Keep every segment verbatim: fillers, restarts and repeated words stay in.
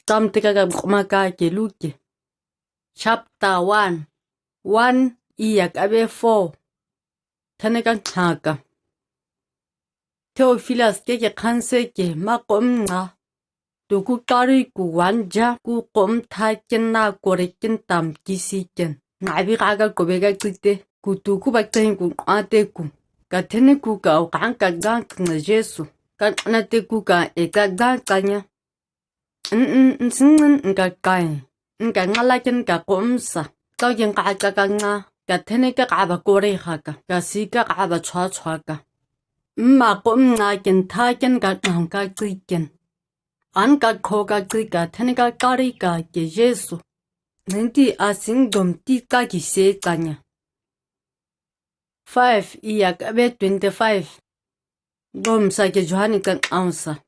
Cham te ka ka kma ka ke lu ke. Chapter one, one i a kabe four. Thane ka thaka. Theophilus ke ke khanse ke ma kom nga. Tu ku tari ku wan ja ku kom tha ken na kore ken tam ki si ken. Nga bi ka ka kobe ka chite. Ku tu ku ba chen ku ate ku. Ka thane ku ka au kan ka gang kna Jesu. Ka na te ku ka e ka gang kanya. N, n, n sing n, n ka kai. N ka nga la ken ka kom sa. Ka ken ka ka ka nga. Ka thane ka ka ba kore ha ka. Ka si ka ka ba chua chua ka. N ma kom nga ken tha ken ka tang ka chi ken. An ka kho ka chi ka thane ka kari ka ke Jesu. Nenti a sing dom ti ka ki se kanya. Five i a kabe twenty-five. Dom sa ke Johan ka ang sa.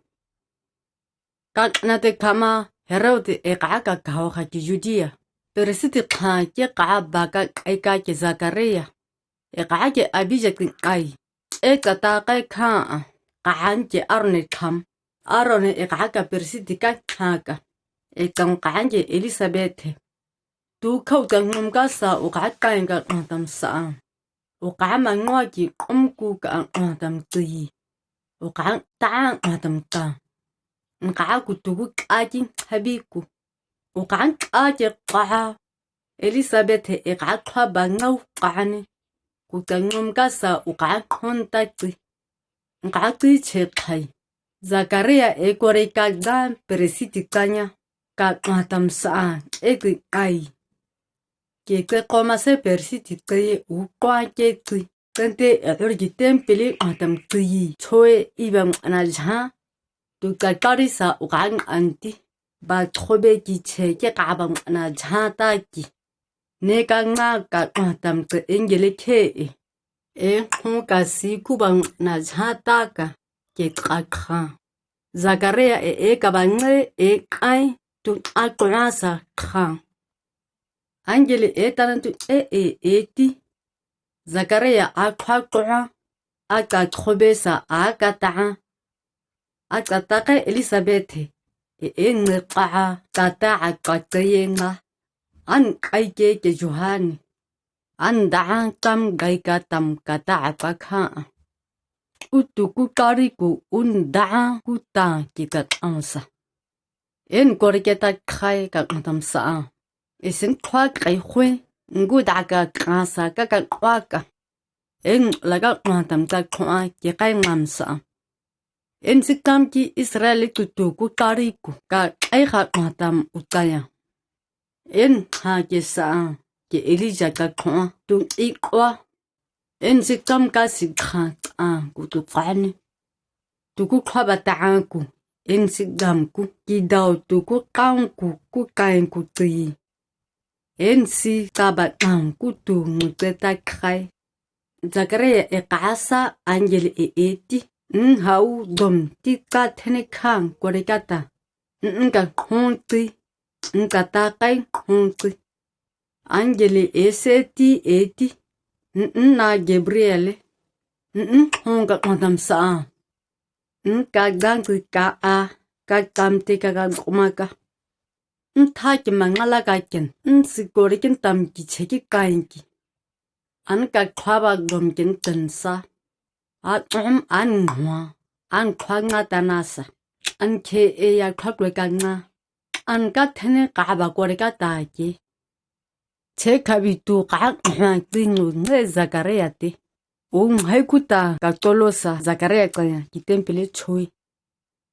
Ka na te kama Herod e ka ka ka ho ha ki Judea. Perisi ti kha ke ka ba ka kai ka ke Zakaria. E ka ke Abija ki kai. E ka ta kai kha a. Ka han ke Aron e kham. Aron e ka ka perisi ti ka kha ka. E kang ka han ke Elizabeth. Tu khau ka ngum ka sa u ka kai ka ngam tam sa. U ka ma ngwa ki kum ku ka ngam tam tui. U ka ta ngam tam ta. N ka ku tu ku ka ki habi ku. U ka ka ke ka Elizabeth e ka kha ba ngau ka ni. Ku ka ngum ka sa u ka khon ta tui. N ka tui che khai. Zakaria e kore ka dan perisi ti kanya. Ka ngam tam sa e ki kai. Ke ke koma se perisi ti kai u kwa ke ki. Kante e ur ki temple ngam tam ki. Choi i ba ngana ja. Tu ka kari sa u ka ngam ti. Ba thobe ki che ke ka ba ngana ja ta ki. Ne ka nga ka ngam tam ki engele ke e. E hong ka si ku ba ngana ja ta ka ke ka kha. Zakaria e e ka ba nge e kai tu a kura sa kha. Angel e tana tu e e e ti. Zakaria a kha kura a ka thobe sa a ka ta. A ka ta ka Elizabeth e e nge ka a ka ta a ka ka ye nga. An kai ke ke Johan. An da a tam gai ka tam ka ta a ka kha. U tu ku kari ku un da a ku ta ki ka ang sa. En kor ke ta khai ka ngam tam sa. E sin khwa kai khwe. Ngu da ka ka sa ka ka khwa ka. En la ka ngam tam ka khwa ke kai ngam sa. En si kam ki Israel tu tu ku kari ku ka kai ka ngam tam u ta ya. En ha ke sa ke Elijah ka khwa tu i khwa. En si kam ka si kha a ku tu kani. Tu ku khwa ba ta a ku. En si gam ku ki dau tu ku kaung ku ku kain ku ti. En si ka ba tang ku tu ngu te ta khai. Zakaria e ka sa angel e e ti. N hau dom ti ka thene khang kore ka ta. N ka khong ti. N ka ta kai khong ti. Angel e se ti e ti. N na Gabriel. N khong ka ngam tam sa. N ka gang ti ka a. Ka tam ti ka ka ngoma ka. N tha ki ma nga la ka ken. N si kore ken tam ki che ki kain ki. An ka khwa ba dom ken ten sa. A tsom an ngwa. An khwa nga ta na sa. An ke e ya khwa kwe ka nga. An ka thene ka ba kore ka ta ke. Che ka bi tu ka ngwa ti ngu nge Zakaria ti. Ung hai ku ta ka tolo sa Zakaria ka ya ki temple choi.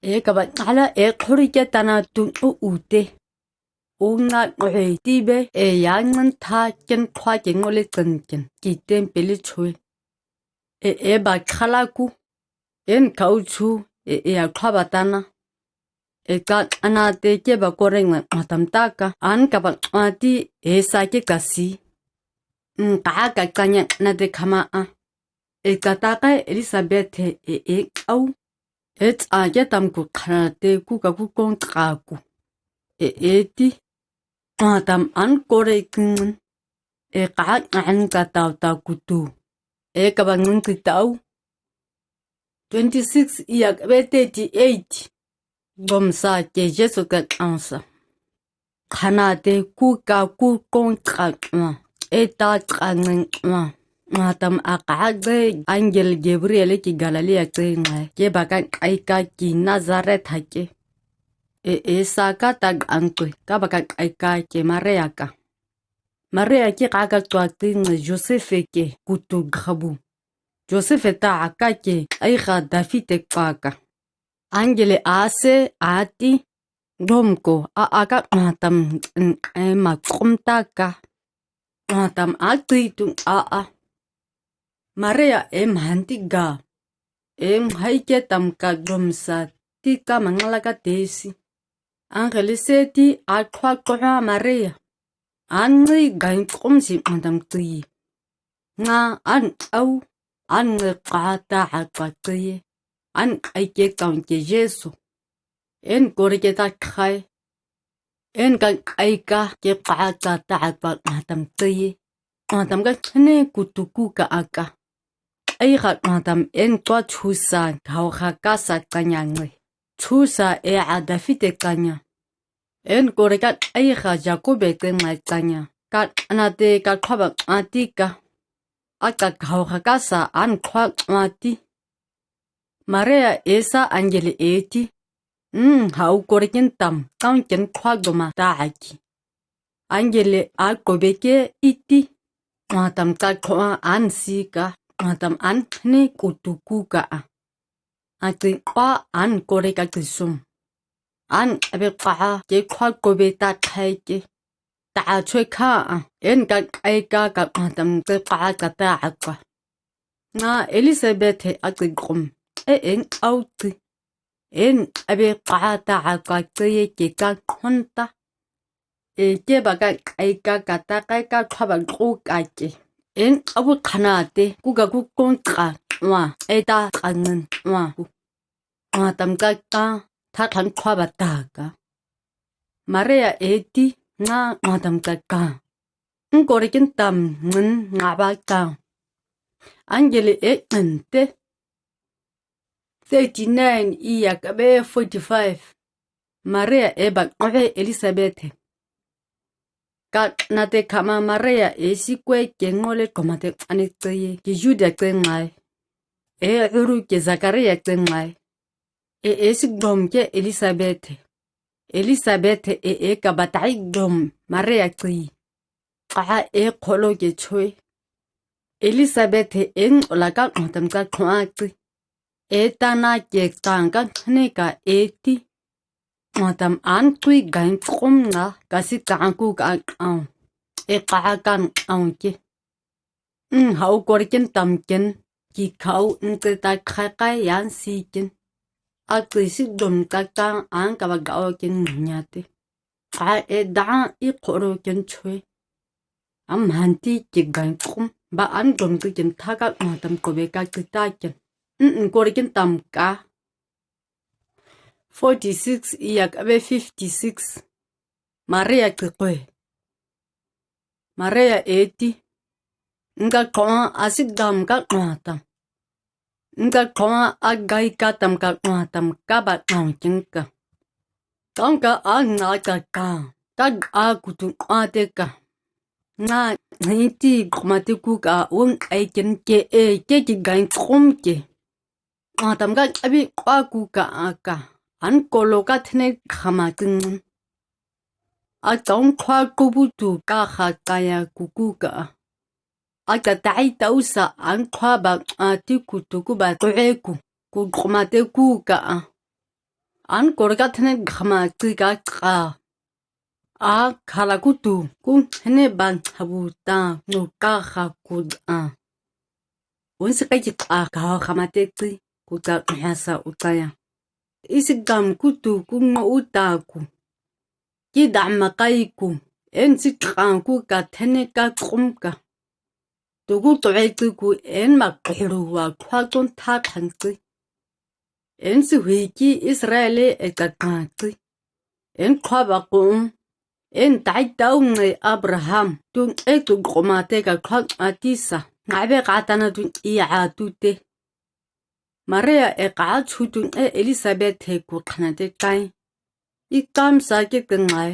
E ka ba ngala e khori ke ta na tu u u te. Ung na ngwe ti be e ya ngan tha ken khwa ke ngole ten ken ki temple choi. E e ba khala ku. En ka u chu e e a khwa ba ta na. E ka ana te ke ba kore nga ngam tam ta ka. An ka ba a ti e sa ke ka si. N ka ka ka nya na te khama a. E ka ta ka Elizabeth e e au. E cha ke tam ku khana te ku ka ku kong ka ku. E e ti. Ngam tam an kore king. E ka an ka tau ta ku tu. E ka ba ngun ki tau. Twenty-six i a kabe thirty-eight. Dom sa ke Jesu ka ang sa. Khana de ku ka ku kong chaknga, eta chaknga, ngatang a kaje angel Gabriel ki Galilee a cheng ngai, kebaka kai ka ki Nazareth ha ke. E, e sa ka ta ang tui, kaba ka kai ka ke Maria ka. Maria ki ka ka tua ti ngai Joseph ke kutu gabu. Joseph ta aka ke ai ga David te ka ka. Angel a se a ti, dom ko a a ka ngatam n, e ma kum ta ka. Ngatam a tui tung a a. Maria e mhan ti ga. E mhai ke tam ka dom sa ti ka mangala ka te si. Angel se ti a khua khua Maria. An ngai gain kum si ngatam tui. Nga an au, an nge ka ta a ka tui. An ai ke kaun ke Jesu. En kor ke ta khai. En ka ai ka ke ka ta ta a ka ngatam tui. Ngatam ka chene kutu ku ka a ka. Ai ka ngatam en tua chu sa kau ka ka sa kanya ngai. Chu sa e a David te kanya. En kor ka ai ka Jacob te ngai kanya. Ka na te ka khua ba a ti ka. A ka kau ka ka sa an khua a ti. Maria e sa angel e ti. N hau kor kin tam, tang kin khua doma ta a ki. Angel a ko be ke i ti. Ngatam ka khua an si ka, ngatam an ne kutu ku ka a. A ti khua an kor ka ti sum. An a be ka ke khua ko be ta khai ke. Ta a choi kha a, en ka ai ka ka ngatam ke ka ka ta a ka. Nga Elizabeth he a ti kum, e en au ti. En a be ka ta a ka ke ye ke ka khon ta. E ke ba ka ai ka ka ta kai ka khua ba ku ka ke. En a bu khana te, ku ka ku kong ka, wa, e ta ka ngen, wa, ku. Ngatam ka ka, ta kan khua ba ta ka. Maria e ti, nga ngatam ka ka. N kor kin tam ngen nga ba ka. Angel e ngen te. Thirty-nine i a ka be forty-five. Maria e ba ko be Elizabeth he. Ka na te kama Maria e si kwe ke ngo le koma te ani te ye ke Juda te ngai. E uru ke Zakaria te ngai. E e si dom ke Elizabeth he. Elizabeth he e e ka ba tai dom Maria te. Ka e kholo ke choi. Elizabeth he e ngola ka ngatam ka khua te. E ta na ke tang ka ne ka e ti. Ngatam an tui gain kum na ka si tang ku ka ang. E ka kan ang ke. N hau kor kin tam kin, ki khau n te ta khai kai yan si kin. A tui si dom ka tang an ka ba gao kin nya te. Ka e da i khoro kin choi. Am han ti ki gain kum, ba an dom tu kin ta ka ngatam ko be ka ki ta kin. N n kor kin tam ka. Forty-six i a ka be fifty-six. Maria ki kwe. Maria e ti. N ka khua a si dam ka ngatam. N ka khua a gai ka tam ka ngatam ka ba ngau kin ka. Tang ka a nga ka ka. Ka a kutu a te ka. Nga ngi ti kuma te ku ka ung ai kin ke e ke ki gain kum ke. Ngatam ka abi kwa ku ka a ka. An kolo ka thene khama kin. A tang khua ku bu tu ka kha kaya ku ku ka. A ka tai tau sa an khua ba a ti ku tu ku ba tu e ku. Ku kuma te ku ka a. An kor ka thene khama ki ka ka. A khala ku tu ku thene ban habu ta nu ka kha ku a. Un si kai ki ka ka khama te ki ku ka kha sa u ta ya. I si gam ku tu ku ngo u ta ku. Ki dam ma kai ku. En si kang ku ka thene ka kum ka. Tu ku tu e ki ku en ma kru wa khua ton tha khan ki. En si hui ki Israel e ka ka ki. En khua ba ku. En tai tau ngai Abraham. Tu e tu kuma te ka khua a ti sa. Ngai be ka ta na tu i a tu te. Maria e ka chu tu e Elizabeth he ku khana te tai. I kam sa ke ke ngai.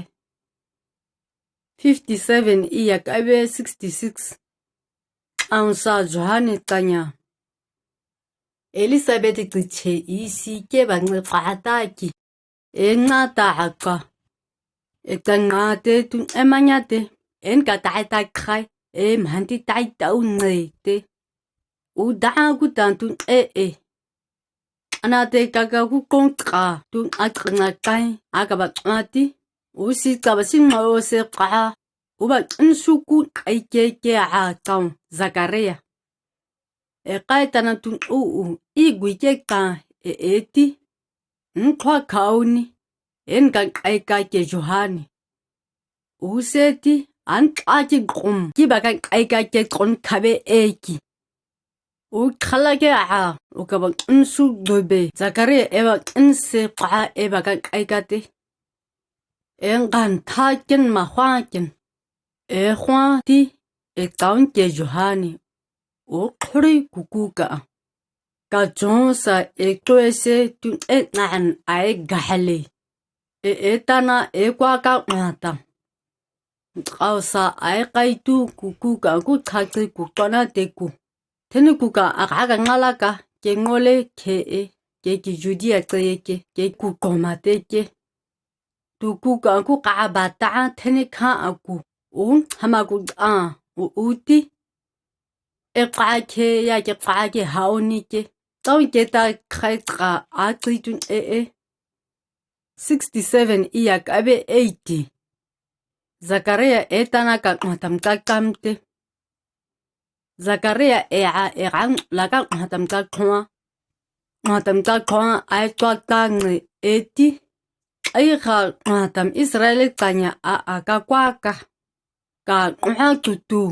fifty-seven iya kaibe sixty-six. Ansa Johan ni tanya. Elisabet ti che i si keba nge fa ta ki. E nga ta ha ka. E ta nga te tu e manya te. En ka tai ta khai. E mhan ti tai ta u nge te. U da ku tan tu e e. Ana te ka ka ku kong ka tu a ka na kai a ka ba a ti. U si ka ba si nga o se ka. U ba nsu ku kai ke ke a tau Zakaria. E kai ta na tu u u i gui ke ka e e ti. Nkwa ka u ni. En ka kai ka ke Johan ni. U se ti an ka ki kum ki ba ka kai ka ke kon ka be e ki. U khala ke a u ka ba nsu do be Zakaria e ba nse ka e ba ka kai ka te. E ngan tha ken ma hwa ken. E hwa ti e taun ke Johan ni. U khri ku ku ka. Ka jong sa e tue se tu e ngan ai ga le. E e ta na e kwa ka nga ta. Au sa ai kai tu ku ku ka ku cha chi ku to na te ku. Theni ku ka a ka ka nga la ka ke ngo le ke e ke ki Judea ke e ke ke ku ko ma te ke. Tu ku ka ku ka ba ta theni kha a ku. U ha ma ku a u u ti. E ka ke ya ke ka ke ha o ni ke. Tau ke ta khai ka a chi tu e e. Sixty-seven iya kaibe eighty. Zakaria e ta na ka nga tam ka kam te. Zakaria e a e rang la ka nga tam ka khwa. Nga tam ka khwa ai twa ta nge e ti. Ai kha nga tam Israel tanya a a ka kwa ka. Ka nga tu tu.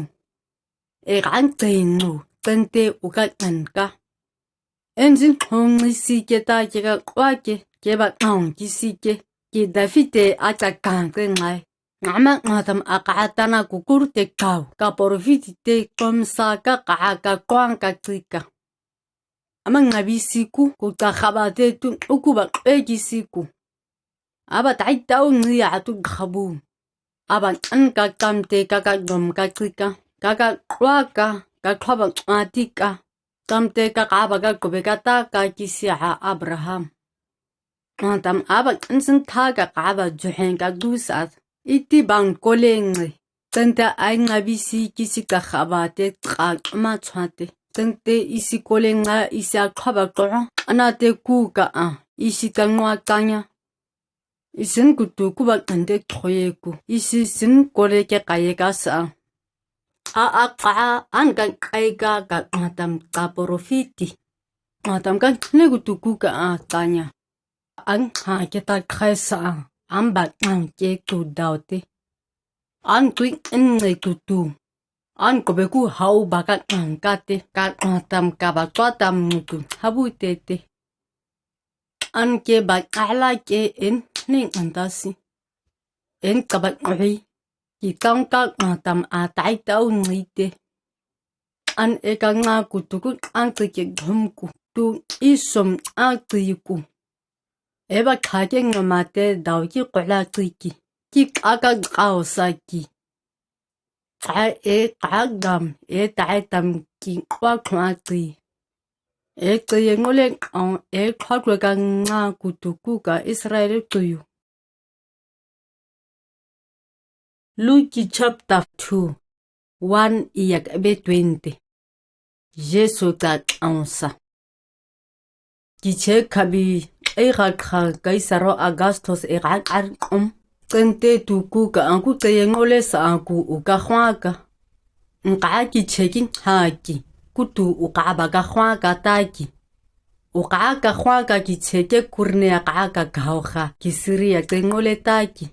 E rang te ngu ten te u ka ngan ka. En zin khong ni si ke ta ke ka kwa ke ke ba ngang ki si ke. Ke David te a ta kang ke ngai. Nga ma nga tam a ka ta na ku kur te kau ka porofiti te kom sa ka ka ka kwang ka chi ka. A ma nga bi si ku ku ta kha ba te tu u ku ba kwe ki si ku. A ba tai tau ngi a tu kha bu. A ba an ka tam te ka ka dom ka chi ka. Ka ka kwa ka ka khwa ba a ti ka. Tam te ka ka ba ka ko be ka ta ka ki si a Abraham. Nga tam a ba an sin tha ka ka ba ju hen ka du sa. I ti bang ko le ngi. Ten te ai nga bi si ki si ka kha ba te ka ma chwa te. Ten te i si ko le nga i si a khwa ba ko. Ana te ku ka a. I si ka ngwa ka nya. I sin ku tu ku ba kan te thoye ku. I si sin ko le ke ka ye ka sa. A a ka an ka kai ka ka nga tam ka porofiti. Nga tam ka ne ku tu ku ka a ka nya. An ha ke ta khai sa a, an ba ngang ke tu dau te. An tui en ngai tu tu. An ko be ku hau ba ka ngang ka te, ka ngang tam ka ba tua tam ngu tu ha bu te te. An ke ba ka la ke en ning an ta si. En ka ba ngai. Ki tang ka ngang tam a tai tau ngai te. An e ka nga ku tu ku an ke ke dhom ku tu i som a ke ku. E ba kha ke nga ma te dau ki ko la ke ki. Ki ka ka ka o sa ki. Ka e ka dam e tai tam ki kwa khwa ke. E ke ye ngo le ang e khwa khwa ka nga ku tu ku ka Israel tu yu. Luke chapter two, one iyak abe twenty. Jesu ka angsa. Kiche khabi ai kha kha Kaisaro Augustus e ka ar um. Kente tu ku ka ang ku ke ye ngo le sa ang ku u ka khwa ka. Nka kiche ki ha ki. Ku tu u ka ba ka khwa ka ta ki. U ka ka khwa ka kiche ke Kurnia ka ka ka ho kha ki Siria ke ngo le ta ki.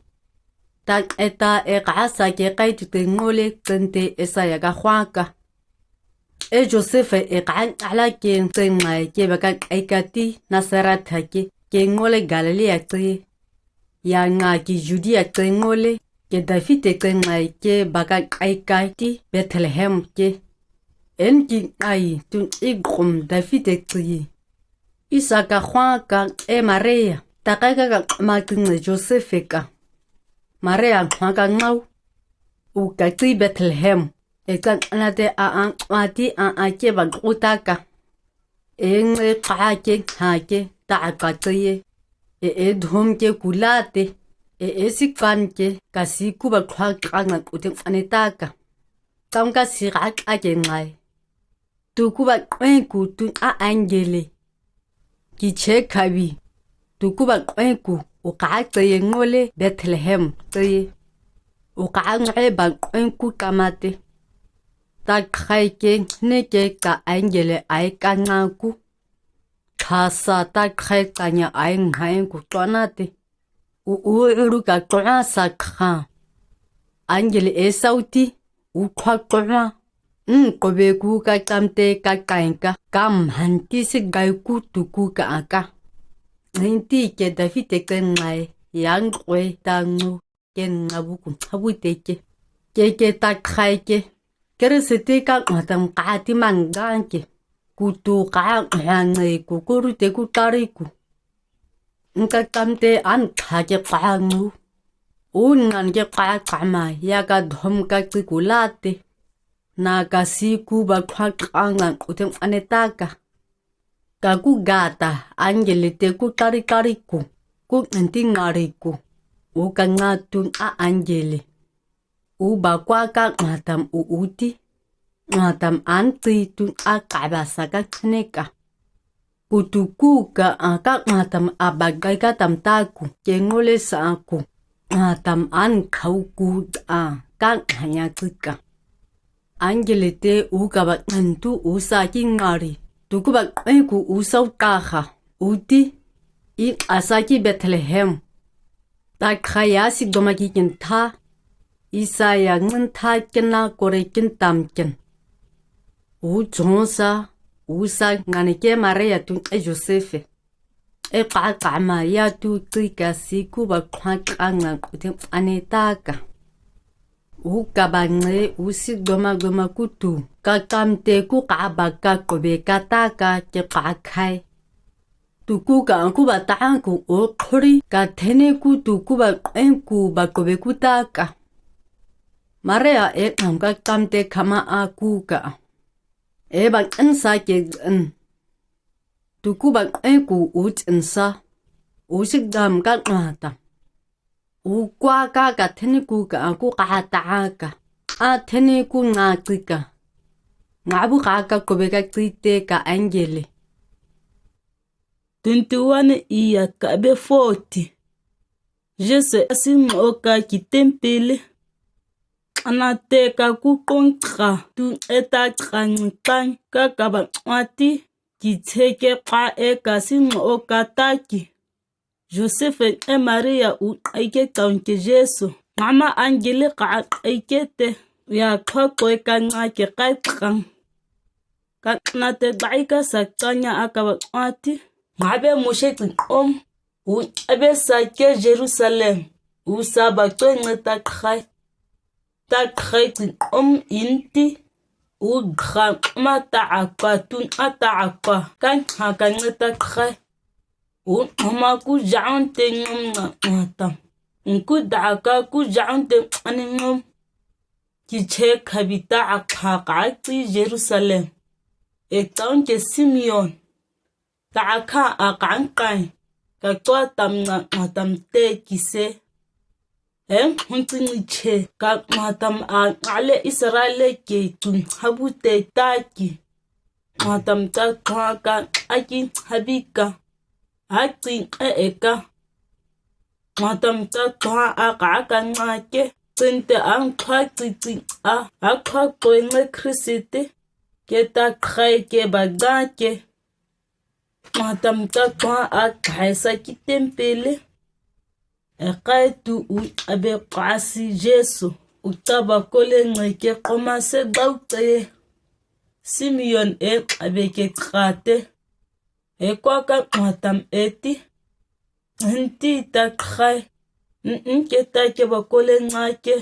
Ta e ta e ka sa ke kai tu te ngo le kente e sa ya ka khwa ka. E Joseph e ka ala ke te ngai ke ba ka kai ka ti Nazareth ke ke ngo le Galilee te. Ya nga ki Judea te ngo le ke David te ngai ke ba ka kai ka ti Bethlehem ke. En ki ai tu i kum David te. Isa ka khwa ka e Maria, ta kai ka ka ma ke ngai Joseph ka. Maria khwa ka ngau. U kaci Bethlehem, e kan anade a-ang wadi a-a ke ba ku ta ka. E nge ka ke ha ke ta a ka ce ye. E e dhom ke ku la de. E e si kan ke ka si ku ba khua ka nga ku de ane ta ka. Tang ka si ka ka ke ngai. Tu ku ba kuen ku tu a angel e. Ki che khabi. Tu ku ba kuen ku u ka ce ye ngo le Bethlehem ce ye. U ka ngai ba kuen ku ka ma de. Ta khai ke ne ke ka angel e ai ka nga ku. Kha sa ta khai ka nya ai ngai ku to na de. U u ru ka to na sa kha. Angel e sau ti. U khua to na. N ko be ku ka tam te ka kai ka. Kam han ti si gai ku tu ku ka a ka. Ngai ti ke David te ke ngai. Yang kwe ta ngu. Ke nga bu ku cha bu te ke. Ke ke ta khai ke. Kere se te ka nga tam ka ti man ga ke. Ku tu ka nga ngai ku ku ru te ku ta ri ku. N ka tam te an kha ke ka ngu. U ngan ke ka ka ma ya ka dhom ka ci ku la te. Na ka si ku ba khua ka nga ku te ane ta ka. Ka ku ga ta angel te ku ta ri ta ri ku. Ku ngan ti nga ri ku. U ka nga tu a angel. U ba kwa ka nga tam u u ti. Nga tam an ci tu a ka ba sa ka chne ka. Ku tu ku ka a ka nga tam a ba gai ka tam ta ku ke ngo le sa ku. Nga tam an khau ku a ka nga nya ci ka. Angel te u ka ba ngan tu u sa ki nga ri. Tu ku ba kuen ku u sau ka ha. U ti. I a sa ki Bethlehem. Ta kha ya si do ma ki kin tha. Isaiah ngan tha ken na ko re ken tam ken. U chon sa, u sa ngan ke Maria tu e Joseph. E ka ka ma ya tu ci ka si ku ba khua ka nga ku te ane ta ka. U ka ba nge u si do ma do ma ku tu. Ka kam te ku ka ba ka ko be ka ta ka ke ka khai. Tu ku ka ku ba ta ku o khori ka thene ku tu ku ba kuen ku ba ko be ku ta ka. Maria e ngam ka kam te kha ma a ku ka. E ba en sa ke en. Tu ku ba kuen ku u en sa. U si dam ka nga ta. U kwa ka ka thene ku ka a ku ka ta ka. A thene ku nga ci ka. Nga bu ka ka ko be ka ci te ka angel e. Twenty-one i ya ka be forty. Jesu a si ngo ka ki tempele. Ana te ka ku kong ka tu e ta ka ngi kan ka ka ba ngati ki che ke ka e ka si ngo ka ta ki. Joseph e Maria u kai ke taun ke Jesu. Ngama angel ka kai ke te. Ya khwa koi ka nga ke kai kang. Ka na te dai ka sa ka nya a ka ba ngati. Nga be mo she kong. U e be sa ke Jerusalem. U sa ba twe nge ta khai. Ta khai ti om inti. U dkha ma ta akwa tun a ta akwa. Kan ha kan nge ta khai. U ma ku jaun te ngom nga nga tam. Nku da ka ku jaun te ani ngom. Ki che khabi ta akha ka ti Jerusalem. E taun ke Simeon. Ta akha a kan kai. Ka tua tam nga nga tam te ki se. Em, hun ti ngi che ka ngwa tam a nga le Israel le ke tun habu te ta ki. Ngwa tam ta ka ka a ki habi ka. A ti e e ka. Ngwa tam ta ka a ka ka nga ke. Tin te ang ka ti ti a. A ka ko nge Kristi. Ke ta khai ke ba ga ke. Ngwa tam ta ka a khai sa ki tempele. E kai tu u a be ka si Jesu, u ta ba ko le ngai ke ko ma se dau te. Simeon e a be ke ka te. E kwa ka ngwa tam e ti. Nti ta khai. N ke ta ke ba ko le ngai ke.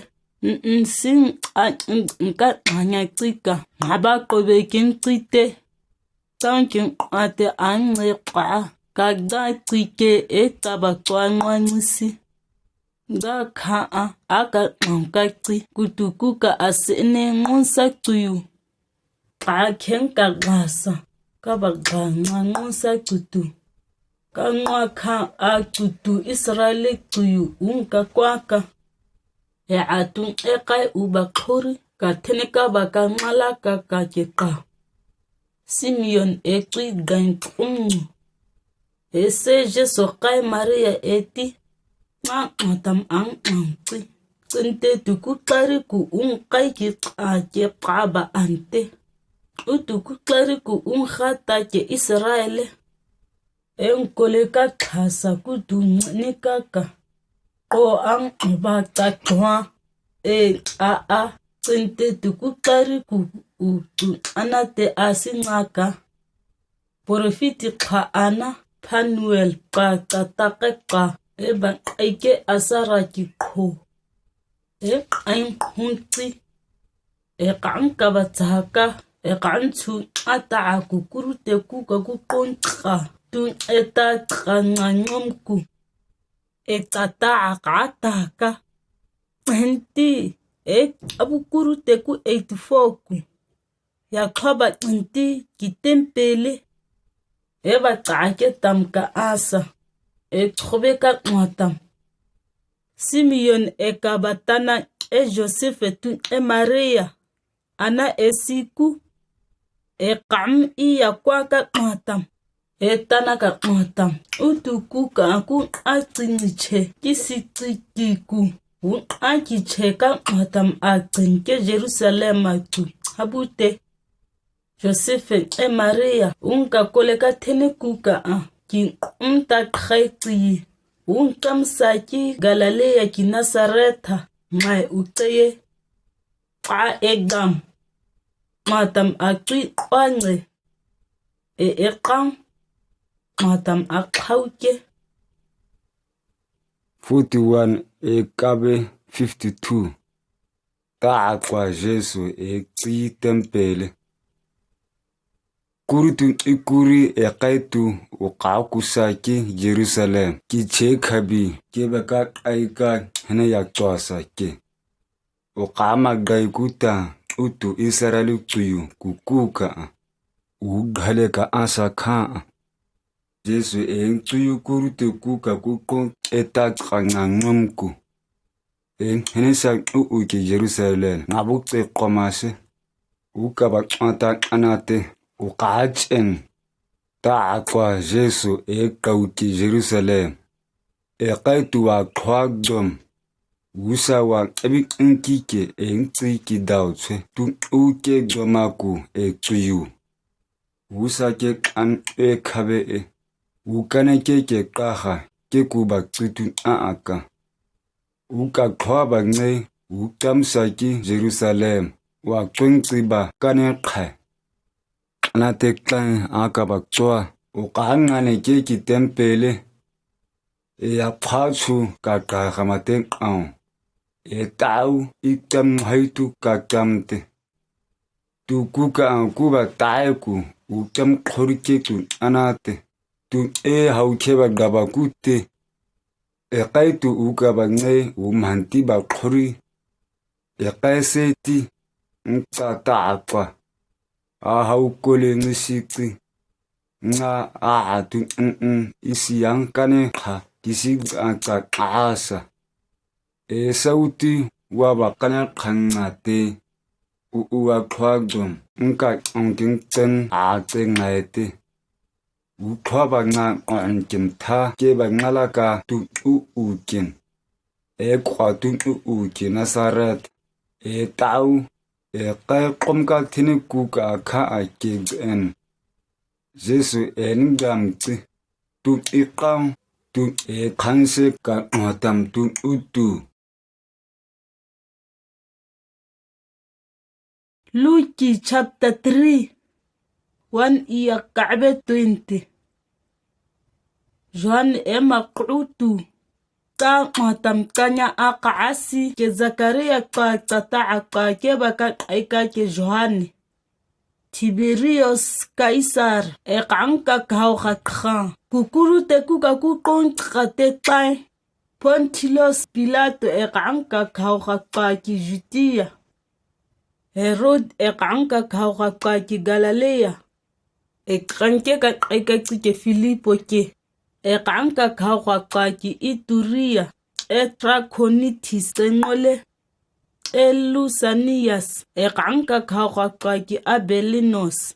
N sing a n ka ngwa nya ti ka. Nga ba ko be ke ti te. Tang kin kwa te ang le kwa ka da ti ke e ta ba kwa ngwa ngi si. Ga kha a, a ka ngam ka ci, kutu ku ka a sine ngun sa cuyu. Ka kheng ka ga sa, ka ba ga nga ngun sa cutu. Ka ngua kha a cutu Israel cuyu ung ka kwa ka. E a tung e kai u ba khori, ka thene ka ba ka ngala ka ka ke ka. Simeon e cui gain kum ngu. E se Jesu kai Maria e ti. Nga nga tam ang ang ci. Cinte tu ku tari ku ung kai ki ka ke ka ba ante. U tu ku tari ku ung kha ta ke Israel. Eng kole ka kha sa ku tu ni ka ka. Ko ang ba ta kua. E a a. Cinte tu ku tari ku u tu anate a si nga ka. Porofiti kha ana Phanuel ka ka ta ka ka. E ba kai ke asara ki kho. E kai hun ci. E kan ka ba ca ka. E kan cu a ta a ku kuru te ku ka ku kon ka. Tu e ta ka nga nyom ku. E ca ta a ka ta ka. Henti e a bu kuru te ku eighty-four ku. Ya kha ba henti ki tempele. E ba ca ke tam ka asa. E chobe ka ngua tam. Simeon e ka ba tana e Joseph e tu e Maria. Ana e si ku. E kam i ya kwa ka ngua tam. E tana ka ngua tam. U tu ku ka ku a ci ni che. Ki si ci ki ku. U a ki che ka ngua tam a cin ke Jerusalem a cu. Ha bu te. Joseph e Maria, ung ka kole ka thene ku ka a, ki ung ta khai ci. Ung kam sa ki Galilee ki Nazareth, mai u te ye. Pa e gam. Ma tam a cui pa nge. E e kang. Ma tam a khau ke. Forty-one e kabe fifty-two. Ta a kwa Jesu e ci tempele. Kuri tu i kuri e kai tu u ka ku sa ki Jerusalem. Ki che khabi ke ba ka kai ka hene ya cua sa ke. U ka ma gai ku ta u tu Israel cuyu ku ku ka. U ghale ka asa kha. Jesu e cuyu kuri tu ku ka ku kong e ta ka nga ngom ku. E hene sa u u ke Jerusalem nga bu ce koma se. U ka ba cua ta anate u ka chen. Ta a kwa Jesu e kau ke Jerusalem. E kai tu wa khua gom. U sa wa e bi ing ki ke e ci ki dau che. Tu u ke gom a ku e cuyu. U sa ke kan e khabe e. U kane ke ke kaha ke ku ba ci tu a a ka. U ka khua ba nge u kam sa ki Jerusalem. Wa cun ci ba kane khai. Ana te klang a ka ba cua. U ka nga ne ke ki tempele. E ya pha chu ka ka kha ma te kau. E tau i kam hai tu ka kam te. Tu ku ka ang ku ba tai ku u kam khori ke tu ana te. Tu e hau ke ba ga ba ku te. E kai tu u ka ba nge u man ti ba khori. E kai se ti. Ng ca ta a kwa. A hau ko le ngi si ti. Nga a a tu ng ng i si yang kane kha ki si a ca ka sa. E sau ti wa ba kane kha nga te. U u wa khua gom ng ka ng king chen a ce ngai te. U khua ba nga ng kin tha ke ba nga la ka tu u u kin. E kwa tu u u kin Nazareth. E tau. E kai kom ka thini ku ka kha a ke en. Jesu en gam ci. Tu i kang. Tu e khan se ka ngua tam tu u tu. Luke chapter three, one ia kabe twenty. Johan e ma kru tu. Ta ma tam kanya a ka asi ke Zakaria ka ta ta a ka ke ba ka kai ka ke Johan. Tiberius Kaisar e kang ka kau ka kha. Kukuru te ku ka ku kong ka te kai. Pontius Pilato e kang ka khao kha kaki Judia. Herod e kang ka khao kha kaki Galilia. E kang ke ka kai ka chi ke Filipo ke. E kang ka khao kha kaki Ituria. E Trakhonitis te ngole. E Lusanias e kang ka khao kha kaki Abelinos.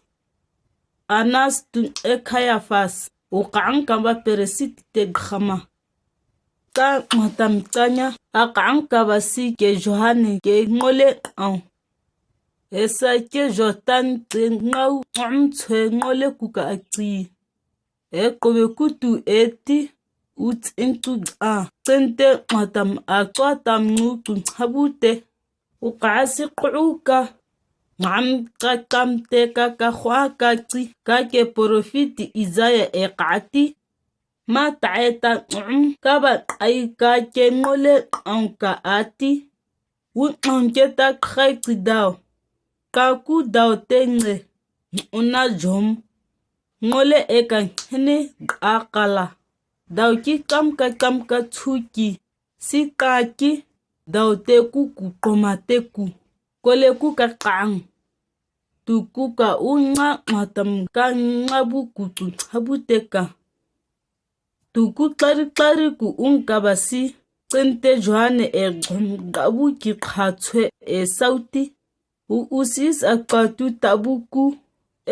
Anas tu e Kaiafas, u kang ka ba Peresit te khama. Ta ngwa tam tanya, a kang ka ba si ke Johane ke ngole au. E sa ke Jordan te ngau ngam chwe ngole ku ka achi. E kowe kutu e ti, u tsin tu a, tsin te ngwa tam a chwa tam ngu tu habu te. U ka si kru ka, ngam ka tam te ka ka khwa ka chi, ka ke porofiti Isaiah e ka ti. Ma ta e ta ngum ka ba kai ka ke ngole kang ka a ti. U kang ke ta khai chi dau. Ka ku dau te nge, u na jom. Ngole e ka hene a kala. Dau ki kam ka kam ka chu ki. Si ka ki, dau te ku ku koma te ku. Kole ku ka kang. Tu ku ka u nga ngwa tam ka nga bu ku tu habu te ka. Tu ku klari klari ku ung ka ba si, tsin te Johane e gom ga bu ki kha chwe e sauti. U usis a ka tu ta bu ku,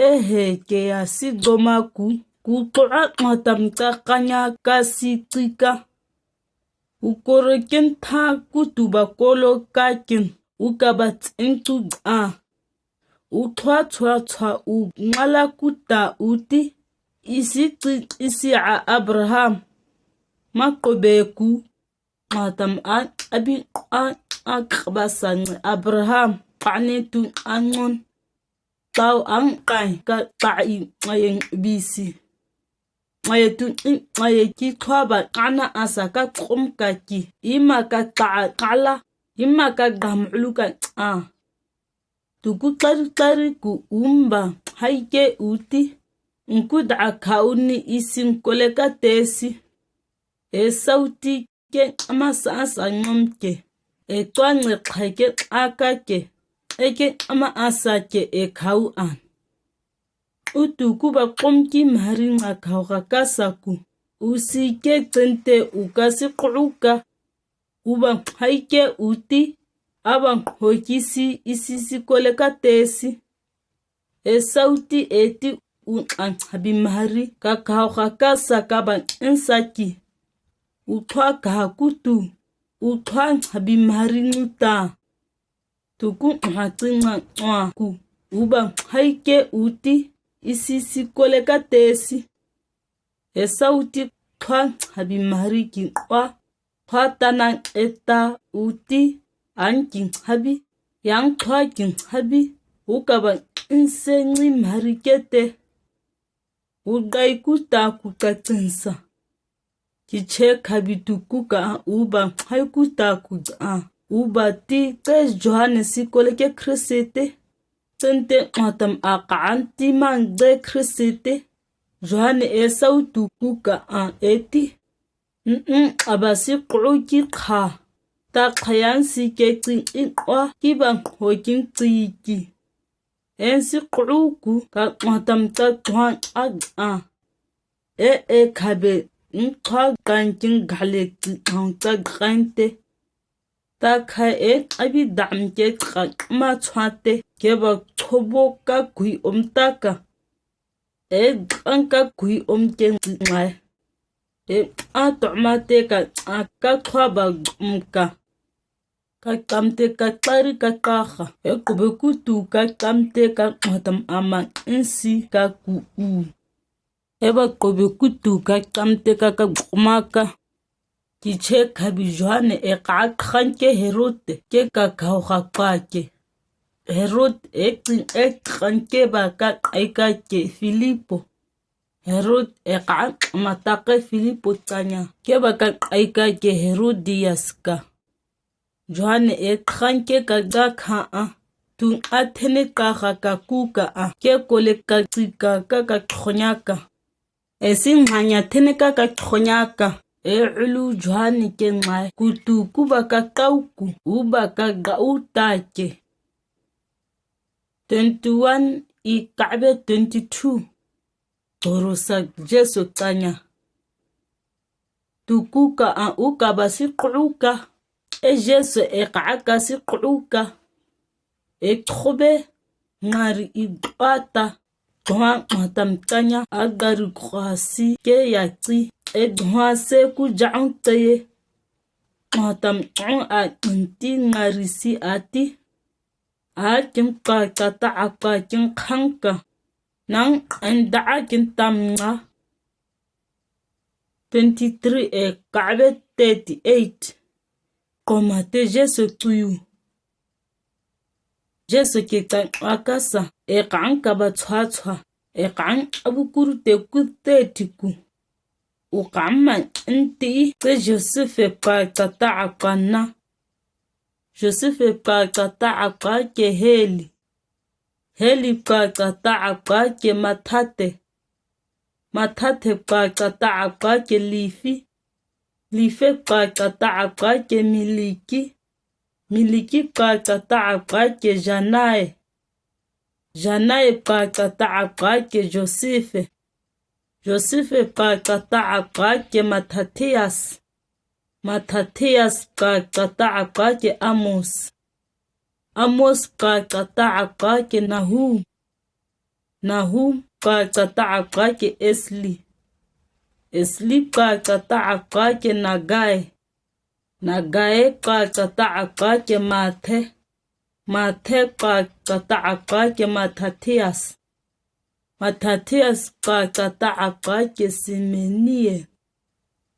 e he ke ya si goma ku, ku to a ngwa tam ka kanya ka si ti ka. U koro ken tha ku tu ba kolo ka ken, u ka ba tsin tu a. U thwa thwa thwa u ngala ku ta u ti, isi ti isi a Abraham. Ma ko be ku, ngwa tam a, a bi a, a ka ba sa nge Abraham, pa ne tu a ngon. Tau ang kai ka ta i ngayeng bisi. Ngayeng tu i ngayeng ki thwa ba kana asa ka kom ka ki. Ima ka ta kala. Ima ka gam ulu ka a. Tu ku klari klari ku um ba hai ke u ti. Ng ku da kha u ni isin kole ka tesi. E sauti ke ama sa asa ngom ke. E tuan nge khai ke a ka ke. E ke ama asa ke e khau an. U tu ku ba kom ki mari nga khau ka ka sa ku. U si ke tsin te u ka si kru ka. U ba hai ke u ti. A ba hoi ki si isi si kole ka tesi. E sauti e ti u tlan habi mari ka khau ka ka sa ka ba nsa ki. U thwa ka ku tu. U thwa habi mari ngu ta. Tu ku ha tsin nga ngwa ku. U ba hai ke u ti. Isi si kole ka tesi. E sauti thwa habi mari ki ngwa. Thwa ta nang e ta u ti. An ki habi. Yang thwa ki habi. U ka ba nse ngi mari ke te. U dai ku ta ku ka tsin sa. Ki che khabi tu ku ka u ba hai ku ta ku a. U ba ti ke Johane si kole ke Kriste te. Tsin te ngwa tam a ka an ti mang de Kriste te. Johane e sau tu ku ka a e ti. N-n-a ba si kru ki kha. Ta khayan si ke tsin i kwa ki ba hoi kin tsi ki. En si kru ku ka ngwa tam ta tuan a a. E e khabe n thwa kan kin gale tsi ang ta kan te. Ta khai e a bi dam ke ka ma thwa te ke ba thobo ka kui om ta ka. E kan ka kui om ke ngai. E a to ma te ka a ka thwa ba om ka. Ka kam te ka tari ka ka kha. E kube ku tu ka kam te ka ngwa tam a ma nsi ka ku u. E ba kube ku tu ka kam te ka ka ma ka. Ki che khabi Johane e ka khan ke Herod ke ka khau kha ka ke. Herod e tsin e khan ke ba ka kai ka ke Filipo. Herod e ka ma ta ke Filipo tanya. Ke ba ka kai ka ke Herodias ka. Johane e khan ke ka ga kha a. Tu a thene ka kha ka ku ka a. Ke kole ka tsi ka ka ka thonya ka. E si nganya thene ka ka thonya ka. E ulu Johan ke ngai kutu kuba ka kau ku uba ka ga u ta ke. Twenty-one i kabe twenty-two. Toro sa Jesu kanya. Tuku ka a u kaba si kru ka. E Jesu e ka ka si kru ka. E khobe ngari i kata. Tuha matam kanya a gari kwa si ke ya ti. E tuha se ku jaang te ye. Matam ang a nti ngari si ati. A kin ka kata a ka kin khang ka. Nang enda a kin tam nga. Twenty-three e kabe thirty-eight. Koma te Jesu tuyu. Jesu ke ka akasa e kang kaba chua chua e kang abu kuru te ku te tiku. U kang ma nti te Joseph e ka kata a ka na. Joseph e ka kata a ka ke Heli. Heli ka kata a ka ke Mathate. Mathate ka kata a ka ke Lifi. Lifi ka kata a ka ke Miliki. Miliki ka kata a ka ke Janai. Janai ka kata a ka ke Joseph. Joseph ka kata a ka ke Mathathias. Mathathias ka kata a ka ke Amos. Amos ka kata a ka ke Nahum. Nahum ka kata a ka ke Esli. Esli ka kata a ka ke Nagai. Nagai ka kata a ka ke Mathe. Mathe ka kata a ka ke Mathathias. Mathathias ka kata a ka ke Semenie.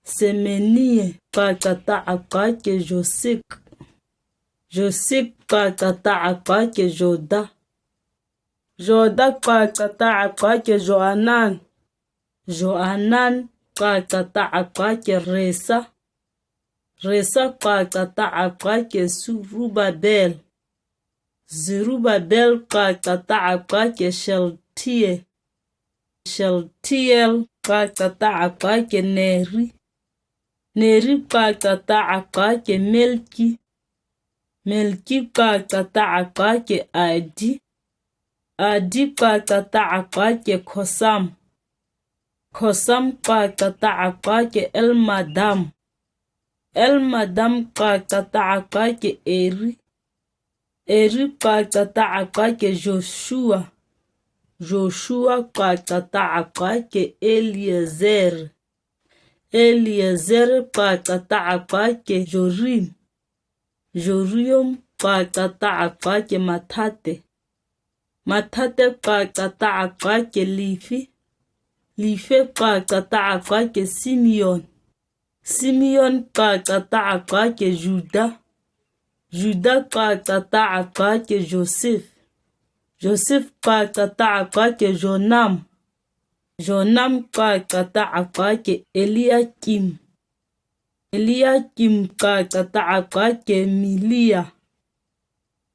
Semenie ka kata a ka ke Josik. Josik ka kata a ka ke Joda. Joda ka kata a ka ke Joanan. Joanan ka kata a ka ke Resa. Resa ka kata a ka ke Zerubabel. Zerubabel ka kata a ka ke Sheltie. Sheltiel ka kata a ka ke Neri. Neri ka kata a ka ke Melki. Melki ka kata a ka ke Adi. Adi ka kata a ka ke Kosam. Kosam ka kata a ka ke Elmadam. Elmadam ka kata a ka ke Eri. Eri ka kata a ka ke Joshua. Joshua ka kata a ka ke Eliezer. Eliezer ka kata a ka ke Jorim. Jorim ka kata a ka ke Mathate. Mathate ka kata a ka ke Lifi. Lifi ka kata a ka ke Simeon. Simeon ka kata a ka ke Juda. Juda ka kata a ka ke Joseph. Joseph ka kata a ka ke Jonam. Jonam ka kata a ka ke Eliakim. Eliakim ka kata a ka ke Milia.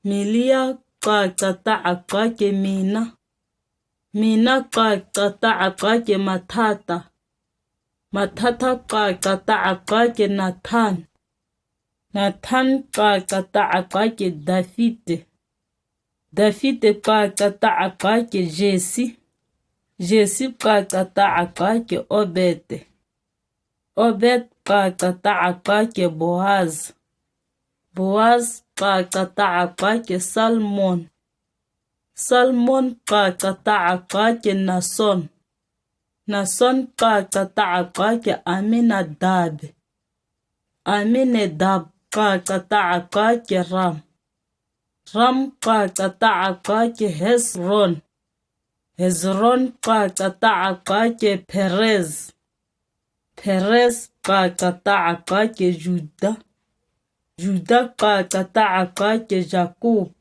Milia ka kata a ka ke Mina. Mina ka kata a ka ke Mathata. Mathata ka kata a ka ke Nathan. Nathan ka kata a ka ke David. David ka kata a ka ke Jesi. Jesi ka kata a ka ke Obed. Obed ka kata a ka ke Boaz. Boaz ka kata a ka ke Salmon. Salmon ka kata a ka ke Nason. Nason ka kata a ka ke Aminadab. Aminadab ka kata a ka ke Ram. Ram ka kata a ka ke Hezron. Hezron ka kata a ka ke Perez. Perez ka kata a ka ke Juda. Juda ka kata a ka ke Jakob.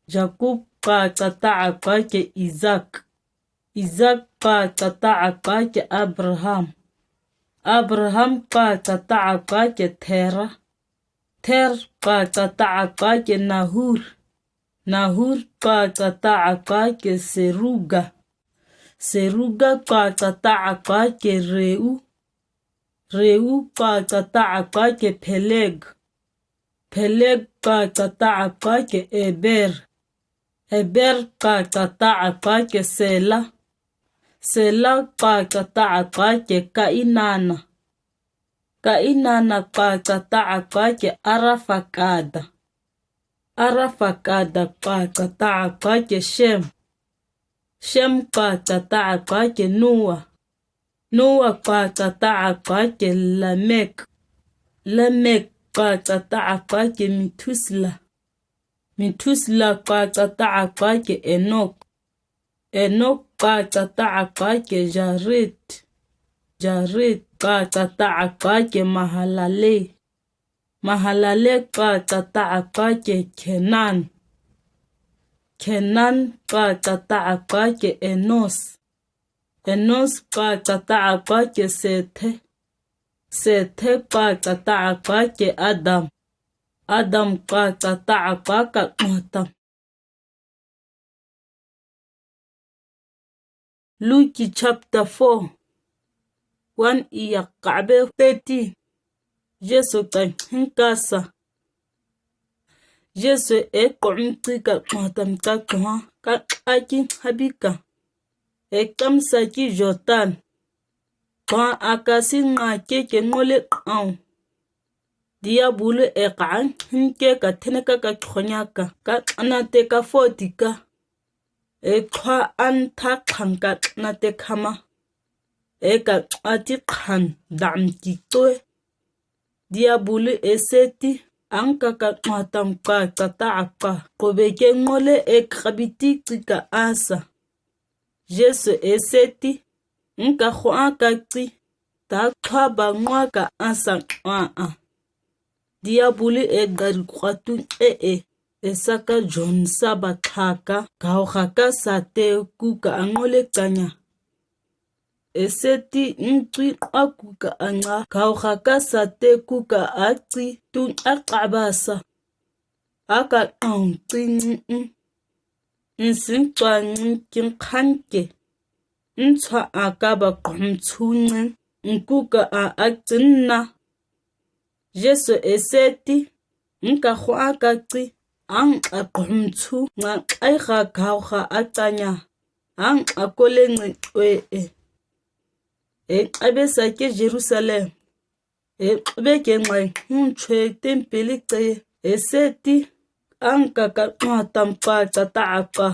Jakob ka kata a ka ke Isak. Isak ka kata a ka ke Abraham. Abraham ka kata a ka ke Tera. Ter ka kata a ka ke Nahur. Nahur ka kata a ka ke Seruga. Seruga ka kata a ka ke Reu. Reu kpachataq kake Pheleg. Pheleg kpachataq kake Eber. Eber kpachataq kake Sela. Sela kpachataq kake Kainana. Kainana kpachataq kake Arfaksad. Arfaksad kpachataq kake Shem. Shem kpachataq kake Noa. Noa kpachataq kake Lamek. Lamek kpachataq kake Mithusela. Mithusela kpachataq kake Enok. Enok kpachataq kake Jared. Jared kpachataq kake Mahalalel. Mahalalel kpachataq kake Kenan. Kenan kpachataq kake Enos. Enos kpachataq kake Sethe. Sethe kpachataq kake Adam. Adam kpachataq kake Adam. Luke chapter four, one ia kabe thirty. Jesu chai hingkasa. Jesu e kom chi ka kma tam ka kma ka aki habika. E kamsa ki Jordan. Kma akasi nga ke ke ngole kau. Diabol e ka hingke ka theneka ka khonyaka ka ana te ka foti ka. E kha an tha khang ka ana te khama. E ka ati khang dam ki toe. Diabol e seti, ang ka ka kma tam ka chata apa. Kobe ke ngole e kabiti chi ka asa. Jesu e seti, ng ka khua ka chi, ta kha ba ngua ka asa kma a. Diabol e gari kwatu e e, e saka John saba kha ka, kau kha ka sa te ku ka angole kanya. E seti ng tui kwa ku ka anga, kau kha ka sa te ku ka a chi, tu a kabasa. A ka ang chi ng. Ng sin chua ng kin khan ke. Ng chua a ka ba kom chu ng. Ng ku ka a a chin na. Jesu e seti, ng ka khua ka chi, ang a kom chu, nga ai kha kau kha a chanya, ang a kole ngi twe e. E kabe sa ke Jerusalem. E kabe ke ngai hung chwe tempeli chi, e seti, ang ka ka kma tam pa chata apa.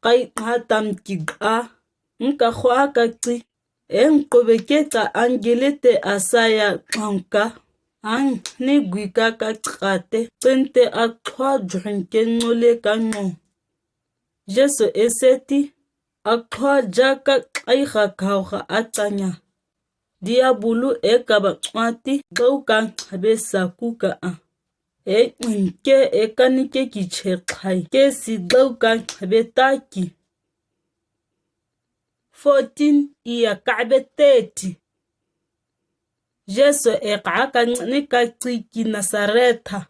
Kai kma tam ki a, ng ka khua ka chi. Eng kobe ke ta angele te asaya kangka. Ang ni gui ka ka kate. Tente a kha John ke ngole ka ngo. Jesu e seti. A kha ja ka ai kha kau kha a chanya. Diabol e ka ba kma ti. Dau ka habe sa ku ka a. E ng ke e ka ni ke ki che khai. Ke si dau ka habe ta ki. Fourteen ia kabe thirty. Jesu e ka ka ni ka chi ki Nasaretha.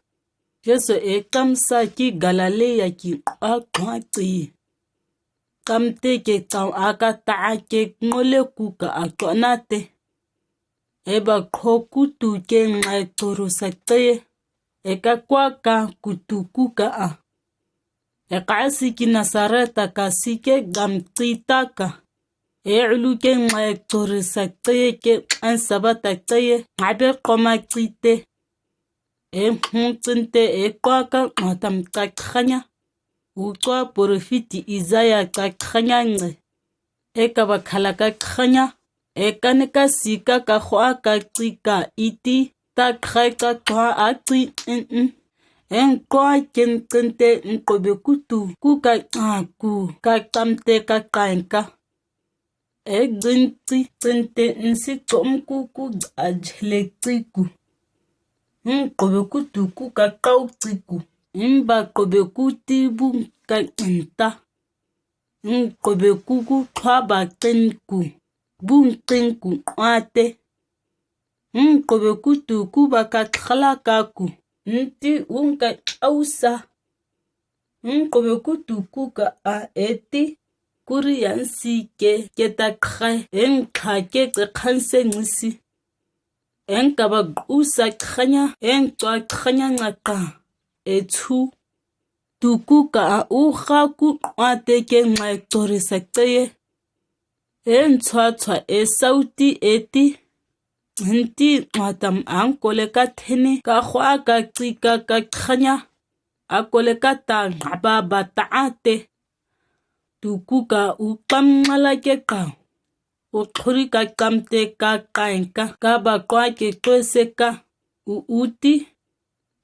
Jesu e kamsa ki Galilea ki a kma chi. Kamte ke tau a ka ta ke ngole ku ka a kona te. E ba kho kutu ke ngai toru sa te. E ka kwa ka kutu ku ka a. E ka si ki Nasaretha ka si ke gam chi ta ka. E ulu ke ngai toru sa te ke an sabata te. Ngai be koma chi te. E hung chin te e kwa ka kma tam ka khanya. U kwa porofiti Isaiah ka khanya nge. E ka ba khala ka khanya. E ka ni ka si ka ka khua ka chi ka iti. Ta khai ka khua a chi in in. E ng kwa ken chin te ng kobe kutu. Ku ka a ku. Ka tam te ka kai ka. E gin chi chin te ng si chom ku ku a jele chi ku. Ng kobe kutu ku ka kau chi ku. Ng ba kobe kuti bu ka in ta. Ng kobe ku ku khua ba ken ku. Bu ken ku a te. Ng kobe kutu ku ba ka khala ka ku. Ng ti u ka au sa. Ng kobe kutu ku ka a e ti. Kuri yan si ke ke ta khai. Ng kha ke ke khan se ng si. Eng kaba gu sa khanya, eng tua khanya nga ka, e chu. Tuku ka a u kha ku kua te ke ngai tori sa teye. En chua chua e sau ti e ti. Nti nwa tam ang kole ka theni ka khwa ka chi ka ka khanya. A kole ka ta ngaba ba ta a te. Tuku ka u klam ngala ke ka. U khuri ka klam te ka kain ka, ka ba kwa ke twe se ka. U u ti.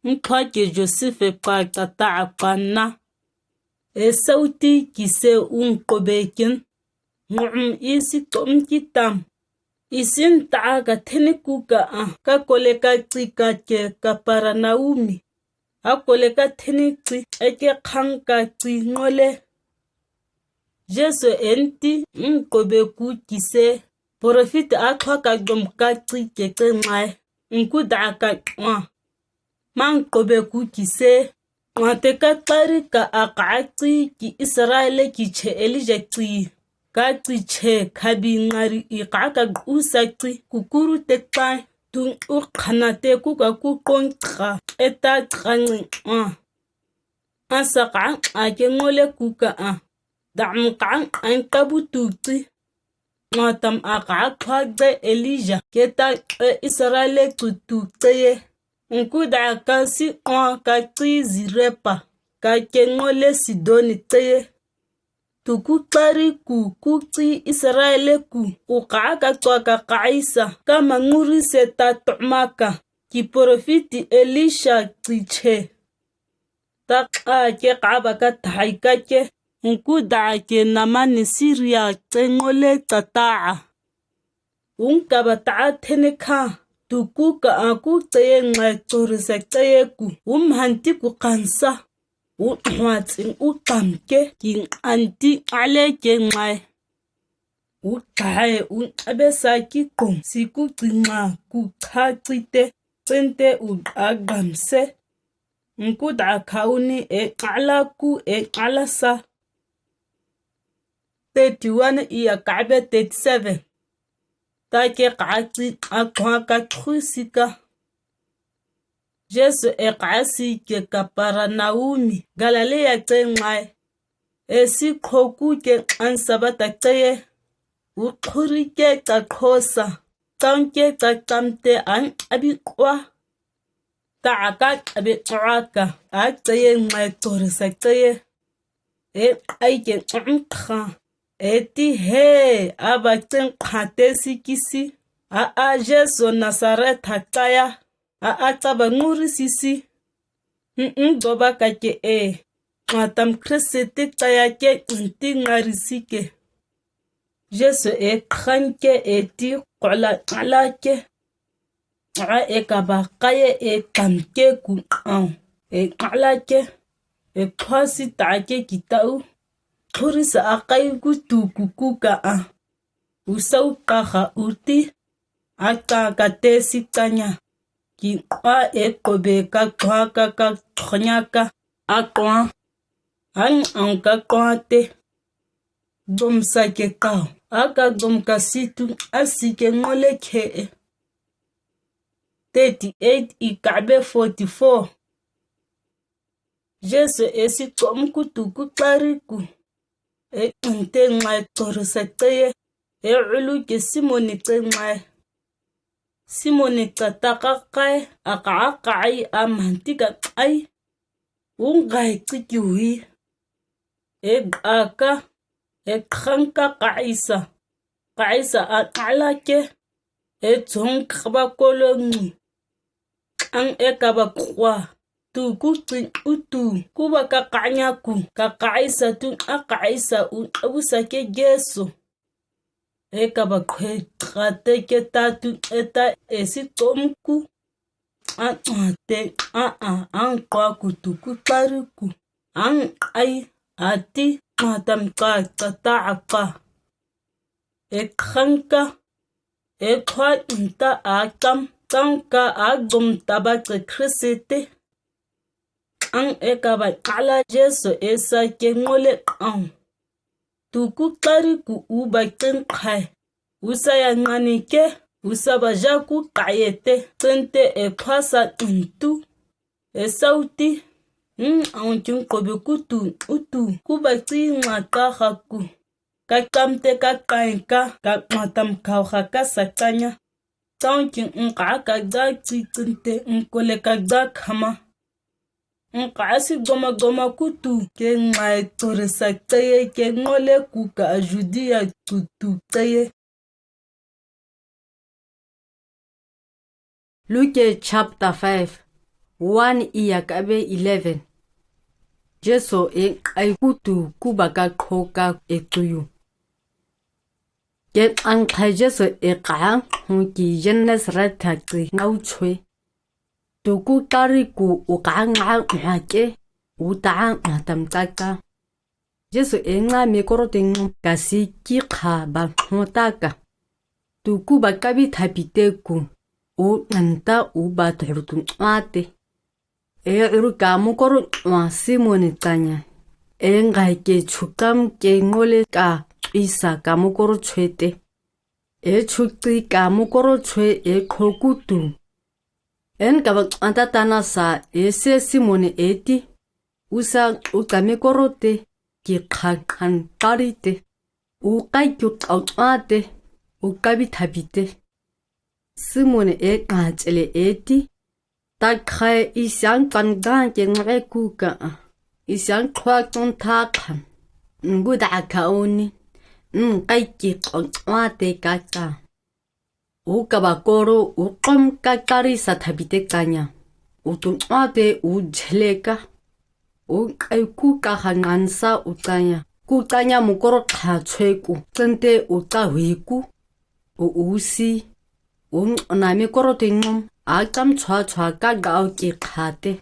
Nkhwa ke Joseph e pa ta ta a pa na. E sau ti ki se u nkobe ken. Ngum i si tom ki tam. I sin ta ka theni ku ka a, ka kole ka chi ka ke ka para Naomi. A kole ka theni chi, e ke khang ka chi ngole. Jesu enti, nkobe ku ki se. Porofit a khwa ka dom ka chi ke ke ngai. Nku da ka kua. Mang kobe ku ki se. Nga te ka tari ka a ka chi ki Israel ki che Elijah chi. Ka chi che khabi ngari i ka ka gu sa chi kukuru te tai. Tung u khana te ku ka ku kong tra. E ta tra ngi a. Asa ka a ke ngole ku ka a. Dam ka a ka bu tu chi. Nga tam a ka khwa de Elijah ke ta e Israel tu tu te ye. Nku da ka si kua ka chi Zarephath, ka ke ngole Sidon te ye. Tuku tari ku ku chi Israel ku, u ka ka chwa ka kaisa, ka manguri se ta toma ka, ki porofit Elisha chi che. Ta ka ke ka ba ka thai ka ke, nku da ke Naaman Syria te ngole ta ta a. Ung ka ba ta thene kha, tuku ka a ku te ye ngai tori sa te ye ku, um han ti ku kansa. U hwa tsin u tam ke, ki an ti ale ke ngai. U tai u abe sa ki kong, si ku tsin nga, ku tha tsi te, tsin te u a gam se. Nku da ka u ni e ala ku e ala sa. Thirty-one i a ka be thirty-seven. Ta ke ka chi a kua ka khui si ka. Jesu e ka si ke ka para Naomi, Galilee te ngai. E si khoku ke an Sabbath te ye. U khuri ke ta khosa. Tang ke ta tam te an abi kwa. Ta a ka abi kwa ka. A te ye ngai tori sa te ye. E ai ke nkha. E ti he, a ba chen kha te si ki si. A a Jesu Nazareth ha ta ya. A a ta ba nguri si si. N n do ba ka ke e. Nga tam Christ te ta ya ke nti ngari si ke. Jesu e khan ke e ti kola ala ke. A e ka ba ka ye e tam ke ku au. E ala ke. E khwa si ta ke ki ta u. Khuri sa a kai ku tu ku ku ka a. U sau ka kha u ti. A ta ka te si ta nya. Ki kwa e kobe ka kwa ka ka khanya ka. A kwa. An ang ka kwa te. Dom sa ke kau. A ka dom ka si tu a si ke ngole ke e. Thirty-eight i ka be forty-four. Jesu e si chom ku tu ku tari ku. E nte ngai tori sa te ye. E ulu ke Simoni te ngai. Simoni ta ta ka kai, a ka a kai a man ti ka kai. U ngai ti ki wi. E a ka, e khan ka kaisa. Kaisa a ala ke. E chong ka ba kolo ngi. Ang e ka ba kwa. Tu ku tsin u tu. Ku ba ka kanya ku. Ka kaisa tu a kaisa u a u sa ke Jesu. E ka ba khwe tra te ke ta tu e ta e si chom ku. A a te a a ang kwa ku tu ku tari ku. Ang ai a ti a tam ka ta ta a ka. E khan ka. E khwa nta a tam tang ka a dom ta ba ke Christ te. Ang e ka ba ala Jesu e sa ke ngole ang. Tu ku tari ku u ba ken khai. U sa ya ngani ke. Usa baja ku kai e te, cen te e phasa ntu. E sau ti, n aung kin kobe kutu, utu, kuba ci nga ka ha ku. Ka kam te ka kai ka, ka ma tam kau ha ka sa ka nya. Sau kin n ka ka ja ci cen te n ko le ka ja khama. N ka si goma goma kutu ke ngai tore sa ceye ke ngole ku ka Judea kutu ceye. Luke chapter five, one iya kabe eleven. Jesu e kai kutu kuba ka kho ka e tuyu. Ke ang khai Jesu e ka hung ki Gennesaret tha ki ngau chwe. Tu ku kari ku u ka nga nga ke, u ta nga tam ta ka. Jesu e nga mi koro te ngum ka si ki kha ba hmo ta ka. Tu ku ba ka bi tha pi te ku, u ngan ta u ba thru tu nga te. E ru ka mo koro nga Simon tanya. E ngai ke chukam ke ngole ka isa ka mo koro chwe te. E chukti ka mo koro chwe e kho kutu. En ka ba anta tana sa e se Simon e ti. Usa u ka mi koro te, ki kha khan kari te. U kai ku kau a te, u ka bi tha bi te. Simon e ka chele e ti. Ta khai i siang kan gan ke nga e ku ka. I siang khwa ton tha khan. Ngu da ka oni. N kai ki kau a te ka ka. U ka ba koro u kom ka kari sa tha bi te ka nya. U tu a te u jele ka. U kai ku ka ha ngan sa u ka nya. Ku ka nya mo koro kha chwe ku. Cen te u ka hui ku. U u si. U na mi koro te ngum. A kam chwa chwa ka ga u ki kha te.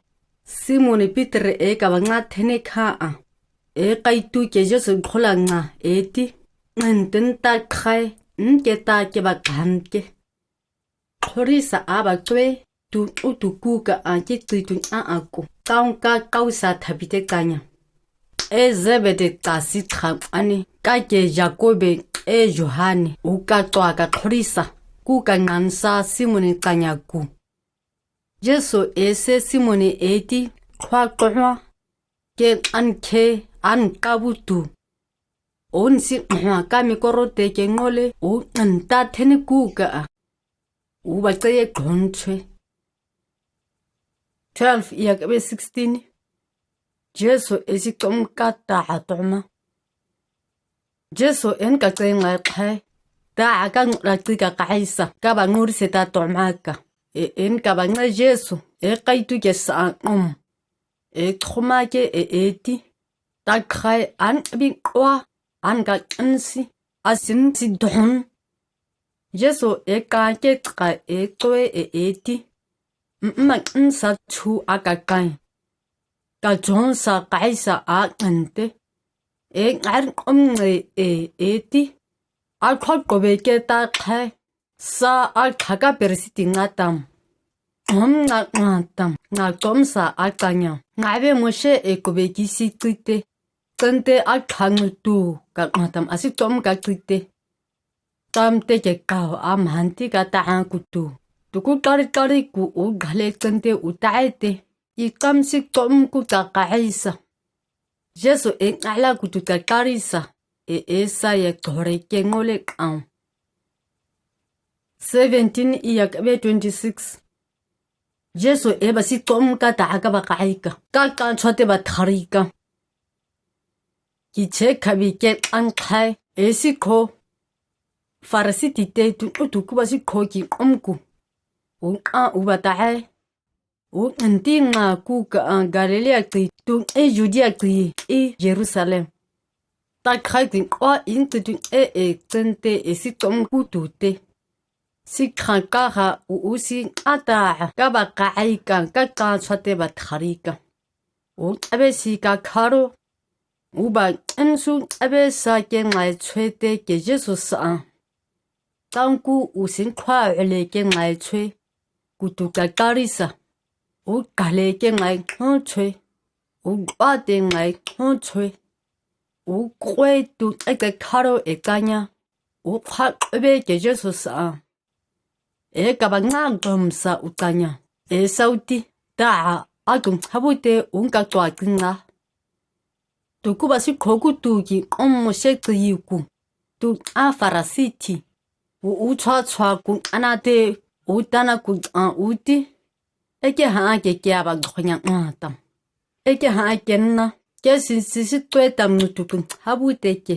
Simon Peter e ka ba nga thene kha a. E kai tu ke Jesu khola nga e ti. Ngan ten ta khai. N ke ta ke ba khan ke. Khori sa a ba twe. Tu u tu ku ka a ke tui tu a a ku. Taung ka kau sa tha bi te ka nya. E Zebedee ka si kha ani. Ka ke Jakobe e Johane. U ka twa ka khori sa. Ku ka ngan sa Simon ka nya ku. Jesu e se Simon e ti khwa khwa. Ke an khe an ka bu tu. Un si khwa ka mi koro te ke ngole u an ta thene ku ka a. U ba ka ye khon chwe. Twelve iya kabe sixteen. Jesu e si tom ka ta a tom a. Jesu en ka tse ngai khai. Ta a ka ngu ra tsi ka kai sa. Ka ba ngur se ta tom a ka. E en ka ba ngai Jesu. E kai tu ke sa a om. E thoma ke e e ti. Ta khai an bi kwa. An ka kan si. A sin si don. Jesu e ka ke ka e tsoe e e ti. M ma kan sa chu a ka kai. Ka jon sa kai sa a kan te. E ngar om nge e e ti. A khot ko be ke ta khai. Sa a kha ka per si ti nga tam. Om nga nga tam. Nga tom sa a ka nya. Nga be mo she e ko be ki si tsi te. Cen te a kha ngu tu ka nga tam a si tom ka tsi te. Tam te ke kau a man ti ka ta a ku tu. Tu ku tari tari ku u ga le cen te u ta e te. I kam si tom ku ta ka e sa. Jesu e nga la ku tu ta tari sa. E e sa ye tore ke ngole kau. Seventeen iya kabe twenty-six. Jesu e ba si tom ka ta a ka ba kai ka. Ka ka chwa te ba thari ka. Ki che khabi ke kan khai e si kho. Pharisee ti te tu u tu ku ba si kho ki om ku. U ka u ba ta e. U nti nga ku ka a Galilee ti tu e Judea ti e Jerusalem. Ta khai ti kwa in ti tu e e cen te e si tom ku tu te. Si kha ka ha u u si a ta ka ba kai ka ka ka chwa te ba thari ka. U a be si ka kharo. U ba en su a be sa ke ngai chwe te ke Jesu sa a. Tang ku u sin khwa e le ke ngai chwe. Ku tu ka tari sa. U ka le ke ngai khon chwe. U kwa te ngai khon chwe. U kwe tu e ke kharo e ka nya. U kha e be ke Jesu sa a. E kaba nga dom sa u chania. E saudi, taa, adung habu de ung katuak tingla. Tu kuba si kho kutu ki om mo se chiu gu. Tu a Farasi ti. U u chua chua gu ana de u tana gu a u di. Eke ha a ke kia ba dhonya ngua tam. Eke ha a ke na, ke sin si si tue tam nu tu gu habu de ke.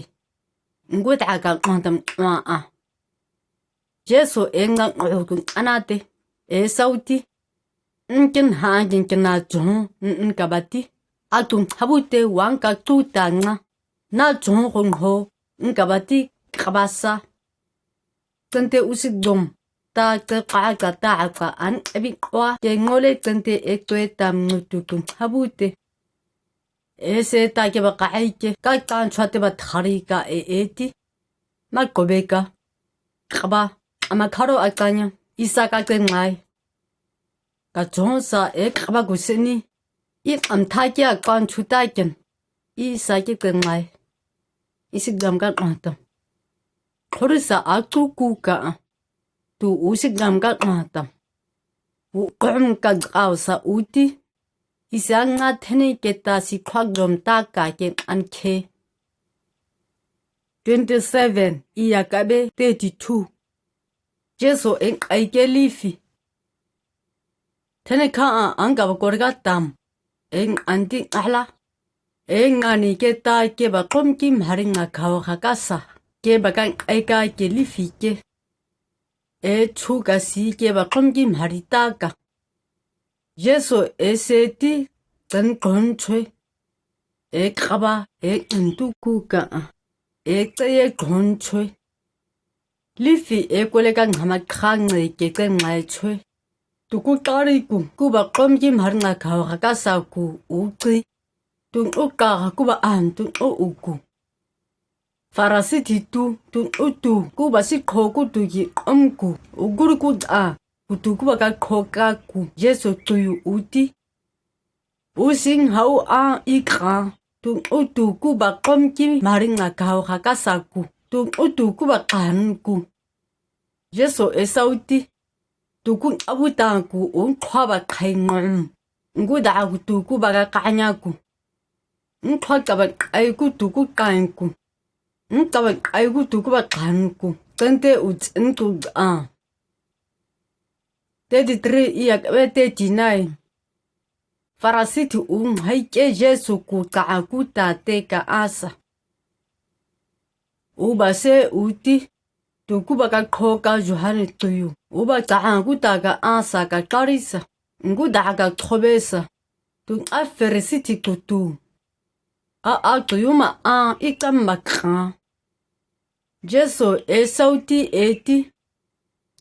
Ngu da ga ngua tam ngua a. Jesu e nga ngua gu ana de. E saudi. Nkin ha a kin kina jong, n n kaba di. Adung habu de wang ka tu ta nga. Na jong hong ho, n kaba di kaba sa. Chante u si dom, ta ke ka ka ta ka an abi kwa, ke ngole chante e tue tam nu tu gu habu de. E se ta ke ba ka ai ke, ka kan chua te ba thari ka e e di. Ma ko be ka. Kaba, ama kharo a kanya, isa ka ke ngai. Ka jong sa e kaba gu sini. I am tha ke a kan chu ta ken. I sa ke ke ngai. I si gam ka ngua tam. Khori sa a chu ku ka a. Tu u si gam ka ngua tam. U kom ka au sa u di. I sa nga thene ke ta si khwa gom ta ka ke an ke. Twenty seven, i ya ka be thirty two. Jesu e ai ke lifi. Thene kha a ang ka ba kor ka tam. E an di ala. E nga ni ke ta ke ba kom ki mhari nga khao kha ka sa. Ke ba kan ai ka ke lifi ke. E chu ka si ke ba kom ki mhari ta ka. Jesu e se ti kan kon choi. E kaba e ntu ku ka a. E tse e kon choi. Lifi e kole ka ngama kha ngai ke ke ngai choi. Tu ku tari ku, ku ba kom ki mhari nga khao kha ka sa ku u chi. Tu u ka kha ku ba an tu u u ku. Farasi ti tu, tu u tu, ku ba si kho ku tu ki om ku, u gur ku a, ku tu ku ba ka kho ka ku, Jesu tu yu u ti. U sing hau a i ka, tu u tu ku ba kom ki mhari nga khao kha ka sa ku, tu u tu ku ba kan ku. Jesu e sau ti, tu ku abu ta ku u khwa ba khai ngom, ngu da ku tu ku ba ka kanya ku. Nkhwa ka ba kai ku tu ku kai ku. Nka ba kai ku tu ku ba kan ku. Tente u tsin tu a. Thirty three i ya ka be thirty nine. Farasi tu u hai ke Jesu ku ka a ku ta te ka a sa. U ba se u ti. Tu ku ba ka kho ka Johan tu yu. U ba ka a ku ta ka a sa ka kari sa. Ngu da ka kho be sa. Tu a Farasi ti tu tu. A a tu yu ma a i kam ba ka. Jesu e sau ti e ti.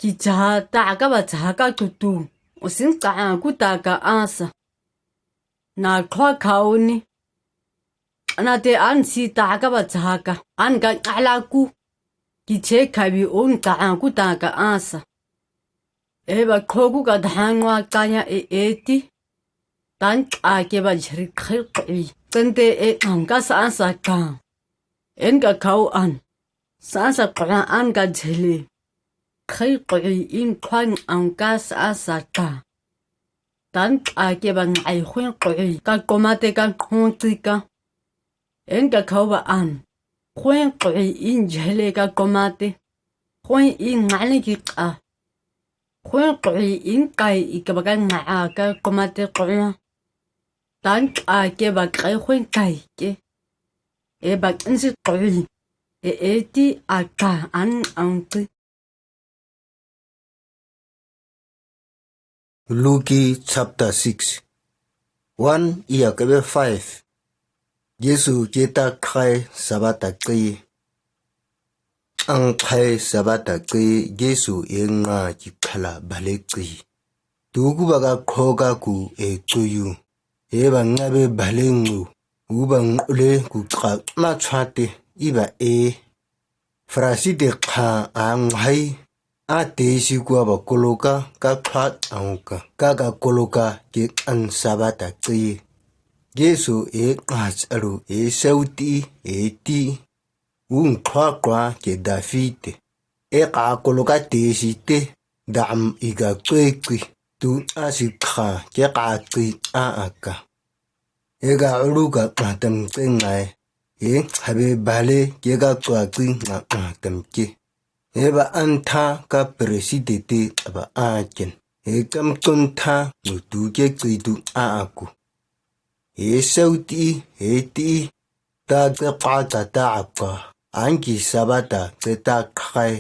Ki cha ta ka ba cha ka tu tu. U sin ka a ku ta ka a sa. Na khwa khau ni. Ana te an si ta ka ba cha ka. An ka ala ku. Ki che khai bi un ka a ku ta ka a sa. E ba kho ku ka dhan wa ka nya e e ti. Tan ka ke ba jhri khir kri. Tente e an ka sa a sa ka. En ka khau an. Sa a sa ka an ka jhli. Khir kri in khwan an ka sa a sa ka. Tan ka ke ba ngai khwin kri ka koma te ka khong ti ka. En ka khau ba an. Khwin kri in jhli ka koma te. Khwin in ngai ni ki ka. Khwin kri in kai i ka ba ka ngai a ka koma te kri. Tan ka ke ba kai khwin kai ke. E ba kin si kri. E e ti a ka an an ti. Luke chapter six. One i ya ka be five. Jesu ke ta khai Sabat a chi. Ang khai Sabat a chi Jesu e nga ki khala bale chi. Tu ku ba ka kho ka ku e chu yu. E ba nga be bale ngu. U ba ngu le ku ka ma chwa te. I ba e. Farasi te kha a ngai. A te si kua ba kolo ka ka kha ang ka. Ka ka kolo ka ke an Sabat a chi. Jesu e nga charu e sau ti e ti. U nkhwa kwa ke David te. E ka kolo ka te si te. dam i ga cui cui, tu a si kha ke ka cui a a ka. E ga ulu ga kha tam ceng ngai, e khabe bale ke ga cua cui nga kha tam ke. E ba an tha ka preside te ba a ken. E kam kun tha nu tu ke cui tu a a ku. E sau ti, e ti, ta ke pa ta ta a ka, an ki Sabata ke ta khai.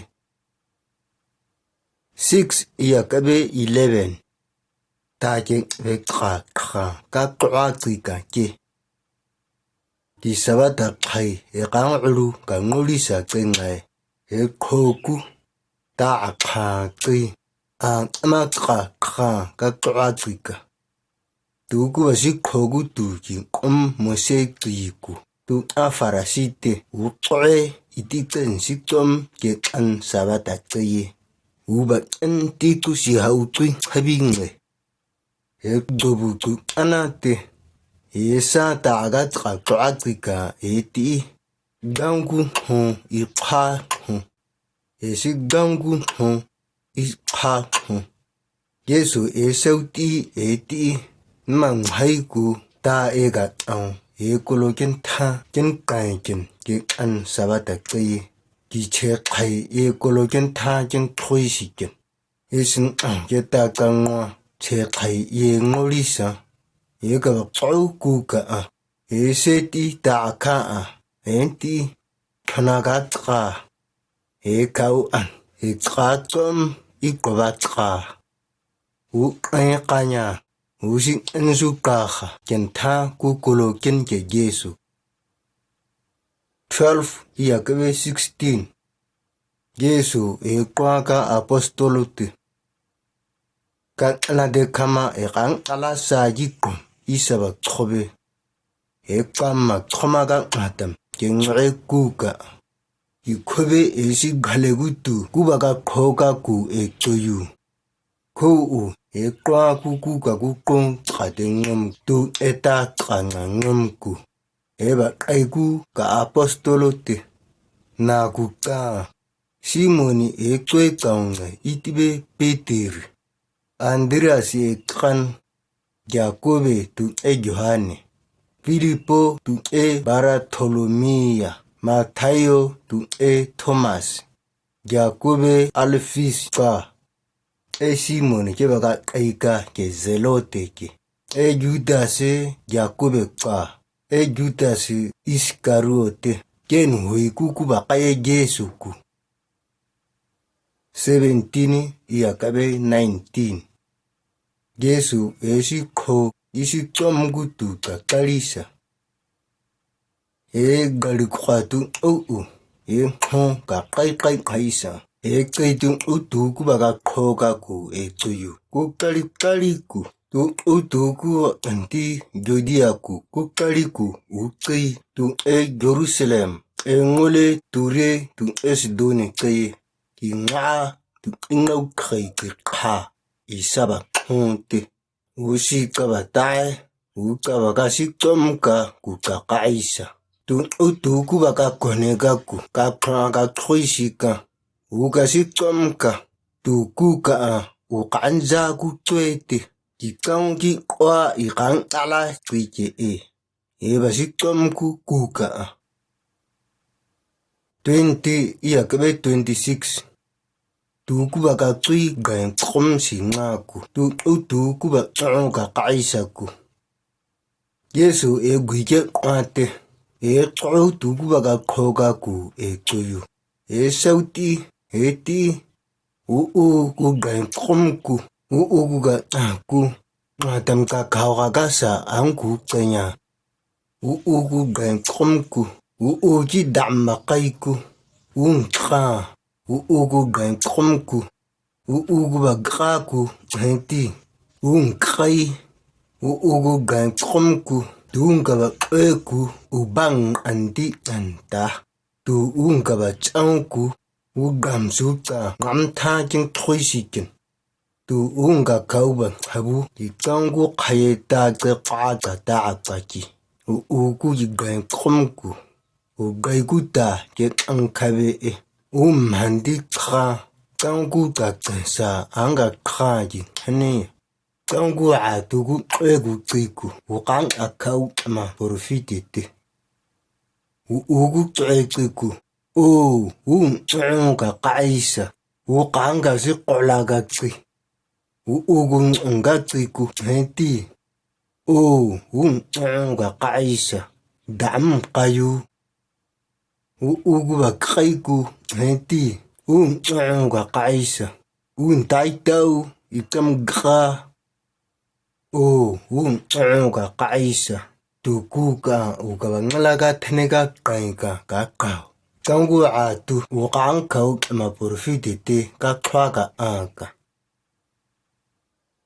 Six iya kabe eleven. Ta ke be ka kha, ka kua cui ka ke. Ki Sabata khai, e kang ulu ka nguli sa ceng ngai. E khoku, ta a kha cui, a ama ka kha, ka kua cui ka. Tu ku ba si khoku tu ki kum Mose cui ku. Tu a Farasi te, u kue, i ti cen si kum ke kan Sabata cui. U ba kan ti ku si ha u cui ha bi nge. E jobu tu ana te. E sa ta ga ka kua cui ka e ti. Dang ku hong i kha hong. E si dang ku hong i kha hong. Jesu e sau ti e ti. Mang hai ku ta e ga tang e kolo ken tha ken kai ken ke kan Sabata cui. Ki che khai e kolo ken tha ken thui si ken. E sin ang ke ta ka ngua che khai e ngoli sa. E ka bak chau ku ka a. E se ti ta ka a. E ti thana ka ka. E kau an. E ka chom i ko ba ka. U e ka nya. U si en su ka ha. Ken tha ku kolo ken ke Jesu. Twelve iya kabe sixteen. Jesu e kua ka apostolo te. Ka ana de kama e kang ala sa ji kum i sa ba chobe. E kama choma ka atam ke ngre ku ka. I khobe e si gale ku tu ku ba ka kho ka ku e choyu. Kho u e kua ku ku ka ku kong ka de ngom tu e ta ka nga ngom ku. E ba kai ku ka apostolo te. Na ku ka. Simoni e choi chang ngai i ti be Peter. Andreas e kan. Jakobe tu e Johane. Filipo tu e Baratolomia. Mathayo tu e Thomas. Jakobe Alfis ka. E Simon ke ba ka kai ka ke Zelote ke. E Judas e Jakobe ka. E Judas Iskariote. Ken hui ku ku ba kai e Jesu ku. Seventeen iya kabe nineteen. Jesu e si kho i si chom ku tu ka kali sa. E gari kha tu u u. E kho ka kai kai kai sa. E kai tu u tu ku ba ka kho ka ku e tu yu. Ku kali kali ku. Tu u tu ku anti Judea ku. Ku kali ku u kai tu e Jerusalem. E ngole tu re tu e Sidoni kai. Ki nga tu i ngau kai kai kha. I sa ba kho te. U si ka ba tai, u ka ba ka si chom ka ku ka kai sa. Tu u tu ku ba ka kone ka ku, ka kha ka khui si ka. U ka si chom ka, tu ku ka a, u kan za ku chwe te. Ki kang ki kwa i kang ala kwi ke e. E ba si chom ku ku ka a. Twenty, iya kabe twenty-six. Tu ku ba ka chui gaeng chom si nga ku. Tu u tu ku ba chong ka kai sa ku. Jesu e gui ke kwa te. E chong tu ku ba ka kho ka ku e chui yu. E sau ti, e ti. U u ku gaeng chom ku. U u ku ka a ku. Nga tam ka kau ka ka sa ang ku kenya. U u ku gaeng chom ku. U u ki dam ma kai ku. U ng ka. U u ku gaeng chom ku. U u ku ba ka ku. Heng ti. U ng kai. U u ku gaeng chom ku. Tu ng ka ba kwe ku. U bang an ti an ta. Tu u ng ka ba chang ku. U gam su ta. Ngam tha king thui si kin. Tu u ng ka kau ba habu. Ki chang ku khai ta ke pa ta ta a ta ki. U u ku ki gaeng chom ku. U gai ku ta ke ang khai be e. U man di kha. Kangku kakcheng sa, ang kakha ki khane. Kangku atu gu choi gu chi gu, u kang akhau ma porofit te. U u gu choi chi gu, o, u choi ga kaisa, u kang ga si kola ga chi. U u gu ng ga chi gu heti. O, u choi ga kaisa, dam kayu. U u gu ba kai gu heti, u choi ga kaisa, u tai tau, i kam ga. O, u choi ga kaisa, tu ku ka, u ka ba ngala ga thane ga kai ga ka kau. Kangku atu, u kang khau ma porofit te, ka khwa ga a ka.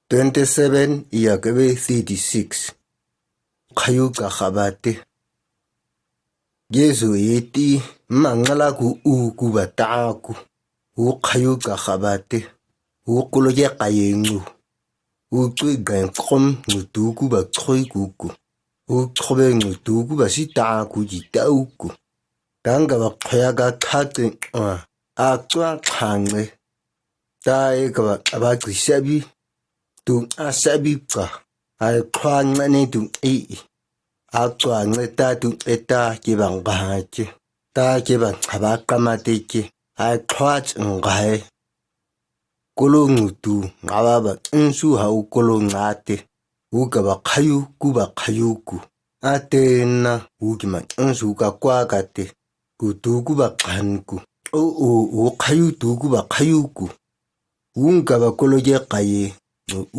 Twenty seven, iya kebe thirty six. Khayu ka khaba te. Jesu iti, ma ngala ku u ku ba ta ku. U khayu ka khaba te. U kulo ye kaye ngu. U chui gan kom ngu tu ku ba choi ku ku. U chobe ngu tu ku ba si ta ku ji tau ku. Tang ka ba khoya ga kha te a. A chua khang le. Ta e ka ba, a ba chi sabi. Tu a sabi ka. Ai khwa ngane tu i. A chua nge ta tu e ta ke bang ba ha ke. Ta ke bang ha ba kama te ke. Ai khwa chang ga he. Kolo ngu tu nga ba ba nsu ha u kolo nga te. U ka ba khayu ku ba khayu ku. A te na u ki ma nsu ka kwa ka te. Ku tu ku ba khan ku. O, o, u khayu tu ku ba khayu ku. U nga ba kolo ye kaye,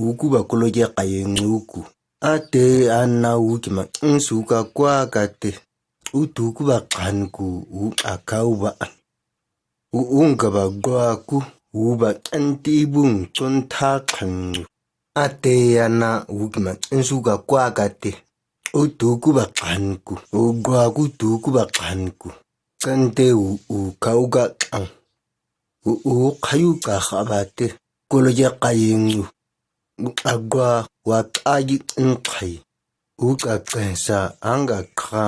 u ku ba kolo ye kaye ngu ku. A te a na u ki ma nsu ka kwa ka te. U tu ku ba khan ku, u a kau ba. U u nga ba gwa ku, u ba anti bung chon tha khan ngu. A te a na u ki ma nsu ka kwa ka te. U tu ku ba khan ku, u gwa ku tu ku ba khan ku. Kan te u u kau ga ang. U u khayu ka khaba te. Kolo ye kaye ngu. U a gwa wa ka yi nkhai. U ka keng sa ang ga kha.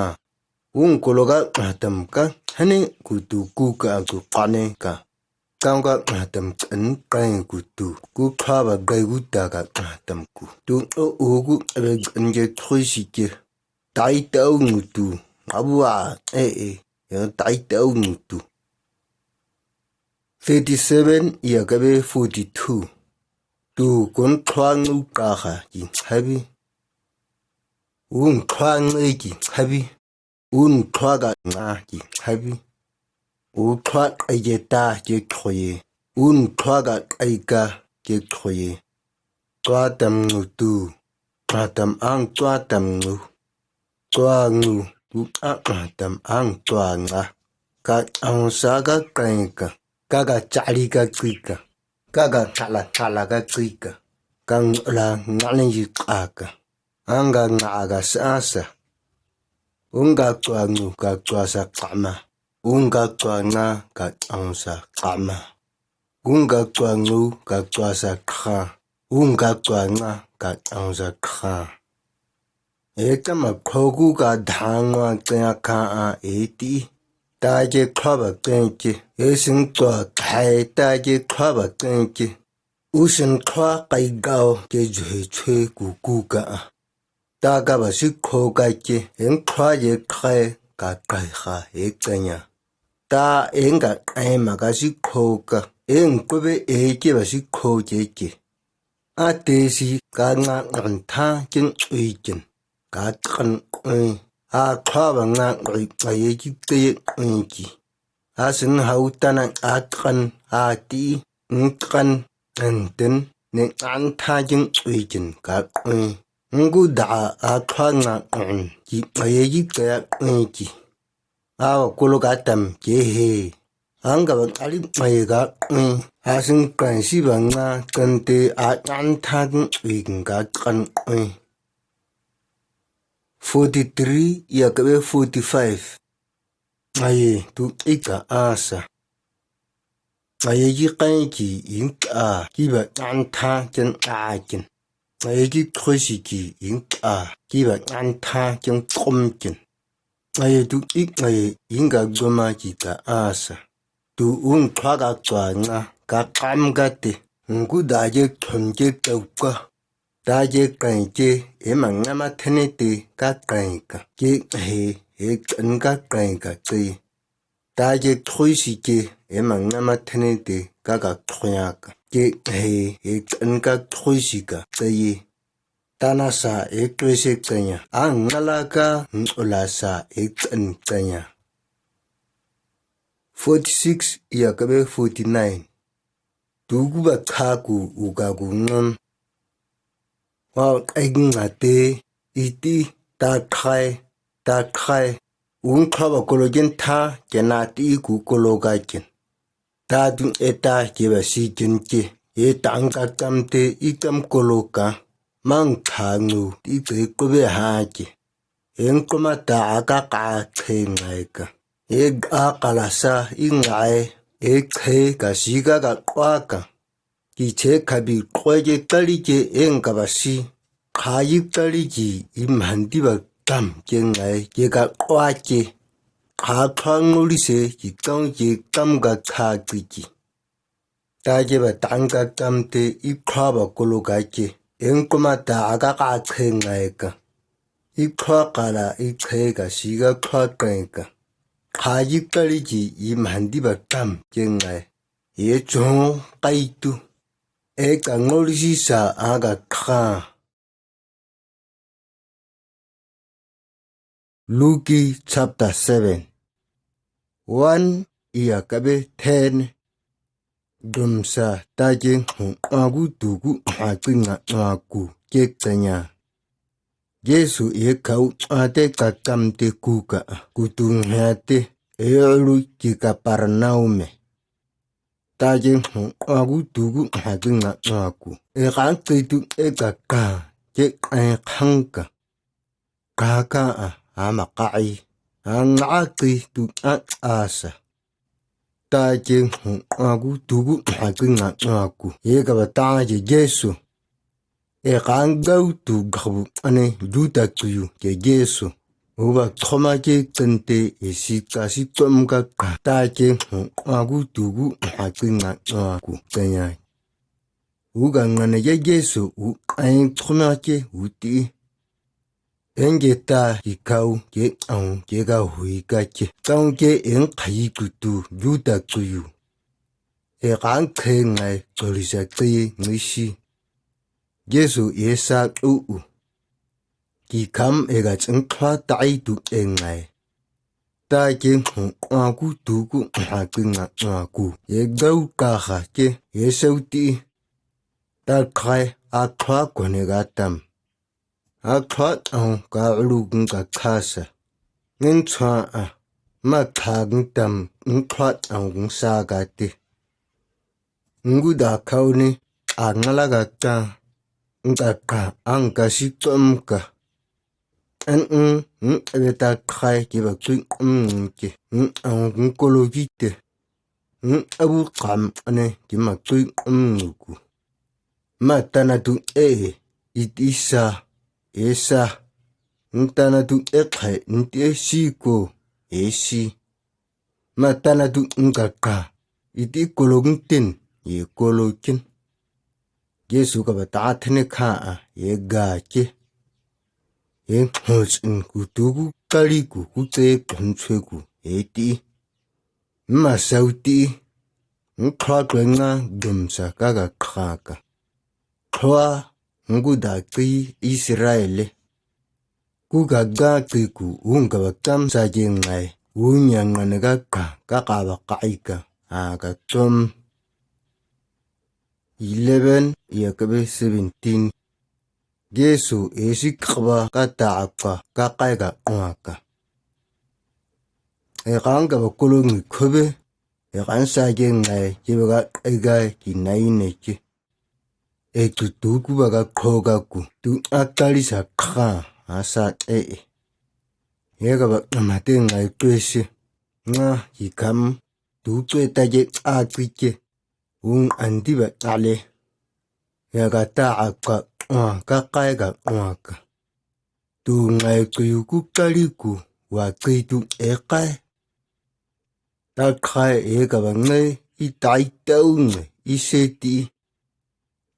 U ng kolo ga tam ka hane ku tu ku ka ku kane ka. Kang ga tam kan kai ku tu ku kha ba gai ku ta ga tam ku. Tu o u ku be kan ge thui si ke. Tai tau ngu tu. Abu a e e. Ya tai tau ngu tu. Thirty seven ya ka be forty two. Tu kun khwa ngu ka ha ki habi. Un khwa ngi ki habi. Un khwa ga nga ki habi. U khwa kai ge ta ge khoi. Un khwa ga kai ga ge khoi. Chwa tam ngu tu. Chwa tam ang chwa tam ngu. Chwa ngu, u a chwa tam ang chwa nga. Ka ang sa ka kai ka. Ka ka chali ka chi ka. Ka ka chala chala ka chi ka. Ka ngla ngla yi ka ka. Ang ka nga ka sa sa. Ung ka chwa ngu ka chwa sa kama. Ung ka chwa nga ka ang sa kama. Ung ka chwa ngu ka chwa sa kha. Ung ka chwa nga ka ang sa kha. E tama khogu ka dha ngwa chaya kha a e ti. Ta ke khwa ba chen ke. E sin chwa khai ta ke khwa ba chen ke. U sin khwa kai gao ke jhe chhe ku ku ka a. Ta ka ba si kho ka ke, eng khwa ye khai ka kai kha e chaya. Ta eng ka kai ma ka si kho ka, eng ko be e ke ba si kho ke ke. A te si ka nga ngan tha ken ui ken, ka kan ui. A khwa ba nga ui ka ye ki te ye ui ki. A sin hau ta na a kan a ti, ng kan, an ten, ne an tha ken ui ken ka ui. Ng gu da a khwa nga ui ki a ye ki te ya ui ki. A wa kolo ka tam ke he. Ang ka ba kali mai ga ui. A sin kan si ba nga kan te a an tha ken ui ken ka kan ui. Forty three ya ka be forty five. Ai tu i ka a sa. Ai ki kai ki in ka ki ba an tha ken a ken. Ai ki khoi si ki in ka ki ba an tha ken kom ken. Ai tu i ai in ka goma ki ka a sa. Tu ung khwa ka chwa nga kakam kati, nggu da je thon je tau ka, da je kai je, e ma ngam a thene ti kakai ka, je he, e chan kakai ka ti. Da je thoi si je, e ma ngam a thene ti kaka thoia ka, je he, e chan ka thoi si ka ti. Tana sa e tui se tanya, a ngala ka ngula sa e tsan tanya. Forty six iya kabe forty nine. Tugu ba tha ku uga gu ngam. Wa ai nga te, iti, ta khai, ta khai. Ung kha ba kolo gen tha, kena ti ku kolo ga gen. Ta dung e ta ke ba si gen ke, e tang ka tam te i tam kolo ka, mang tha ngu i te ko be ha ke. Eng ko ma ta a ka ka che ngai ka. E a ka la sa i ngai, e che ka si ka ka kwa ka. Ki che ka bi kwa ke tali ke eng ka ba si. Kha i tali ki i man di ba tam ke ngai ke ka kwa ke. Kha kha nguli se ki tang ke tam ka tha ki ki. Ta ke ba tang ka tam te i kha ba kolo ka ke. Eng ko ma ta a ka ka che ngai ka. I kha ka la i che ka si ka kha kai ka. Kha i tali ki i man di ba tam ke ngai. E chong kai tu. E ka ngoli si sa a ka kha. Luki chapter seven. One iya kabe ten. Dum sa ta ke hong a gu tu gu ha chi nga nga ku ke tanya. Jesu e kau a te ka kam te ku ka ku tu nga te e lu ki ka par nau me. Ta ke hong a gu tu gu ha chi nga nga ku. E ka chi tu e ka ka ke ai khang ka. Ka ka a, a ma ka ai. A nga chi tu a a sa. Ta ke hong a gu tu gu ha chi nga nga ku. E ka ba ta ke Jesu. E ka ngau tu ga bu ane Juda tu yu ke Jesu. U ba thoma ke chen te e si ka si tom ka ka. Ta ke hong a gu tu gu ha chi nga nga ku tanya. U ga nga ne ke Jesu u ai thoma ke u ti. Eng ke ta ki kau ke au ke ka hui ka ke. Tang ke eng khai ku tu Juda tu yu. E kang khe ngai toli sa chi ngi si. Jesu e sa u u. Ki kam e ga chang kha tai tu e ngai. Ta ke hong a gu tu gu ha chi nga nga ku. E gau ka ha ke e sau ti. Ta khai a kha ko ne ga tam. A kha au ka lu gung ka kha sa. Ngin chua a ma kha gung tam ng kha au gung sa ga ti. Ngu da khau ni a nga la ga ta. Ng ka ka ang ka si tom ka. An ng ng e ta khai ki ba chui um ng ki. Ng ang ng ko lo ki te. Ng a bu kam ane ki ma chui um ng ku. Ma ta na tu e, i ti sa, e sa. Ng ta na tu e khai, ng ti e si ko, e si. Ma ta na tu ng ka ka, i ti ko lo ng tin, e ko lo kin. Jesu ka ba ta thene kha a, e ga ke. E hos ng ku tu ku kali ku ku che kan chue ku, e ti. Ma sau ti. Ng kha kle nga dum sa ka ga kha ka. Kha, ng ku da chi Israel le. Ku ka ga chi ku ung ka ba tam sa je ngai. Ung ya nga ne ga ka, ka ka ba kai ka. A ka tom. Eleven, ya ka be seventeen. Jesu e si ka ba ka ta a ka, ka kai ka ung a ka. E kang ka ba ko lo ngi ko be. E kang sa je ngai, je ba ga kai ga ki nai ne je. E tu tu ku ba ga kho ga ku, tu a ta li sa kha, a sa e e. E ka ba ma te ngai tue si. Nga ki kam, tu tue ta je a ki ke. Ung an di ba ta le. E ka ta a ka, a ka kai ka, a ka. Tu ngai ku yu ku kali ku, wa kui tu e kai. Ta khai e ka ba ngai, i tai tau ngai, i se ti,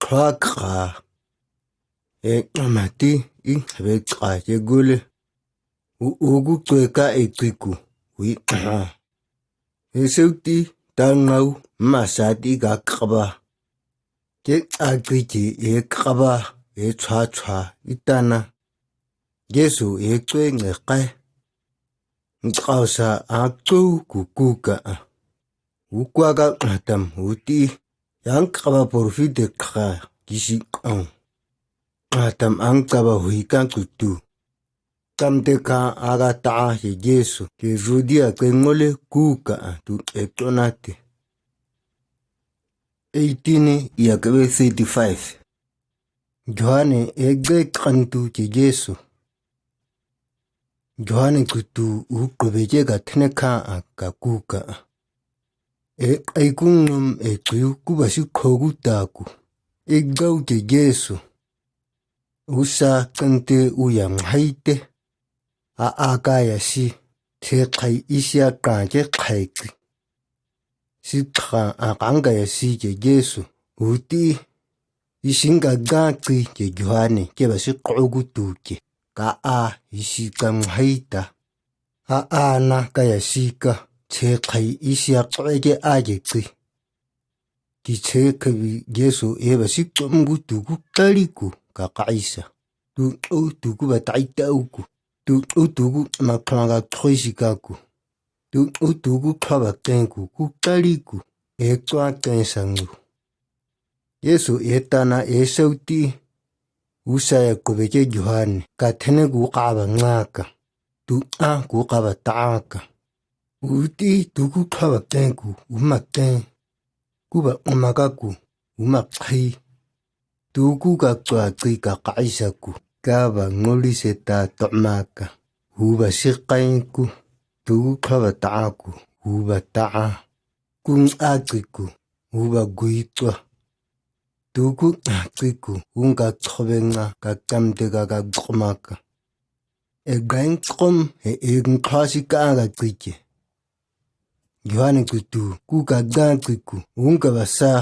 kha kha, e, ama ti, i hebe kha ye gu le, u u gu tui ka e tui gu, wi kha. E seu ti, ta ngau, ma sa ti ga kaba. Ke a tui ke e kaba, e chua chua, i tana. Jesu e tui nge kai. Nkau sa a tui ku ku ka a. U kwa ga ngatam u ti. Yang kaba porfi de kha, kisi kang. Ngatam ang kaba hui kang ku tu. Tam te ka aga ta ye Jesu, ke Judea ke ngole ku ka a tu e tona te. Eighteen, ya ke be thirty-five. Johanne e ge kantu ke Jesu. Johanne kutu u kube ke ka tene ka a ka ku ka. E ai ku ngum e kui ku ba si kho gu ta ku. E gau ke Jesu. U sa kante u ya ngai te. A a ka ya si. Te khai i sia ka ke khai ki. Si kha a kang ka ya si ke Jesu. U ti. I sin ka ga ki ke Johanne ke ba si kho gu tu ke. Ka a i si ka ngai ta. A a na ka ya si ka. Te khai i sia kho ke a ke ki. Ki te khabi Jesu e ba si kho gu tu ku kali ku ka ka i sa. Tu u tu ku ba tai ta u ku. Tu u tu ku ma kha ka khui si ka ku. Tu u tu ku kha ba ken ku ku kali ku. E kua ken sa ngu. Jesu e tana e sau ti. U sa ya kube ke Johanne ka tene ku ka ba nga ka. Tu a ku ka ba ta ka. U ti tu ku kha ba ken ku u ma ken. Ku ba ma ka ku u ma khai. Tu ku ka kua ki ka ka i sa ku. Ka ba ngoli se ta to ma ka. U ba si kai ku. Tu ku kha ba ta ku u ba ta. Ku nga ki ku u ba gui kua. Tu ku nga ki ku u nga ka chobe nga ka kam te ka ka goma ka. E gain kom e e nkha si ka ga ki ke. Johanne kutu ku ka ga ki ku u nga ba sa.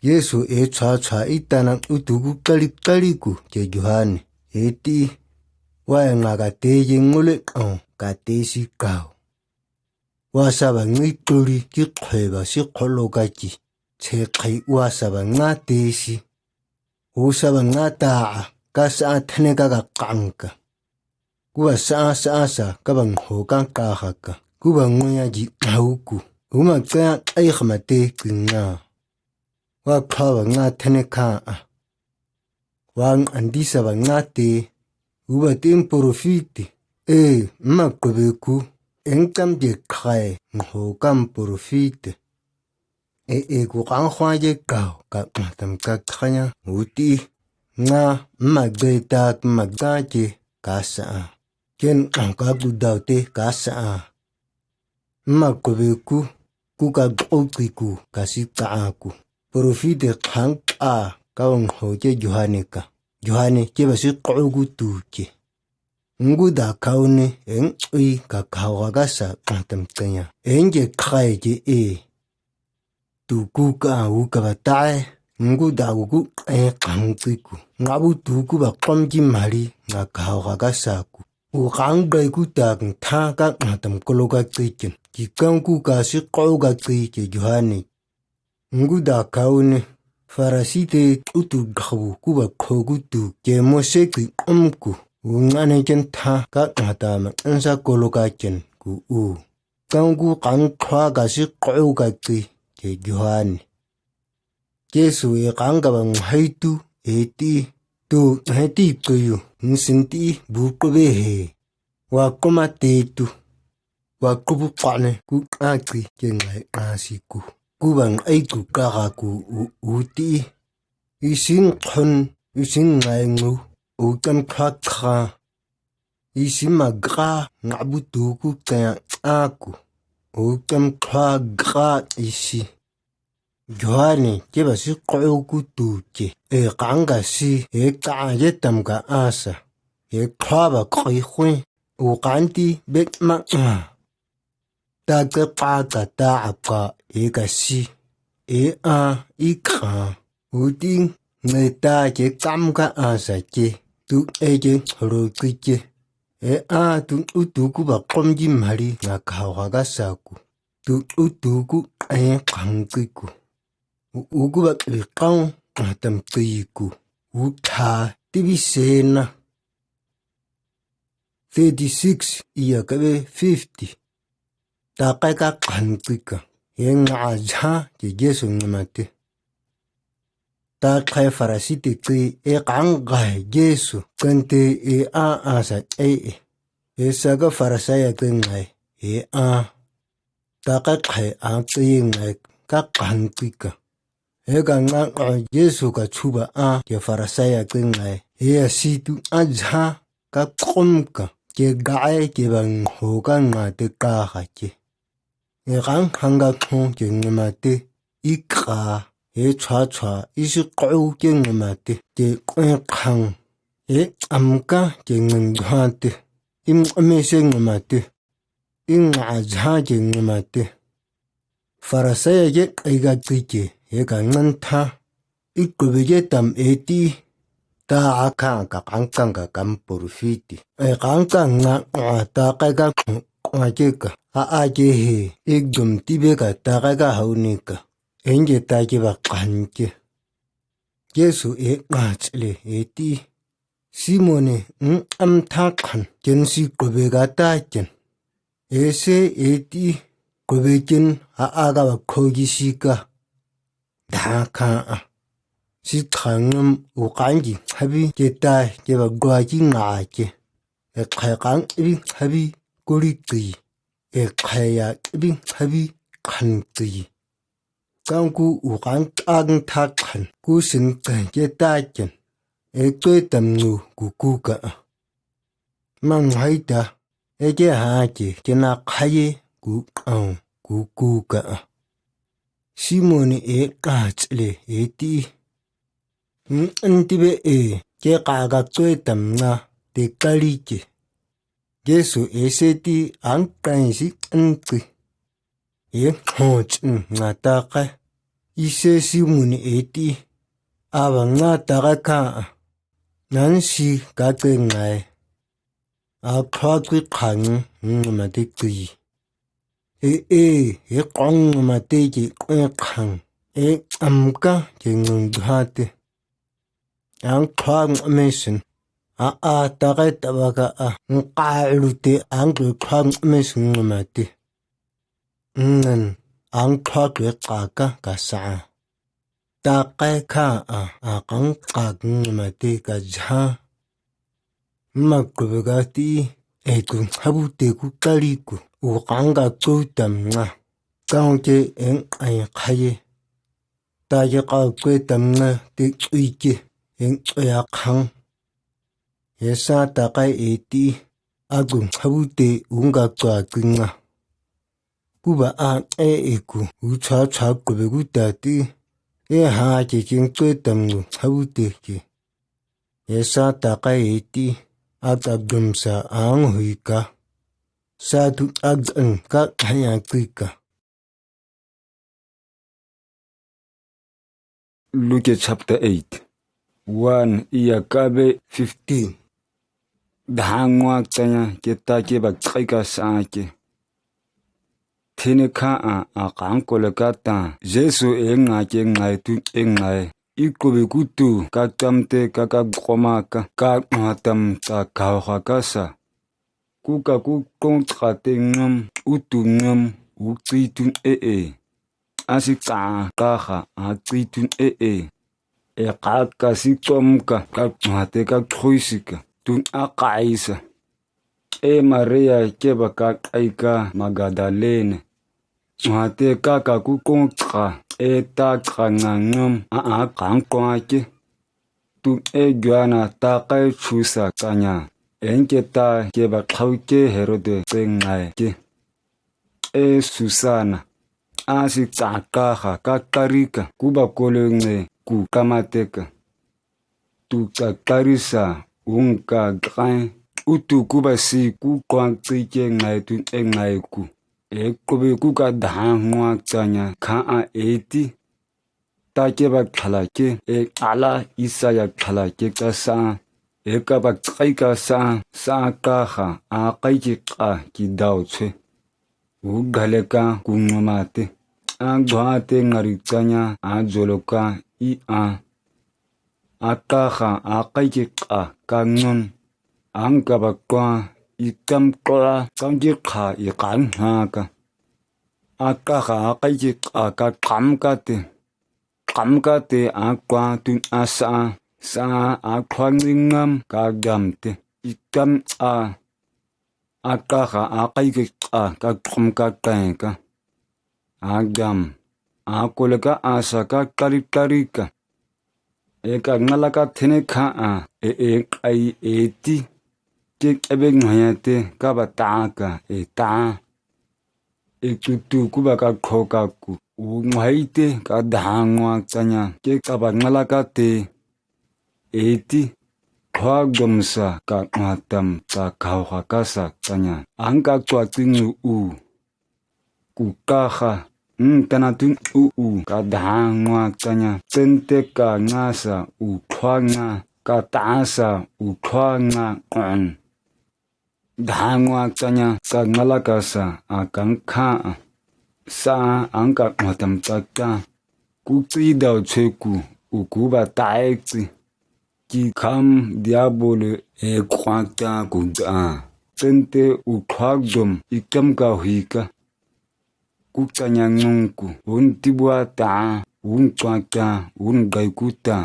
Jesu e cha cha i tana u tu ku kali kali ku ke Johanne. E ti. Wa e nga ka te ye ngole kang ka te si kau. Wa sa ba ngi tuli ki khoi ba si kholo ka ki. Te khai wa sa ba nga te si. U sa ba nga ta a, ka sa a tene ka ka kang ka. Ku ba sa a sa a sa, ka ba ngho ka ka ha ka. Ku ba ngoi a ji hau ku. U ma ka ai kha ma te ki nga. Wa kha ba nga tene ka a. Wa ng andi sa ba nga te. U ba tin porofiti. E, ma ko be ku. Eng kam je khai, ngho kam porofiti. E, e, ku kang khwa je kau, ka, tam ka khanya, u ti. Nga, ma gbe ta, ma ga je, ka sa a. Ken, ka ku dau te, ka sa a. Ma ko be ku, ku ka glo ki ku, ka si ta a ku. Porofiti khang a, ka ong ho je Johanne ka. Johanne, je ba si ko gu tu je. Ngu da kau ne, eng ui ka kau ga ka sa, tam tenya. Eng je khai je e. Tu ku ka u ka ba tai, ngu da u ku e kang ki ku. Nga bu tu ku ba kom ki mari, nga kau ga ka sa ku. U kang gai ku ta kang tha ka nga tam kolo ka ki ken. Ki kang ku ka si ko ga ki ke Johanne. Ngu da kau ne, Farasi te u tu ghabu ku ba kho ku tu ke Mose ki kom ku. U nga ne ken tha ka nga ta ma ansa kolo ka ken ku u. Kang ku kang khwa ka si ko ka ki ke Johanne. Jesu e kang ka ba ngai tu e ti. Tu e ti tu yu, nsin ti bu ko be he. Wa ko ma te tu. Wa ko bu pa ne ku a ki ke ngai a si ku. Ku ba ngai tu ka ga ku u, u ti. I sin khon, i sin ngai ngu, u kan kha kha. I sin ma ga nga bu tu ku ka a ku. U kan kha ga i si. Johanne, je ba si ko ku tu ke. E kang ka si, e ka a ye tam ka a sa. E kha ba ko i khwe. U kan ti be ma a. Ta ke pa ka ta a ka e ka si. E a, i ka, u ti, nge ta ke kam ka a sa ke, tu e ke horo ki ke. E a, tu u tu ku ba kom ji mari nga ka ha ka sa ku. Tu u tu ku e khang ki ku. U, u ku ba ri kang, a tam ki ku. U tha ti bi se na. Thirty-six, iya ka be fifty. Ta kai ka khan ki ka. He nga ja ke Jesu ngi ma ti. Ta khai Farasi ti ki e kang gai Jesu kan te e a a sa e e. E sa ka Farasaya ki ngai e a. Ta kai khai a ki ngai ka khan ki ka. He ka nga nga Jesu ka chu ba a ke Farasaya ki ngai. He a si tu a ja ka kom ka ke gai ke ba ngho ka nga te ka ha ke. He kang hang ka khong ke ngi ma te i ka he chua chua i si kau ke ngi ma te ke kwe khang. He am ka ke ngi ha te i me se ngi ma te. I nga ja ke ngi ma te. Farasaya ke kai ka ki ke he ka ngan tha. I ku be ke tam e ti. Ta a ka ka kang kang ka kam porfiti. E kang kang nga nga ta kai ka kong kwa ke ka. A a ke he i dum ti be ka ta kai ka hau ni ka. Eng ke ta ke ba khan ke. Jesu e nga chile e ti. Simon e, ng am tha khan ken si ku be ka ta ken. E se e ti ku be ken a a ka ba kho ki si ka. Da ka a. Si kha ngam u kan ki ha bi ke ta ke ba gua ki nga ke. E khai kang bi ha bi ku ri ki. E khai ya bi ha bi khan ki. Kang ku u kang kang tha khan ku sin kang ke ta ken. E tui tam nu ku ku ka. Mang hai ta. E ke ha ke ke na khai e ku kang ku ku ka. Simon e ka chile e ti. Ng ti be e ke ka ka tui tam na te ka ri ke. Jesu e se ti ang kai si ang ti. E hmo chin nga ta kai. I se Simon e ti. A ba nga ta kai ka. Nan si ka ke ngai. A kha kui kha ng ng ma te kui. E e e kong ng ma te ke kwe khang. E am ka ke ng du ha te. Ang kha ng me sin. A a ta kai ta ba ka a. Ng ka lu te ang ke kha ng me sin ng ma te. Ngan ang kha ke ka ka ka sa. Ta kai ka a a kang ka ng ma te ka ja. Ma ku be ka ti e ku ha bu te ku ka ri ku. U kang ka ku tam nga. Kang ke eng ai khai e. Ta ke ka ku tam nga te chui ke eng chui a khang. E sa ta kai e ti a ku ha bu te u ka cua ku nga. Ku ba a e e ku u cha cha ku be ku ta ti. E ha ke king chui tam ngu ha bu te ke. E sa ta kai e ti a ta gum sa ang hui ka. Sa tu a zan ka khai a kui ka. Luke chapter eight. One iya ka be fifteen. Dahang ngwa chanya ke ta ke ba kai ka sa ke. Thini kha a a kang ko le ka ta. Jesu e nga ke ngai tu e ngai. I ku be ku tu ka tam te ka ka goma ka ka nga tam ta ka ha ka sa. Ku ka ku kong chka te ngam, u tu ngam, u chi tu e e. A si cha ka ha, a chi tu e e. E ka ka si chom ka, ka chwa te ka chui si ka, tu a kai sa. E Maria ke ba ka kai ka Magdalene. Chwa te ka ka ku kong chka, e ta chka nga ngam, a a kang kwa ke. Tu e Joanna ta kai chu sa chanya. Eng ke ta ke ba thau ke Herode che ngai ke. E Susana. A si cha ka ha ka kari ka. Ku ba ko le nge ku ka ma te ka. Tu cha kari sa. Ung ka kai. U tu ku ba si ku kwang chi ke ngai tu e ngai ku. E ko be ku ka dahang ngwa chanya kha a e ti. Takeba khalakge, e ala Isaiah khalakge kasa, e kaba kai kasa, sa kaha akai ki ka ki dao chwe. U gale ka ku ngoma te, a gua te ngari chanya a jolo ka i a. A kaha akai ki ka ka ngun, ang kaba kua i kam kora sang ki kha i kan ha ka. A kaha akai ki ka ka kam ka te. Kam ka te a kua tun a sa, sa a kua ngingam ka gam te. I kam a, a kaha akai ki ka ka kum ka kai ka. A gam, a kole ka a sa ka kari kari ka. E ka ngala ka thene kha a, e e kai e ti. Ke ebe ngaya te kaba ta ka, e ta. E tutu kuba ka kho ka ku, u ngwai te ka dangwa chanya, ke kaba ngala ka te. E ti, khua gom sa ka ngwa tam sa kau ha ka sa chanya. Ang ka chua ti ngu u. Ku kaha, ng tana tun u u ka dangwa chanya. Chen te ka nga sa u khua nga, ka ta sa u khua nga kong. Dangwa chanya sa ngala ka sa a kang kha a. Sa ang ka ngwa tam cha ka. Ku chi dao chwe ku, u kuba tai chi. Ki kham diabol e khua ta ku ja. Chen te u khua gom i kam ka hui ka. Ku chanya ngung ku, un tibua ta, un chua ta, un gai ku ta.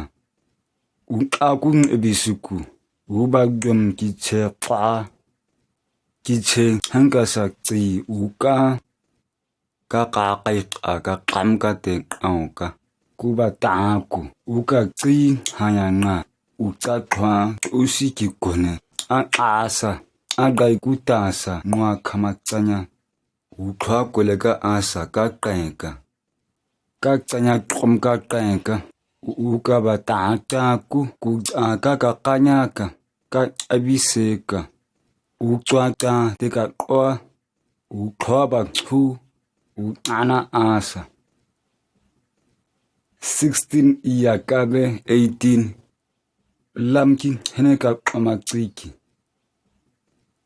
Un ka ku ng ebi su ku, u ba gom ki che kha. Ki che hang ka sa chi u ka. Ka ka kai ka ka kam ka te au ka. Kuba ta ku, u ka chi haya nga, u cha khua, u si ki kone. A ka sa, a gai ku ta sa, ngwa khama chanya. U khua kole ka a sa ka kai ka. Ka chanya krom ka kai ka. U u kaba ta ta ku, ku a ka ka kanya ka. Ka abi se ka. U chua ta te ka kua. U khua ba chu. U ana a sa. Sixteen iya kabe eighteen. Lam ki hene ka kama chi ki.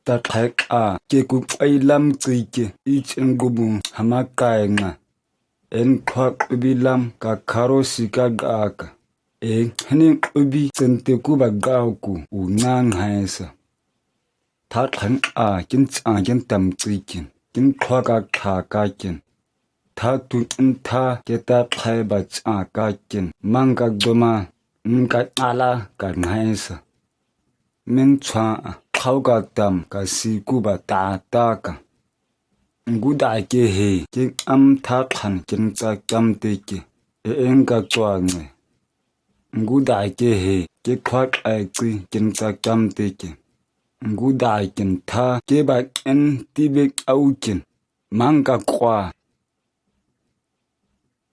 Ta khai ka ke ku ai lam chi ki i chen gu bu hama kai nga. En khua kubi lam ka kharo si ka ga ka. E hene kubi chen te ku ba ga ku u nang hai sa. Tha khan a kin cha kin tam chi kin, kin khua ka kha ka kin. Tha tu kin tha ke ta khai ba cha ka kin. Mang ka goma, ng ka ala ka ngai sa. Min chua a, khau ka tam ka si ku ba ta ta ka. Ngu da ke he, ke am tha khan kin cha kam te ke. E eng ka chua nge. Ngu da ke he, ke khua ai chi kin cha kam te ke. Ngu da kin tha, ke ba ken ti be au kin. Mang ka khua.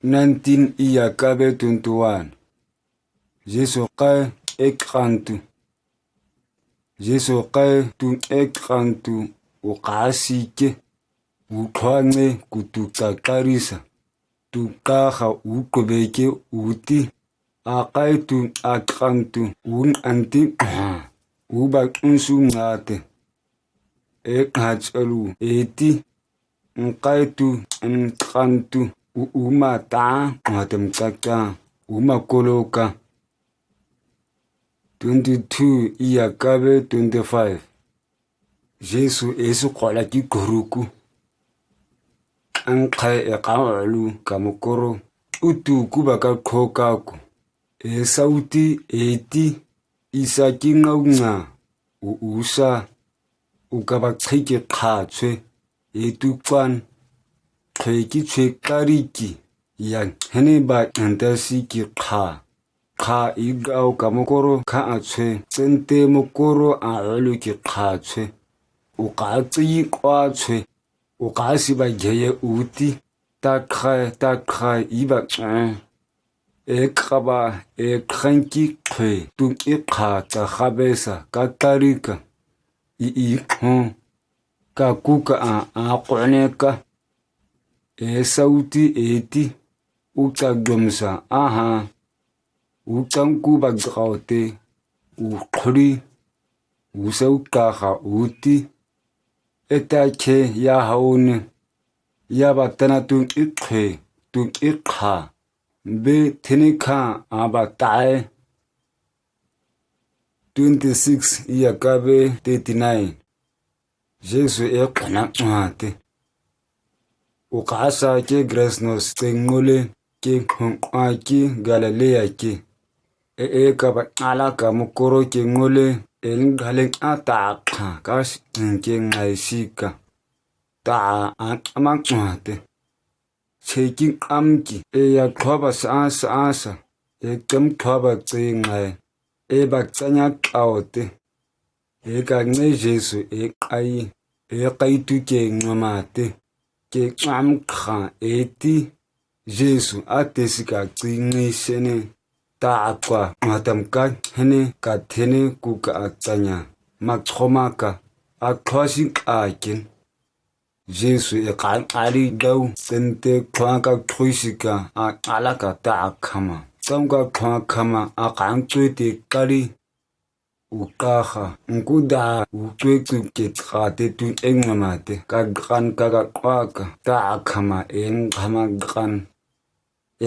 Nineteen iya kabe twenty-one. Jesu kai ek kan tu. Jesu kai tu ek kan tu u ka si ke. U khua nge ku tu ka kari sa. Tu ka ha u ko be ke u ti. A kai tu a kan tu u an ti ha. U ba un su nga te. E ka chalu e ti. Ng kai tu, ng kan tu, u u ma ta, ma tem cha cha, u ma kolo ka. Twenty-two iya kabe twenty-five. Jesu e su kola ki koru ku. Ang khai e ka lu ka mo koro. Utu ku ba ka kho ka ku. E sauti e ti. Isa ki ngau nga. U u sa. U ka ba chhe ki kha chhe. E tu kwan. Chhe ki chhe kari ki. Ya hene ba anta si ki kha. Kha i gau ka mo koro kha a chhe. Sente mo koro a lu ki kha chhe. U ka chi kwa chhe. U ka si ba ye ye u ti. Ta khai, ta khai i ba chhe. E kaba, e khan ki khe, tu i kha cha kha be sa, ka tari ka. I i kho. Ka ku ka a, a kone ka. E sauti e ti. u chadom sa aha, u changku ba jao ti, u khuri, u sau ka kha u ti, eta khe ya hau ne, ya ba tana tung i khe, tung i kha, be thini kha a ba tai, twenty-six iya kabe thirty-nine. Jesu e khana chua te. U kasa ke Grace Notes cheng ngole ke khong a ke Galilee ke. E e ka ba ala ka mukoro ke ngole el gale a ta kha ka s-, ke ngai si ka. Ta a ama chua te. Seking am ki, e ya khua ba sa sa sa, e kam khua ba chi ngai, e ba chanya kao te, e ka nge Jesu e kai, e kai tu ke ngama te, ke cham kha e ti, Jesu a te si ka chi ngi se ne, ta a kwa, ma tam ka, hene ka thene ku ka a chanya, ma choma ka, a khua si ka kin. Jesu e kang ali dau sente khua ka khui si ka a ala ka ta a khama. Cham ka khua khama a kang chui ti kali. U ka kha, ngku da, u chui tu ke ka te tu eng ma te, ka kan ka ka kwa ka, ta a khama eng khama kan.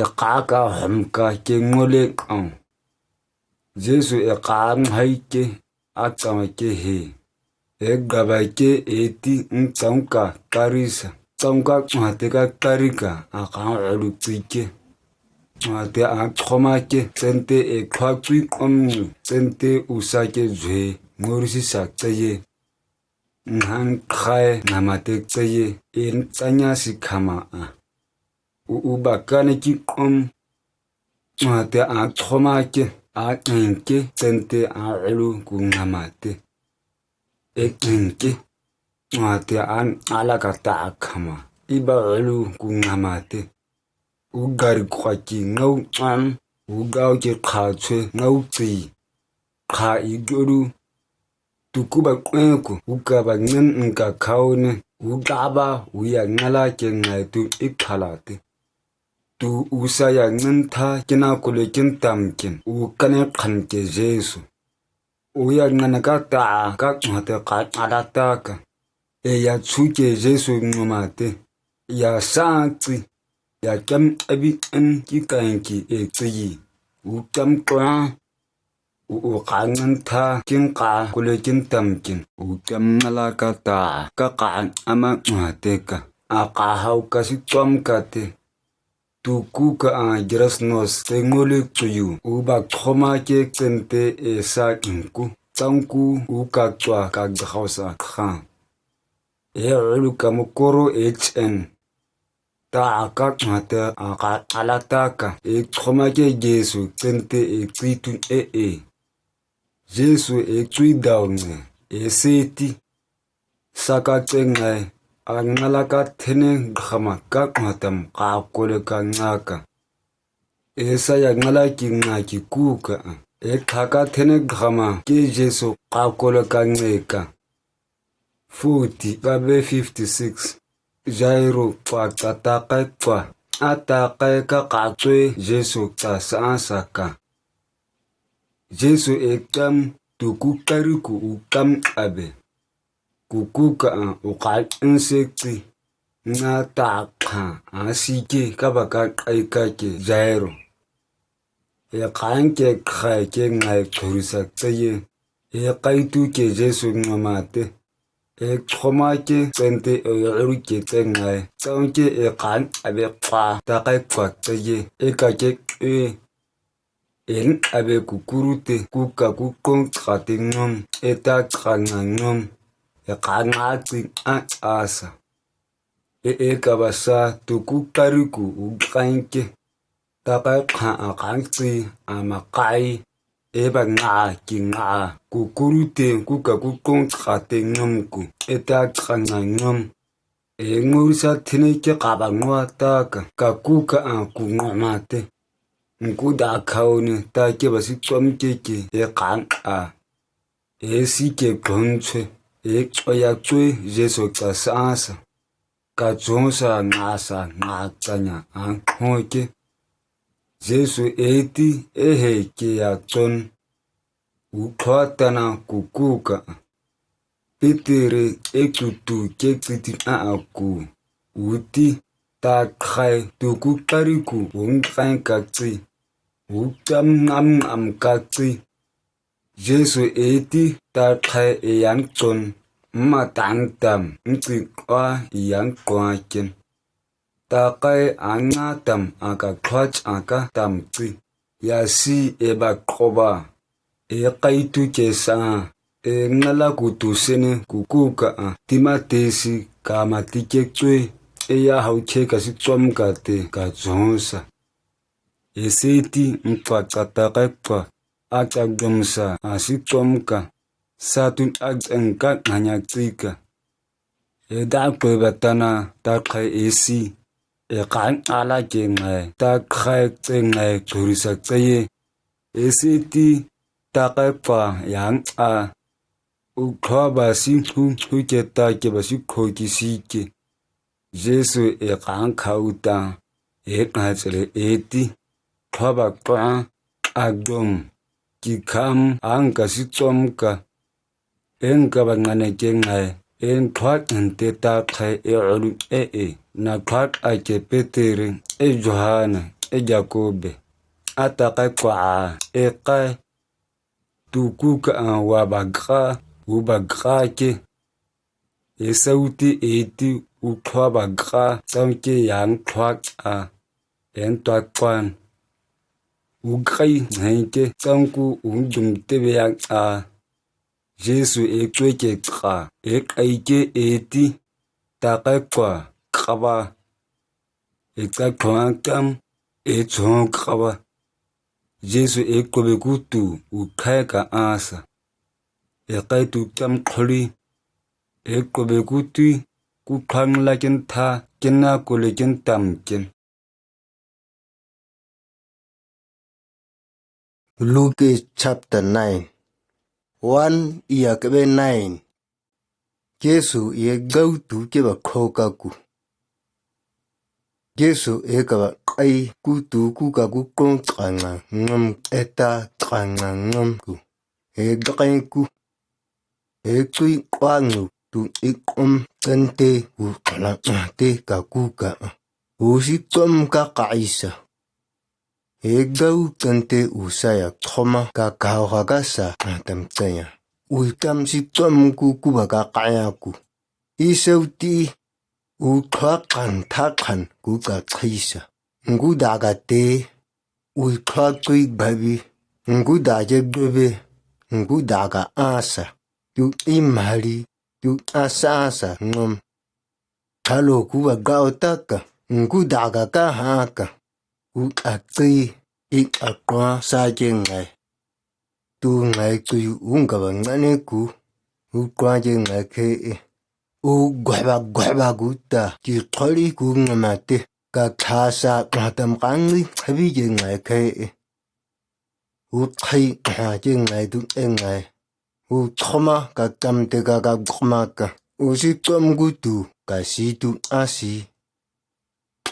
E ka ka ham ka ke ngole kang. Jesu e ka ngai ke, a chang ke he. E ga ba ke e ti ng chang ka kari sa. Chang ka chua te ka kari ka a kang alu chi ke. Chua te a choma ke sente e khua chui kom ngu. Sente u sa ke zwe ngori si sa che ye. Ngan khai nama te che ye. En chanya si khama a. U u ba ka ne ki kom. Chua te a choma ke, a king ke, sente a alu ku ngama te. E king ke, chua te a ala ka ta a khama, i ba alu ku ngama te. U gari kwa ki ngau cham, u gau ke kha chwe ngau chi. Kha i guru, tu ku ba kwen ku, u ka ba ngen ng ka khau ne, u ga ba, u ya ngala ke ngai tu i khala te. Tu u sa ya ngen tha kena ku le ken tam ken u kane khan ke Jesu. U ya ngen ka ta ka chua te ka ala ta ka. E ya chu ke Jesu nguma te. Ya sa chi. Ya kam abi en ki kan ki e chi. U kam kwa. U u ka ngen tha ken ka ku le ken tam ken. U kam ngala ka ta ka ka ama chua te ka. A ka hau ka si chom ka te. Tu ku ka a Grace Notes te ngoli chuyu, u ba choma ke sente e sa king ku, chang ku u ka chua ka jahau sa kha. E ulu ka mukoro e chen. Ta a ka chua te a ka ala ta ka, e choma ke Jesu sente e chi tu e e. Jesu e chui dau nge, e se ti. Sa ka cheng ngai, a ngala ka thene khama ka chua tam ka kole ka nga ka. E sa ya ngala ki nga ki ku ka. E kha ka thene khama ke Jesu ka kole ka nge ka. Forty, kabe fifty-six. Jairo pa cha ta kai pa. A ta kai ka ka chwe Jesu cha sa sa ka. Jesu e kam tu ku kari ku u kam abe. Ku ku ka a u ka nse chi. Nga ta kha a si ke ka ba ka kai ka ke Jairo. E kan ke khai ke ngai churi sa che ye. E kai tu ke Jesu ngama te. E choma ke sente e ru ke che ngai. Chang ke e kan abe pa ta kai pa che ye. E ka ke e. En abe ku kuru te ku ka ku kong chka te ngom. E ta chka nga ngom. E ka nga chi a cha sa. E e ka ba sa tu ku kari ku u kan ke. Ta kai kha a kan chi a ma kai. E ba nga ki nga ku kuru te ku ka ku kong chka te ngom ku. E ta chka nga ngom. E ngur sa thine ke ka ba ngua ta ka, ka ku ka a ku ngua ma te. Nku da khau ne ta ke ba si chom ke ke e kan a. E si ke khon chwe, e chwa ya chwe Jesu cha sa sa. Ka chong sa nga sa nga cha nya a khon ke. Jesu edi, e hei ke ya chon, u thua tana kuku ka. Peter e chutu ke chiti a aku, u ti, ta khai tu ku kari ku wong khai ka chi, u cham ngam ngam ka chi. Jesu edi, ta khai e yang chon, ma tang tam, nchi kwa e yang kwa ken. Ta kai a nga tam a ka thua cha ka tam chi. Ya si e ba ko ba. E kai tu ke sa. E nga la ku tu sene ku ku ka a. Ti ma te si ka ma ti ke chui. E ya hau ke ka si chom ka te ka chon sa. E se ti nkwa cha ta kai kwa. A cha dom sa a si chom ka. Sa tu a chang ka nga nya chi ka. E da kwe ba tana ta khai e si. E kan a la ke ngai. Ta khai che ngai churi sa che ye. E se ti ta kai pa yang a. U thua ba si thu thu ke ta ke ba si kho ki si ke. Jesu e kan kha u ta. E kan che le e ti. Thua ba kwa a dom. Ki kham ang ka si chom ka. Eng ka ba ngane ke ngai, eng thua ente ta khai e olu e e, na thua a ke Peter, e Johan, e Jakob, a ta kai kwa a, e kai, tu ku ka a wa ba ka, u ba ka ke, e sau ti e ti u thua ba ka, chang ke yang thua a, eng tua kwan. U kai ngai ke chang ku u dum te be yang a. Jesu e chwe ke chka, e kai ke e ti, ta kai kwa, kaba, e ta thua kam, e chon kaba. Jesu e kobe ku tu, u khai ka a sa. E kai tu kam kholi, e kobe ku tu, ku khang la ken tha, ken na ko le ken tam ken. Luke chapter nine. One iya kebe nine. Jesu e gau tu ke ba kho ka ku. Jesu e ka ba kai ku tu ku ka ku kong chang ngam e ta chang ngam ku. E ga kai ku. E chui kwa ngu tu i kum chante u kala te ka ku ka. U si chom ka ka isa. E gau chante u saya choma ka kau ha ka sa a tam chaya. U tam si chom ku ku ba ka kaya ku. I sau ti u thua khan tha khan ku ka chaisa. Ngu da ka te, u thua chui ba bi, ngu da je gbe, ngu da ka asa, tu i mari, tu asa asa ngom. Thalo ku ba gao ta ka, ngu da ka ka ha ka, u ka chui, i ka kwa sa je ngai. Tu ngai chui u nga ba ngane ku, u kwa je ngai ke e. U gwa ba gwa ba ku ta, ki tholi ku nga ma te, ka tha sa ka tam ka ngi chabi je ngai ke e. U chai ka je ngai tu e ngai. U choma ka tam te ka ka gwa ma ka. U si chom ku tu ka si tu a si.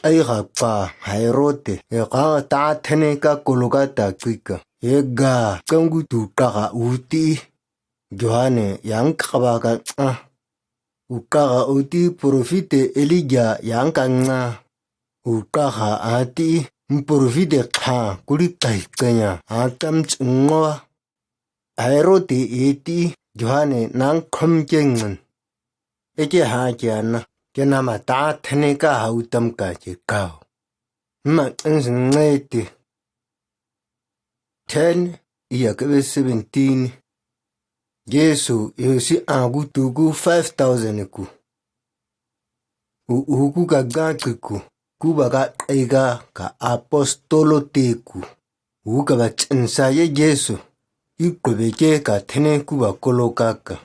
Ai ha pa hai ro te, e ka ta thene ka kolo ka ta chui ka. E ga chom ku tu ka ka u ti. Johan e yang ka ba ka a. U ka ka u ti profit e Elijah yang ka nga. U ka ka a ti, m profit e kha, kuri kai kanya, a tam ch ngwa. Ai ro te e ti, Johan e nang khom ke ngan. E ke ha ke ana, ke na ma ta thene ka ha u tam ka ke kao. Ma ang sing ngai te. Ten, iya ke be seventeen. Jesu, iyo si a ku tu ku five thousand ku. U u ku ka ga ki ku, ku ba ka kai ka ka apostolo te ku. U ka ba chen sa ye Jesu, i ku be ke ka thene ku ba kolo ka ka.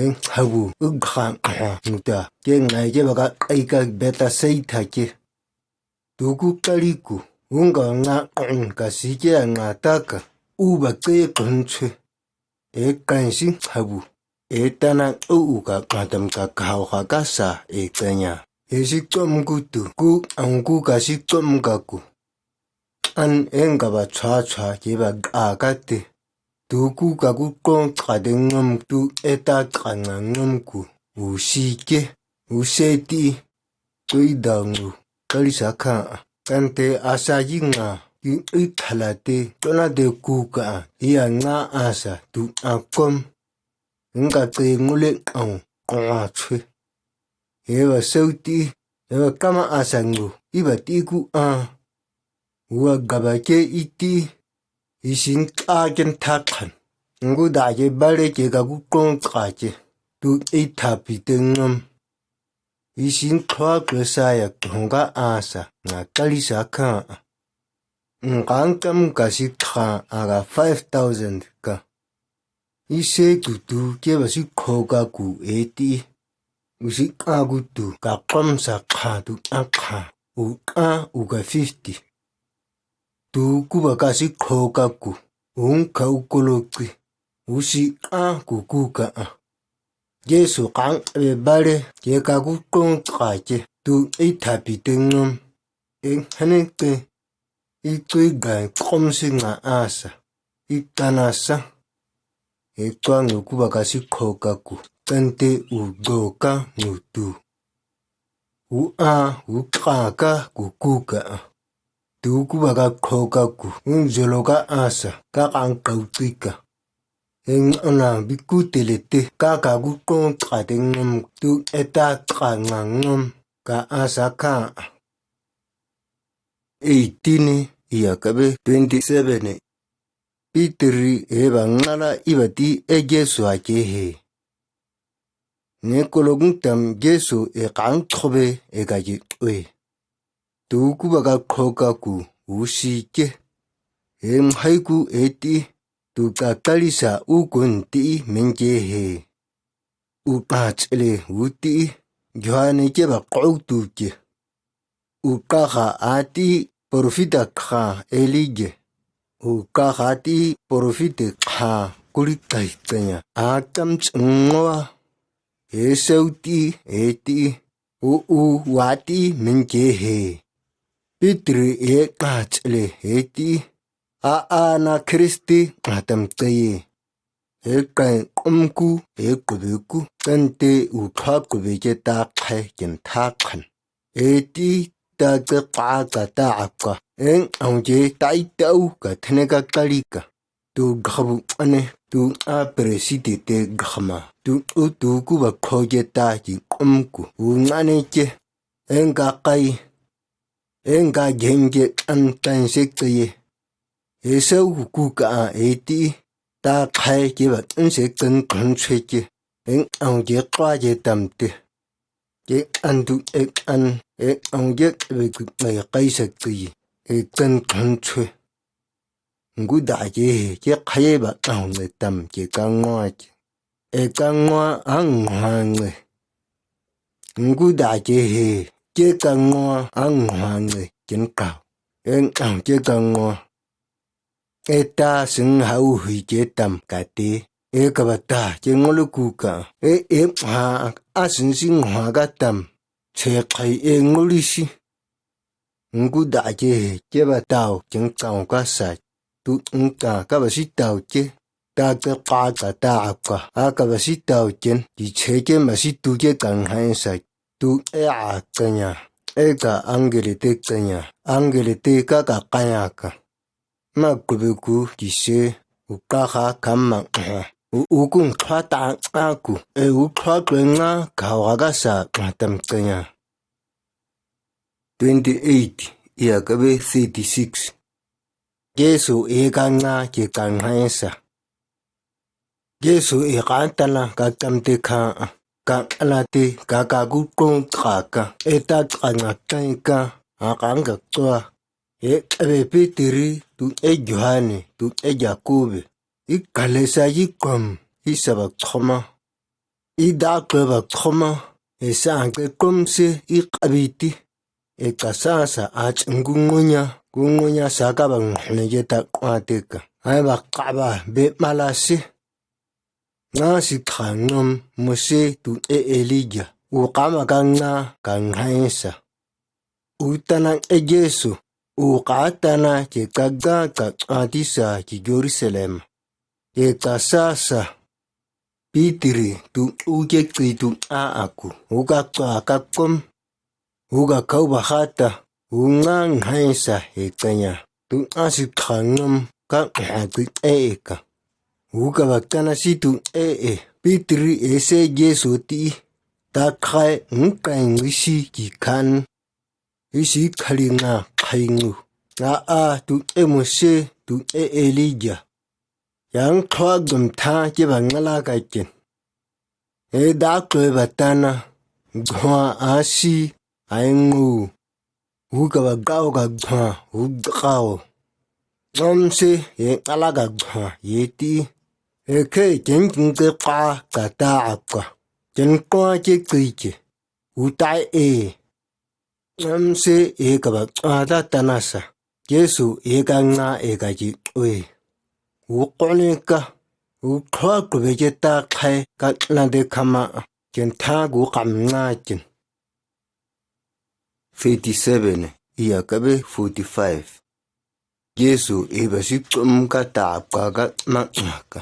Eng ha bu, u kha kha, ngu ta, ke ngai ke ba ka kai ka beta sei tha ke. Tu ku kali ku, u nga nga kong ka si ke nga ta ka, u ba ke kong che. E kan si ha bu, e tana u u ka ka tam ka ka hau ha ka sa e kanya. E si chom ku tu, ku ang ku ka si chom ka ku. an en gaba chua chua keba ga kati. Tu ku kaku kong chaka de ngam tu eta chaka nga ngam ku. U si ke, u se ti, tui dau ngu, kali sa kha. Kante asa yi nga, ki i thala te, tona de ku ka, i a nga asa tu a kom. Nga te ngule kong, kong a chwe. Eva sau ti, eva kama asa ngu, iba ti ku a. Ua gaba ke i ti, i sin ka ken tha khan. Ngu da ke bare ke kaku kong chaka ke, tu i tha pi te ngam. I sin thua kle sa ya kong ka asa, nga kali sa kha. Ngang kam ka si kha aga five thousand ka. I se tu tu keba si kho ka ku e ti. U si ka ku tu ka klam sa kha tu a kha. U ka u ka fifty. Tu kuba ka si kho ka ku. Ung ka u kolo ki. U si ka ku ku ka a. Jesu kang ebe bare ke kaku kong chaka ke tu i tha pi te ngam. Eng hane ke. I tui gai kom si nga asa. I tana sa. E tua ngu kuba ka si kho ka ku. Kante u do ka ngu tu. U a, u ka ka ku ku ka a. Tu kuba ka kho ka ku. Un zolo ka asa. Ka kang kau ti ka. Eng ana bi ku te le te. Ka kaku kong chaka te ngam tu eta chaka nga ngam. Ka asa kha. Eighteen ni, iya kabe twenty-seven ni. Peter ri eba ngala iba ti e Jesu a ke he. Nge kolok ngtam Jesu e kang thobe e ka ye ue. Tu kuba ka kho ka ku u si ke. E mhai ku e ti, tu ka kali sa u kun ti men ke he. U ka chele u ti, Johan ke ba kau tu ke. U ka kha a ti, profit a kha Eli ke. U ka kha ti, profit a kha kuli kai kanya. A kam chngwa. E sau ti, e ti. U u wa ti men ke he. Peter e ka chele e ti. A a na Kristi a tam kai e. E kai kom ku, e kube ku, kante u kha kube ke ta khai ken tha khan. E ti ta ke pa ka ta a ka. Eng ang ke tai tau ka thene ka kali ka. Tu ghabu ane, tu a presidi te ghama. Tu u tu kuba kho ke ta ki kom ku. U ngane ke. Eng ka kai. Eng ka gen ke an tan se kai e. E sau ku ku ka a e ti. Ta khai ke ba an se kan kan chwe ke. Eng ang ke kla ke tam te. Ke an tu e an e ang ke be ku mai kai sa kai. E kan kan chwe. Ngu da ke he ke khai ba ang le tam ke ka ngwa ke. E ka ngwa ang ngwa nge. Ngu da ke he ke ka ngwa ang ngwa nge ken ka. Eng ang ke ka ngwa. E ta sing hau hui ke tam ka te. E ka ba ta ke ngolu ku ka. E e ha a sing sing ha ka tam. Che khai e ngoli si. Ngu da ke he ke ba tau keng tau ka sa. Tu ng ta ka ba si tau ke. Ta ke pa ka ta a ka. A ka ba si tau ken. Ki che ke ma si tu ke ka ngai sa. Tu e a kanya. E ka angele te kanya. Angele te ka ka kanya ka. Ma ku be ku ki se. U ka ha kam ma ha. U u kung kha ta a ku. E u kha ke nga ka wa ka sa ma tam kanya. Twenty-eight, iya kabe thirty-six. Jesu e ka nga ke ka ngai sa. Jesu e ka tala ka kam te kha, ka ala te ka ka ku kong ka ka, e ta ka nga kai ka, a ka nga tua. E ebe Peter ri, tu e Johan ni, tu e Jakob. I ka le sa yi kom, i sa ba khoma. I da kle ba khoma, e sa ang ke kom se i kabi ti. E ka sa sa a chang ku ngunya, ku ngunya sa ka ba ngahne ye ta kwa te ka. Ai ba ka ba be mala se. Nga si kha ngam mo se tu e Elijah. U ka ma ka nga ka ngai sa. U ta nang e Jesu. Uqatana je kaga kacha disa ki Jerusalem, e kasa sa, Peter tu u je chi tu a aku, u kacha kakom, u kakhaoba hata, u ngang hai sa e chania, tu a si kha ngam ka ha chi e ka. U kabakana si tu e e, Peter e se Jesu ti, takhai ngkai ngisi ki khan. Isi khali nga khai ngu, nga a tu e Mose tu e Elijah. Yang thua gam tha ke ba ngala ka ken. E da kloi ba tana, ghua a si, ai ngu, u kaba gao ka ghua, u gao. Ngam se e ngala ka ghua e ti. E khe ken kin ke pa ka ta a ka. Ken kwa ke chi ke. U tai e. Ngam se e kaba a da tana sa. Jesu e ka nga e ka ji ui. U kone ka. U thua kube ke ta khai ka na de kama. Ken tha gu kam nga ken. Fifty-seven, iya kabe forty-five. Jesu e ba si chom ka ta ka ka ma ka.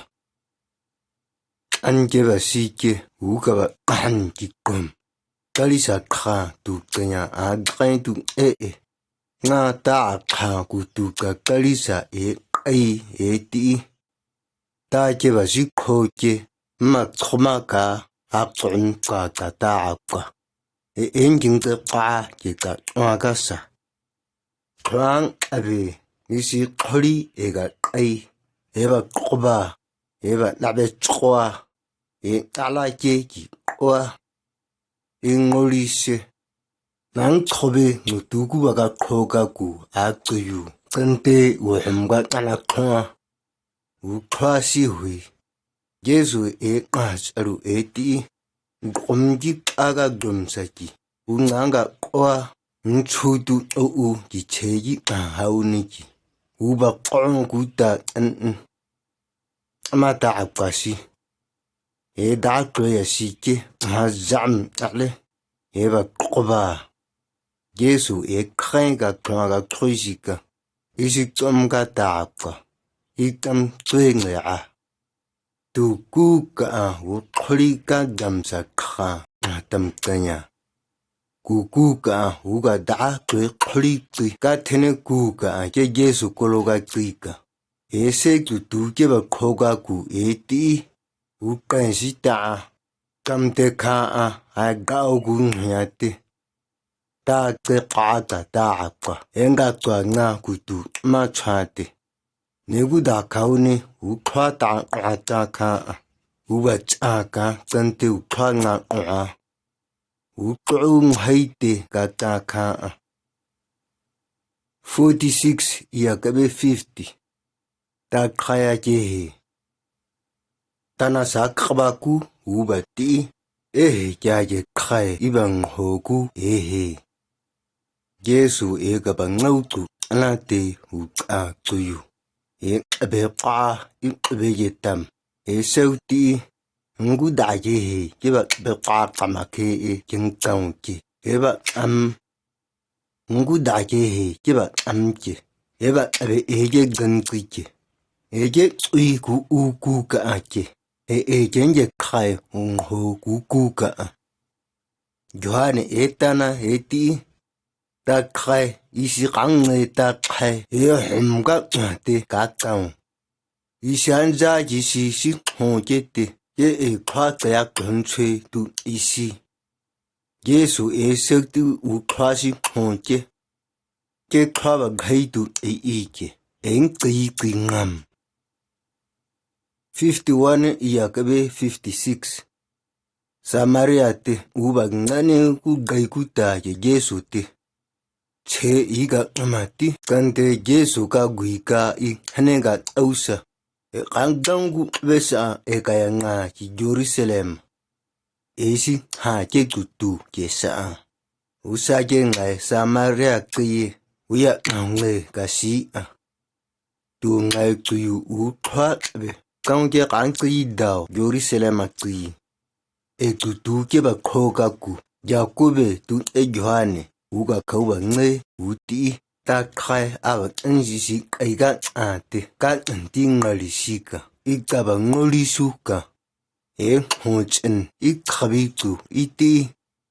An ke ba si ke u kaba han ki kom. Kali sa kha tu kanya a kai tu e e. Nga ta a kha ku tu ka kali sa e kai e ti. Ta ke ba si kho ke ma choma ka a chon ka ka ta a ka. E en king te ka ke ka chwa ka sa. Klang a be ni si kholi e ka kai. E ba koba, e ba na be chwa. E ta la ke ki kwa. E ngoli se. Nang chobe ngu tu ku ba ka kho ka ku a chu yu. Kante u hem ka ta la kho. U kha si hui. Jesu e ka charu e ti. Kom ki ka ka gom sa ki. U nang ka kwa. Nchu tu o u ki che ki ka hau ni ki. U ba kong ku ta an. Ama ta a kwa si. E da klo ya si ke. Ha zam ta le. E ba koba. Jesu e khai ka khlong ka khloi si ka. Isi chom ka ta ka. I tam tui nge a. Tu ku ka a u khloli ka gam sa kha a tam kanya. Ku ku ka a u ka da tui khloli tui ka thene ku ka a ke Jesu kolo ka tui ka. E se tu tu ke ba kho ka ku e ti. U kan si ta a. Kam te kha a, a gao gu ngia te. Ta te ka ta ta a ka. Enga tua nga ku tu ma cha te. Ne gu da kau ni, u kha ta a ta kha a. U ba cha ka, kan te u kha nga a. U kru ngai te ka ta kha a. Forty-six, iya kabe fifty. Ta khaya ke he. Tana sa kaba ku u ba ti. E he kya ke khai i ba ngho ku e he. Jesu e kaba ngau tu ana te u a tu yu. E be pa i be ye tam. E sau ti. Ngu da ke he ke ba be pa kama ke e king tang ke. E ba am Ngu da ke he ke ba am ke. E ba be e ke gan kui ke. E ke ui ku u ku ka a ke. E e ke nge khai ung ho ku ku ka a. Johan e tana e ti. Ta khai isi kang ne ta khai. E hum ka te ka tang. Isi an za ji si si khlong ke te, ke e kha kaya khlong chhe tu isi. Jesu e sek tu u kha si khlong ke, ke kha ba ghai tu e i ke, eng ti ti ngam. Fifty-one iya kabe fifty-six. Samaria te u ba ngane ku ghai ku ta ke Jesu te. Che i ka ama ti kan te Jesu ka gui ka i hane ka au sa. E kang dang ku be sa e kaya nga ki Jerusalem. E si ha ke tu tu ke sa a. U sa ke ngai Samaria ke ye u ya ngai ka si a. Tu ngai tu yu u kha be. Kang ke kang ke i dau Jerusalem a ke. E tu tu ke ba kho ka ku. Jakob e tu e Johan e u ka khau ba ngai u ti. Tadkhai aba chang sisi kai ka a ti ka chang ti ngali si ka, i chaba ngoli su ka. E hmo chang i chabi chu i ti,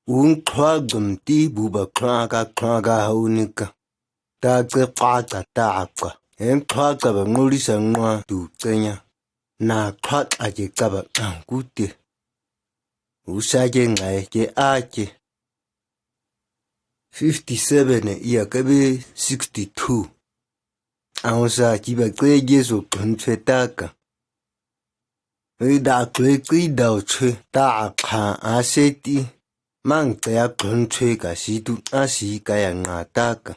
ung khlua dum ti buba khlua ka khlua ka hau ni ka. Tadkhai pa cha ta a ka, e khlua chaba ngoli sa ngua tu chang ya. Na khlua a ke chaba chang ku ti. Usa ke ngai ke a ke. Fifty seven e, i a kabi sixty two. Ausa kiba kle Jesu khun chwe ta ka. Ri da kle kli dau chwe ta a kha a se ti. Mang te a khun chwe ka si tu a si ka ya nga ta ka.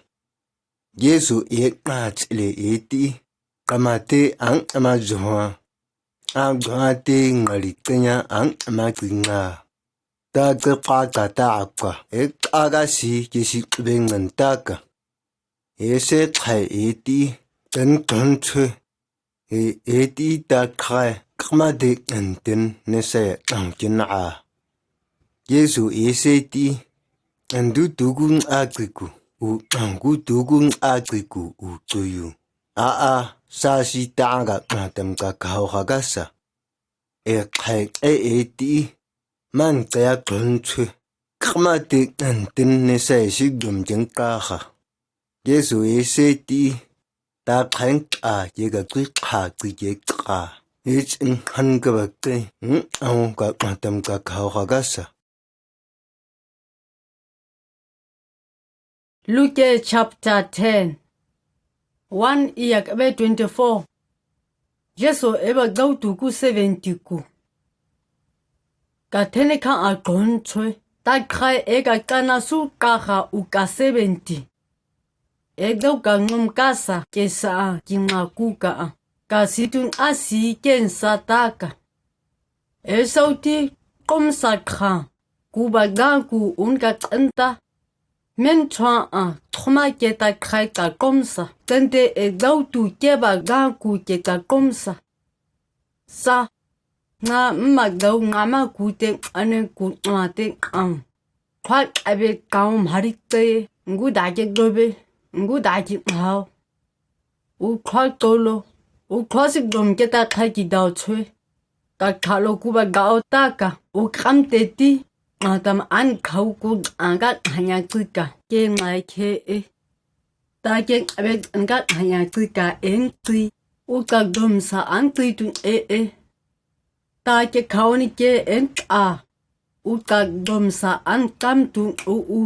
Jesu e nga chile e ti. Kama te ang ama zua. Ang zua te ngali kenya ang ama ki nga. Tadkhai pa cha ta a ka, e a ka si ke si be ngan ta ka. E se khai e ti, ten khun chwe. E, e ti tadkhai, kama te ngan ten ne se ang kin a. Jesu e se ti, ang du tu gu a ki ku, u ang gu tu gu a ki ku u tu yu. A a, sa si ta ga a tam ka ka hau ha ga sa. E khai e e ti, mang te a khun chwe. Kama te ngan ten ne se si dum jeng ka ha. Jesu e se ti, tadkhai a ke ka kli kha kli ke ka. E chang han ka ba te, ng au ka a tam ka ka hau ha ga sa. Luke chapter ten. One i a kabi twenty four. Jesu e ba dau tu ku seventy ku. Ka thene kha a khun chwe. Tadkhai e ka ka na su ka ha u ka seventy. E dau ka ngum ka sa ke sa a ki nga ku ka a. Ka si tu a si ken sa ta ka. E sau ti kom sa kha. Ku ba ga ku un ka chen ta. Men chua a, thoma ke tadkhai ka kom sa. Chen te e dau tu ke ba ga ku ke ka kom sa. Sa. Nga ma dau nga ma ku te ane ku nga te ang. Khuak a be kau mari te, ngu da ke do be, ngu da ke ngau. U khuak to lo, u khuak si dom ke tadkhai ki dau chwe. Ka kha lo ku ba ga o ta ka, u kam te ti, a tam an khau ku a ka hanya chi ka, ke ngai ke e. Ta ke a be an ka hanya chi ka en chi, u ka dom sa an chi tu e e. Ta ke khau ni ke en a, u ka dom sa an kam tu u u.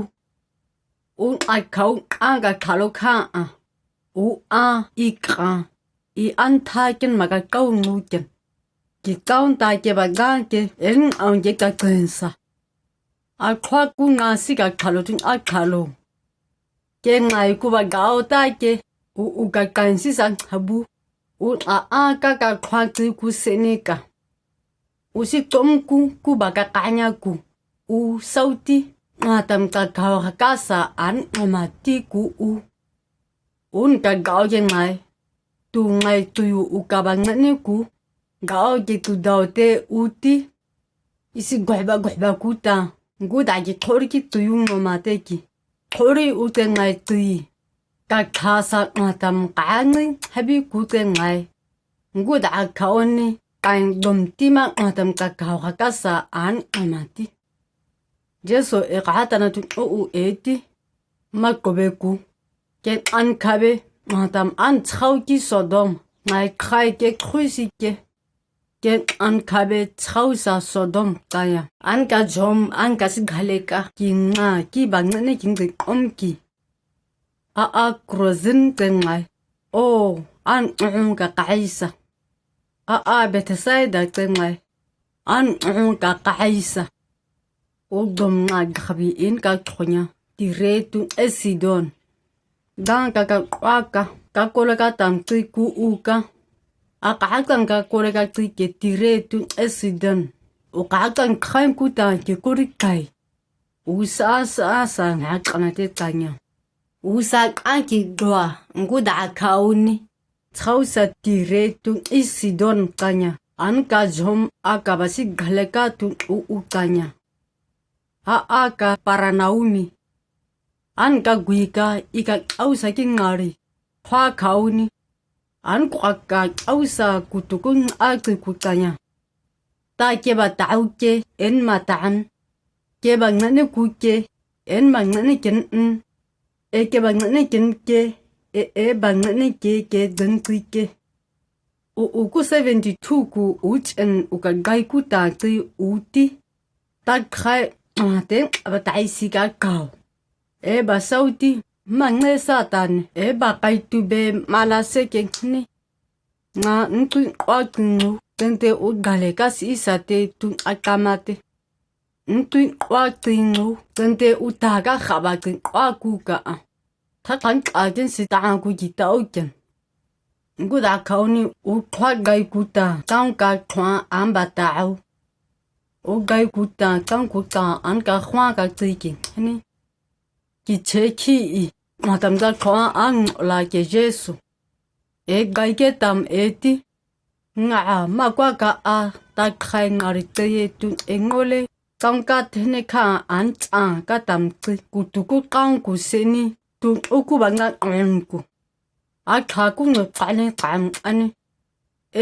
U a khau a ka kha lo kha a. U a i ka, i an tha ken ma ka kau ngu ken. Ki kau ta ke ba ga ke en ang ke ka chen sa. A khuak ku nga si ka kha lo tu a kha lo. Ke ngai ku ba ga o ta ke, u u ka kan si sa habu. U a a ka ka khuak chi ku se ni ka. U si tom ku, ku ba ka kanya ku. U sau ti, nga tam ka kau ha ka sa an ma ti ku u. Un ka ga o ke ngai. Tu ngai tu yu u ka ba ngai ni ku. Ga o ke tu dau te u ti. I si goi ba goi ba ku ta. Ngu da ke thori ki tu yu ngo ma te ki. Thori u te ngai tui. Ka kha sa nga tam ka ngi habi ku te ngai. Ngu da kha o ni. Ka dom ti ma nga tam ka kha ha ka sa an ma ti. Jesu e ka ta na tu o u e ti. Ma ko be ku. Ke an kha be, nga tam an chau ki Sodom, ngai khai ke khui si ke. Ke an kha be chau sa Sodom kaya. An ka jom, an ka si gale ka, ki nga, ki ba nga ne ki ngi kom ki. A a krozin ke ngai. O, an ung ka kai sa. A a Bethsaida ke ngai. An ung ka kai sa. U dom nga gabi in ka thonya. Tire tu e Sidon. Dang ka ka kwa ka, ka kole ka tam tui ku u ka. A ka tang ka kole ka tui ke Tire tu e Sidon. U ka tang khain ku ta ke kori kai. U sa sa sa nga kana te tanya. U sa ka ki dua, ngu da ka u ni. Chau sa Tire tu i Sidon kanya. An ka jom a ka ba si gale ka tu u u kanya. A a ka para Naomi. An kagui ga i kakaosa ki ngari, khua khaoni. An kua kakaosa kutu ku ngakhi ku tanya. Ta keba tau ke, en ma tan. Keba ngani ku ke, en ma ngani ken n. E keba ngani ken ke, e e ba ngani ke ke dengki ke. U u ku seventy-two ku u chen u kagai ku ta ki u ti. Ta khai, a, ten aba tai si ka kau. E ba sau ti, ma nge Satan, e ba kai tu be ma la se ke ni. Nga ntui kua ki ngu, tente u gale ka si sa te tu a kama te. Ntui kua ki ngu, tente u ta ka khaba ki kua ku ka a. Tha khan ka ken si ta ku ki ta u ken. Ngu da khaoni u khua gai ku ta, tang ka khua an ba ta au. U gai ku ta, tang ku ta, an ka khua ka ki ki ni. Ki che ki i, ma tam da khua an la ke Jesu. E gai ke tam e ti. Nga a, ma kua ka a, ta khai ngari te ye tu e ngo le. Tang ka te ne kha an cha ka tam ki, kutu ku kang ku se ni, tu u ku ba nga kang ku. A kha ku ngu ka le kang a ni.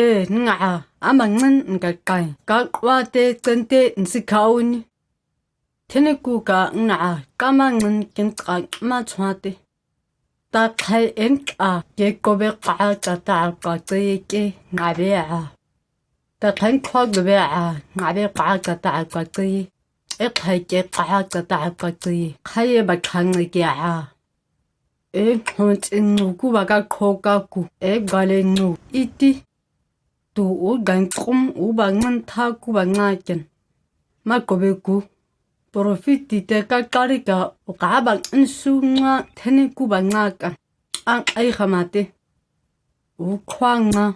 E, nga a, a ma ngen nga kai, ka kua te tente nsi khaoni. Tene ku ka nga a, ka ma ngen ken ka ma chua te. Ta khai en ka, ke ko be ka ka ta ka te ke nga be a. Ta khai kho be a, nga be ka ka ta ka te. E khai ke ka ka ta ka te. Khai e ba khang ke a. E khon chin ngu ku ba ka kho ka ku. E gale ngu i ti. Tu u gan kum u ba ngan tha ku ba nga ken. Ma ko be ku. Profit ti te ka kari ka u ka ba nsu nga tene ku ba nga ka. Ang ai kha ma te. U khwa nga.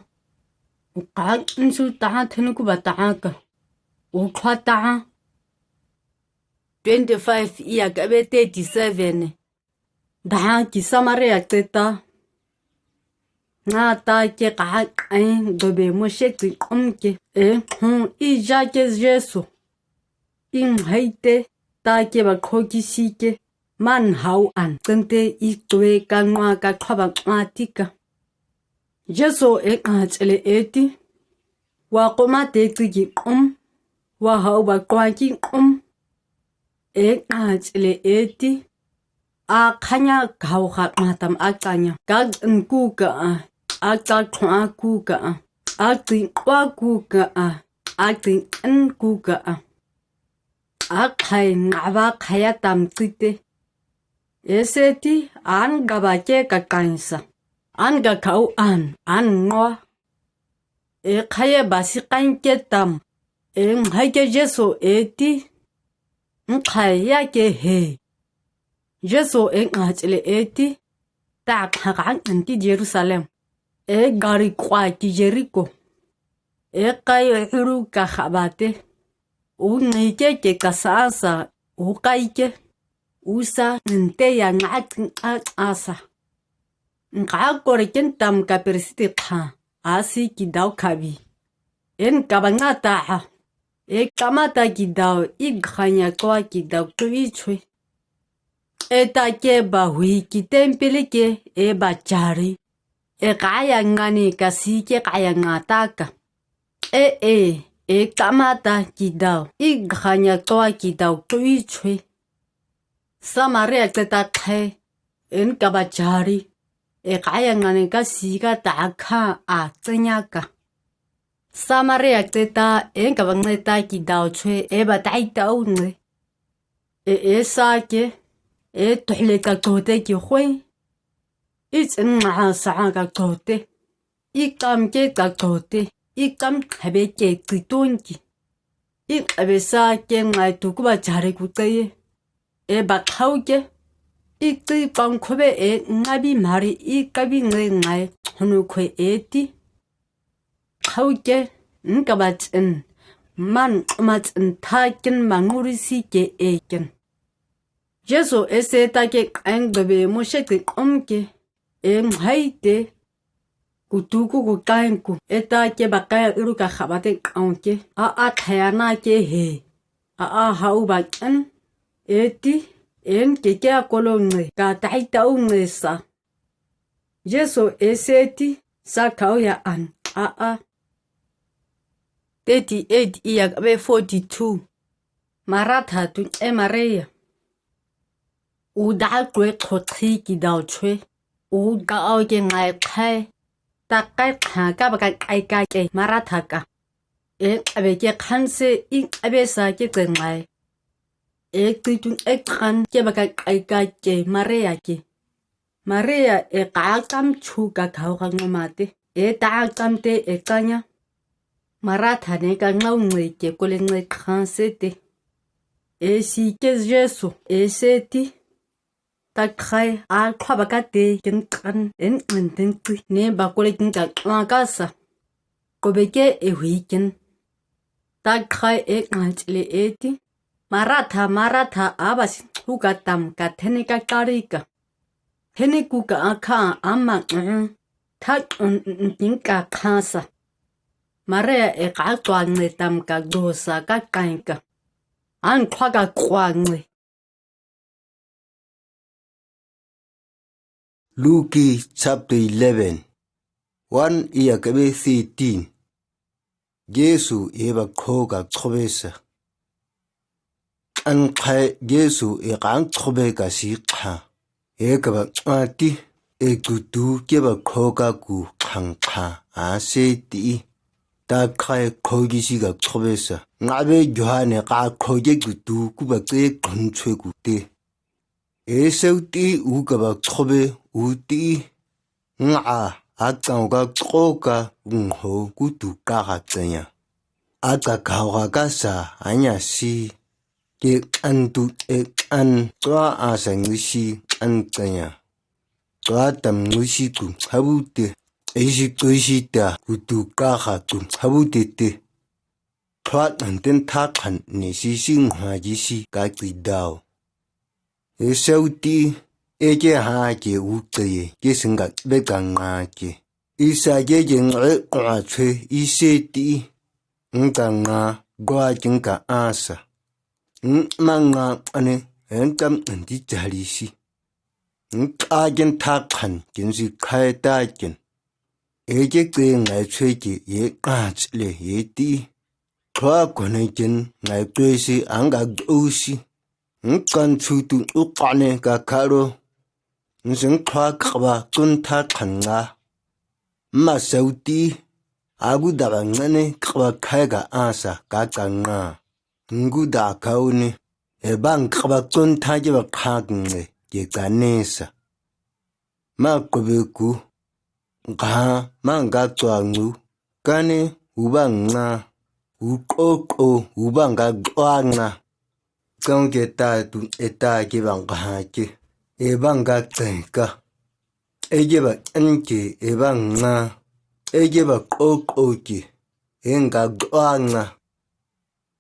U ka nsu ta tene ku ba ta ka. U khwa ta. Twenty-five iya ka be thirty-seven. Daha ki Samaria te ta. Nga ta ke ka ai do be mo she ti kum ke. E, hung i ja ke Jesu. I ngai te ta ke ba kho ki si ke. Man hau an tente i tue ka nwa ka kha ba nwa ti ka. Jesu e ka chele e ti. Wa ko ma te ti ki kum. Wa hau ba kwa ki kum. E ka chele e ti. A khanya kau kha ma tam a kanya. Ka n ku ka a. A ka khwa ku ka a. A ti kwa ku ka a. A ti n ku ka a. A khai nga ba khaya tam ti te. E se ti an ga ba ke ka kan sa. An ga kau an, an ngwa. E khaya ba si kan ke tam. E ngai ke Jesu e ti. Nkhai ya ke he. Jesu e nga chele e ti. Ta kha ka an ti Jerusalem. E gari kwa ki Jericho. E kai ru ka kha ba te. U ngai ke ke ka sa sa. U kai ke. U sa nginte ya nga a sa. Nga kore ken tam ka persiti kha. A si ki dau kha bi. En ka ba nga ta ha. E ka ma ta ki dau i khanya kwa ki dau tu i chui. E ta ke ba hui ki tempili ke e ba chari. E kaya ngani ka si ke kaya nga ta ka. E e, e ka ma ta ki dau i khanya kwa ki dau tu i chui. Samaria te ta khai. En ka ba chari. E kaya ngani ka si ka ta kha a tsenya ka. Samaria te ta en ka ba ngai ta ki dau chwe e ba tai ta u ngai. E e sa ke. E tuhle ka to te ki khoi. I chen nga sa ka to te. I kam ke ka to te. I kam khabe ke ki ton ki. I kabe sa ke ngai tu ku ba chari ku te ye. E ba khau ke. I ti pang khobe e nga bi mari i ka bi ngai ngai honu khoi e ti. Khau ke, n ka ba chen, man ma chen tha ken ma nguri si ke e ken. Jesu e se ta ke kaing dobe mo she ke kom ke, e mhai te, ku tu ku ku kaing ku, e ta ke ba kaing iru ka kha ba te kaung ke, a a thaya na ke he, a a ha u ba ken, e ti, En kekia kolo nge ka tai tau nge sa. Jesu ese di, sa khao ya an a a. Thirty-eight iya kabe forty-two. Maratha tu e Maria. U da kwe kho thi ki dau chwe. U ka au ke ngai khai. Ta kai kha ka ba ka kai ka ke Maratha ka. E abe ke khan se i abe sa ke ke ngai. E tui tu e khan ke ba ka kai ka ke Maria ke. Maria e ka kam chu ka khao ka ngma te. E ta kam te e kanya. Maratha ne ka ngau nge ke kole nge khan se te. E si ke Jesu e se ti. Ta khai a khwa ba ka te ken kan en en ten ti ne ba kole ken ka kla ka sa. Ko be ke e hui ken. Ta khai e ngai chile e ti. Maratha, Maratha, a ba si chu ka tam ka thene ka kari ka. Thene ku ka a kha a ma ng. Tha ng ting ka kha sa. Maria e ka chwa nge tam ka do sa ka kai ka. An khwa ka khwa nge. Luke chapter eleven, one iya kabe thirteen. Jesu e ba kho ka chobe sa. An khai Jesu e ka chobe ka si kha. E ka ba chwa ti, e ku tu ke ba kho ka ku khang kha a se ti. Ta khai kho ki si ka chobe sa. Nga be Johan e ka kho ke ku tu ku ba ke khun chwe ku te. E seu ti u ka ba chobe u ti. Nga a chang ka cho ka ung ho ku tu ka ha chanya. A ka ka ha ka sa a nya si. Ke an tu e an chwa a sa ngi si an chanya. Chwa tam ngi si tu ha bu te. E si tu si ta ku tu ka ha tu ha bu te te. Thua an ten tha khan ne si si ngha ji si ka chi dau. E seu ti, e ke ha ke u chi ye, ke sing ka be ka nga ke. I sa ke ke nga e kwa chwe, i se ti, ng ka nga, gwa ke ng ka a sa. Ng ma nga ane, en kam an ti cha li si. Ng ka ken tha khan, ken si khai ta ken. E ke ke ngai chwe ke, ye ka ch le, ye ti. Thua kone ken ngai chwe si, ang ka u si. Ng kan chu tu u ka ne ka ka ro. Ng sing thua ka ba chun tha khan nga. Ma seu ti, a gu da ba nga ne ka ba khai ka a sa ka ka nga. Ng gu da ka u ne, e bang ka ba chun tha ke ba kha nge, ke ka ne sa. Ma ko be ku, ka, ma nga chwa ngu, ka ne, u ba nga, u ko ko, u ba nga chwa nga. Kang ke ta tu e ta ke bang ka ha ke, e bang ka chen ka. E ke ba en ke, e bang nga, e ke ba ko ko ke, e nga chwa nga.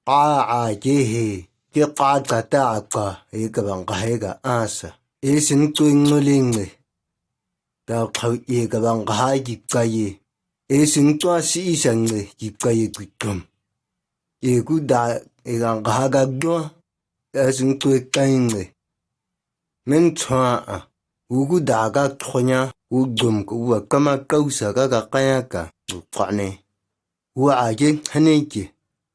A a ke he, ke ka ta ta ka, e ka bang ka he ka a sa. E sin tui ngu ling le. Ta khau e ka bang ka ha ki ka ye. E sin tua si i sa nge ki ka ye ki tum. E ku da e ka bang ka ha ka dua. E sin tui ka nge. Men chua a. U ku da ka thonya, u dum ka u a ka ma kau sa ka ka kaya ka, u ka ne. Wa a ke hane ke,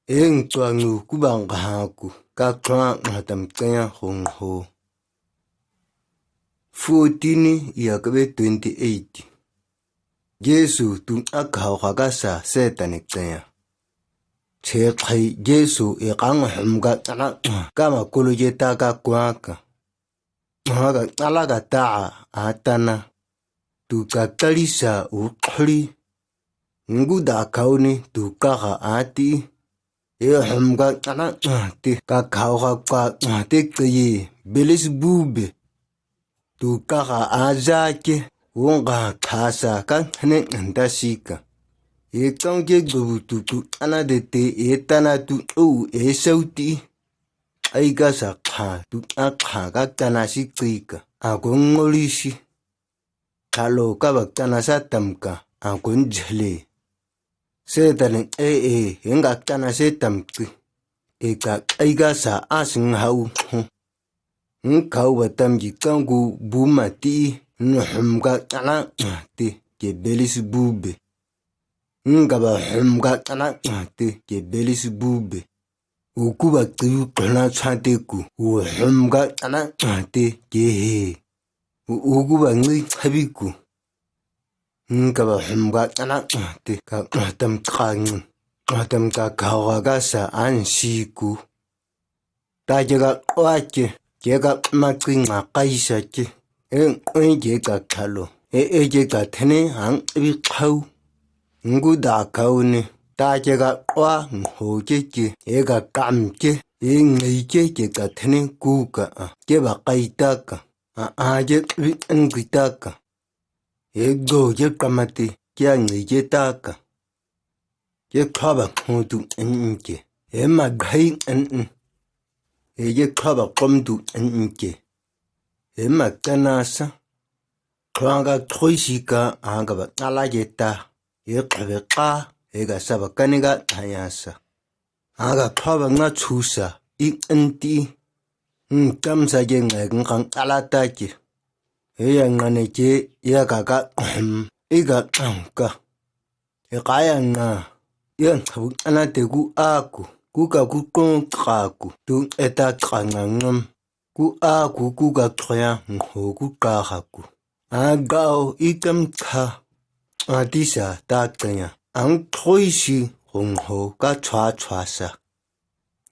eng chua ngu ku bang ka ha ku, ka chua nga tam kaya hong ho. Fourteen ni iya ka be twenty-eight. Jesu tu a ka hau ha ka sa Satan ni kaya. Che khai Jesu e ka nga hum ka tana ka ma kulu ye ta ka kwa ka. Nga ka tala ka ta a tana. Tu ka tali sa u khli. Ngu da kau ni tu ka ha a ti. E hum ka tana a ti ka kau ha ka a ti ka ye. Beelzebub. Tu ka ha a za ke. Wong ka tha sa ka hne ngan ta si ka. E kang ke gu tu tu tana de te e tana tu u e sau ti. Ai ka sa kha tu a kha ka tana si ki ka. A ko ngoli si. Thalo ka ba tana sa tam ka. A ko njale. Satan e e, e nga tana se tam ki. E ka ai ka sa a sing hau ho. Nkhaowa tamki chang gu bu mati, nhum ga chana ngati ke Beelzebub. Nkaba hum ga chana ngati ke Beelzebub. Uguba chiu khlona chate gu, u hum ga chana ngati ke he. U, uguba ngi chabi gu. Nkaba hum ga chana ngati ka ngtam ka ngi. Ngtam ka khaowa ga sa an si gu. Ta ke ga kua ke, ke ga ma chi nga kai sa ke. E, e ke ga khalo. E, e ke ga thene ang bi khau. Ngu da khau ni. Ta ke ga kua ngho ke ke. E ga kam ke. E ngi ke ke ga thene ku ka a. Ke ba kai ta ka. A, a ke bi ang bi ta ka. E go ke kamati. Ke a ngi ke ta ka. Ke khaba khon tu en ke. E ma ghai en. E ke khaba kom tu en ke. E ma kana sa. Khang ga thoi si ka a ga ba ala ke ta. E khabe ka. E ga sa ba kani ga thaya sa. A ga khaba nga chu sa. I en ti. Nkam sa ke ngai ngkang ala ta ke. E ya ngane ke. Ya ga ga hum. I ga ang ka. E kaya nga, ya thabu ana te gu a gu, gu ka gu kong ka gu, tu eta ka nga ngam, gu a gu, gu ka thoya ngho gu ka ha gu. A gao i kam tha, a ti sa ta tanya, ang thoi si hong ho ka chua chua sa.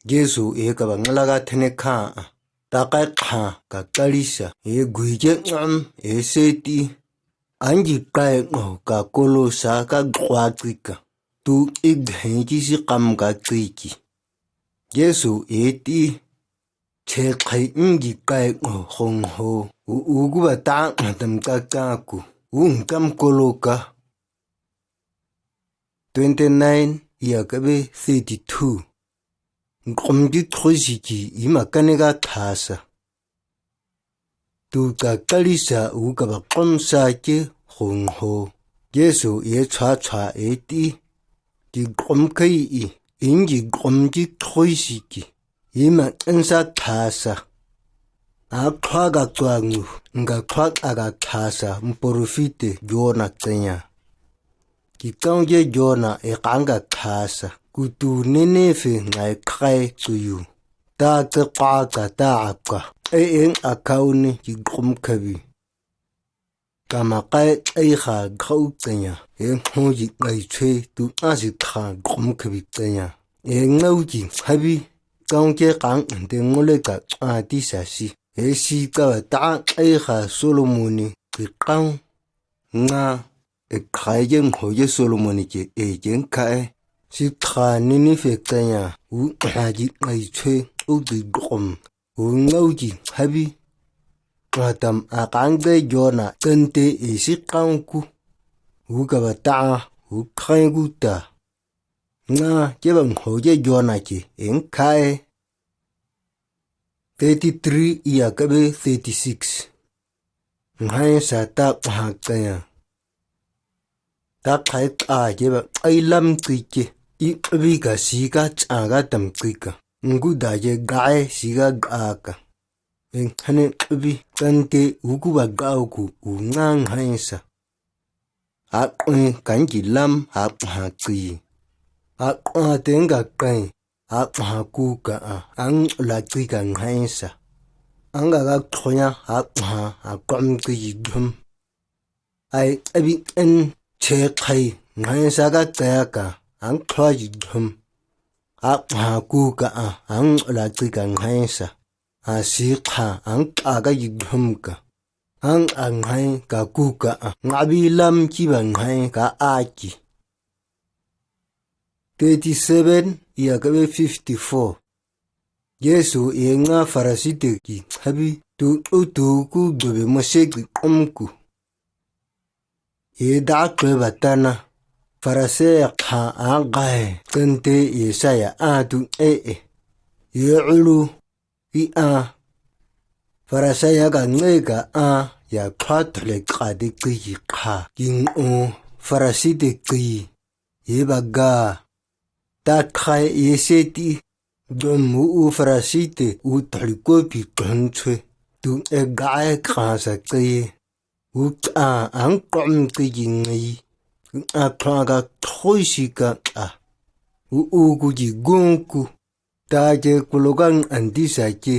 Jesu e ka ba ngala ga thene kha a, ta kai kha ka kali sa, e gui je ngam, e se ti. Ang ki kai ngau ka kolo sa ka gwa ki ka. Tu i gheng ki si kam ka ki ki. Jesu e ti. Che khai ng ki kai ngau hong ho. U u gu ba ta ngam tam ka ka ku. U ngam kolo ka. Twenty-nine, ya ka be thirty-two. Ngkom ki thoi si ki i ma kane ka tha sa. Tu ka kali sa u ka ba kom sa ke hong ho. Jesu e cha cha e ti. Ki kom kai i, in ki kom ki thoi si ki. I ma kan sa tha sa. A kha ga tua ngu, nga kha a ga tha sa, mporofite Jona tsenya. Ki kang ye Jona e kang ga tha sa, ku tu Nineveh ngai khai tu yu. Ta tse kwa ka ta a kwa, e eng a kau ni ki kom kabi. Ka ma kai ai kha khau tsenya, e hmo yi ngai chwe tu a si tha kom kabi tsenya. E ngau yi habi, kang ke kang de ngole ka a ti sa si. E si ka ta ai kha Solomon ni ki kang. Nga, e khai ye ngho ye Solomon ni ke e yen khai. Si tha Nineveh tsenya, u ha yi ngai chwe, u di kom. U ngau yi habi. Ka tam a kang de Jona, ten te e si kang ku. U ka ba ta, u khai ku ta. Nga, ke ba ngho ye Jona ke, eng khai. Thirty-three, ya ka be thirty-six. Ngai sa ta kha tsenya. Ta khai ta ke ba ai lam tsi ke, i bi ka si ka cha ka tam tsi ka. Ngu da ke gai si ka ga ka. Eng hane bi kan te u ku ba ga ku u ngang hai sa. A kwe kan ki lam a ha tsi. A kwe teng ka kai. A ha ku ka a, ang la tsi ka ngai sa. Ang ka ga thoya a ha a kom tsi yi dhum. Ai, abi en che khai ngai sa ka tsaya ka, ang thua yi dhum. A ha ku ka a, ang la tsi ka ngai sa. A si kha, ang ka ga yi dhum ka. Ang a ngai ka ku ka a, nga bi lam ki ba ngai ka a ki. Thirty-seven, ya ka be fifty-four. Jesu e nga Pharisee te ki habi tu u tu ku dobe Mose ki kom ku. E da kle ba ta na. Pharisee ya kha a gai, ten te e sa ya a tu e e. E ulu, i a. Pharisee ya ka nge ka a, ya kha thole ka de ki ki kha, ki ng o Pharisee te ki. E ba ga. Ta khai e se ti, dom u u Pharisee te u thole ko pi kan chwe. tu e ga e kasa cei. U a ang kom cei ki ngi. A kha ga thoi si ka a. U u gu ki gung gu. Ta je kulo ga ang di sa je.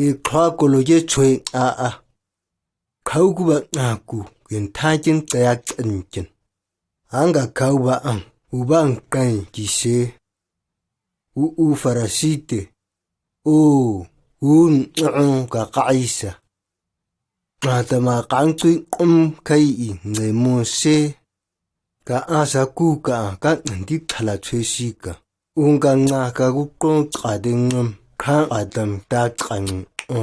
I kha kulo je chwe a a. Khau gu ba a gu. Yin tha jin ta ya cen jin. Ang ga khau ba ang. U ba ang kai ki se. U u Farasi te. O, u n ka kaisa. Nga tama kang tui kum kai i ngai mo se. Ka asa ku ka ka ngan di thala chwe si ka. Ung ka nga ka gu kong ka de ngam ka a dam ta ka ng a.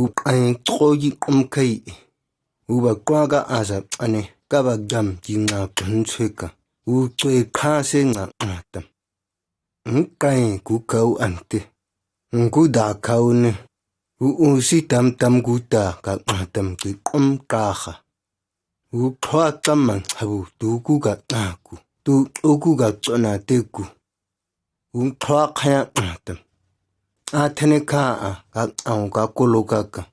U kai tro yi kum kai. U ba kwa ka asa ane ka ba dam ki nga kan chwe ka. U chwe ka se nga nga tam. Ng kai ku kau ante. Ng ku da kau ne. U u si tam tam ku ta ka nga tam ki kum ka kha. U thua tam mang habu tu ku ka nga ku. Tu u ku ka chona te ku. U thua khaya nga tam. A thane kha a ka ang ka kolo ka ka.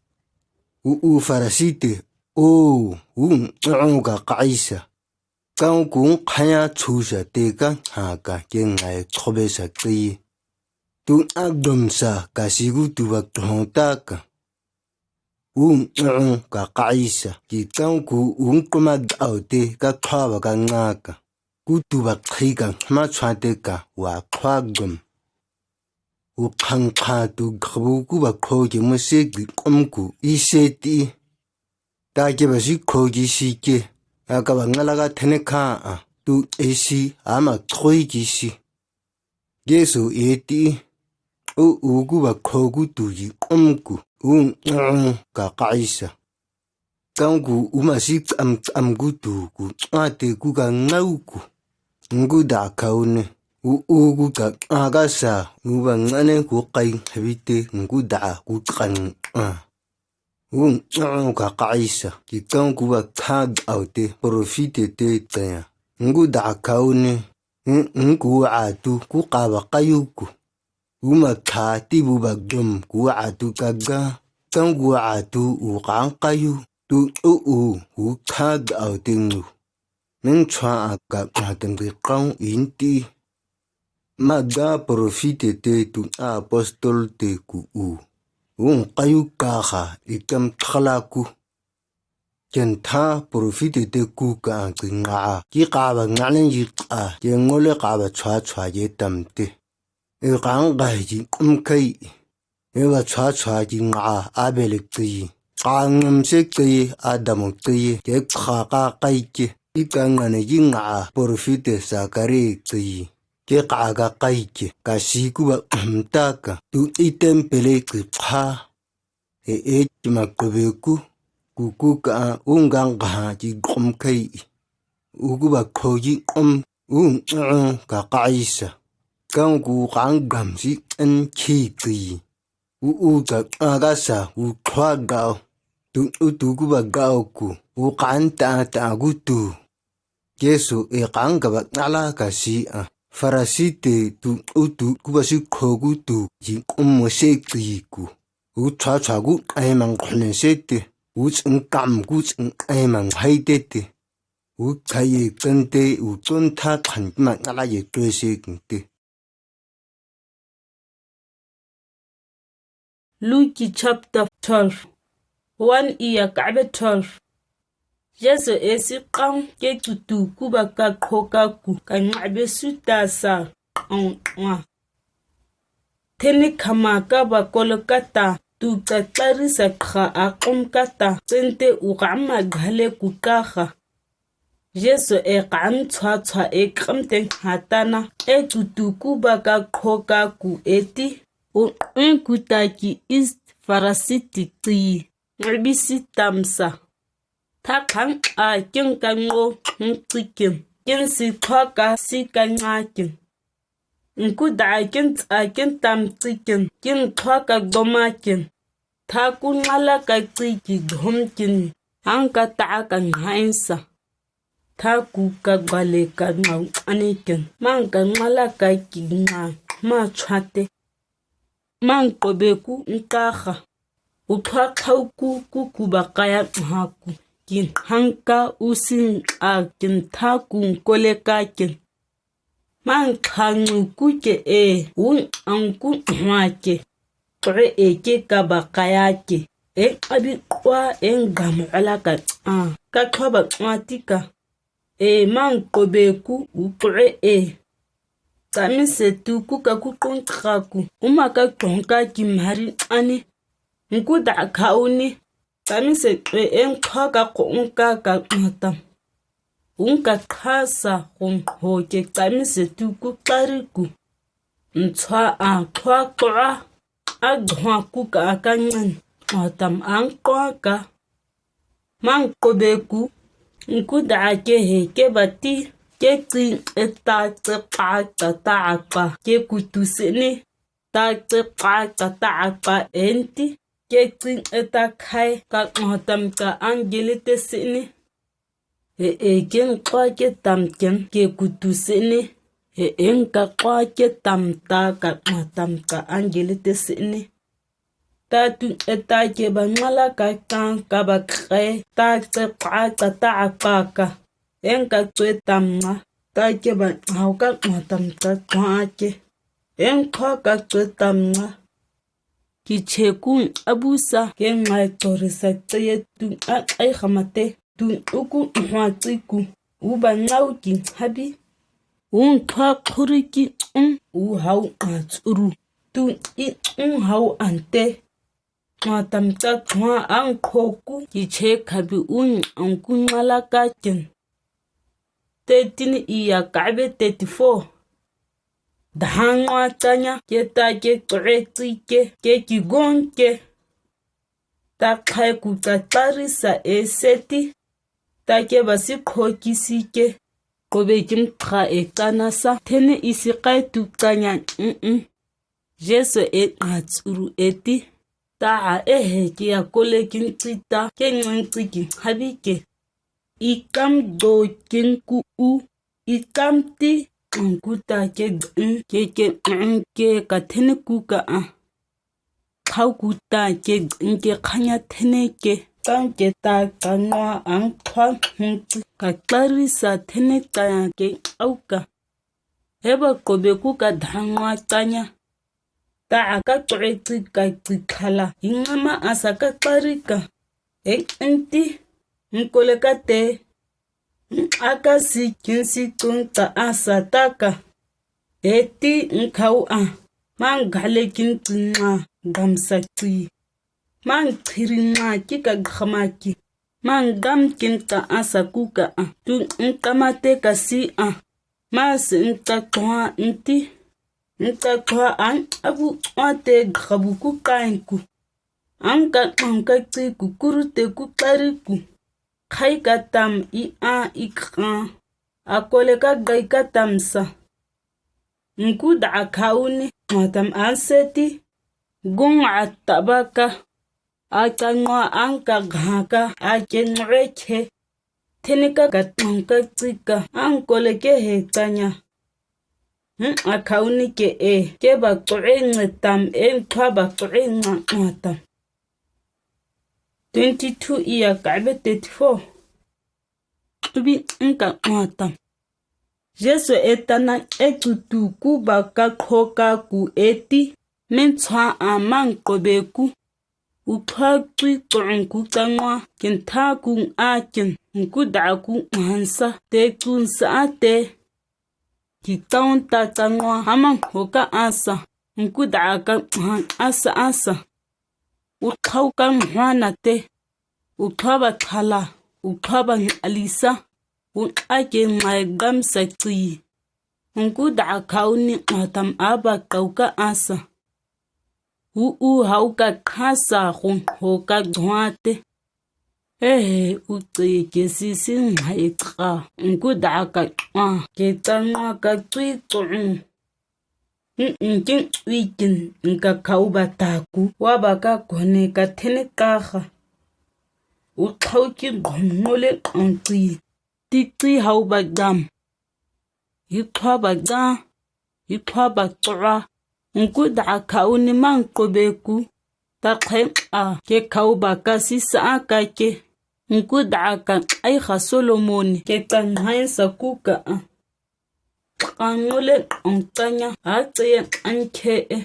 U u Farasi te. O, u ng ka kaisa. Kang kung khaya chu sa te ka ha ka ke ngai chobe sa cei. Tu a dom sa ka si gu tu ba tong ta ka. U ng ka kaisa ki kang ku u ng kuma dau te ka kha ba ka nga ka. Ku tu ba khi ka ma chwa te ka wa kha dom. U khang kha tu khabu ku ba kho ke mo se ki kum ku i se ti. Ta ke ba si kho ki si ke. A ka ba nga la ka thane kha a. Tu e si a ma thoi ki si. Jesu e ti. U u ku ba kho ku tu yi kum ku. U ng ka kaisa. Kang ku u ma si tsam tsam ku tu ku a te ku ka ngau ku. Ng ku da kau ne. U u ku ka a ka sa. U ba nga ne ku kai habi te ng ku da ku kan a. U ng ka kaisa. Ki kang ku ba tha dau te. Profit te te taya. Ng ku da kau ne. Ng ku a tu ku ka ba kayu ku. U ma tha ti bu ba dom ku a tu ka ga. Kang ku a tu u kang kayu. Tu u u u tha dau te ngu. Meng chwa a ka nga tem ki kang in ti. Ma da profit te tu a apostol te ku u. U ng kayu ka kha i kam thala ku. Ken tha profit te ku ka ang ki nga a. Ki ka ba nga len yi ka. Ke ngo le ka ba chwa chwa ye tam te. E kang gai yi kum kai. E ba chwa chwa yi nga a a be le cei. Ka ngam se cei a dam cei. Ke kha ka kai ke. I ka nga ne yi nga a profit te sa ka re cei. Ke ka ka kai ke. Ka si ku ba am ta ka. Tu i tem pe le ki kha. E e ki ma ko be ku. Ku ku ka a u ng ka ha ki kum kai. U ku ba kho yi kum. U ng ka kaisa. Kang ku kang gam si en ki ki. U u ka a ka sa u thua gao. Tu u tu ku ba gao ku. U kan ta ta ku tu. Jesu e kang ka ba nga la ka si a. Farasi te tu u tu ku ba si kho ku tu. Yi kum mo se ki ku. U chwa chwa ku ai mang khone se te. U ching kam ku ching ai mang hai te te. U chai ye kan te u chon tha khan ma nga la ye tue se kin te. Luke chapter twelve. One iya kabe twelve. Jesu e si kang ke tutu ku ba ka kho ka ku ka nga be su ta sa kang nga. Teni khama ka ba kolo kata tu ka tlari sa kha a kum kata sente u kama ghale ku ka kha. Jesu e kan chwa chwa e kam teng hatana e tutu ku ba ka kho ka ku e ti. U e ku ta ki is Farasi ti ti. Ngi bi si tam sa. Tha khang a kin ka ngo ng ti kin. Kin si thwa ka si ka nga kin. Ng ku da kin tsa kin tam ti kin. Kin thwa ka goma kin. Tha ku nga la ka ti ki gom kin. Ang ka ta ka nga in sa. Tha ku ka gale ka nga ani kin. Mang ka nga la ka ki nga ma chwa te. Mang ko be ku ng ka kha. Uthua thau ku kuku bakaya ngha ku. Kin hangka usin a kin tha ku ngkole ka kin. Mang thang ngu ku ke e, un ang ku ngha ke. Tre e ke ka bakaya ke. E abi kwa e ngam ala ka a. Ka thua ba ngwa ti ka. E mang kobe ku u tre e. Tami se tu ku ka ku kong tra ku. Uma ka kong ka ki mari ani. Nku da ka uni. Tami se tre e ngkha ka kong ka ka matam. Ungka kasa kong ho ke tami se tu ku klari ku. Nchua a thua thua. A dhua ku ka a ka ngan. Matam ang kwa ka. Mang kobe ku. Nku da ke he ke bati. Ke tsi e ta tse pa ta ta a pa. Ke ku tu sini. Ta tse pa ta ta a pa enti. Ke tsi e ta khai ka matam ka angeli te sini. He e ken kwa ke tam ken ke ku tu sini. He e ngka kwa ke tam ta ka matam ka angeli te sini. Ta tu e ta ke ba ngala ka kang ka ba kre ta tse pa ta ta a pa ka. E ngka tse tam nga. Ta ke ba hau ka matam ka kwa ke. E ngkha ka tse tam nga. Ki che ku abu sa ke ngai tori sa tse ye tu a ai khamate tu u ku hwa tsi ku. U ba ngau ki habi. U ngkha khuri ki ung u hau a tsuru. Tu i ung hau ante. Matam ta thua ang kho ku ki che khabi un ang ku ngala ka ken. Thirteen iya kabe thirty-four. Dahang wa tanya ke ta ke kre tsi ke ke ki gong ke. Ta khai ku ta klari sa e seti. Ta ke ba si kho ki si ke. Kobe kim kha e tana sa thene isi kai tu tanya mm. Jesu e a tsuru e ti. Ta a e he ke a kole kin tsi ta ke ngang tsi ki habi ke. I kam do kin ku u. I kam ti ang ku ta ke ng ke ke ng ke ka thene ku ka a. Thau ku ta ke ng ke khanya thene ke. Kam ke ta ka ngwa ang thua hung tsi ka klari sa thene ta ke au ka. Heba kobe ku ka dahang wa tanya. Ta a ka kre tsi ka tsi khala. Ingama asa ka klari ka. E enti. Ngkole ka te. Ng a ka si kin si tung ta asa ta ka. E ti ngkhau a. Mang gale kin tsi nga. Gam sa tsi. Mang tiri nga ki ka gama ki. Mang gam kin ta asa ku ka a. Tu ngkama te ka si a. Ma si nta thua nti. Nta thua ang abu thua te gabu ku kain ku. Ang ka ang ka tsi ku kuru te ku klari ku. Khai ka tam i a i ka. Akole ka gai ka tam sa. Nku da a khauni matam ang seti. Gung a taba ka. A ka ngua ang ka gha ka a ke ngure khe. Theni ka ka tang ka tsi ka ang kole ke he tanya. Hmm, a khauni ke e, ke ba kure nge tam e, kha ba kure nga nga tam. Twenty-two iya ka be thirty-four. Tubi ngka nga tam. Jesu e tana e tu tu ku ba ka kho ka ku e ti. Men chua a mang ko be ku. U kha tui tong ku tangwa, kin tha ku a kin, ku da ku hansa, te ku sa a te. Ki taun ta tangwa, hamang ho ka asa, ku da ka han asa asa. U khau ka mhwa na te, u kha ba khala, u kha ba alisa, u a ke mai gam sa tui. Ku da khauni a tam a ba kau ka asa. U u hau ka khasa hung ho ka dua te. He he u tse ke si si ngai tra. Ku da ka a ke tangwa ka tui tong. Nkin tui kin nka khau ba ta ku wa ba ka kone ka thene ka kha. U khau ki gom ngole ang tsi. Ti tsi hau ba dam. Hi kha ba da. Hi kha ba tra. Ku da khauni mang ko be ku. Taqkhai a ke khauba ka sisa a ka ke. Nku da a ka ai kha Solomon ke tanghai sa ku ka a. Kang ngule ang tanya a tse an khe e.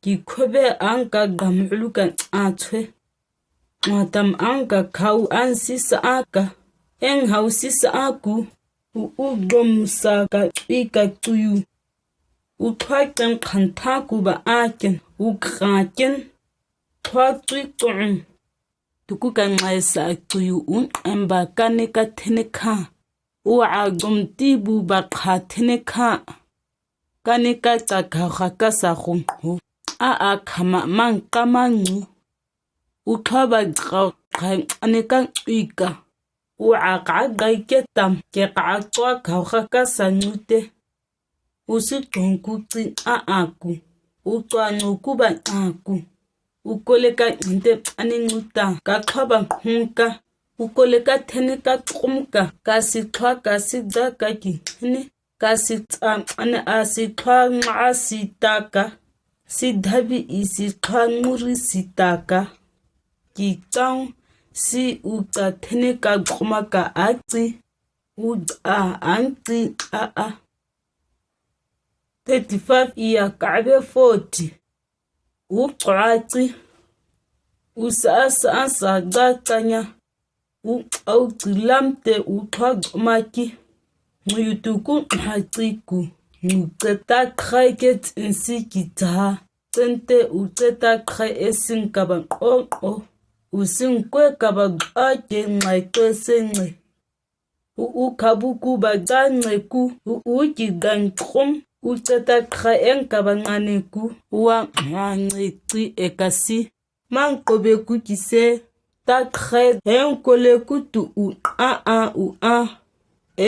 Ki khobe ang ka gam lu ka a tse. Nga tam ang ka khau an sisa a ka. Eng hau sisa a ku. U u gom sa ka i ka tsuyu. U thwa ken khan tha ku ba a ken. U kra ken. Thwa tsui tsung. Tuku ka ngai sa tsuyu un em ba ka ne ka thene kha. U a gom ti bu ba kha thene kha. Ka ne ka tsa ka kha ka sa khong ho. A a kha ma mang ka mang ngu. U thwa ba kha kha ne ka tsui ka. U a ka gai ke tam ke ka tswa ka kha ka sa ngu te. U si tong ku tsi a a ku. U tswa ngu ku ba a ku. U kole ka nte ani ngu ta ka thwa ba khong ka. U kole ka thene ka kum ka. Ka si thwa ka si da ka ki thene. Ka si tsa ani a si thwa nga a si ta ka. Si dhabi i si thwa nguri si ta ka. Ki tang si u tsa thene ka kuma ka a tsi. U a ang tsi a a. Thirty-five iya kabe forty. U tswa tsi. U sa sa sa da tanya. U au tsi lam te u thwa ma ki. Ngu yu tu ku ha tsi ku. Ngu tse ta khai ke tsin si ki ta. Tsen te u tse ta khai e sin ka ba ko ko. U sin kwe ka ba a ke ngai kwe se ngai. U u khabu ku ba ga nge ku, u u ki gan krum, u tse ta kha eng ka ba nga ne ku, u a nga nge tsi e ka si. Mang ko be ku ki se, ta kha eng ko le ku tu u a a u a,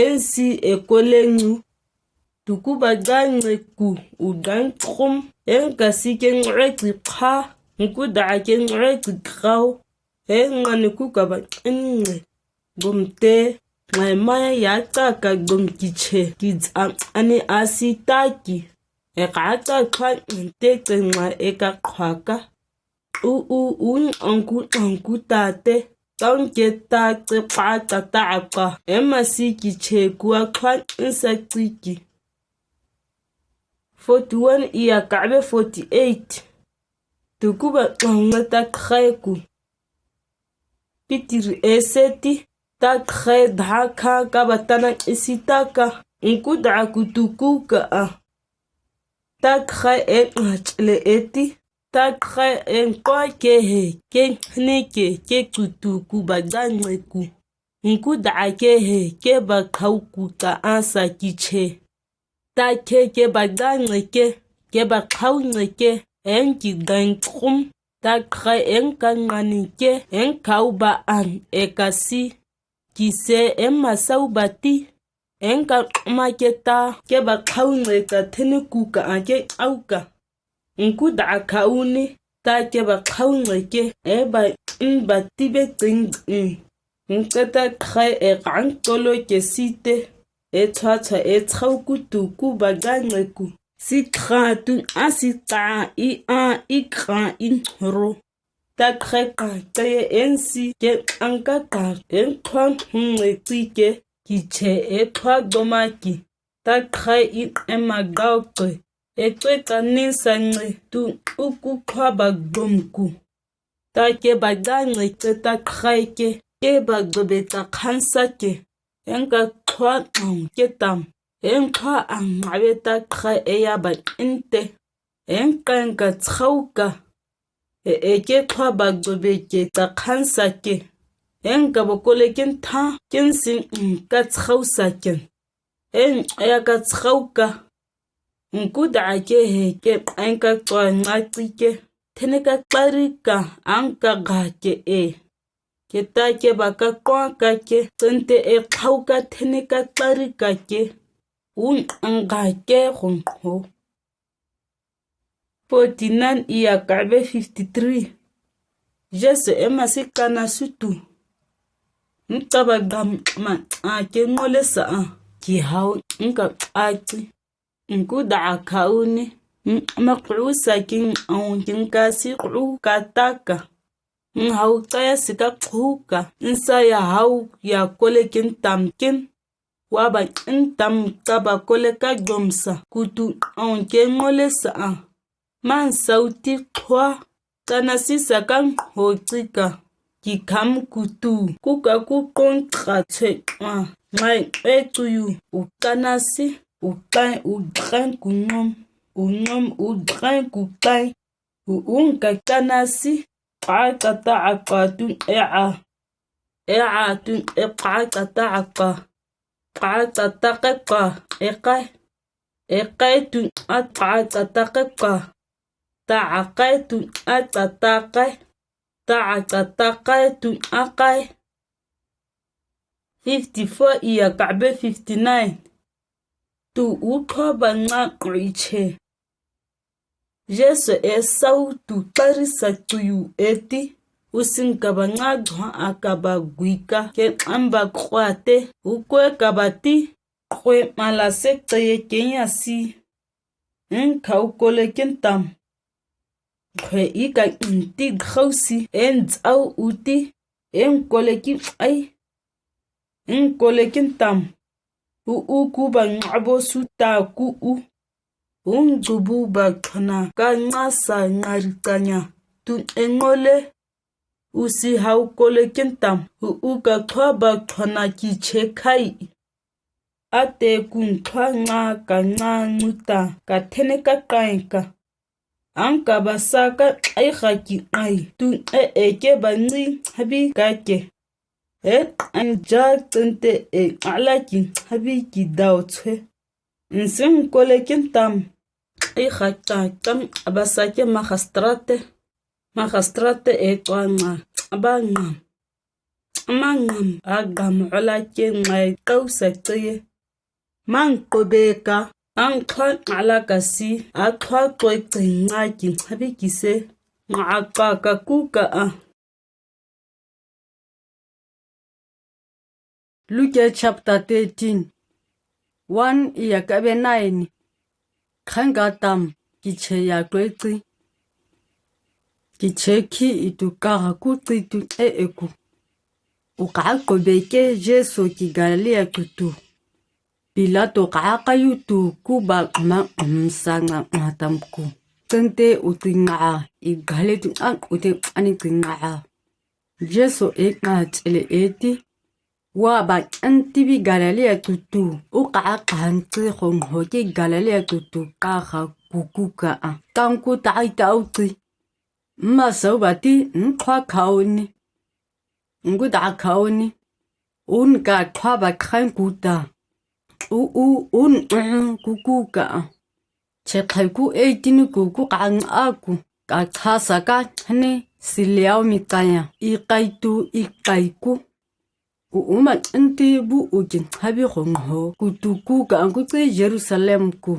en si e ko le ngu. Tu ku ba ga nge ku, u gan krum, eng ka si ke nge tsi kha, ngu da ke nge tsi kau. He nga ne ku ka ba in nge. Gom te, ngai mai ya ta ka gom ki che, ki zam ani a si ta ki. E ka ta kha nte ke ngai e ka kha ka. U u u ang ku ang ku ta te. Tang ke ta ke pa ta ta a ka. E ma si ki che ku a kha in sa tsi ki. Forty-one i a ka be forty-eight. Tu ku ba ang ta kha ku. Pitiri e se ti, ta kha dha kha ka ba ta na isi ta ka, ngu da ku tu ku ka a. Ta kha e nga chle e ti, ta kha e nkwa ke he, ke hne ke, ke ku tu ku ba ga nge ku. Ngu da ke he, ke ba khau ku ta a sa ki che. Ta khe ke ba ga nge ke, ke ba khau nge ke, eng ki gan krum, ta kha eng ka nga ni ke, eng khau ba an e ka si. Ki se eng ma sau ba ti, eng ka kma ke ta, ke ba khau nge ka thene ku ka a ke au ka. Ngu da kha u ni, ta ke ba khau nge ke, e ba in ba ti be ting in. Ngu ta kha e kan to lo ke si te, e cha cha e chau ku tu ku ba ga nge ku. Si kha tu a si ta i a i kha in ro. Ta kha ka te en si ke ang ka ka en kha hung nge ti ke, ki che e kha do ma ki. Ta kha i e ma gau ke. E twe ka nin sa nge tu u ku kha ba gom ku. Ta ke ba ga nge ke ta kha ke, ke ba gom be ta khan sa ke. Eng ka kha ang ke tam. Eng kha ang ma be ta kha e ya ba in te. Eng ka eng ka chau ka. E e ke kha ba gom be ke ta khan sa ke. Eng ka ba ko le ken tha, ken sin ng ka chau sa ke. Eng e ya ka chau ka. Ngu da ke he ke eng ka chua nga ti ke. Thene ka klari ka ang ka ga ke e. Ke ta ke ba ka kwa ka ke. Tsen te e khau ka thene ka klari ka ke. Un ang ga ke hong ho. Forty-nine i a ka be fifty-three. Jesu e ma si ka na su tu. Nta ba gam ma a ke ngo le sa a. Ki hau nka a ti. Ngu da kha u ni. N- maqu sa kin, aw, kin kasi qu kataka. N hau taya si ka qhuka. N saya hau ya kole kin tam kin. Wa ba n tam taba kole ka dom sa. Kutu aw ke ngole sa a. Man sau ti qhua. Tana si sa ka ngho tsika. Ki kham kutu. Kuka ku qon tra tshe tra. Ngai e tsuyu. U tana si. U tlan, u tlan ku ngom. U ngom, u tlan ku tlan. U ung ka tana si. Qa tata a qa tun e a. E a tun e qa tata a qa. Qa tata qe qa. E qai. E qai tun a qa tata qe qa. Ta a qai tun a tata qai. Ta a tata qai tun a qai. Fifty-four iya kabe fifty-nine. Tu u qhua ba nga qri che. Jesu e sau tu tari sa tuyu e ti. U sing kaba nga dhwa a kaba gui ka ke am ba qwa te. U kwe kaba ti. Kwe mala se tsaye kenya si. N khau kole kin tam. Kwe i ka n ti khau si. N tsau u ti. N kole kin ai. N kole kin tam. U u ku ba ngabo su ta ku u. U ngu bu ba khana ka nga sa nga ri ka nya. Tu e ngole. U si hau kole kin tam. U u ka khua ba khana ki che khai. A te kun khua nga ka nga ngu ta ka thene ka kai ka. Ang kaba sa ka ai kha ki ai tu e e ke ba ngi habi ka ke. E ang ja tente e ala ki habi ki dau chhe. Nsing kole kin tam. Ai kha ta kam aba sa ke mahastrate. Mahastrate e kwa nga aba ngam. Ama ngam a gam ala ke ngai kau sa tsaye. Mang kobe ka ang khua ala ka si a khua koi tsaye nga ki habi ki se. Nga a ka ka ku ka a. Luke chapter thirteen. One iya kabe nine. Khang ka tam ki che ya kwe tsi. Ki che khi i tu ka ha ku tsi tu e e ku. U ka ko be ke Jesu ki Galilee ku tu. Pilato ka ka yu tu ku ba ma, mm, sa nga nga tam ku. Tente u ti nga a, i Galilee tu a u te ani ti nga a. Jesu e nga chele e ti. Wa ba kan ti bi Galilee tu tu. U ka ka han ti khong ho ki Galilee tu tu ka ha ku ku ka a. Tang ku ta ai ta u ti. Ma sau ba ti, n khua khau ni. Ngu da khau ni. Un ka khua ba khan ku ta. U u un, mm, ku ku ka. Che khai ku e ti ni ku ku ka ng a ku. Ka cha sa ka ni si liao mi ka ya. I kai tu i kai ku. U u ma n ti bu u jin ha bi khong ho. Ku tu ku ka ang ku tse Jerusalem ku.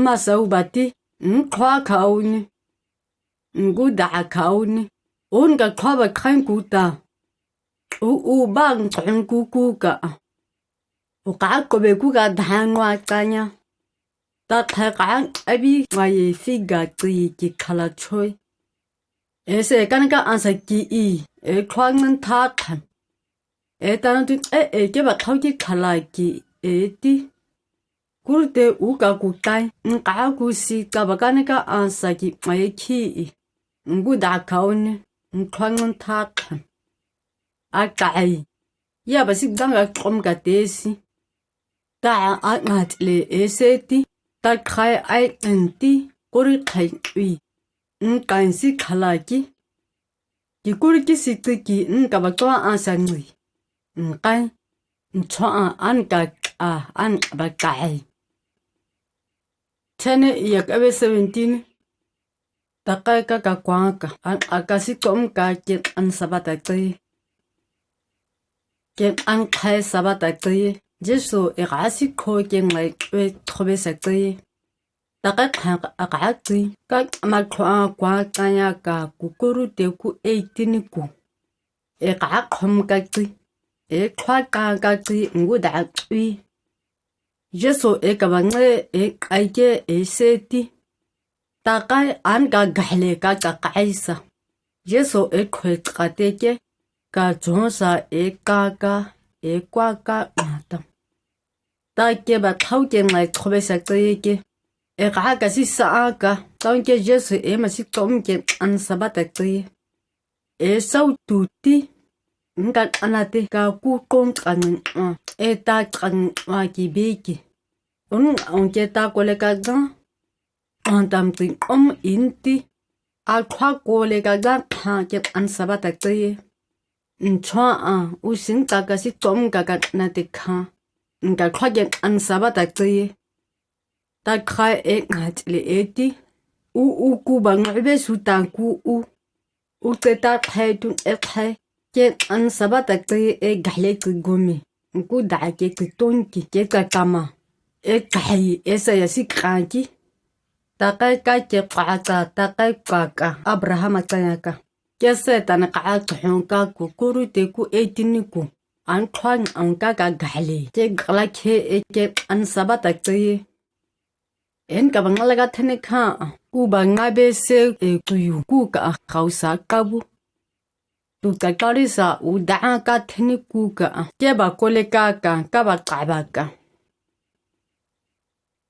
Ma sau ba ti, n khua khau ni. Ngu da khau ni. Un ka khua ba khan ku ta. U u ba ng chong ku ku ka. U ka ko be ku ka da ngwa ka nya. Ta kha ka a bi ngwa ye fi ga tsi ki khala choi. E se kan ka an sa ki i. E khua ngan tha khan. E ta na tu e e ke ba khau ki khala ki e ti. Kur te u ka ku tai, n ka ku si ka ba ka ne ka an sa ki mai khi i. Ngu da khau ni, n khua ngan tha khan. A kai. Ya ba si dang ka khom ka te si. Ta a nga le e se ti. Ta khai ai en ti. Kori khai ui. N kan si khala ki. Ki kuri ki si tsi ki n ka ba tua an sa ngui. N kai. N chua an ka a an ka ba kai. Tene yak awe seventeen. Ta kai ka ka kwang ka an a ka si tom ka ke an sa ba ta tsi. Ke an khai sa ba ta tsi. Jesu e ka si kho ke ngai we thobe sa tsi. Ta ka kha a ka tsi. Ka ma khua a kwang ka ya ka ku kuru te ku eighteen ku. E ka khom ka tsi. E khua ka ka tsi ngu da tsi. Jesu e kabange e kai ke e se ti, takai an ka gahle ka ka kai sa. Jesu e khoi chakate ke, ka chon sa e ka ka, e kwa ka nga tam. Ta ke ba thau ke ngai khobe sa tse ke. E ka ka si sa a ka, tang ke Jesu e ma si tom ke an sa ba ta tse. E sau tu ti, nka ana te ka ku kong kan a, e ta kan a ki be ki. Un ong ke ta ko le ka ga, an tam ti om in ti, a khwa ko le ka ga kha ke an sa ba ta tse. Nchwa a, u sin ta ka si tom ka ka na te kha. Nka khwa ke an sa ba ta tse. Ta khai e nga chile e ti. U u ku ba nga be su ta ku u. U te ta khai tu e khai. Ke an sa ba ta tse e gahle ti gumi. Nku da ke ti ton ki ke ta kama. E khai e sa ya si kha ki. Ta kai kai ke kwa ta, ta kai kwa ka. Abraham a ta ya ka. Ke se ta na ka a thong ka ku kuru te ku e ti ni ku. An khwa ang ka ka gahle. Ke gala khe e ke an sa ba ta tse. En ka ba nga la ka thene kha, ku ba nga be se e tu yu ku ka a khau sa ka bu. Tu ka kari sa u da a ka thene ku ka a, ke ba ko le ka ka, ka ba ka ba ka.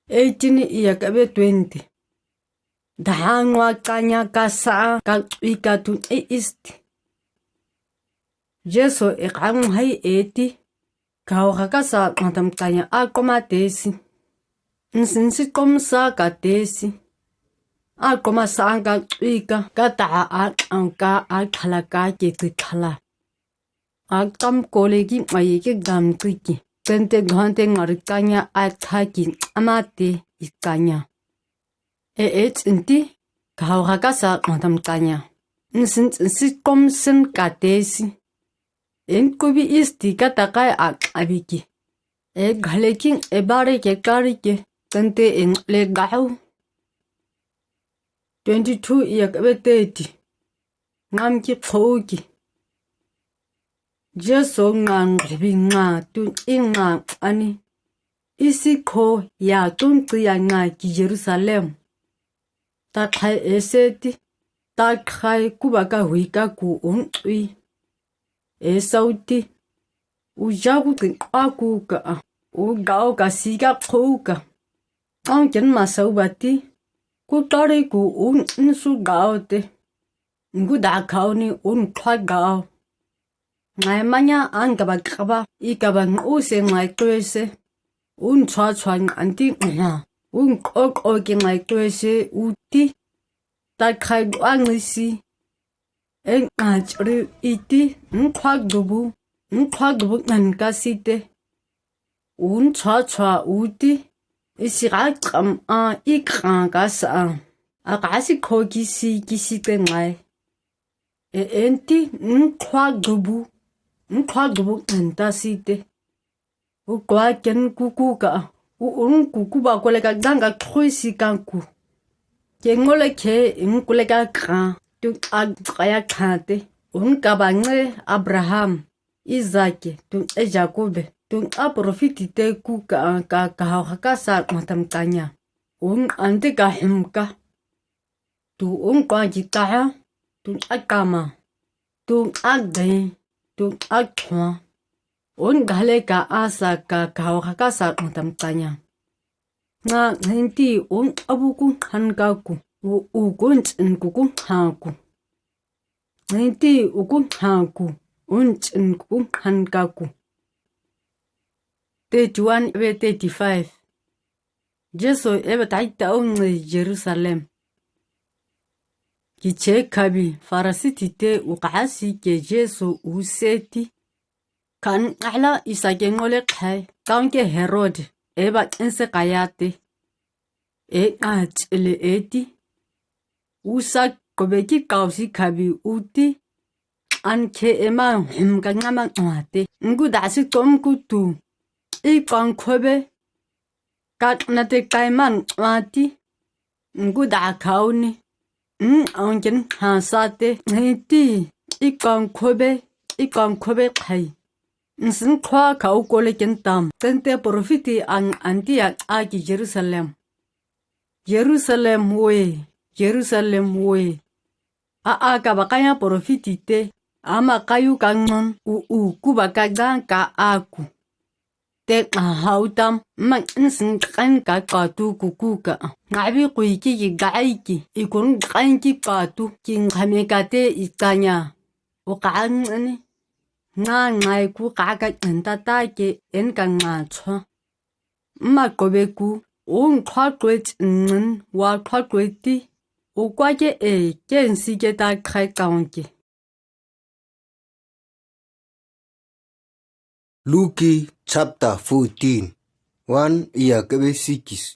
Eighteen i ya ka be twenty. Da a ngwa ka nya ka sa a ka i ka tu e isti. Jesu e ka ngu hai e ti. Ka hau ha ka sa ngadam ka nya a koma te si. Nsin si kom sa ka te si. A koma sa a ka i ka, ka ta a a ang ka a khala ka ke ti khala. A kam ko le ki mai ki dam ti ki. Ten te ghan te ngar ka nya a tha ki ama te i ka nya. E e chin ti, ka hau ha ka sa ngadam ka nya. Nsin chin si kom sen ka te si. En ku bi isti ka ta kai a a bi ki. E ghale king e bare ke kari ke, tante en le gau. Twenty-two i ya ka be thirty. Ngam ki pho ki. Jesu nga ngbi nga tu i nga ani. Isi kho ya tun ti ya nga ki Jerusalem. Ta khai e se ti, ta khai ku ba ka hui ka ku un ui. E sau ti, u ja ku ti a ku ka a, u gao ka si ka kho ka. Ang ken ma sau ba ti, ku tari ku un nsu gao te. Ngu da khau ni un khwa gao. Ngai manya ang ka ba ka ba, i ka ba ngu se ngai tue se. Un chua chua ngan ti nga. Un ko ko ki ngai tue se u ti. Ta khai gua ngi si. E nga chri i ti, nkhwa dubu, nkhwa dubu ngan ka si te. Un chua chua u ti, i si ka kam a, i ka ka sa a. A ka si kho ki si, ki si te ngai. E en ti, nkhwa dubu, nkhwa dubu ngan ta si te. U kwa ken kuku ka, u un kuku ba ko le ka dang ka khui si kan ku. Ke ngo le ke, in ku le ka ka, tu a, a ya ka te. Un ka ba nge Abraham, Isaac, tu e Jacob, tu a profit te ku ka, ka, ka hau ha ka sa matam ka nya. Un an te ka hum ka. Tu un kwa ki ta ha, tu a kama, tu a dei, tu a thwa. Un ga le ka a sa ka, ka hau ha ka sa matam ka nya. Nga nginti un abu ku han ka ku, u, u kun chin ku kun ha ku. Nginti u kun ha ku, un chin ku kun han ka ku. Thirty-one ebe thirty-five. Jesu ebe tai ta un ngi Jerusalem. Ki che kabi Pharisee ti te u ka si ke Jesu u se ti. Kan ala isa ke ngo le khai, kan ke Herod, eba ken se kaya te. E a chile e ti. U sa ko be ki kau si kabi u ti. An ke e ma hum ka nga ma nga te. Ngu da si tom ku tu. I kan ko be. Ka na te kai man wa ti. Ngu da khau ni. N ang ken ha sa te. Ngi ti. I kan ko be. I kan ko be khai. nsin khua kha u kole kentam, chante profit i ang anti a aki Jerusalem. Jerusalem we, Jerusalem we. A a kaba kaya profit i te, ama kayu kangun, u u kuba kaga ka aku. Te ka hau tam, ma nsin kan ka katu kuku ka. Ngabi kui ki ki gai ki, i kun kan ki katu, ki nkhame ka te i kanya. U ka ang ani. Nga ngai ku ka ka ntata ke en ka nga chua. Ma kobe ku, u nkhwa kwe ch-, ngun, wa khwa kwe ti. U kwa ke e, ke nsi ke ta khai kaung ke. Luke chapter fourteen, one iya kebe six.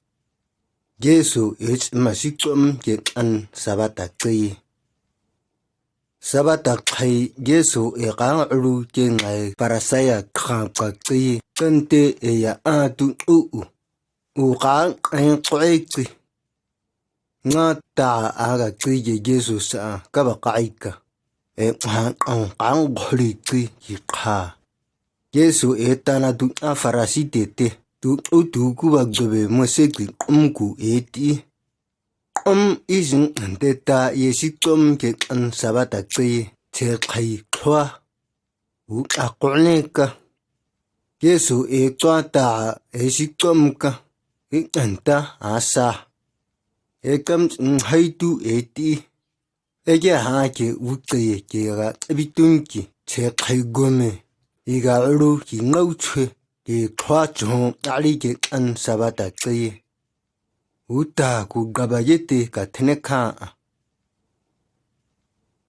Jesu e ch-, ma sichom ke kan Sabata kei. Sabata khai Jesu e kang ulu ke ngai Pharisee a kha ka kei, chante e ya a tu u u. U kang kan kwe kei. Nga ta a ka kei ke Jesu sa kaba kai ka. E kang kan kan kholi kei ki kha. Jesu e tana tu a Pharisee te te. Tu u tu kuba jobe Mose ki kum ku e ti. Kum i zin ante ta ye sichom ke kan Sabata kei che khai khua. U a kone ka. Jesu e chua ta e sichom ka. I anta a sa. E kam hai tu e ti. E ke ha ke u kei ke ga bitun ki che khai gome. I ga ulu ki ngau chue. Ke khua chong ali ke kan Sabata kei. U ta ku gaba ye te ka thene kha a.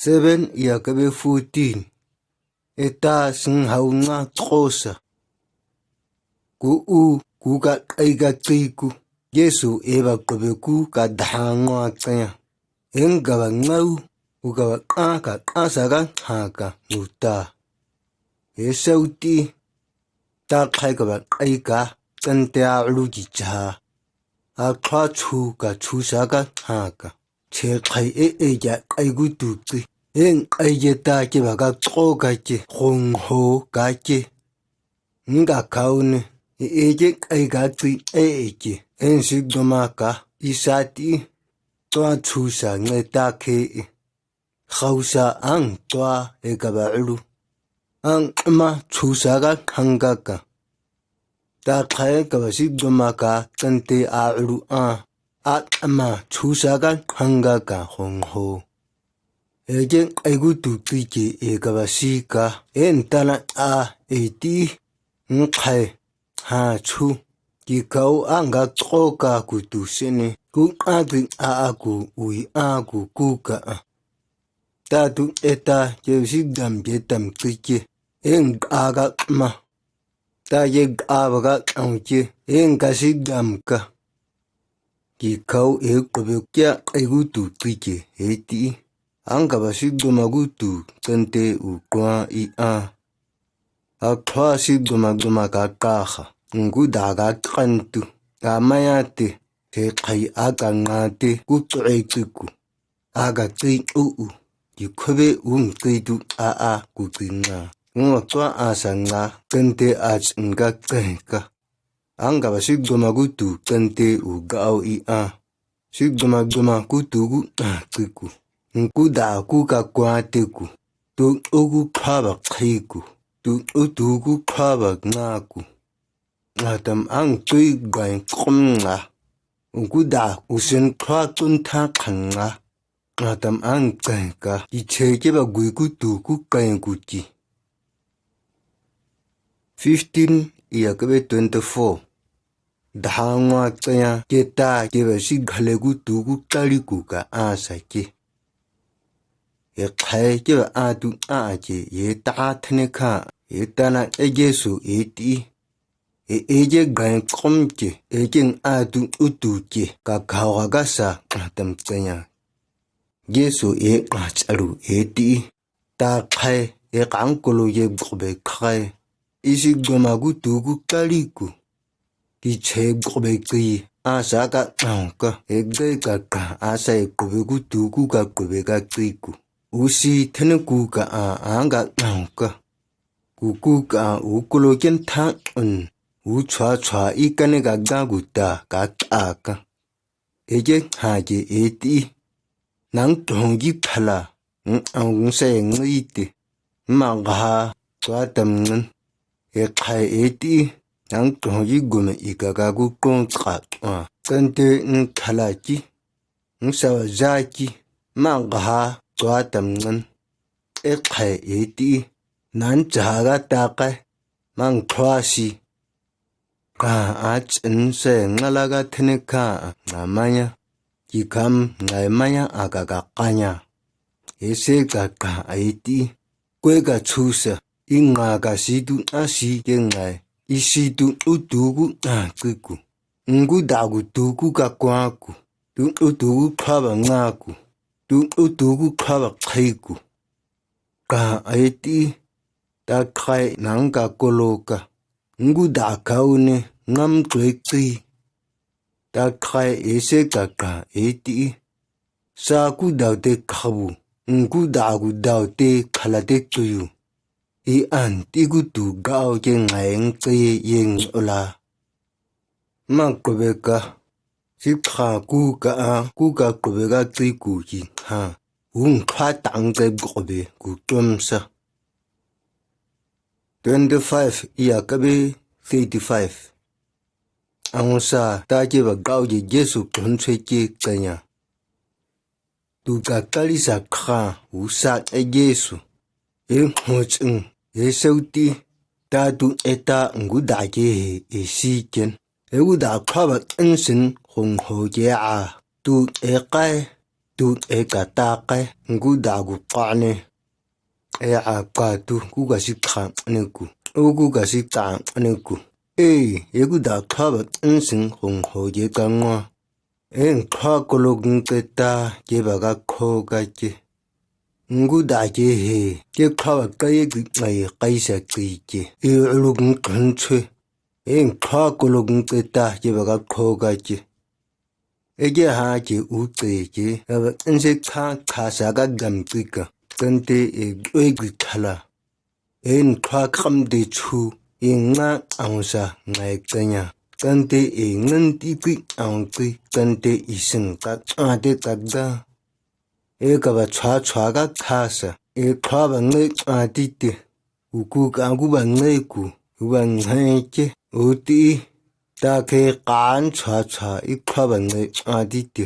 Seven iya kebe fourteen. E ta sing hau nga tro sa. Ku u, ku ka kai ka kei ku. Jesu e ba kobe ku ka daha ngua kaya. Eng kaba ngau, u kaba ka ka ka sa ka ha ka nu ta. E sau ti, ta khai kaba kai ka, chante a ulu ki cha. A khua chu ka chu sa ka ha ka. Che khai e e ya kai gu tu kei. Eng kai ye ta ke ba ka tro ka ke, khong ho ka ke. Nga kau ne, e e ke kai ka kei e e ke. Eng si doma ka, i sa ti. Tua chu sa nge ta ke e. Khau sa ang tua e kaba ulu. Ang ma chu sa ka hang ka ka. Ta khai kaba si doma ka chante a ulu a. A ma chu sa ka hang ka ka hong ho. E ke kai gu tu kei ke e kaba si ka. E ntana a e ti. Ng khai. Ha chu. Ki kau ang ka tro ka ku tu sene. Ku a ki a a ku ui a ku ku ka a. Ta tu e ta ke si dam ke tam kei ke. Eng a ka ma. Ta ye a ba ka ang ke. Eng ka si dam ka. Ki kau e kobe kia kai gu tu kei ke e ti. Ang kaba si doma gu tu chante u kua i a. A khua si doma doma ka ka ha. Ng ku da ka kan tu. Ka maya te. Te khai a ka nga te ku tu e kei ku. A ka kei u u. Ki khobe u ng kei tu a a ku kei nga. Ng wa tua a sa nga. Chante a ch-, ng ka kei ka. Ang kaba si doma gu tu chante u gao i a. Si doma doma gu tu gu a kei ku. Ng ku da ku ka kua te ku. Tu u gu khua ba kei ku. Tu u tu gu khua ba nga ku. Nga tam ang tui gai kum nga. Ng ku da u sen khua tun ta kan nga. Nga tam ang kai ka. Ki che ke ba gui gu tu ku kai ku ki. Fifteen iya kebe twenty-four. Daha ngua chaya ke ta ke ba si ghale gu tu ku kali ku ka a sa ke. E khai ke ba a tu a ke ye ta a thene kha. E tana e Jesu e ti. E e ke gai kum ke. E ke ng a tu u tu ke. Ka kau ka ka sa a tam chaya. Jesu e a chalu e ti. Ta khai, e kang kolo ye gokbe khai. Isi goma gu tu gu kali ku. Ki che gokbe kei, a sa ka ngau ka, e gei ka ka, a sa e kobe gu tu gu ka kobe ka kei ku. Usi thene ku ka a, a ka ngau ka. Kuku ka u kulo ken tha un, u chua chua i kani ga ga gu ta ka ta ka. Ege ha ge eti. Nang tong gi phala, ng ang se ngi ti. Ma ga ha, chua tam ngan. E khai eti, nang tong gi gu me i ka ga gu kong chua chua. Kan te ng phala ki. Ng sa wa za ki, ma ga ha, chua tam ngan. E khai eti, nan cha ga ta kai, mang chua si. Ka a chen se nga la ga tene ka, nga maya. Ki kam ngai maya a ga ga kanya. E se ka ka a eti. Kwe ka chu se, i nga ka si tu a si ke ngai. I si tu u tu gu a ki ku. Ngu da gu tu gu ka kwa ku. Tu u tu gu kha ba nga ku. Tu u tu gu kha ba khai ku. Ka a eti. Ta khai nang ka kolo ka. Ngu da kau ne ngam tui tui. Ta khai e se ka ka eti. Sa ku dau te khabu. Ngu da gu dau te khala te tuyu. I an ti gu tu gao ke ngai ng tse yeng ola. Ma kobe ka. Si kha ku ka a, ku ka kobe ka tui ku ki ha. Ung kha tang tse kobe ku tom sa. Twenty-five iya kabe thirty-five. Ang sa ta ke ba gao ye Jesu tlon chwe ke tsanya. Tu ka kali sa kha u sa e Jesu. E hmo ching, e sau ti, ta tu e ta ngu da ke he e si ken. E u da kha ba ken sin hong ho ke a. Tu e kai, tu e ka ta kai, ngu da gu ka ne. E a ka tu ku ka si kha ne ku. U ku ka si ta ne ku. E, e ku da kha ba ken sin hong ho ke ka ngwa. E nkha kolok nketa ke ba ka kho ka ke. Ngu da ke he, ke kha ba kai ke ngai kai sa chi ke. E uluk nkhan chwe. E nkha kolok nketa ke ba ka kho ka ke. E ke ha ke u tse ke, aba nse kha kha sa ka gam chi ka. Kante e ue gui khala. E nkha kam de chu, e nga ang sa ngai kanya. Kante e ngan ti kui ang kui, kante i sing ka, a de ka da. E ka ba chua chua ka kha sa, e kha ba ngai a ti ti. U ku ka ku ba ngai ku, u ba ngai ke, u ti. Ta ke kan chua chua, i kha ba ngai a ti ti.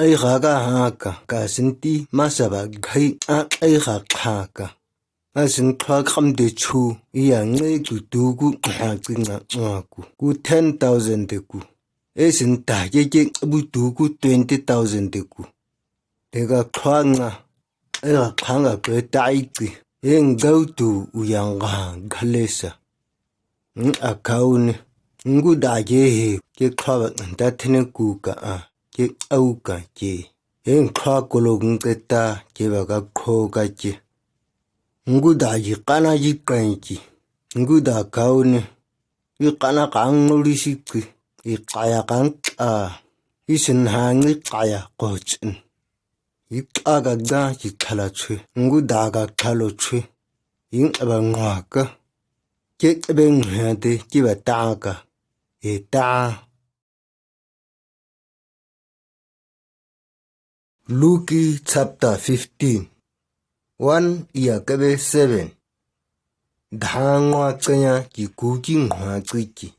Ai kha ka ha ka, ka sin ti, ma sa ba ghai a ai kha kha ka. A sin kha kam de chu, i ya ngai ku tu ku, ha ku nga, nga ku, ku ten thousand de ku. E sin ta ke ke bu tu ku twenty thousand de ku. De ka kha nga, e ka kha nga pe ta i ti. E ngau tu u yang ga, ga le sa. Ng a kau ne. Ngu da ke he, ke kha ba nda tene ku ka a, ke au ka ke. E nkha kolok nketa, ke ba ka kho ka ke. Ngu da yi kana yi kan ki. Ngu da kau ne. I kana kang nguli si ki. I kaya kang a. I sin ha ngi kaya ko chin. I ka ka da ki khala chwe. Ngu da ka khalo chwe. I aba ngwa ka. Ke ebe ngwa de ki ba ta ka. E ta. Luke chapter fifteen. One iya kabe seven. Dha ngwa kanya ki ku ki ngwa ki ki.